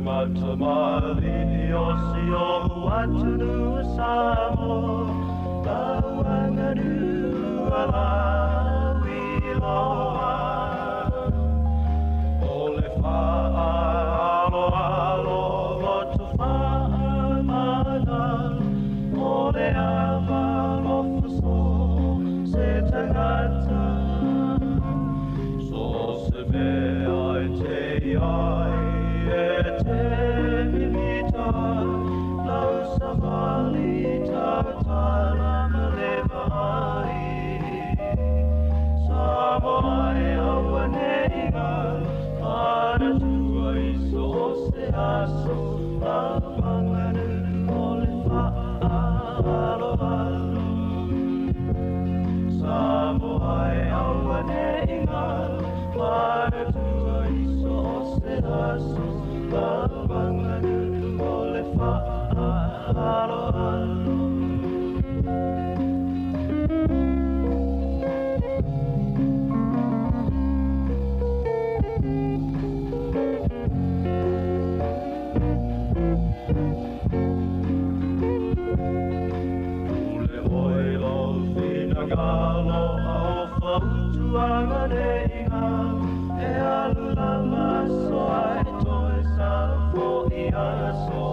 matamali'i o si o'u atunuu o Samoa, lau aganuu a lauiloa. O le fa'aaloalo loto fa'amagalo, o le ava alofa so se tagata. So se mea e te ai e te mimita, lau savali tautala ma le vaai. Samoa e aua nei galo, manatua i so o se aso, lau aganuu o le fa'aaloalo. Samoa e aua nei galo, manatua i so o se aso, lau aganuu o le fa'aaloalo. Pule oe lou finagalo, a o fautuaga nei galo, e alu lava aso ae toe safo'i aso.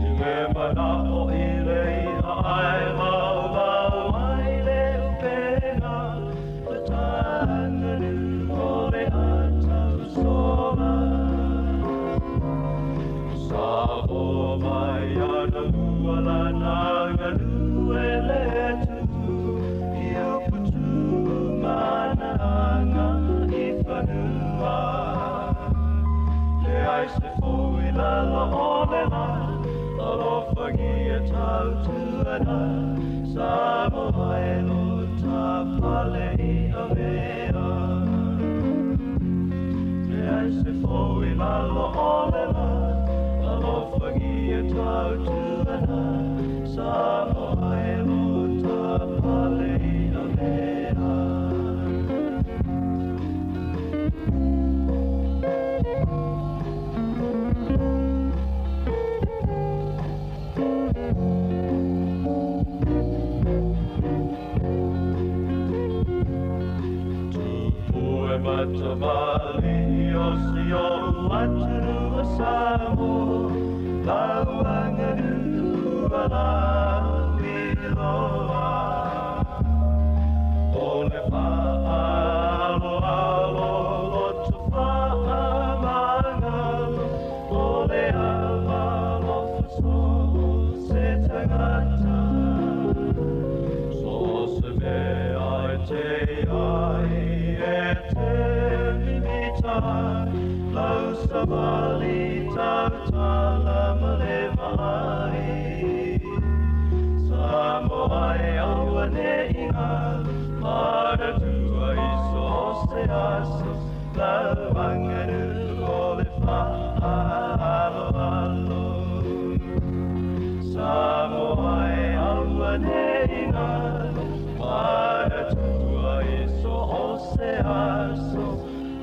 I le mana'o i le i'a ae maumau ai le upega, le taganuu o le atausola. Samoa mai ana mua lana aganuu e le tuu, i upu tu ma na aga i fanua. Leai se fou i lalo o le la, alofagia tautuana, Samoa e lo tafale i avea. Leai se fou i lalo o le la, alofagia tautuana, Samoa e lo tafale i avea. Tupu e matamali'i o si o'u atunuu o Samoa, lau aganuu a lauiloa. O le fa'aaloalo loto fa'amagalo, o le ava alofa so se tagata. So se mea e te ai e te mimita, lau savali tautala ma le vaai. Samoa e aua nei galo, manatua i so se aso, lau aganuu o le fa'aaloalo. Samoa e aua nei galo, manatua i so se aso,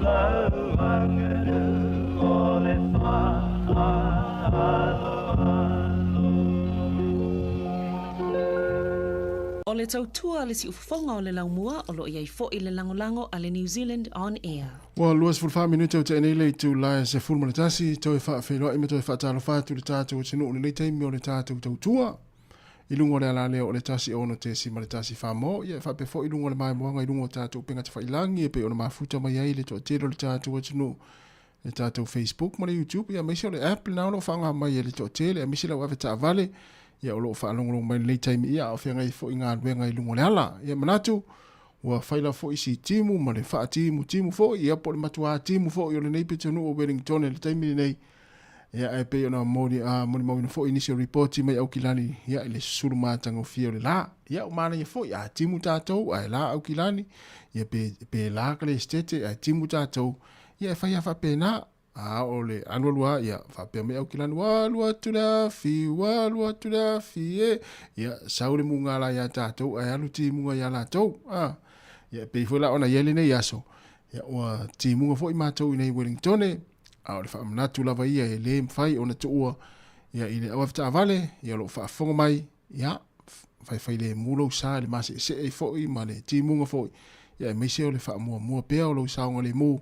lau aganuu o le fa'aaloalo. O le tautua le siufofoga o le laumua o loo i ai fo'i le lagolago a le New Zealand On Air. Ua 24 minute o te nei le itula e 11, toe faafeiloai ma toe faatalofa atu i le tatou atunuu i lenei taimi o le tatou tautua i luga o le ala lea o le 1 6.1 mo ia e faapea foi i luga o le maimoaga i luga o tatou upega tafailagi e pei ona mafuta mai ai le toatele o le tatou atunuu le tatou Facebook ma le YouTube ia aemaise o le app lena o lo o faaaoga mai e le toatele aemaise lau ave taavale ia o lo o faalogologo mai lenei taimi ia a o feagai foi galuega i luga o le ala. Ia manatu ua faila foi si timu ma le faatimutimu foi ia po o le matuā timu foi o lenei pitonuu o Wellington i le taimi lenei ia ae pei ona moli a molimauina foi nisi o ripoti mai Aukilani ia i le susulu matagofie o le la. Ia o manaia foi a timu tatou ae la Aukilani ia pe la ka le estete ae timu tatou ia e fai a faapena. A o le alualu lava ia faapea mai Aukilani ua alu atu le afi, ua alu atu le afi e. Ia sau le muga la iā tatou ae alu timuga iā latou. A ia e pei foi la ona i ai lenei aso ia ua timuga foi matou i nei Wellingtone. A o le faamanatu lava ia e lē mafai ona tuua ia i le auavetaavale ia o loo faafofoga mai ia faifailemū lou sa i le maseesee ai foʻi ma le timuga foʻi ia aemaise o le faamuamua pea o lou saogalēmū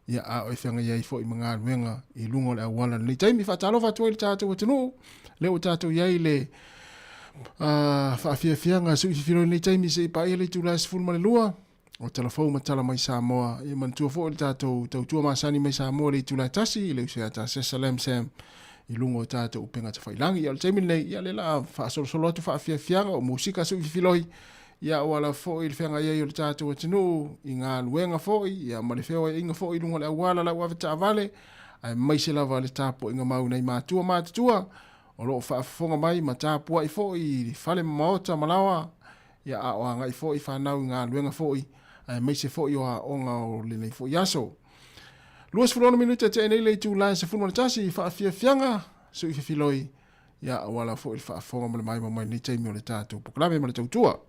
ia a o e feagai ai foʻi ma galuega i luga o le auala lenei taimi. Faatalofa atu ai le tatou atunuu lea ua tatou i ai le faafiafiaga suififilo i lenei taimi seia paia le itula e 12 o Talafou ma Tala mai Samoa. Ia manatua foi le tatou tautua masani mai Samoa i le itula e 1 i le uso ia Tasesa Lam Sam i luga o tatou upega tafailagi. Ia o le taimi lenei, ia lea la faasolosolo atu faafiafiaga o musika suififiloi, ia ua ala foi le feagai ai o le tatou atunuu i galuega foi, ia ma le feoaiga foi i luga o le auala lau avetaavale, aemaise lava le tapuaiga mau i nai matua matutua o lo o faafofoga mai ma tapuai foi i fale ma maota ma laoa, ia a o agai foi fanau i galuega foi, aemaise foi o aoga o lenei foi aso. 26 minute e tea nei le itula e 11 i faafiafiaga suifefiloi, ia ua ala foi le faafofoga ma le maimoa mai lenei taimi o le tatou polokalame ma le tautua.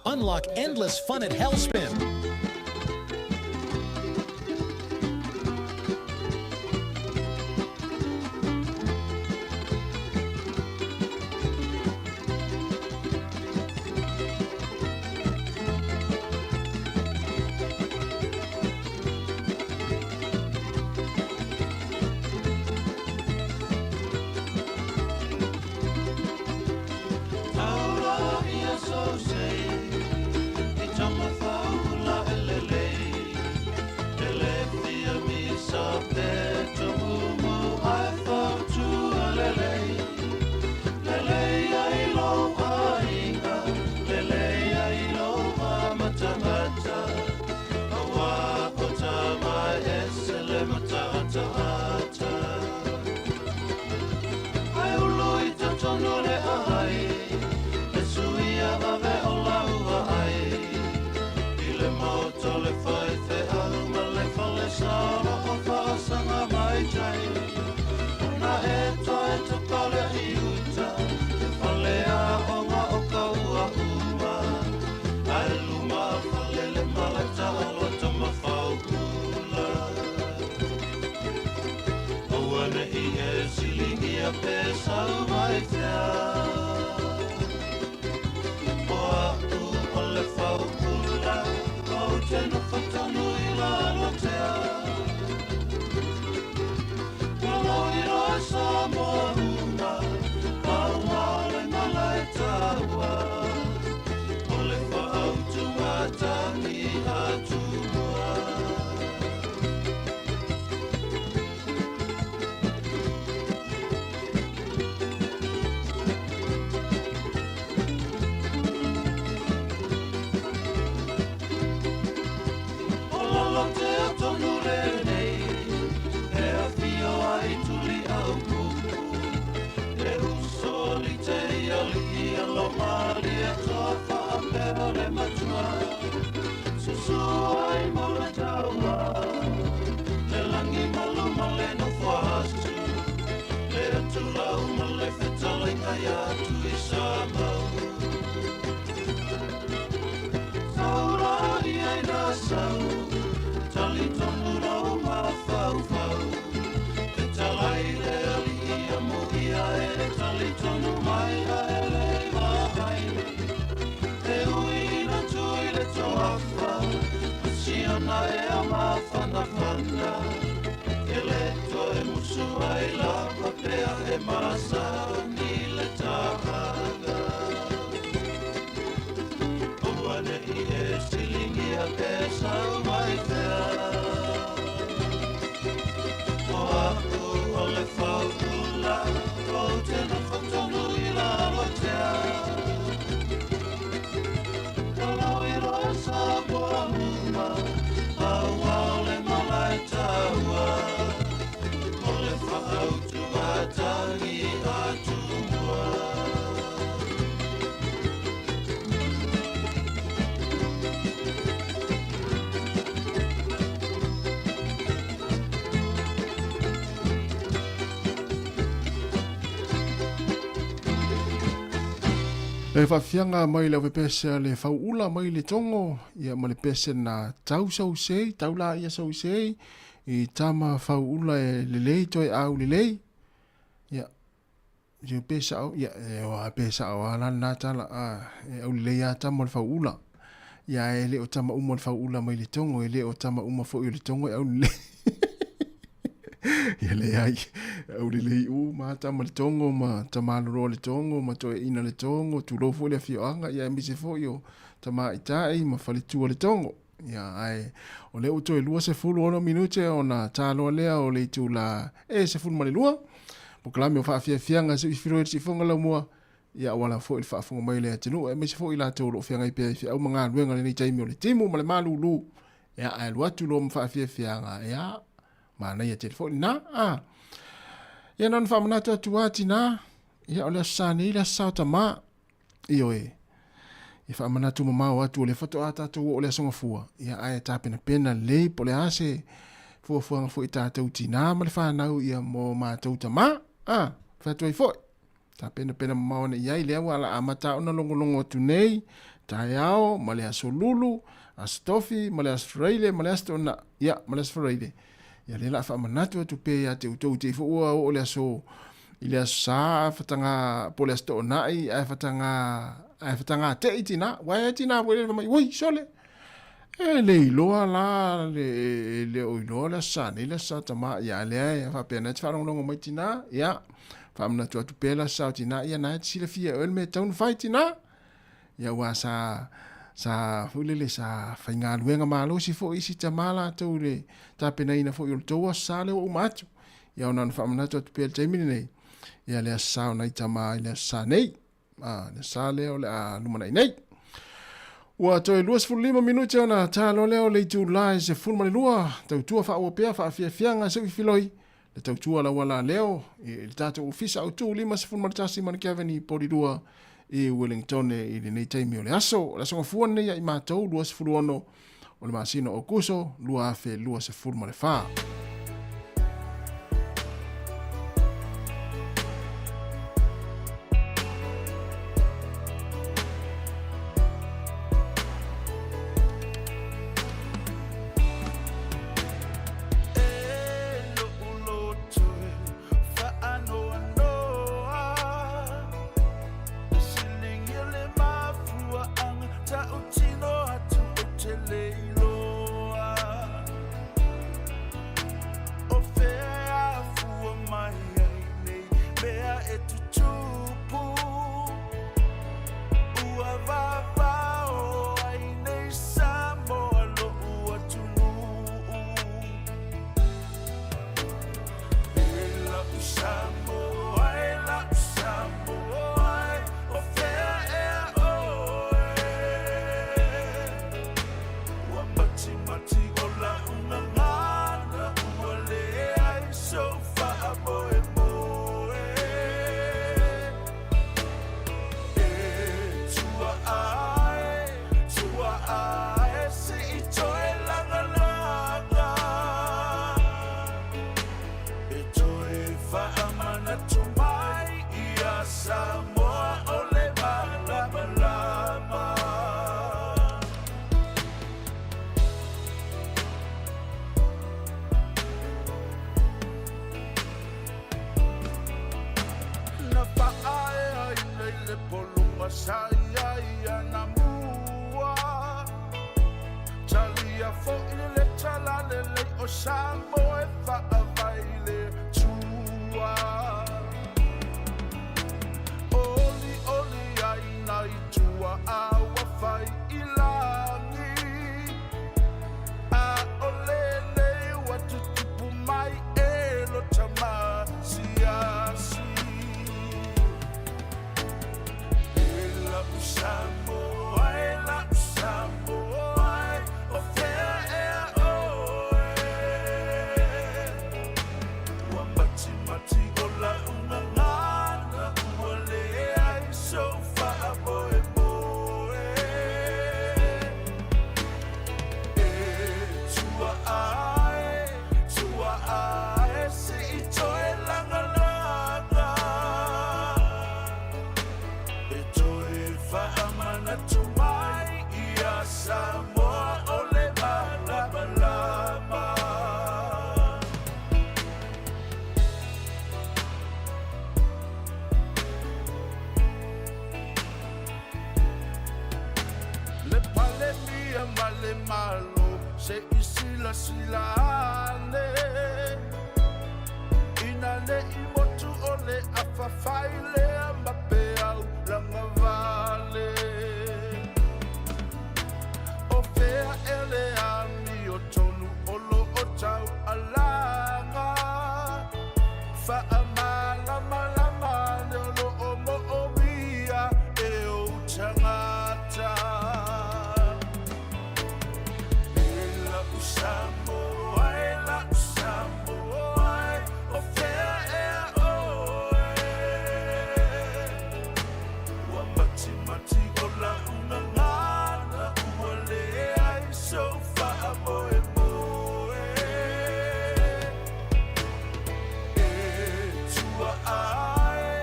Unlock endless fun at Hellspin. le matua Susu ai mo le taua Le langi malu ma le nofo atu Le atulau ma le fetalenga ia tui sa mau Saura i ai na sau Tali tonu rau ma fau fau Te talai le ali ia mo ia e Tali tonu mai a ele vai E ui na tui le toafa Siona e a mawhana whana Ke le toe musu ai lava pea e masa ni le tahaga Ua ne i e silingia pe sau mai fea O aku o le whaukula O te nofo tonu i lalo tea Ka lau i roa sa moa uma Aua o le malae taua O le whaautua tangi atu mua E faafiaga mai le avepese a le fauula mai le Togo, ia ma le pese na tau sausei, tau laia sausei, i tama fauula e lelei toe au lelei. Ia, ia pe sao, ia, e oa pe sao a la na tala, a, e au lelei a tama o le fauula. Ia e le o tama uma o le fauula mai le Togo, e le o tama uma foi o le Togo e au lelei. Ia leai, au lelei uma tama le Togo ma tamaloloa le Togo ma toeaina le Togo, tulou foi le afioaga, ia aemaise foi o tamaitai ma faletua le Togo. Ia, ae o lea ua toe 26 minute ona taloa lea o le itula e 12, polokalame o faafiafiaga se i filoi i le siufofoga laumua, ia auala foi le faafofoga mai o le atunuu, aemaise foi i latou o lo o feagai pea i feau ma galuega i lenei taimi o le timu ma le malulu. Ia, ae alu atu loa ma faafiafiaga, ia, manaia tele foi lena. A. Ia, na ona faamanatu atu lava tinā, ia, o le Aso Sa nei le Aso Sa o Tamā. Ioe, e faamanatu mamao atu o lea faatoa tatou oo i le Aso Gafua, ia, ae tapenapena lelei po o le a se fuafuaga foi tatou tinā ma le fanau ia mo matou tamā. A, fai atu ai foi. Tapenapena mamao ana i ai lea ua ala amata ona logologo atu nei, taeao ma le Aso Lulu, Aso Tofi ma le Aso Faraile ma le Aso Toonai, ia, ma le Aso Faraile. Ia lea la a faamanatu atu pea ia te outou te i foi ua oo le aso i le aso sa fataga po o le aso toonai ae fataga ae fataga tei tina wa e tina foi le mai oi sole e le iloa la le e le o iloa le aso sa nei le aso sa tama ia lea e faapea na te faalogologo mai tina ia faamanatu atu pea le aso sa o tina ia na e te silafia e oe le mea e tatau ona fai tina Ia ua sa sa foi lele sa faigaluega malosi foi isi tamā latou i le tapenaina foi o le tou aso sa lea ua uma atu. Ia ona ona faamanatu atu pea i le taimi lenei, ia le aso sa o nai tamā i le aso sa nei. A, le aso sa lea o le a lumanai nei. Ua toe 25 minute ona talo lea o le itula e 12, tautua faaua pea faafiafiaga se uifiloi, le tautua lauala leo i le tatou ofisa autu 51 Manukeveni Polilua i Wellingtone i lenei taimi o le aso. O le aso gafua lenei ia i matou 26 o le masina o Aokuso 2024. ae se i toe lagalaga E toe faamanatu mai ia Samoa o le malamalama. Na faaea ina i le poluga sa iai anamua Talia fo'i le talalelei o Samoa e faavae i le Atua. Olioli ai nai tuaa ua fai i lagi A o lenei ua tutupu mai e lota masiasi. E la'u Samoa e la'u Samoa e o fea ea oe Ua matimati o la'u gagana ua leai sou faamoemoe E tuaa e tuaa e se i toe lagalaga E toe faamanatu mai ia Samoa o le malamalama. Le Palemia ma le Malo se i silasila ane Ina ne i motu o le afa fai lea ma peau lagavale O fea ea le amiotonu o lo o taualaga Faamalamalama ane o lo o moomia e ou tagata E la'u Samoa e la'u Samoa e o fea ea oe Ua matimati o la'u gagana ua leai sou faamoemoe E tuaa e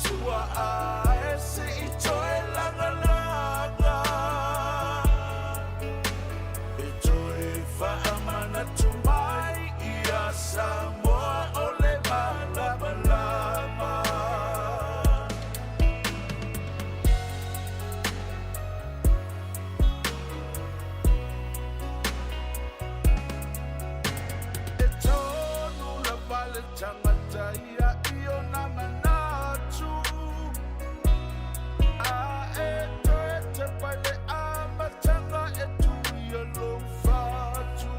tuaa e se i toe lagalaga E toe faamanatu mai ia Samoa o le malamalama. E tonu lava le tagata ia i ona manatu A e toe tepa i le amataga e tuu ia lou fatu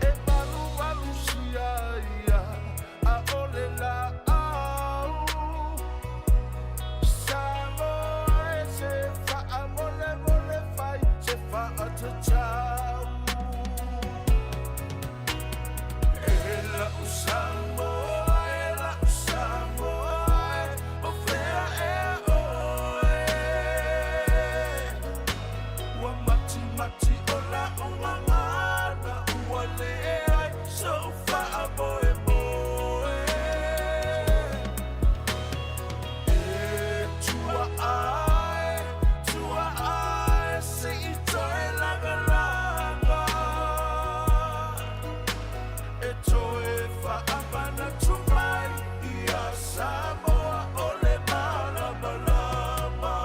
E valuvalusia ia ʻaʻole laau Samoa e se faamolemole fai se faatatau E la'u Samoa e la'u Samoa e o fea ea oe Ua matimati o la'u gagana ua leai sou faamoemoe E tuaa e tuaa e se i toe lagalaga E toe faamanatu mai ia Samoa o le malamalama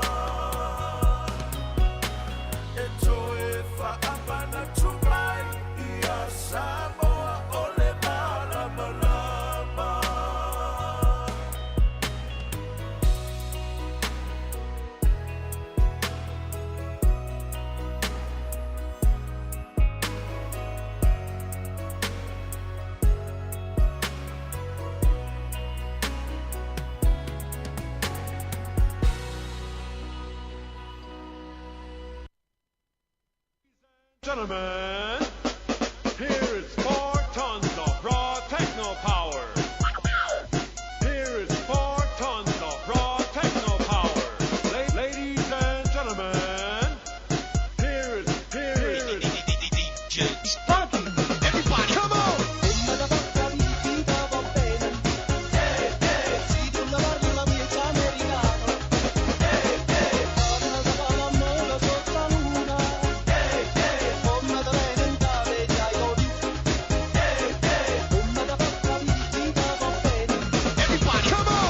E toe faamanatu mai ia Samoa o le malamalama. Gentlemen, here is 4 tons of raw techno power. Here is 4 tons of raw techno power. Ladies and gentlemen. shit is funky. Everybody, come on! Everybody, come on!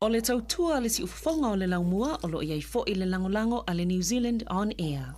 O le tautua a le siufofoga o le laumua o lo o i ai foi le lagolago a le New Zealand On Air.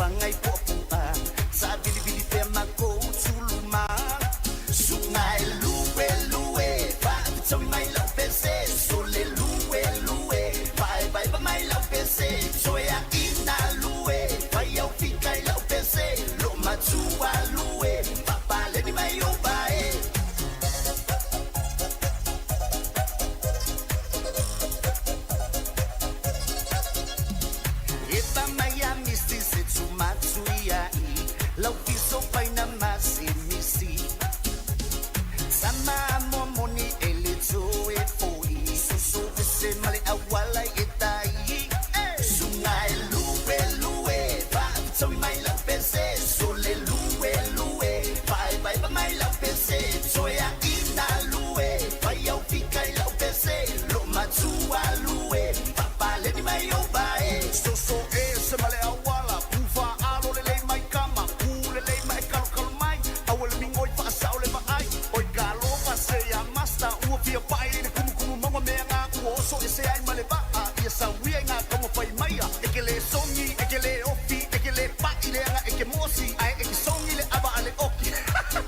Fagai puapu'a Savilivili pea makou suluma Suga e lue lue Faafetsaui mai lau pese Sole lue lue Vaevaeva mai lau pese Soeaʻina lue Fai au fika i lau pese Lo matua lue Papaleni mai o vae. E pa mai a misi se tsumatsu iai Lau fiso faina masi misi Sama momoni e le toe foi Susu ese male awala e tai. Sunga e lue lue Faafetsaui mai lau pese Sole lue lue Vaevaeva mai lau pese Soeaʻina lue Fai au fika i lau pese Lo matua lue Papaleni mai o vae. Soso e se male awala Pufa alo le lei mai kama Pu le lei mai kalo kalo mai Awe le mingoi faasao le vaai Oi kalo fa se ia masta Ua fia pai le kumu kumu maua mea ngā Ua oso e se ai ma le vaa Ia sauia i ngā kauma fai maia E ke le songi, e ke le ofi E ke le pai le anga e ke mosi Ae e ke songi le ava a le oki.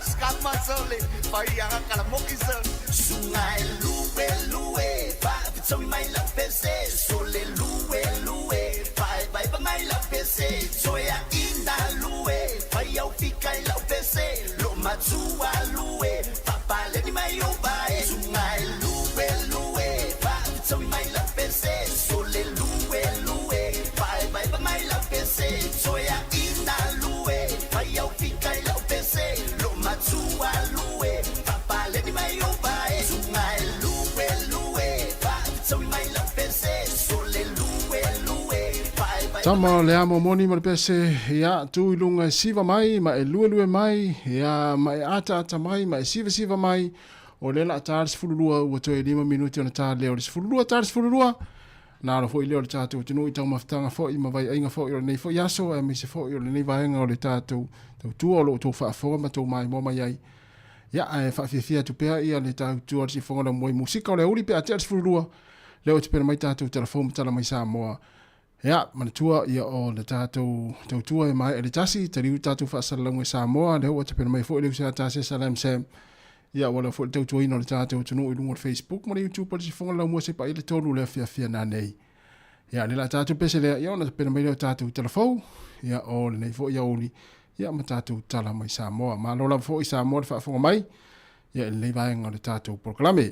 Skama sole, fai anga kala moki sole. Sunga e lue lue Faafetsaui mai lau pese Sole lue lue Vaevaeva mai lau pese Soeaʻina lue Fai au fika i lau pese Lo matua lue Papaleni mai o vae. Sunga e lue lue Faafetsaui mai lau pese Sole lue lue Vaevaeva mai lau pese Soeaʻina lue Fai au fika i lau pese Lo matua lue Papaleni mai o vae. Sunga e lue lue Faafetsaui mai lau pese Sole lue lue Vaevaeva Tama le amo moni ma le pese ia tu i lunga e siva mai ma e lue lue mai ia ma e ata ata mai ma e siva siva mai o le la ta le 12 ua toe 5 minuti ona ta leo le 12 ta le 12 na alo foi leo le tātou atunuu i taumafataga foi ma vaiaiga foi o lenei foi aso e aemaise foi o lenei vaega o le tātou tautua o loo tou faafofoga ma tou maimoa mai ai ia ae faafiafia atu pea ia le tautua o le sifoga le moe musika o le auli pe a tea le 12 lea ua tapena mai tātou telefou ma tala mai Samoa ia manatua ia o le tātou tautua e mai le tasi taliu tātou faasalalauga i Samoa lea ua tapena mai foi le usa tasi Salam Sam ia ua lea foi le tautuaina o le tātou atunuu i luga o le Facebook ma le YouTube o le sifoga laumua se paia le tolu le afiafia nanei ia le la tātou pese lea ia ona tapena mai lea o tātou telefou ia o lenei foi aouli ia ma tātou tala mai Samoa malo lava foi Samoa le faafofoga mai ia i lenei vaega o le tātou polokalame.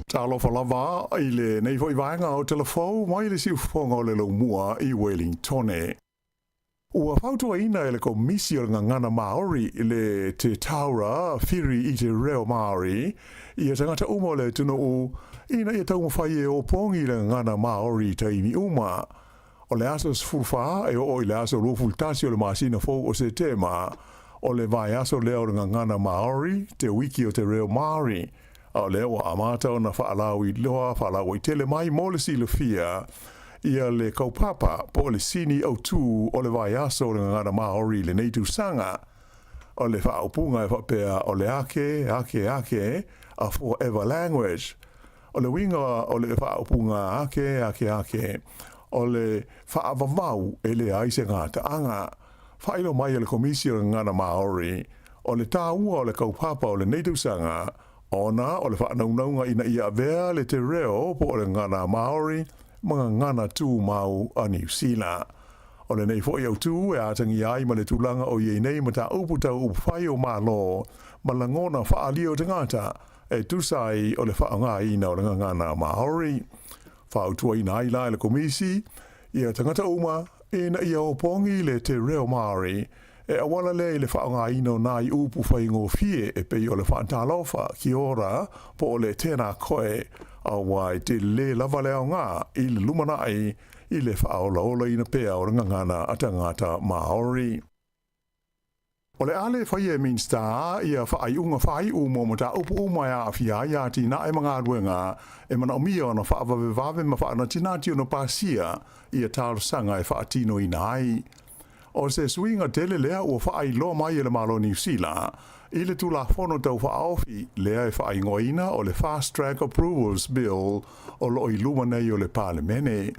Talofa lava i lenei foi vaega o Telefou mai le siufofoga o le Laumua i Wellingtone. Ua fautuaina e le Komisi o le Gagana Māori le Te Taura Whiri i te Reo Māori ia tagata uma o le atunuu ina ia taumafai e opogi le gagana Māori i taimi uma. O le aso 14 e oo i le aso 21 o le masina fou o Setema, o le vaiaso lea o le Gagana Māori, te Wiki o te Reo Māori, a o lea ua amata ona faalauiloa faalauaitele mai mo le silafia ia le kaupapa po o le sini autū o le vaiaso o le Gagana Māori i lenei tausaga. O le faaupuga e faapea o le ake, ake, ake, a forever language. O le uiga o le faaupuga ake, ake, ake, o le faavavau e leai se gataaga. Faailoa mai e le Komisi o le Gagana Māori, o le tāua o le kaupapa o lenei tausaga, ona o le faanaunauga ina ia avea le te reo po o le gagana Māori ma gagana tumau a Niu Sila. O lenei foi autū e atagia ai ma le tulaga o i ai nei mataupu tau upufai o Malo ma lagona faaalia o tagata e tusa ai o le faaaogaina o le gagana Māori. Fautuaina ai la e le Komisi ia tagata uma ina ia opogi le te reo Māori e auala lea i le faaaogaina o nai upu faigofie e pei o le faatalofa, kia ora, po o le tēnā koe, aua e tele lava le aoga i le lumanai i le faaolaolaina pea o le gagana a tagata Māori. O le a le faia e Minista ia faaiuga faaiu mo mataupu uma e aafia ai atinae ma galuega e manaomia ona faavavevave ma faanatinati ona pasia ia talosaga e faatinoina ai. O se suiga tele lea ua faailoa mai e le Malo o Niu Sila i le Tulafono Tau Faaofi lea e faaigoaina o le Fast Track Approvals Bill o lo o i luma nei o le Palemene.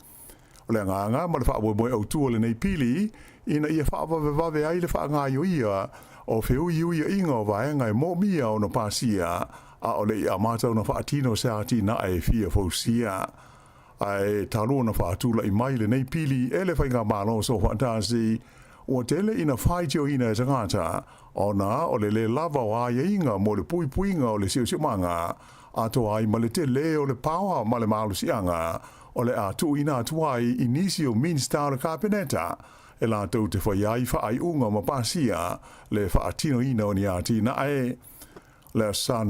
O le agaga ma le faamoemoe autū o lenei pili ina ia faavavevave ai le faagaoioia o feuiuiaiga o vaega e moomia ona pasia a o le i amata ona faatino se atinae e fia fausia. Ae talu ona faatula'i mai lenei pili e le Faigamalo Soofaatasi, ua tele ina faitioina e tagata ona o le lē lava o aiaiga mo le puipuiga o le siosiomaga atoa ai ma le telē o le paoa ma le malosiaga o le a tuuina atu ai i nisi o Minista o le Kapeneta e latou te fai ai faaiuga ma pasia le faatinoina o ni atinae. Le Aso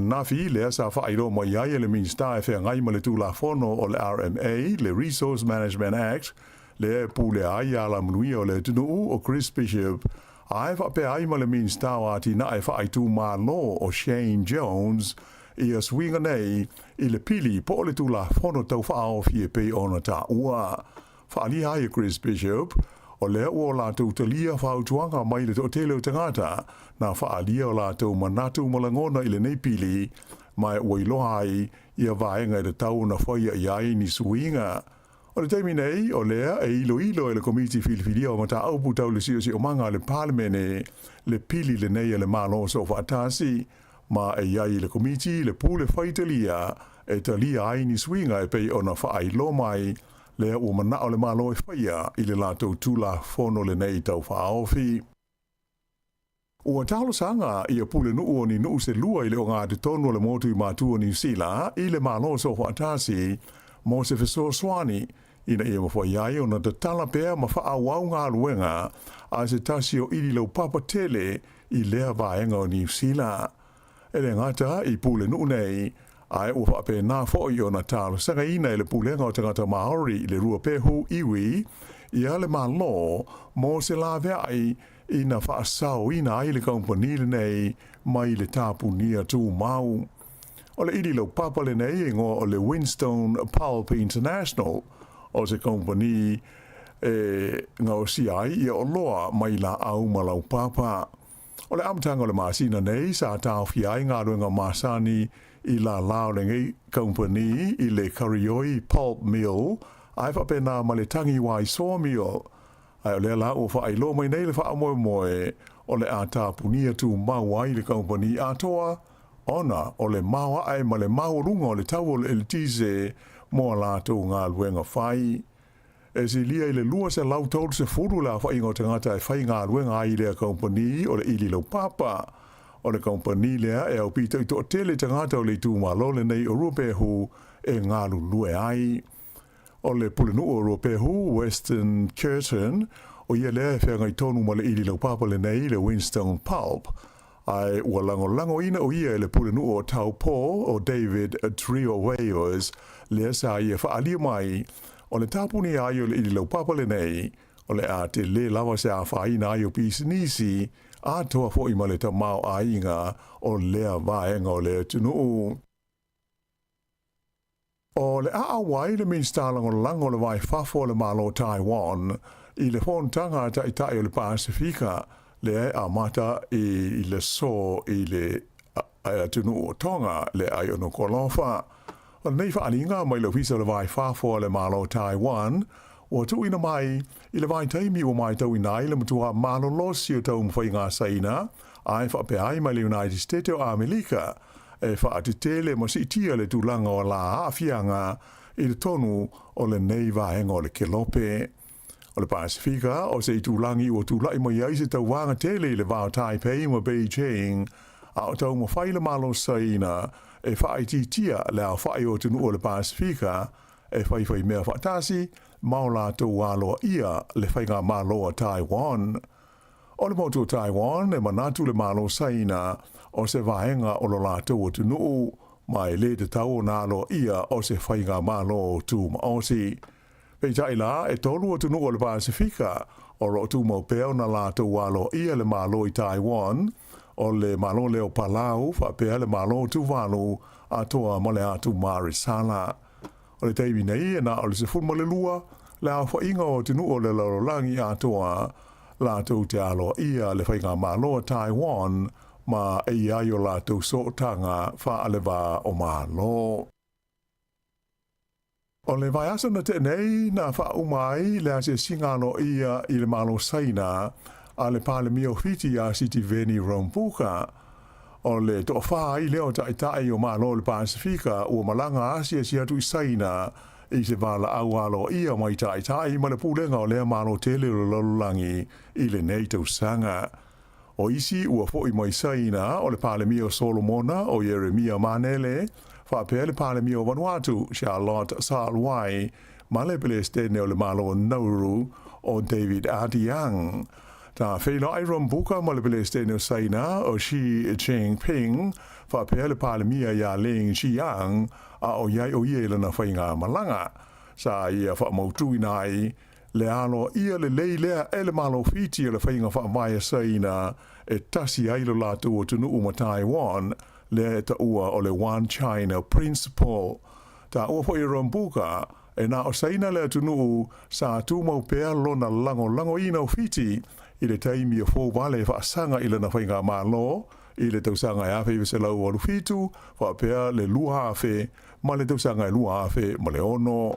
lea sa faailoa mai ai e le Minista e feagai ma le Tulafono o le RMA, le Resource Management Act, lea e pulea ai alamanuia o le atunuu o Chris Bishop, ae faapea ai ma le Minista o Atinae Faaitumalo o Shane Jones ia suiga nei i le pili po o le Tulafono Tau Faaofi e pei ona taua. Faaalia ai e Chris Bishop, o lea ua o latou talia fautuaga mai le toatele o tagata na faaalia o latou manatu ma lagona i lenei pili, ma ua iloa ai ia vaega e tatau ona faia i ai ni suiga. O le taimi nei, o lea e iloilo e le Komiti Filifilia o Mataupu Tau le Siosiomaga a le Palemene le pili lenei a le Malo Soofaatasi, ma e i ai i le Komiti le pule faitalia e talia ai ni suiga e pei ona faailoa mai lea ua manao le Malo e faia i le latou Tulafono lenei tau faaofi. Ua talosaga ia pulenuu o ni nuu se lua i le ogatotonu o le motu i Matu o Niu Sila i le Malo Soofaatasi mo se fesoasoani ina ia mafai ai ona tatala pea ma faaauau galuega a se tasi o ili laupapa tele i lea vaega o Niu Sila. E le gata i pulenuu nei, ae ua faapena foi ona talosagaina e le Pulega o Tagata Māori i le Ruapehu Iwi ia le Malo mo se laveai ina faasaoina ai le kamupani lenei mai le tapunia tumau. O le ili laupapa lenei e igoa o le Winstone Pulp International, o se kamupani e gaosia ai ia oloa mai laau ma laupapa. O le amataga o le masina nei sa taofia ai galuega masani i lala o lenei kamupani i le Karioi Pulp Mill ae faapena ma le Tangiwai Sawmill. Ae o lea la ua faailoa mai nei le faamoemoe o le a tapunia tumau ai le kamupani atoa ona o le maoae ma le maualuga o le tau o le eletise mo a latou galuega fai. E silia i le 230 le aofaiga o tagata e faigaluega ai i lea kamupani o le ili laupapa. O le kamupani lea e aupito i toatele tagata o le itumalo lenei o Ruapehu e galulue ai. O le pulenuu o Ruapehu, Weston Kirton, o ia lea e feagai tonu ma le ili laupapa lenei, le Winstone Pulp, ae ua lagolagoina o ia e le pulenuu o Taupō, o David Trio-Wayers, lea sa ia faaalia mai, o le tapunia ai o le ili laupapa lenei, o le a telē lava se afaina ai o pisinisi, atoa foi ma le tamaoaiga o lea vaega o le atunuu. O le a auai le Minisita Lagolago o le Va i Fafo o le Malo o Taiwan i le Fonotaga a Taitai o le Pasefika lea e amata i le aso i le atunuu o Tonga le ai o Nukuʻalofa. O lenei faaaliga mai le Ofisa o le Va i Fafo a le Malo o Taiwan ua tuuina mai i le vaitaimi ua matauina ai le matua malolosi o taumafaiga a Saina ae faapea ai mai le United States o Amelika e faatetele ma siitia le tulaga o la aafiaga i totonu o lenei vaega o le kelope. O le Pasefika o se itulagi ua tula'i mai ai se tauvaga tele i le va o Taipei ma Beijing, a o taumafai le Malo Saina e faaitiitia le aofa'i o atunuu o le Pasefika e faifai mea faatasi ma o latou aloaia le faigamalo a Taiwan. O le motu o Taiwan e manatu le Malo Saina o se vaega o lo latou atunuu, ma e lē tatau ona aloaia o se faigamalo tumaoti. Peitai la, e tolu atunuu o le Pasefika o lo o tumau pea ona latou aloaia le Malo i Taiwan, o le Malo lea o Palau faapea le Malo o Tuvalu atoa ma le Atu Marisala. O le taimi nei, e na o le 12 le aofaiga o atunuu o le lalolagi atoa latou te aloaia le faigamalo a Taiwan ma e i ai o latou sootaga faaleva o Malo. O le vaiaso na tea nei na faauma ai le asiasiga aloaia i le Malo Saina a le Palemia o Fiti ia Sitiveni Rabuka. O le toafā ai lea o taitai o Malo o le Pasefika ua malaga asiasi atu i Saina i se valaau aloaia mai taitai ma le pulega o lea Malo tele o le lalolagi i lenei tausaga. O isi ua fo'i mai Saina o le Palemia o Solomona o Ieremia Manele, faapea le Palemia o Vanuatu, Charlot Salwai, ma le Pelesitene o le Malo o Nauru o David Adeang. Ta feiloai Rabuka ma le Pelesitene o Saina o Xi Jinping, faapea le Palemia ia Lin Qiang, a o i ai o ia i lana faigamalaga. Sa ia faamautuina ai le aloaia lelei lea e le Malo Fiti o le faiga faavae a Saina e tasi ai lo latou atunuu ma Taiwan, lea e taua o le One China Principle. Taua foi e Rabuka, e na o Saina le atunuu sa tumau pea lona lagolagoina o Fiti i le taimi e fou vale e faasaga i lana faigamalo i le tausaga e 1987 faapea le 2000 ma le tausaga e 2006.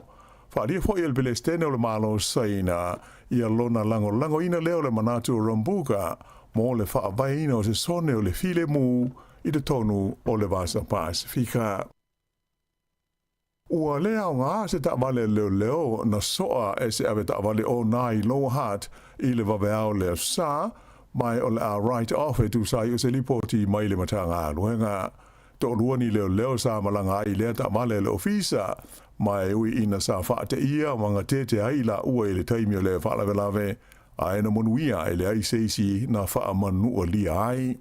Faaalia foi e le Pelesitene o le Malo o Saina ia lona lagolagoina lea o le manatu o Rabuka mo le faavaeina o se sone o le filemu i totonu o le Vasa Pasefika. Ua le aoga se taavale a leoleo na soa e se avetaavale ona i Lower Hutt i le vaveao le Aso Sa, ma o le a write off e tusa ai o se lipoti mai le Matagaluega. Toalua ni leoleo sa malaga ai i lea taavale a le ofisa, ma e ui ina sa faateia ma gatete ai i laua i le taimi o lea faalavelave, ae na manuia e leai se isi na faamanualia ai.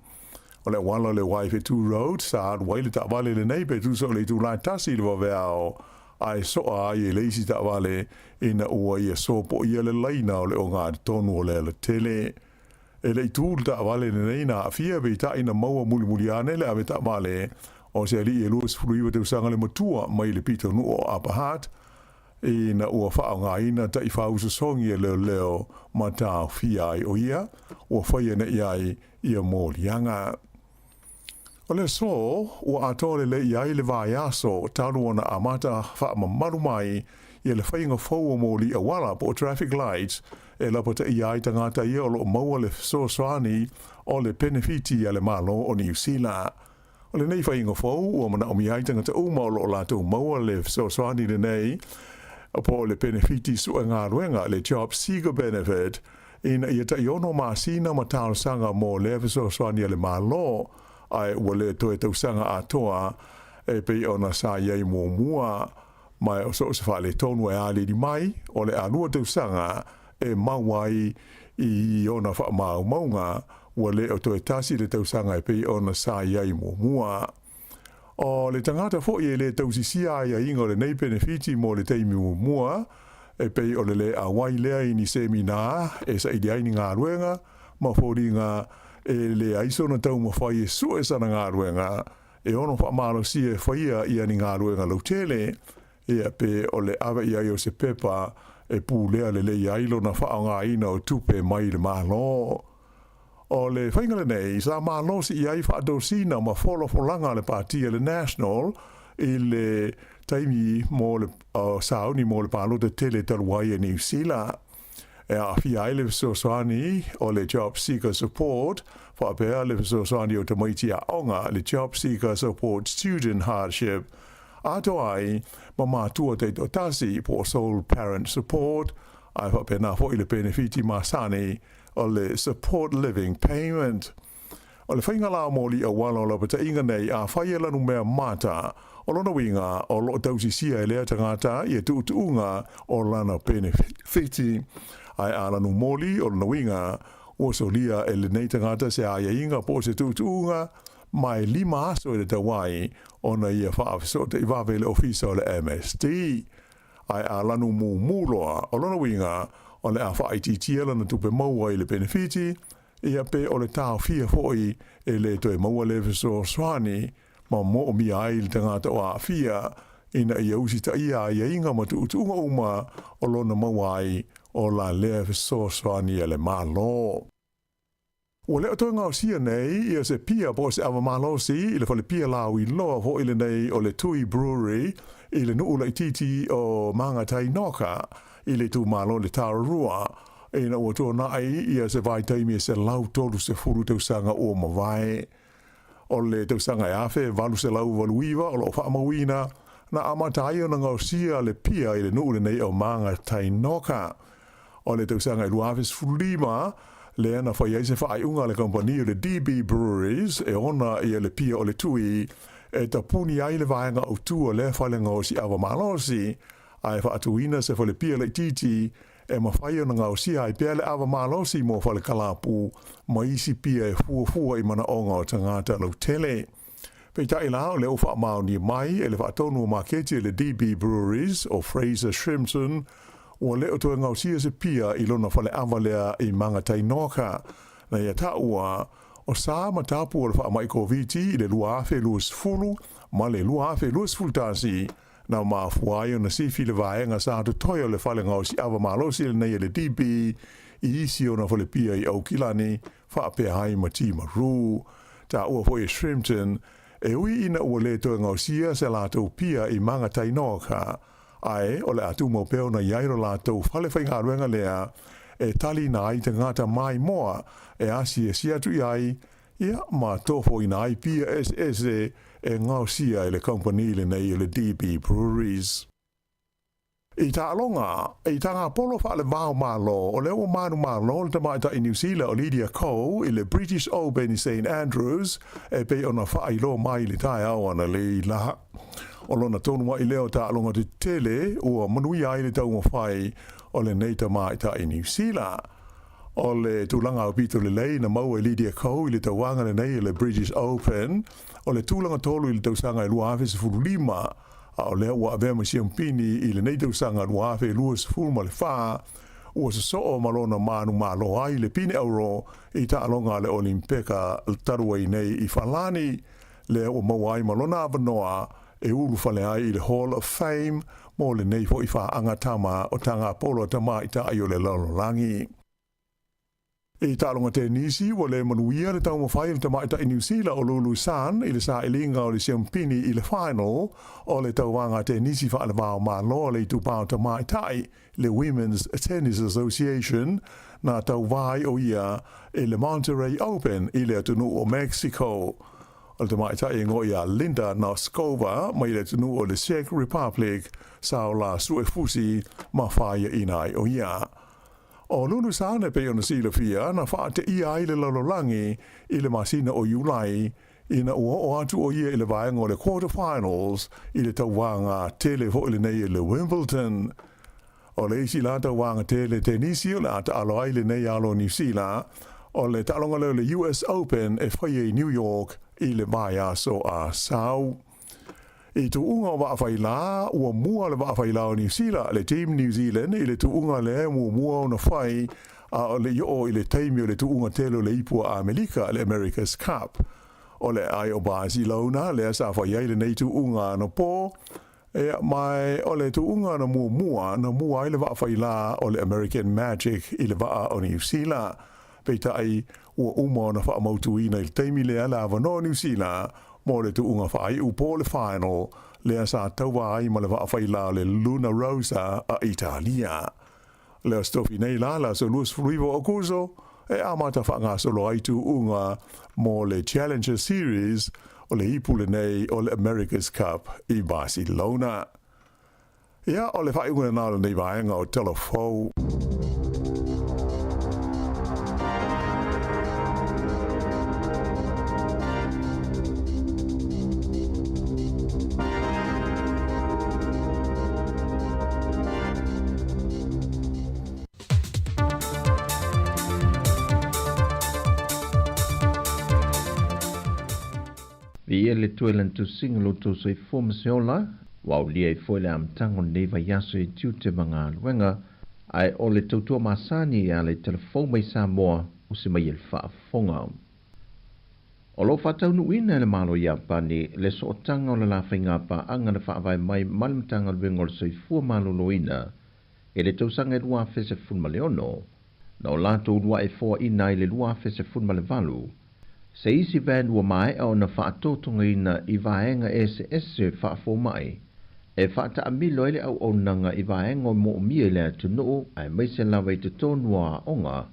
O le auala o le Waiwhetū Road sa alu ai le taavale lenei pe tusa o le itulā tasi i le vaveao, ae soa ai e le isi taavale ina ua ia sopoia le laina o le ogatotonu o le alatele. E le i tū le taavale lenei na aafia peitai na maua mulimuli ane le avetaavale o se alii e 29 tausaga le matua mai le pitonuu o Upper Hutt, ina ua faaaogaina taifau sosogi e leoleo ma taofia ai o ia ua faia nei ai ia moliaga. O le aso ua atoa lelei i ai le vaiaso talu ona amata faamamalu mai ia le faiga fou o moli auala po o traffic lights e lapataia ai tagata ia o lo o maua le fesoasoani o le penefiti a le Malo o Niu Sila. O lenei faiga fou ua manaomia ai tagata uma o lo o latou maua le fesoasoani lenei po o le penefiti suegaluega, le Job Seeker Benefit, ina ia tai ono masina ma talosaga mo lea fesoasoani a le Malo, ae ua le toe tausaga atoa. e pei ona sa i ai muamua, ma o so o se faaletonu e aliali mai, o le alua tausaga e mau ai i ona faamaumauga, ua le o toe tasi le tausaga e pei ona sa i ai muamua. O le tagata foi e le tausisia aiaiga o lenei penefiti mo le taimi muamua, e pei o le le auai lea i ni seminā e saili ai ni galuega ma foliga e leai sona taumafai e sue sana galuega e ono faamalosia e faia ia ni galuega lautele, ia pe o le ave i ai o se pepa e pulea lelei ai lona faaaogaina o tupe mai le Malo. O le faiga lenei sa malosi i ai faatosina ma folafolaga a le Pati a le National i le taimi mo le sauni mo le palota tele talu ai e Niu Sila, e aafia ai le fesoasoani o le Job Seeker Support faapea le fesoasoani o tamaiti aoga, le Job Seeker Support Student Hardship, atoa ai ma matua taitoatasi po o Sole Parent Support, ae faapena foi le penefiti masani o le Support Living Payment. O le faiga la o moli auala o lapataiga nei a fai e lanumea mata, o lona uiga o loo tausisia e lea tagata ia tuutuuga o lana penefiti. Ae a lanu moli, o lona uiga ua solia e lenei tagata se aiaiga po o se tuutuuga ma e 5 aso e le tau ai ona ia faafesootai vave i le ofisa o le MSD. Ae a lanu mumu loa, o lona uiga o le a faaitiitia lana tupe maua i le penefiti, ia pe o le taofia foi e le toe maua le fesoasoani ma moomia ai le tagata o aafia ina ia usitaia aiaiga ma tuutuuga uma o lona maua ai o la lea fesoasoani a le Malo. Ua le o toe gaosia nei ia se pia po o se ava malosi i le fale pia lauiloa foi lenei o le Tui Brewery i le nuu laitiiti o Mangatainoka i le itumalo le Tararua ina ua tuanai ia se vaitaimi e 130 tausaga ua mavae. O le tausaga e 1889 o loo faamauina na amata ai ona gaosia le pia i le nuu lenei o Mangatainoka. O le tausaga e 2015 lea na fai ai se faaiuga a le kamupani o le DB Breweries e ona ia le pia o le Tui e tapuni ai le vaega autu o lea fale gaosi ava malosi, ae faatuina se fale pia laitiiti e mafai ona gaosia ai pea le ava malosi mo fale kalapu ma isi pia e fuafua i manaoga o tagata lautele. Peitai la, o lea ua faamaonia mai e le faatonu o maketi e le DB Breweries o Fraser Shrimpton, ua le o toe gaosia se pia i lona fale ava lea i Mangatainoka. Na ia taua, o sa ma tapu o le faamai Koviti i le 2020 ma le 2021, na mafua ai ona sifi le vaega sa totoe o le fale gaosi ava malosi lenei e le DB i isi ona fale pia i Aukilani, faapea ai ma Timaru. Taua foi e Shrimpton, e ui ina ua le toe gaosia se latou pia i Mangatainoka, ae o le a tumau pea ona i ai lo latou fale faigaluega lea e taliina ai tagata maimoa e asiasi atu i ai, ia, ma tofoina ai pia eseese e gaosia e le kamupani lenei o le DB Breweries. I taaloga, i tagapolo faalevao Malo, o lea ua manumalo le tamaitai Niu Sila o Lydia Ko i le British Open i St Andrews e pei ona faailoa mai i le taeao analeila. O lona tonu ai lea o taaloga tetele ua manuia ai le taumafai o lenei tamaitai Niu Sila. O le tulaga aupito lelei na maua e Lydia Ko i le tauaga lenei o le British Open, o le tulaga tolu i le tausaga e 2015, a o lea ua avea ma siampini i lenei tausaga 2024, ua sosoo ma lona manumalo ai le pine auro i taaloga a le Olimpeka talu ai nei i Falani, lea ua maua ai ma lona avanoa e ulufale ai i le Hall of Fame mo lenei foi faaga tama o tagapolo a tamaitai o le lalolagi. I taaloga tenisi, ua le manuia le taumafai o le tamaitai Niu Sila o Lulu Sun i le sailiga o le siampini i le final o le tauvaga tenisi faalevao Malo a le Itupa o Tamaitai, le Women's Tennis Association, na tauva ai o ia i le Monterrey Open i le atunuu o Mexico. O le tamaitai e igoa ia Linda Noskova mai le atunuu o le Czech Republic sa o la suefusi ma faiaina ai o ia. O Lulu Sun e pei ona silafia na faateia ai le lalolagi i le masina o Iulai ina ua oo atu ʻo ia i le vaega o le quarter finals i le tauvaga tele foi lenei i le Wimbledon. O le isi la tauvaga tele tenisi o le a taalo ai lenei alo o Niu Sila, o le taaloga lea o le US Open e faia i New York i le vaiaso a sau. I tuuga o vaa faila, ua mua le vaa faila o Niu Sila, le Team New Zealand, i le tuuga lea e muamua ona fai a o le i oo i le taimi o le tuuga tele o le Ipu a Amerika, le America's Cup. O le aai o Barcelona lea sa fai ai lenei tuuga anapo, ea, ma o le tuuga na muamua na mua ai le vaa faila o le American Magic i le vaa o Niu Sila. Peitai, ua uma ona faamautuina i le taimi lea le avanoa o Niu Sila mo le tuuga faaiu po o le final lea sa tauva ai ma le vaa faila o le Luna Rossa a Italia. Le aso tofi nei la, le aso 29 o Aokuso, e amata faagasolo ai tuuga mo le Challenger Series o le ipu lenei o le America's Cup i Barcelona. Ia, o le faaiuga lena o lenei vaega o Tala Fou. Viia le Atua i Lana tusiga lo outou soifua ma se ola, ua aulia ai foi le amataga o lenei vaiaso i tiute ma galuega, ae o le tautua masani e ala i telefou mai Samoa o se mai e le faafofoga. O lo o faataunuuina e le Malo o Iapani le sootaga o le la faigapaaga na faavae mai ma le Matagaluega o le Soifua Maloloina i le tausaga e 2016, na o latou uluai foaiina ai le 2018 se isi van ua maea ona faatotogaina i vaega eseese faafomai e faataamilo ai le auaunaga i vaega o moomia i le atunuu aemaise lava i totonu o aoga.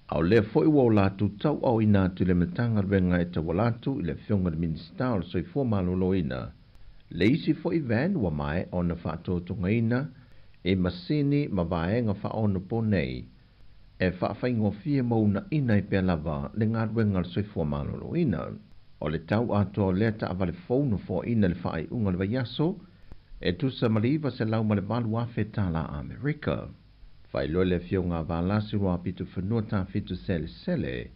A o lea foi ua o latou tauaaoina atu i le Matagaluega e tauala atu i le Afioga i le Minisita o le Soifua Maloloina le isi foi van ua maea ona faatotogaina i masini ma vaega faaonopo nei e faafaigofie ma uunaina ai pea lava le galuega a le Soifua Maloloina. O le tau atoa o lea taavale fou na foaiina i le faaiuga o le vaiaso e tusa ma le $908,000 tala Amerika. Faailoa le Afioga a Valasi Ruapitofanua Tafito Selesele,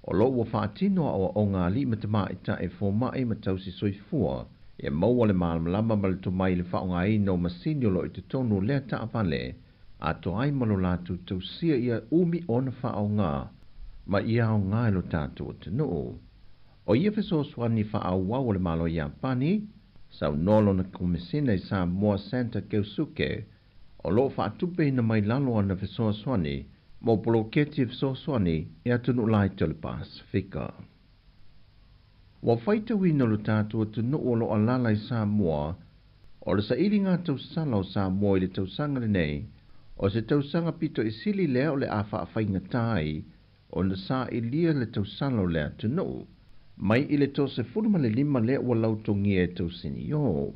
o lo o ua faatino aoaoga a alii ma tamaitai fomai ma tausi soifua ia maua le malamalama ma le tomai i le faaaogaina o masini o lo o i totonu o lea taavale atoa ai ma lo latou tausia ia umi ona faaaoga ma ia aoga i lo tatou atunuu. O ia fesoasoani faaauau a le Malo o Iapani, saunoa lona Komesina i Samoa Santa Keusuke, o lo o faatupeina mai lalo ana fesoasoani mo poloketi e fesoasoani i atunuu laiti o le Pasefika. Ua faitauina lo tatou atunuu o lo o alaala i Samoa, o le sailiga tausala o Samoa i le tausaga lenei, o se tausaga pito i sili lea o le a faafaigata ai ona sailia le tausala o le atunuu, mai i le 35 lea ua lautogia e tausiniō.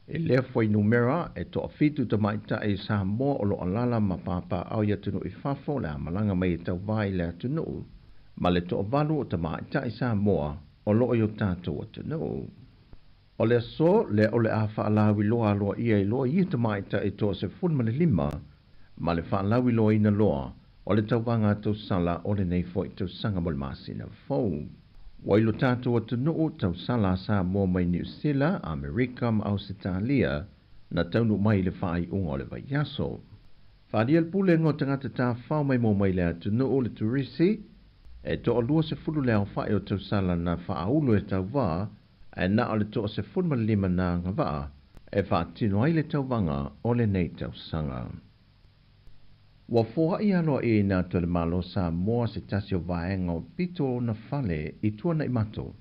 I lea fuainumera, e toafitu tamaitai Samoa o lo o alaala ma papaaao i atunuu i fafo o le a malaga mai e tauvā i le atunuu, ma le toavalu o tamaitai Samoa o lo o i o tatou atunuu. O le aso lea o le a faalauiloa aloaia ai loa ia tamaitai 15 ma le faalauiloaina loa o le tauvaga tausala o lenei foi tausaga mo le masina fou. Ua i lo tatou atunuu tausala a Samoa mai Niu Sila, Amerika ma Ausetalia na taunuu mai i le faaiuga o le vaiaso. Faaalia le Pulega o Tagata Tafao Maimoa mai le atunuu le turisi e 20 le aofai o tausala na faaulu e tauvā ae na o le 15 na agavaa e faatino ai le tauvaga o lenei tausaga. Ua foai aloaiaina atu e le Malo o Samoa se tasi o vaega o pito o ona fale i Tuanaimato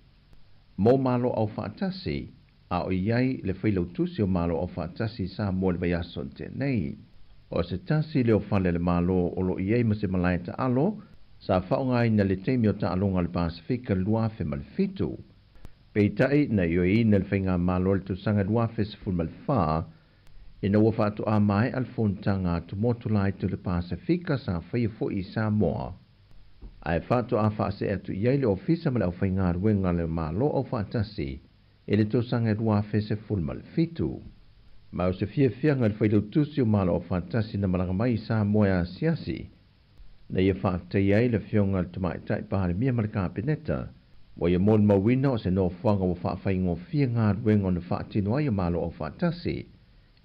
mo Malo Aufaatasi, a o i ai le Failautusi o Malo Aufaatasi i Samoa i le vaiaso na tea nei. O se tasi lea o fale a le Malo o lo o i ai ma se malae taalo sa faaaogaina i le taimi o taaloga a le Pasefika i le 2007. Peitai, na ioeina le Faigamalo i le tausaga 2014, ina ua faatoa maea le fonotaga atumotu laiti o le Pasefika sa faia foi i Samoa. Ae faatoa faasee atu i ai le Ofisa ma le aufaigaluega a le Malo Aufaatasi i le tausaga e 2017. Ma o se fiafiaga i le Failautusi o Malo Aufaatasi na malaga mai i Samoa e asiasi na ia faafetaia ai le Afioga i le Tamaitai Palemia ma le Kapeneta, ua ia molimauina o se nofoaga ua faafaigofie galuega ona faatino ai o Malo Aufaatasi,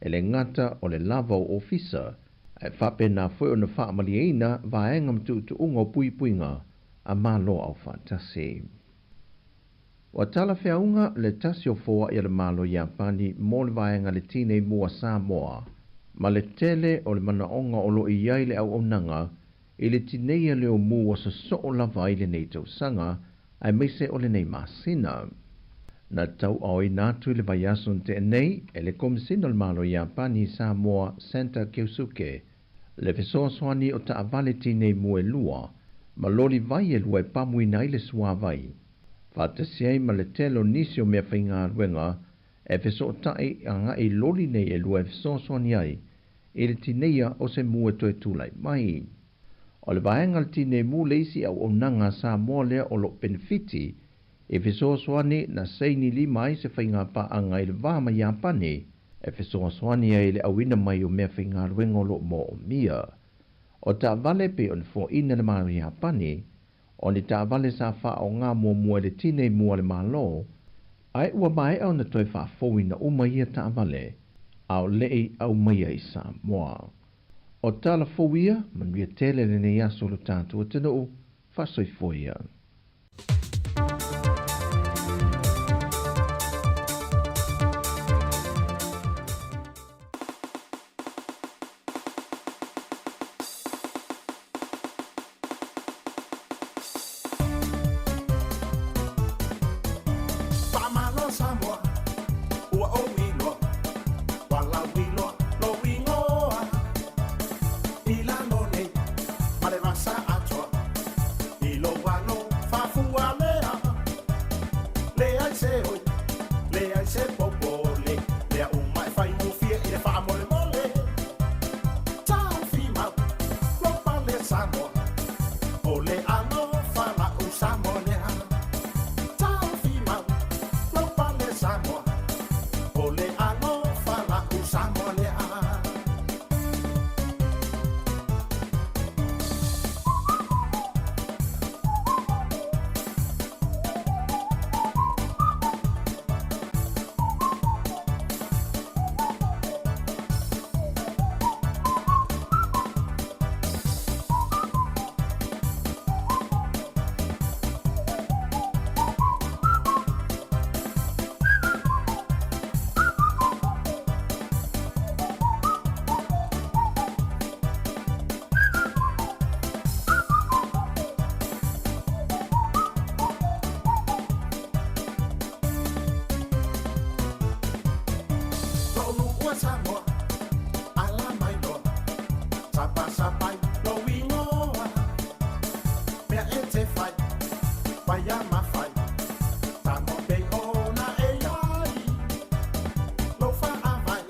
e le gata o le lava o ofisa, ae faapena foi ona faamalieina vaega ma tuutuuga o puipuiga a Malo Aufaatasi. Ua talafeauga le tasi o foai a le Malo Iapani mo le vaega le Tinei Mu a Samoa ma le tele o le manaoga o lo o i ai le auaunaga i le tineia lea o mu ua sosoo lava ai lenei tausaga aemaise o lenei masina. Na tauaoina atu i le vaiaso na tea nei e le Komesina o le Malo Iapani i Samoa Santa Keusuke le fesoasoani o taavale tinei mu e lua ma loli vai e lua e pamuina ai le suavai faatasi ai ma le tele o nisi o meafaigaluega e fesootai agai loli nei e lua e fesoasoani ai i le tineia o se mu e toe tulai mai. O le vaega o le tinei mu le isi auaunaga a Samoa lea o lo o penefiti i fesoasoani na saini lima ai se faigapaaga i le va ma Iapani e fesoasoani ai i le auina mai o meafaigaluega o lo o moomia. O taavale pei ona foaina le Malo Iapani, o ni taavale sa faaaoga muamua i le tinei mu a le Malo, ae ua maea ona toe faafouina uma ia taavale a o le i aumaia i Samoa. O tala fou ia, manuia tele lenei aso lo tatou atunuu, faasoifua ia. Faamalo Samoa, ua ou iloa, ua lauiloa lou igoa. I lalo nei ma le vasa atoa, i lou alo faafualea. Leai se oi, leai se popole, mea uma e faigofie i le faamolemole. Taofi mau lou pale Samoa, o le alofa la'u Samoa lea. Taofi mau lou pale Samoa, o le alofa la'u Samoa lea. Lou nuu a Samoa, ala mai loa, sapasapai lou igoa. Mea e te fai, faia ma fai, Samoa pei ona e i ai. Lou faavae,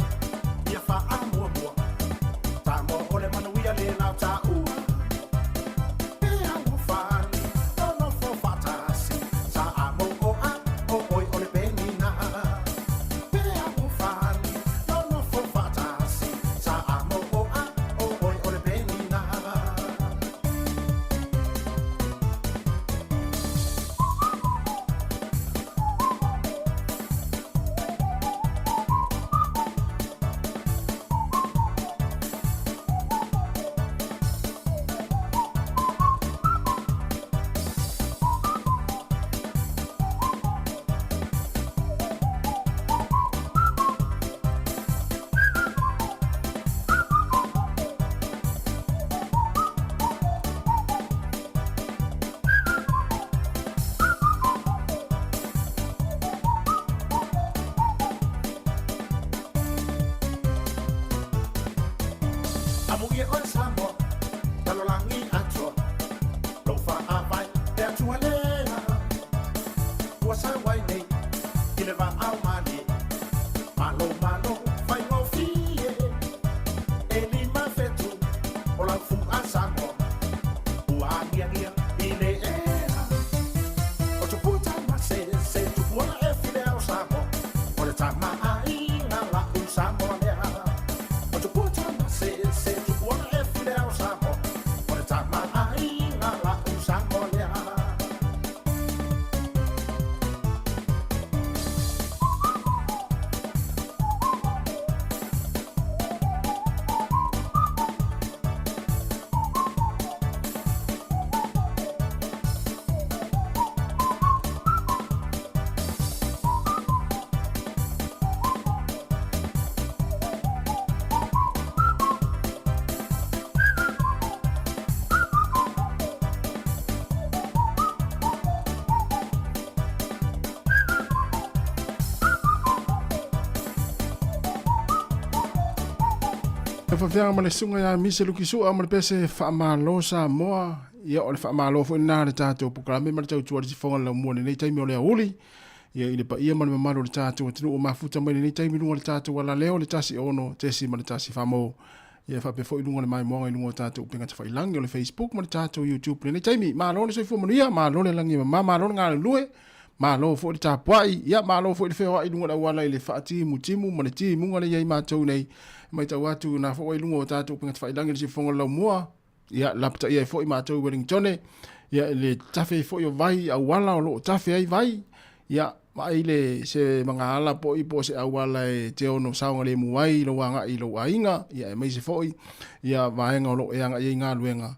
ia faamuamua, Samoa o le manuia le lau taua. E alofani, nonofo faatasi, Samoa, o oe o le penina. E alofani, nonofo faatasi, Samoa, o oe o le penina. Amuia oe Samoa, lalolagi atoa, lou faavae le Atua lea. Ua sau ai nei i le vaao malie, malo malo faigofie. E 5 fetu o lau fua Samoa, ua agiagia i le Faafeaga ma le susuga ia Mise Lukisu'a ma le pese Faamalo Samoa. Ia o le faamalo foi lena a le tatou polokalame ma le tautua i le sifoga o le laumua i lenei taimi o le aoauli. Ia i le paia ma le mamalu o le tatou atunuu ua mafuta mai i lenei taimi i luga o le tatou alaleo le 1 6.1 Famo. Ia faapea foi i luga o le maimoaga i luga o tatou upega tafailagi o le Facebook ma le tatou YouTube i lenei taimi. Malo le soifua manuia, malo le lagi e mama, malo le galulue. Malo foi le tapuai, ia malo foi le feoai i luga o le auala i le faatimutimu ma le timuga lea e i ai matou nei. E matau atu na foi i luga o tatou upega tafailagi i le siufofoga o le laumua, ia lapataia ai foi matou i Wellingtone, ia i le tafe ai foi o vai, auala o lo o tafe ai vai, ia vaai le se magaala po i po o se auala e te ono saogalemu ai i lou agai i lou aiga, ia aemaise foi ia vaega o lo o e agai ai i galuega.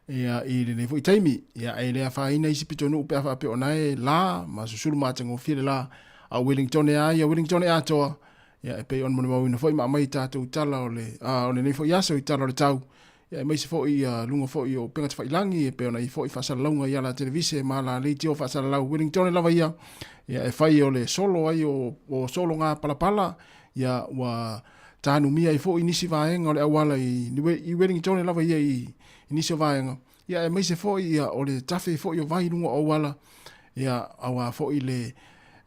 Ia, i lenei foi taimi, ia, e le afaina isi pitonuu pe a faapea o na e la ma susulu matagofie le la, a o Wellingtone a ia Wellingtone atoa, ia, e pei ona molimauina foi ma aumai i tatou tala o le, a, o lenei foi aso i tala o le tau, ia, aemaise foi ia luga foi o upega tafailagi, e pei ona i ai foi faasalalauga i ala televise ma ala leitio faasalalau Wellingtone lava ia, ia, e fai o le solo ai o, o sologa palapala, ia, ua tanumia ai foi nisi vaega o le auala i, i Wellingtone lava ia i, i nisi o vaega, ia aemaise foi ia o le tafe foi o vai i luga o auala, ia auā foi le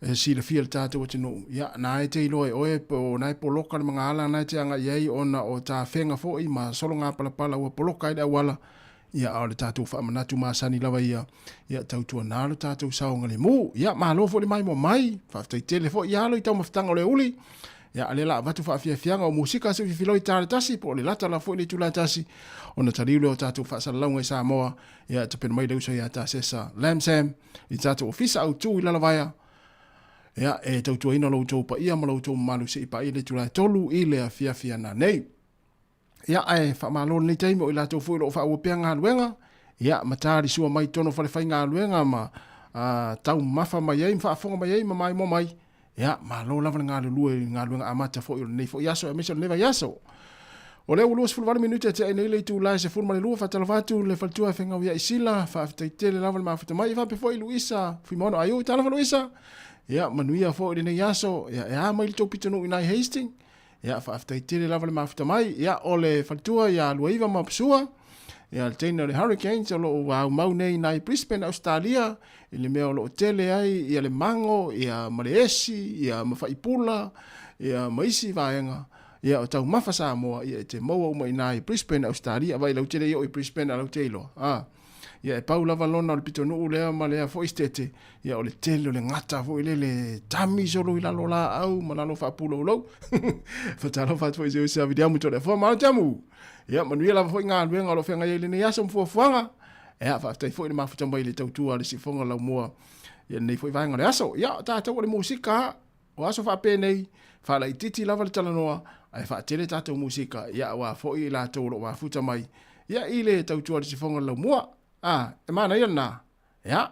e silafia le tatou atunuu, ia na e te iloa e oe po na e poloka le magaala na e te agai ai ona o tafega foi ma sologa palapala ua poloka ai le auala, ia a o le tatou faamanatu masani lava ia, ia tautuana lo tatou saogalemu. Ia malo foi le maimoa mai, faafetai tele foi ia alo i taumafataga o le uli. Ia a lea la avatu faafiafiaga o musika se fifiloi ta le tasi po o le lata la foi le itula e tasi ona taliu lea o tatou faasalalauga i Samoa. Ia tapena mai le uso ia Tasesa Lam Sam i tatou ofisa autu i Lalovaea. Ia e tautuaina lo outou paia ma lo outou mamalu se i paia le itula e 3 i le afiafi ana nei. Ia, ae faamalo lenei taimi o i latou foi o lo o faaauau pea galuega, ia, ma talisua mai i totonu o falefaigaluega ma taumafa mai ai ma faafofoga mai ai ma maimoa mai. Ia, malo lava le galulue i galuega amata foi o lenei foi aso aemaise o lenei vaiaso. O lea ua 28 minute e tea ai nei le itula e 12, faatalofa atu le faletua e Fegau ia Isila, faafetai tele lava le mafuta mai, faapea foi Luisa Fuimaono Aiu, talofa Luisa. Ia, manuia foi lenei aso, ia, e a mai le tou pitonuu i nai Hastings. Ia, faafetai tele lava le mafuta mai. Ia, o le faletua ia Luaiva ma Apasua, ia, le teine o le Hurricanes o lo o aumau nei nai Brisbane, Ausetalia, i le mea o lo o tele ai ia le mango, ia, ma le esi, ia, ma faipula, ia, ma isi vaega, ia, o taumafa Samoa, ia, e te maua uma i nai Brisbane, Ausetalia. Vaai lautele i oo i Brisbane a lautele iloa. A. Ia e pau lava lona o le pitonuu lea ma lea foi sitete, ia o le tele o le gata foi lele tami solo i lalo laau ma lalo faapuloulou. Fatalofa atu foi i se uso ia Viliamu Toleafoa, malo Tiamu! Ia manuia lava foi galuega o lo o feagai ai i lenei aso ma fuafuaga. Ia faafetai foi le mafuta mai i le tautua a le siufofoga laumua i lenei foi vaega o le aso. Ia o tatou o le musika, o aso faapenei, faalaitiiti lava le talanoa, ae faatele tatou musika, ia aua foi i latou o lo o mafuta mai, ia i le tautua a le sifoga laumua. A, e manaia lena. Ia.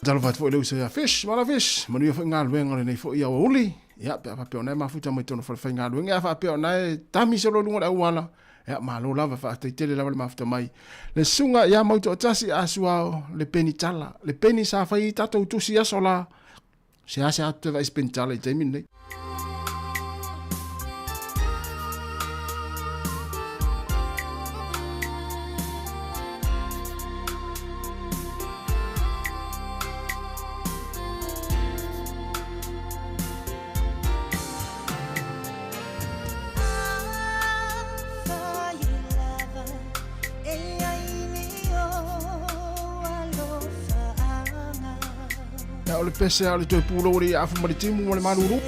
Talofa atu foi le uso ia Fish, malo Fish, manuia foi galuega o lenei foi aoauli. Ia, pe a faapea o na e mafuta mai tona falefaigaluega, ia faapea o na e tami solo i luga o le auala, Ia, malo lava, faafetai tele lava le mafuta mai. Le susuga ia Mautoatasi Asuao, le penitala, le peni sa fai ai tatou tusi i aso la. Seasea atu toe vaai se penitala i le taimi lenei. Ia, o le pese lava o le toe pulou o le afu ma le timu ma le malulu.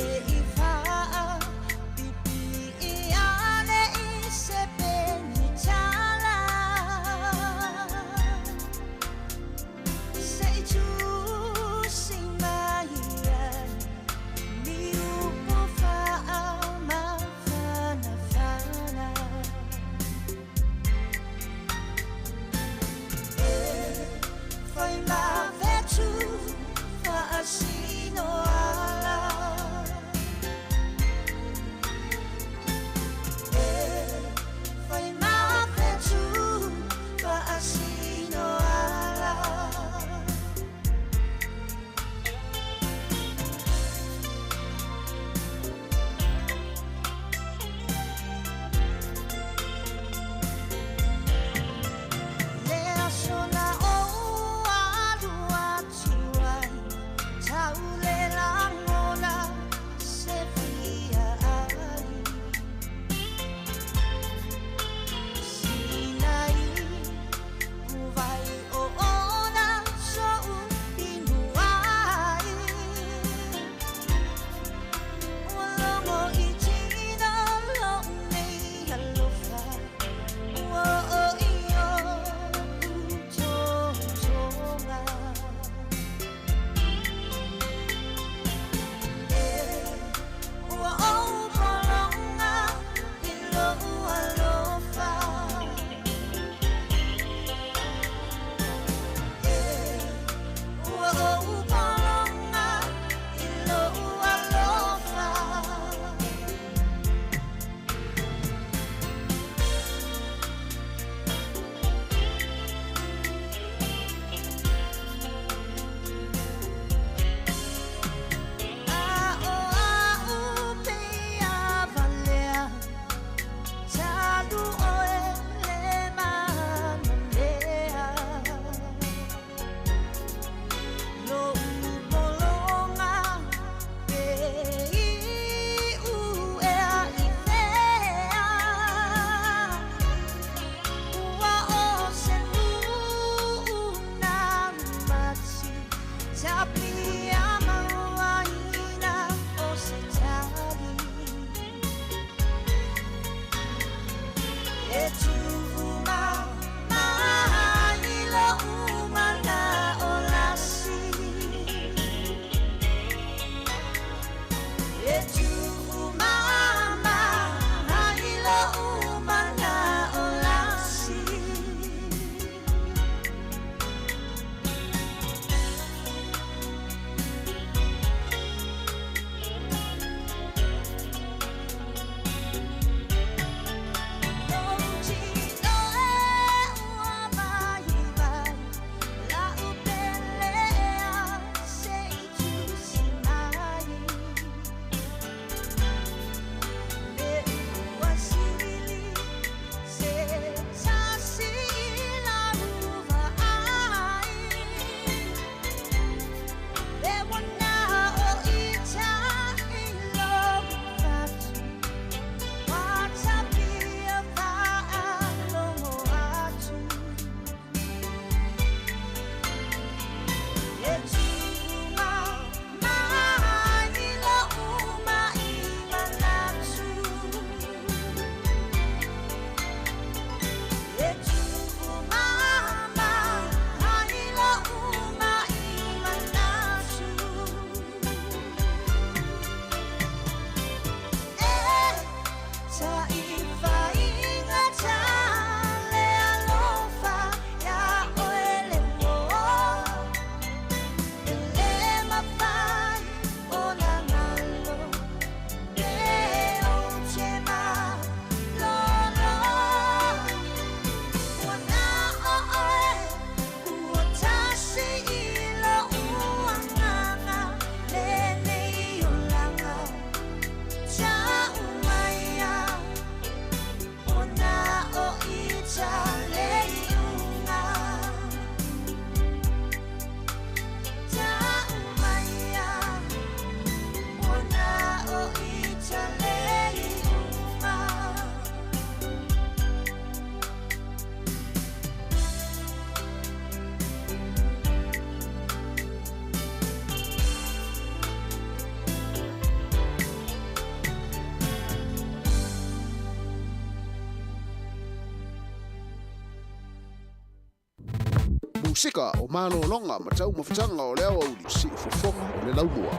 Musika o malologa ma taumafataga o le aoauli siufofoga o le laumua.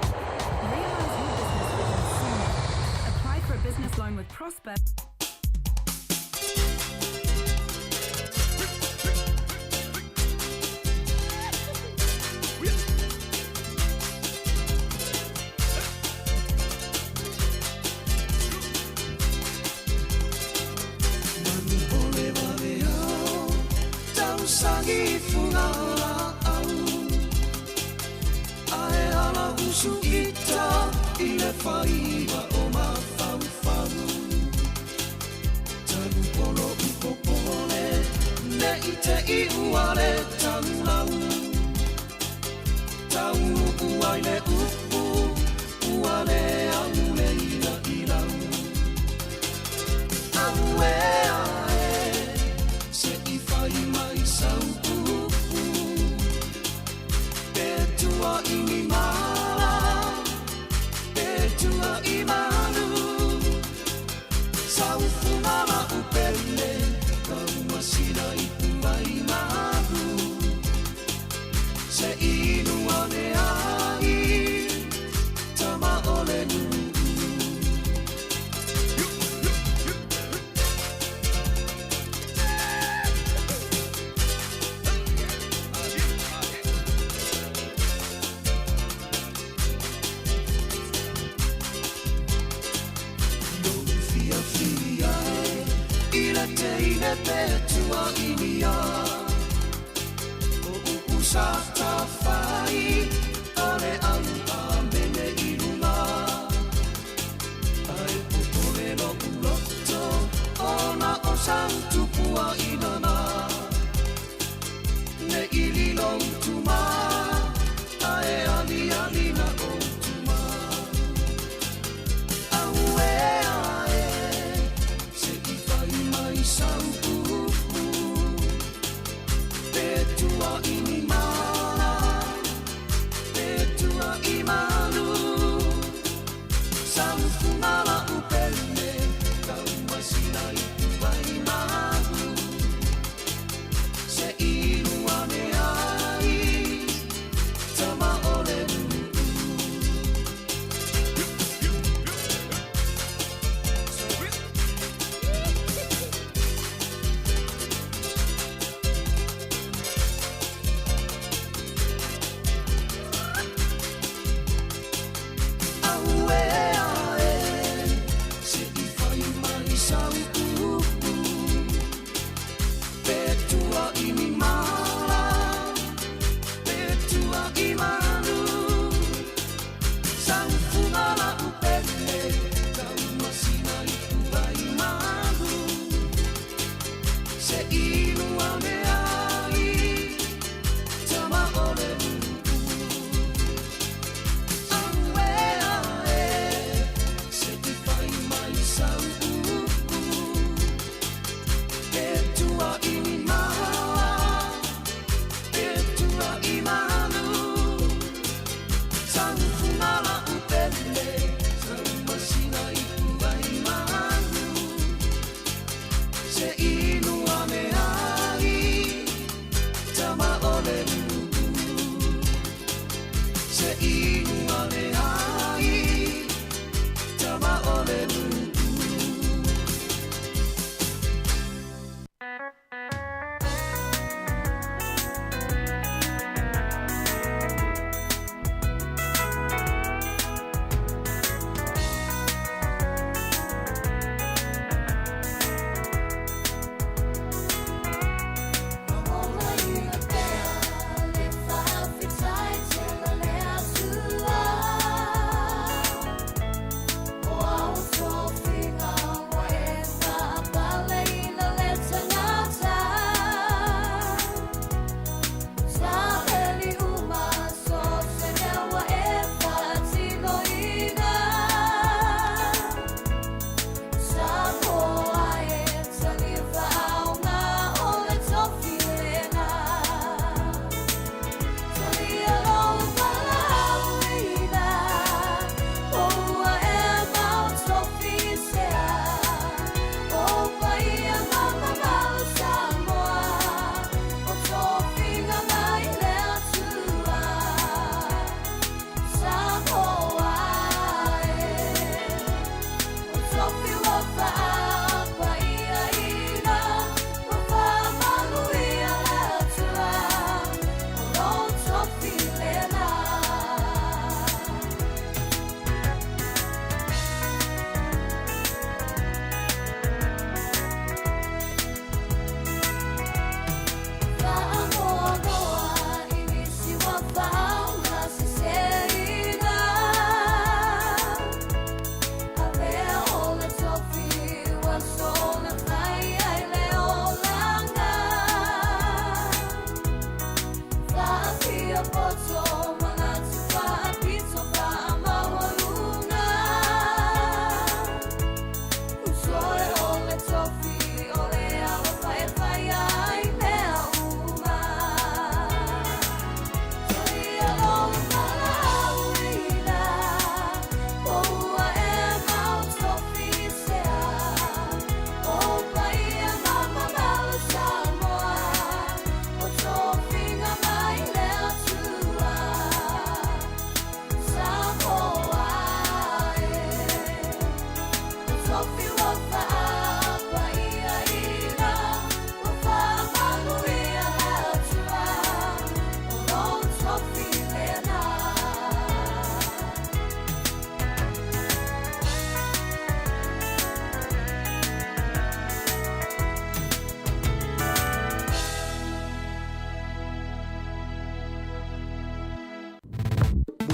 Apply for a business loan with Prosper.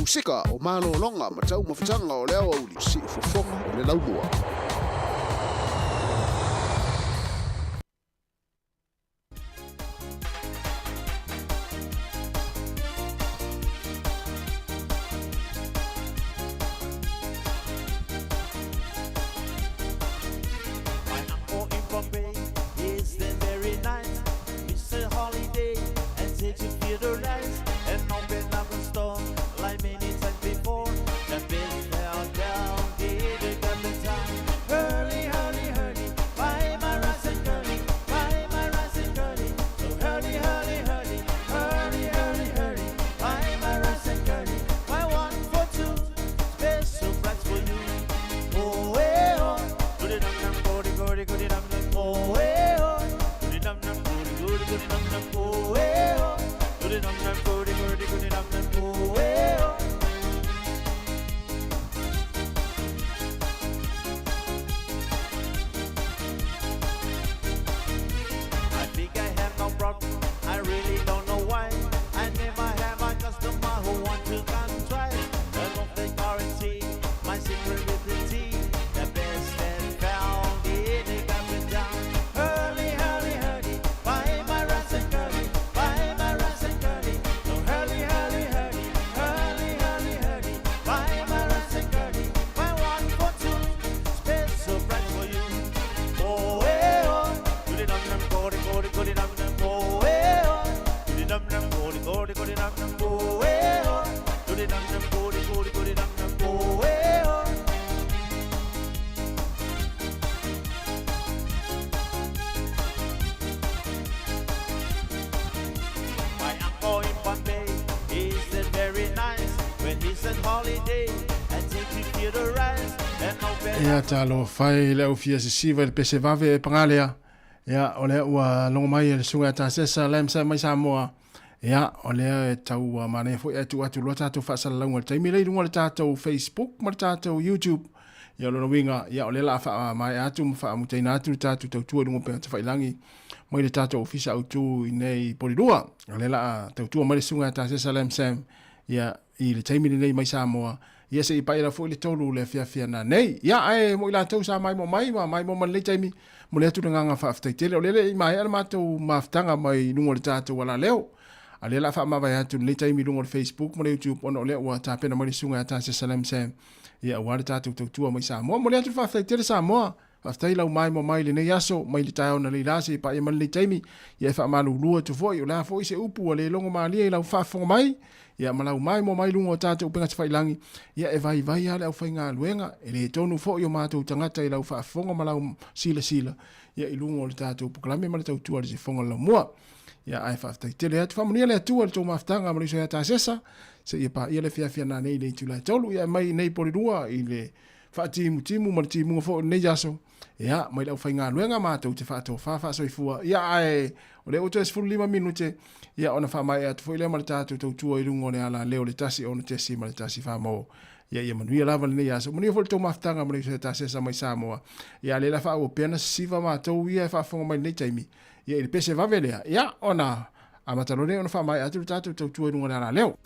Musika o malologa ma taumafataga o le aoauli, siufofoga o le laumua. My uncle in Bombay is then very nice. Mr. Holiday and said to feel the rice and open up a store like many times before. The biz fell down, did a couple times. Hurry, hurry, hurry, buy my rice and curry, buy my rice and curry. So hurry, hurry, hurry, hurry, hurry, hurry, buy my rice and curry. Buy one for two, special price for you. Oh, eh, oh, do the dum dum, go the go the go the dum dum. Oh, eh, oh, do the dum dum, go the go the go the dum dum. Oh, eh, oh, do the dum dum, go the go the go the dum dum. Oh, eh, oh. I think I have no problem. I really don't know why. I never have a customer who want to come twice. I don't think guarantee my secret with the tea. The best that found in the capital. Hurry, hurry, hurry. Buy my rice and curry. Buy my rice and curry. So hurry, hurry, hurry. Hurry, hurry, hurry. Buy my rice and curry. Buy one for two. Special price for you. Oh, eh, oh. Do the dum dum, go the go the go the dum dum. Oh, eh, oh. Do the dum dum, go the go the go the dum dum. Oh, eh, oh. Do the dum dum, go the go the go the dum dum. Oh, eh, oh. My uncle in Bombay is a very nice when he's on holiday and take to feel the rice and open Ia talofa e le au fia sisiva i le pese vave e pagalea. Ia, o lea ua logo mai e le susuga ia Tasesa Lamsa mai Samoa. Ia, o lea e tau manaia foi ae tuu atu loa tatou faasalalauga i le taimi lea i luga o le tatou Facebook ma le tatou YouTube. Ia, o lona uiga, ia, o lea o le a faamaea atu ma faamutaina atu le tatou tautua i luga o upega tafailagi mai le tatou ofisa autu i nei Polilua. O lea o le a tautua mai le susuga ia Tasesa Lamsam, ia, i le taimi lenei mai Samoa, ia se i paia foi le tolu le afiafi ana nei. Ia, ae mo i latou sa maimoa mai ma maimoa mai lenei taimi, momoli atu le agaga faafetai tele. O lea e le i maea le matou mafutaga mai luga o le tatou alaleo. A lea o le a faamavae atu lenei taimi i luga o le Facebook ma le YouTube ona o lea ua tapena mai le susuga ia Tasha Salam Sam, ia aua le tatou tautua mai Samoa. Momoli atu le faafetai tele Samoa. Faafetai lau maimoa mai i lenei aso, mai le taeao na leila seia paia mai lenei taimi. Ia e faamalulu atu foi, o le a foi se upu ua le logo malie i lau faafofoga mai, ia ma lau maimoa mai i luga o tatou upega tafailangi, ia e vaivai lava le aufaigaluega, e le tonu foi o matou tagata i lau faafofoga ma lau silasila, ia i luga o le tatou polokalame ma le tautua a le sifofoga o le laumua. Ia ae faafetai tele atu. Faamanuia le Atua i le tou mafutaga ma le uso ia Tasesa, seia paia le afiafi a nanei i le itula e tolu, ia e mai nei Polilua i le faatimutimu ma le timuga foi o lenei aso, ia, mai le aufaigaluega matou te faatofa faasoifua, ia, ae o lea ua toe 15 minute, ia, ona faamaea atu foi lea ma le tatou tautua i luga o le alaleo le 1 6.1 mo, ia, ia manuia lava lenei aso. Manuia foi le tou mafutaga ma le uso ia Tasesa mai Samoa. Ia, a lea la faaauau pea na sisiva matou ia e faafofoga mai lenei taimi, ia, i le pese vave lea, ia, ona amata loa lea ona faamaea atu le tatou tautua i luga o le alaleo.